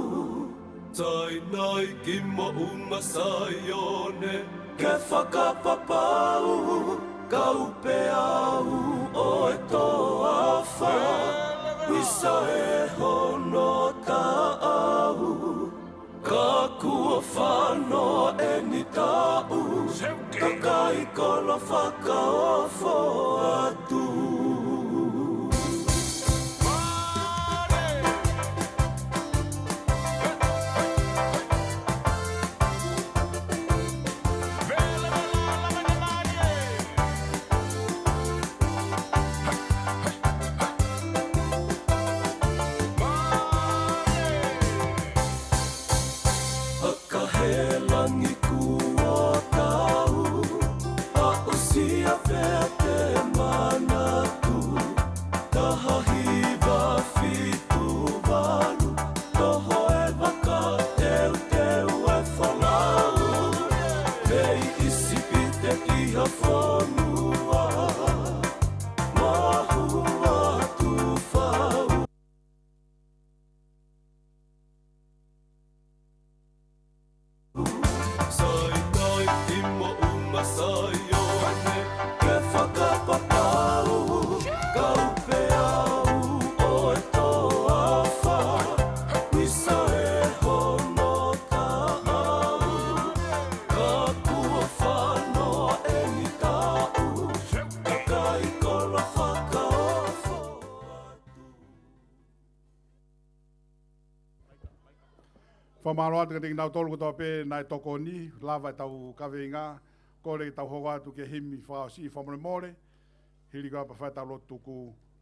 Sainai ki moʻunga Saione, ke fakapapau, kau pē au ʻo e toafa. Ui sa e hono taʻau, ka kuo fano eni taʻu, kakai kolo fakaofo atu. Ka he langi kuo tau, aʻusia pea te manatu. Taha hiva fitu valu, toho e vaka teuteu e folau. Mei ʻIsipite ki ha fonua, mahu atu fau. Sainai ki moʻunga Saione, ke fakapapau, kau pē au ʻo e toafa. Ui sa e hono taʻau, ka kuo fano eni taʻu, kakai kolo fakaofo atu. Fakamālō atu kiate kinautolu kotoa pē naʻe tokoni, lava ʻetau kaveinga, kole ke tau hoko atu ki he himi fakaʻosi fakamolemole, hili ko ia pea fai ʻetau lotu tuku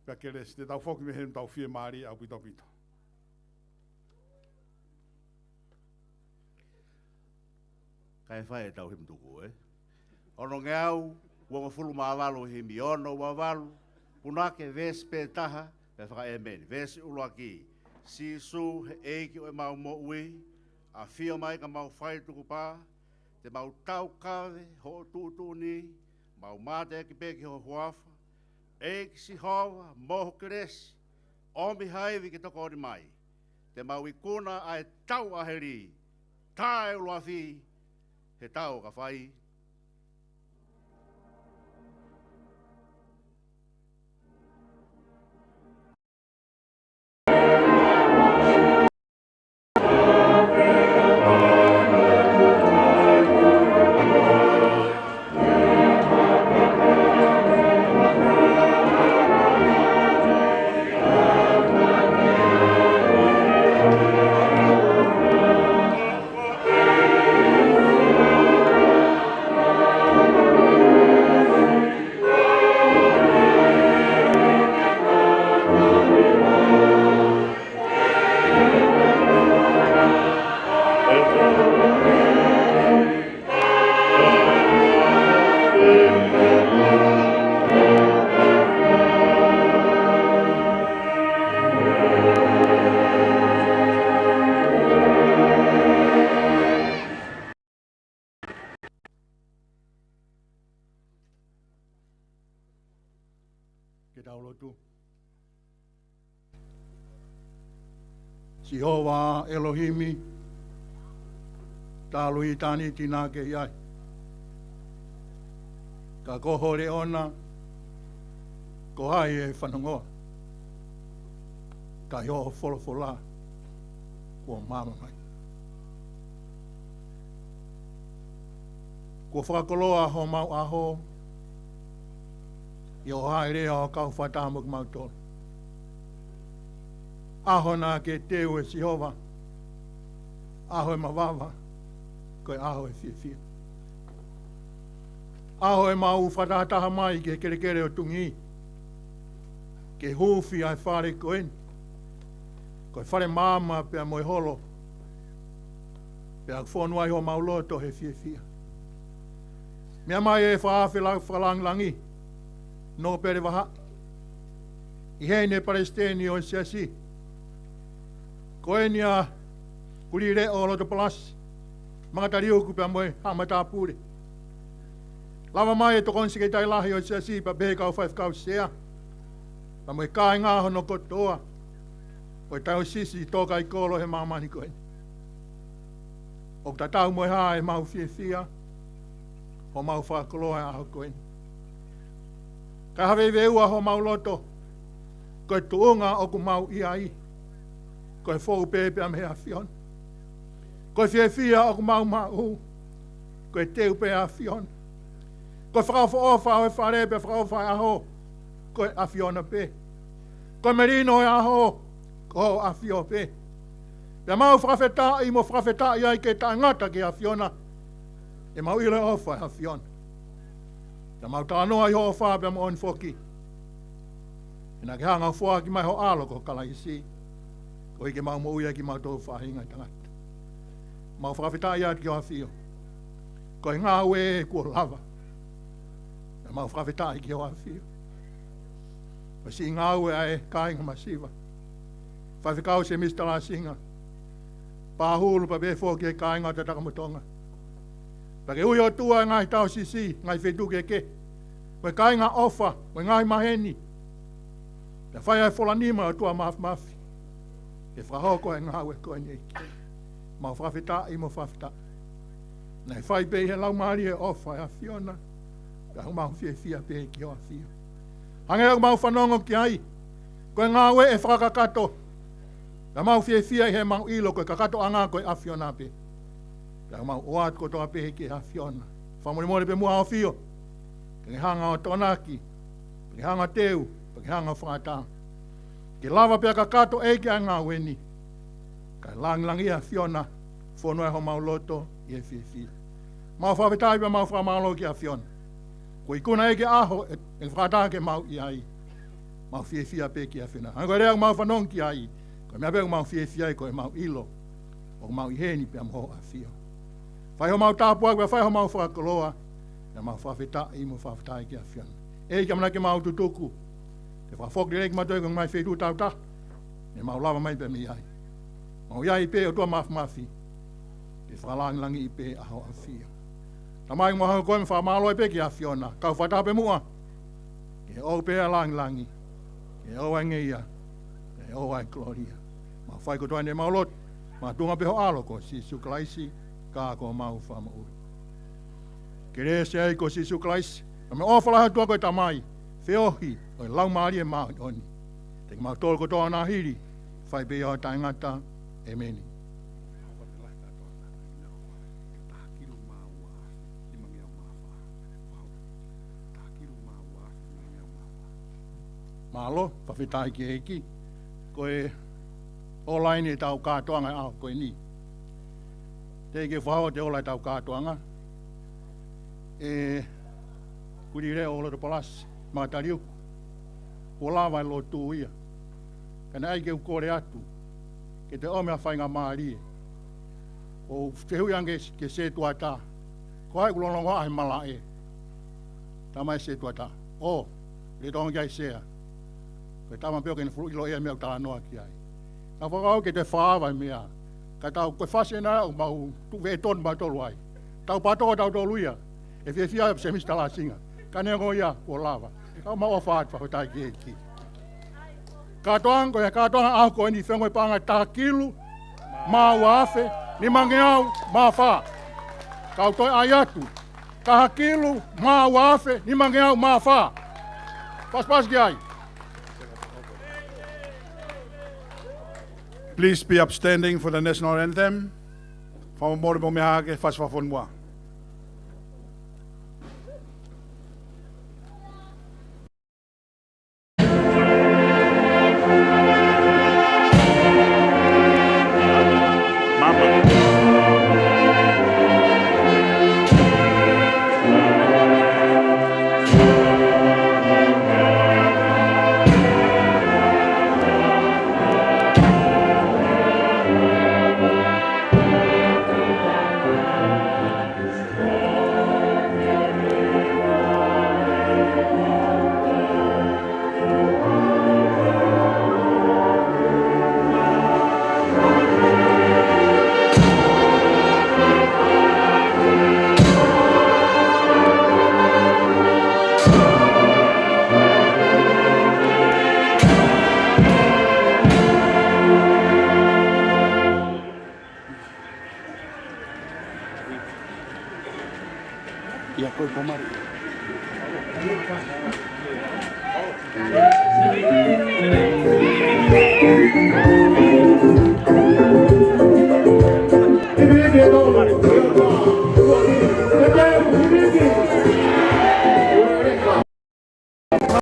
pea kelesi, te tau foki mei heni ʻoku tau fiemālie ʻaupito ʻaupito. Kae fai ʻetau himi tuku, ē? Onongeau uongofulu mā valu, himi ono ua valu, punake veesi pē taha, pea fakaʻēmeni. Veesi ʻuluaki. Sīsū he ʻEiki ʻo ʻemau moʻui, ʻafio mai ka mau fai tukupā, te mau taukave hoʻo tuʻutuʻuni, mau mateaki pē ki ho huafa, ʻEiki Sihova, mo ho kelesi, ʻomi ha ivi ke tokoni mai. Te mau ikuna ʻa e tau ʻa heli, tae ʻuluafi, he tau ka fai. Ke tau lotu. Sihova ʻElohimi, talu ʻitāniti naʻa ke ʻi ai. Ka ko ho leʻo na, ko hai ʻe fanongoa? Ka ʻi hoʻo folofola kuo maama mai. Kuo fakakoloa homau ʻaho ʻi hoʻo hāʻele ʻo kau fakataha mo kimautolu. ʻAho naʻa ke teu, ʻe Sihova, ʻaho ʻe mavava, ko e ʻaho ʻe fiefia. ʻAho ʻemau fakatahataha mai ki he kelekele ʻo Tungī, ke huufi ʻa e fale ko eni, ko e fale maama pea mo e holo, pea fonu ai homau loto he fiefia. Meʻa mai ʻe Fakaafe la-, Fakalāngilangi, Nōpele Vahaʻi, ʻi heʻene palesiteni ʻo e Siasi, ko eni ʻa Kulileʻo Lotopalasi Makataliuku pea mo e Haʻa Matāpule. Lava mai e tokoni sekelitali lahi ʻo e siasi pea pehē ki he kau faifekau sea, pea mo e kāinga hono kotoa ʻo e taiosisi tō kai kolo he māmani ko eni. ʻOku tatau mo e hā ʻemau fiefia, homau fakakoloa he ʻaho ko eni. Ka ʻi he veiveiua homau loto, ko e tuʻunga ʻoku mau ʻi ai, ko e fou pē pea mei he ʻAfiona. Ko e fiefia ʻoku mau maʻu, ko e teu pē ʻa e ʻAfiona. Ko e fakaʻofoʻofa ʻo e fale pea fakaʻofa ʻa e ʻaho, ko e ʻAfiona pē. Ko e melino ʻo e ʻaho, ko e ʻAfio pē. Pea mau fakafetaʻi mo fakafetaʻi ai ke taʻengata ki he ʻAfiona, ʻemau ʻilo e ʻofa ʻa e ʻAfiona. Pea mau talanoa ʻi hoʻo ʻofa pea mo ʻoni foki. He naʻa ke hanga ʻo foaki mai ho ʻAlo ko Kalaisi, koeʻuhi ke mau moʻui ai kimautolu faʻahinga ʻo e tangata. Mau fakafetaʻi atu ki hoʻo ʻAfio. Ko e ngāue kuo lava. Pea mau fakafetaʻi ki hoʻo ʻAfio. Ko e siʻi ngāue ʻa e kāinga masiva. Faifekau Semisi Talasinga, Pahulu pea pehē foki ki he kāinga ʻo Tatakamotonga. Pea ke ui ʻOtua e ngaahi taosisi, ngaahi feituʻu kehekehe, mo e kāinga ʻofa, mo e ngaahi maheni. Pea fai ai e fola nima ʻo e ʻOtua Māfimafi ke fakahoko e ngāue ko eni, ʻEiki. Mau fakafetaʻi mo fakafetaʻi. Naʻe fai pē ʻi he laumālie ʻofa ʻa e ʻAfiona. Pea ʻoku mau fiefia pē ki hoʻo ʻAfio. Hangē ʻoku mau fanongo ki ai, ko e ngāue ʻe fakakakato. Pea mau fiefia ʻi heʻemau ʻilo ko e kakatoʻanga ko e ʻAfiona pē. Pea mau ʻoatu kotoa pē ki he ʻAfiona. Fakamolemole pē muʻa ʻa e ʻAfio, ke ke hanga ʻo tokonaki, ke ke hanga ʻo teu, ke ke hanga ʻo fakaʻatā, ke lava pea kakato ʻEiki ʻa e ngāue ni. Kae langilangiʻi ʻa e ʻAfiona, fonu ai homau loto ʻi he fiefia. Mau fakafetaʻi pea mau fakamālō ki he ʻAfiona. Kuo ikuna ʻEiki e ʻaho ʻe, ʻe fakaʻatā ke mau ʻi ai. Mau fiefia pē ki he ʻAfiona. Hangē ko e lea ʻoku mau fanongo ki ai, ko e meʻa pē ʻoku mau fiefia ai ko ʻemau ʻilo ʻoku mau ʻi heni pea mo hoʻo ʻAfio. Fai homau tāpuaki, fai homau fakakoloa, pea mau fakafetaʻi mo fakafetaʻi ki he ʻAfiona. ʻEiki, ʻamanaki ke mau tutuku, ke fakafoki lelei kimautolu ki he ngaahi feituʻu tāutaha ne mau lava mai pē mei ai. Mau ʻi ai pē ʻOtua Māfimafi, ke fakalangilangiʻi pē ʻa hoʻo ʻAfio. Tamai, mau hanga ko ē ʻo fakamālō ai pē ki he ʻAfiona, kau fakataha pē muʻa, ke ʻoʻou pē ʻa e langilangi, ke ʻoʻou ʻa e ngeia, ke ʻoʻou ʻa e kolōlia. Mau fai kotoa eni ʻemau lotu, makatuʻunga pē ho ʻAlo ko Sīsū Kalaisi, ka ko homau Fakamoʻui. Kelesi ʻa e ʻEiki ko Sīsū Kalaisi, pea mo e ʻofa lahi ʻa e ʻOtua ko e Tamai, feohi ʻo e Laumālie Māʻoniʻoni, ʻiate kimautolu kotoa ʻo nā hili, fai pē ʻo taʻengata. ʻEmeni. Mālō, fakafetaʻi ki he ʻEiki. Ko e online ʻetau kātoanga ʻo e ʻaho ko eni. Teʻeki ke fakahoko ʻetau kātoanga. ʻE Kulileʻo Lotopalasi Makataliuku, kuo lava e lotu ia. Ka naʻe ʻai ke u kole atu ke toe ʻomi ha faingamālie. ʻOku ou fehuʻi ange ki he sētuata, ko hai ʻoku longolongo ʻa e malaʻe? Tala mai e sētuata, ʻō, lolotonga ki ai e sea. Ko e tama pē ʻoku ne fuʻu ʻilo ʻa e meʻa ʻoku talanoa ki ai. Naʻa ku fakaʻau ke toe fakaava e meʻa. Ka tau ko e fasi ena ʻoku mau tuʻu veʻetonu mautolu ai. Tau pātoko tautolu ia. ʻE fiefia ʻa Semisi Talasinga. Ka neongo ia, kuo lava. Ka mau ʻofa atu, fakafetaʻi ki he ʻEiki. Kātoanga, ko e kātoanga ʻaho ko eni, fengo e paʻanga taha kilu mā ua afe nimangeau mā fā. Kau toe ʻai atu. Taha kilu mā ua afe nimangeau mā fā. Pasipasi ki ai. Please be upstanding for the national anthem. Fakamolemole mo meʻa hake, fasi fakafonua.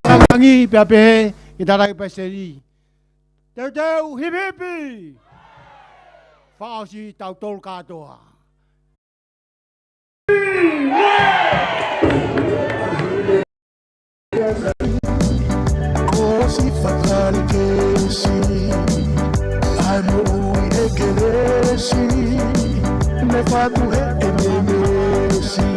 Fakalangi pea pehē ki he tangataʻeiki palesiteni. Teuteu hipihipi! Fakaʻosi tautolu kātoa. Kuo ʻosi fakali kelesi, ʻa e moʻui ʻa e kelesi, mo fatu he ʻemeʻemesi.